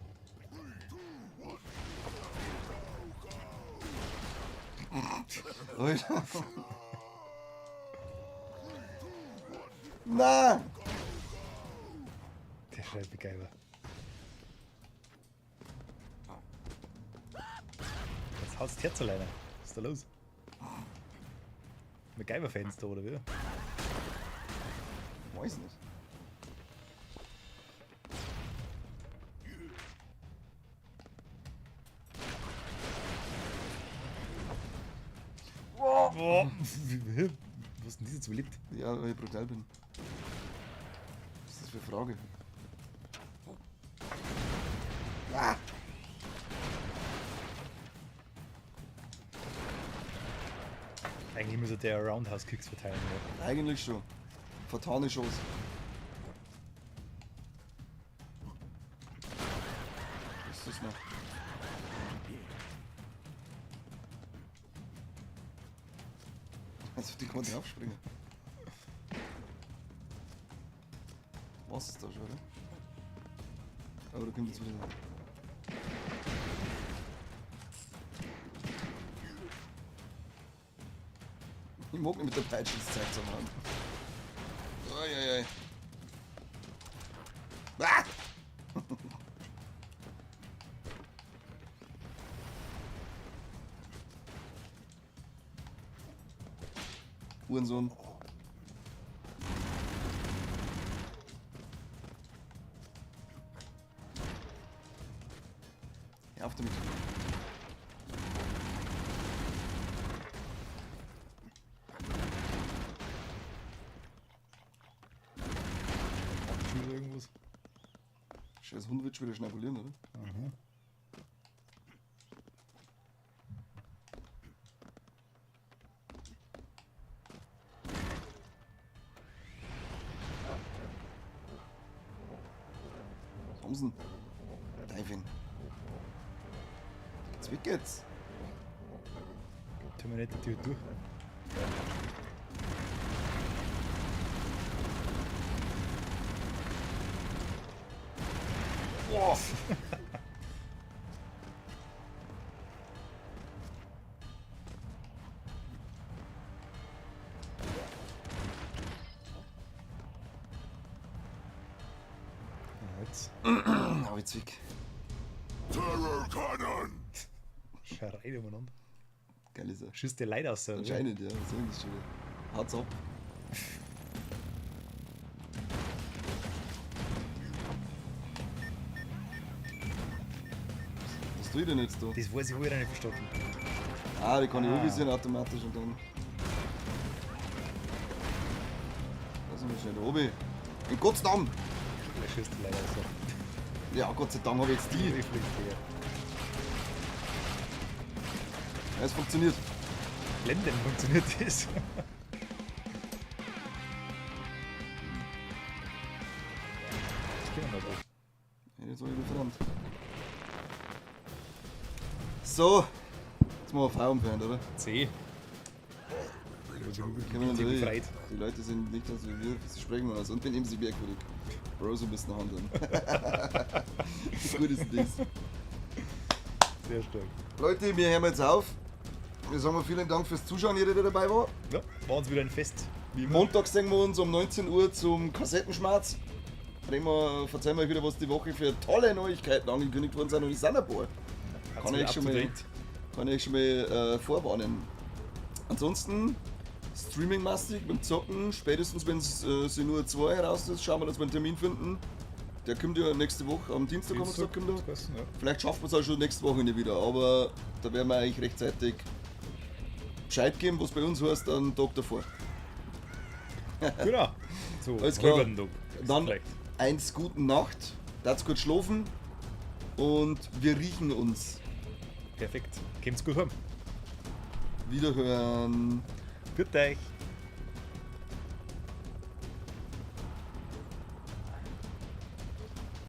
Alter. Nein! Der scheiß MacGyver. Jetzt haut's das Herz alleine. Was ist da los? MacGyver-Fans da, oder wie? Weiß nicht. Boah. Was ist denn das jetzt überlebt? Ja, weil ich brutal bin. Was ist das für eine Frage? Ah! Eigentlich müsste der Roundhouse Kicks verteilen. Ja. Eigentlich schon. Vertane Chance. Was ist das noch? Also die kann man draufspringen. Was ist da schon, oder? Aber da kommt jetzt wieder. Ich mag nicht mit der Peitsche das Zeug zu machen. Eieiei. Ah! Hurensohn. Hör auf damit. Schon wieder irgendwas. Scheiß Hund wird schon wieder schnabulieren, oder? Mhm. Was haben sie denn? Diving. Geht's weg jetzt? Terminator Tür durch. Boah! Ja, jetzt. Hau jetzt weg. Terror Cannon! Schreit umeinander. Geil ist er. Schießt der Leid aus, oder? Anscheinend, ja. Was soll denn das schon wieder? Haut's ab. Was tue ich denn jetzt da? Das weiß ich heute nicht verstanden. Ah, die kann ich Ah. anvisieren automatisch und dann. Lass mich schnell da oben. In Gottes Namen! Der schießt die Leid aus. Ja, Gott sei Dank habe ich jetzt die. Ich flieg her. Ja, es funktioniert. Blenden funktioniert das. Das können wir noch. Ja, jetzt habe ich wieder verrannt. So, jetzt machen wir Feierabend, oder? C. Können wir Sind befreit. Die Leute sind nicht so wie wir, sie sprechen mal aus und benehmen sich merkwürdig. Bro, so ein bisschen handeln. Gut ist das. Sehr stark. Leute, wir hören jetzt auf. Wir sagen vielen Dank fürs Zuschauen, jeder, der dabei war. Ja, war uns wieder ein Fest. Wie immer. Montag sehen wir uns um 19 Uhr zum Kassettenschmerz. Reden wir, verzeihen wir euch wieder, was die Woche für tolle Neuigkeiten angekündigt worden sind und es sind ein paar. Hat's Kann ich wieder euch schon up to mal, date. kann ich euch schon mal vorwarnen. Ansonsten, streamingmäßig beim Zocken, spätestens wenn es Senua 2 heraus ist, schauen wir, dass wir einen Termin finden. Der kommt ja nächste Woche, am Dienstag, haben wir gesagt, kommt er. hat's geheißen, ja. Vielleicht schaffen wir es auch schon nächste Woche wieder, aber da werden wir eigentlich rechtzeitig Bescheid geben, was bei uns heißt, am Tag davor. Genau. So, Alles klar. rüber den Tag. Dann Vielleicht. eins guten Nacht, dazu gut schlafen und wir riechen uns. Perfekt. Kommt's gut heim. Wiederhören. Gut euch.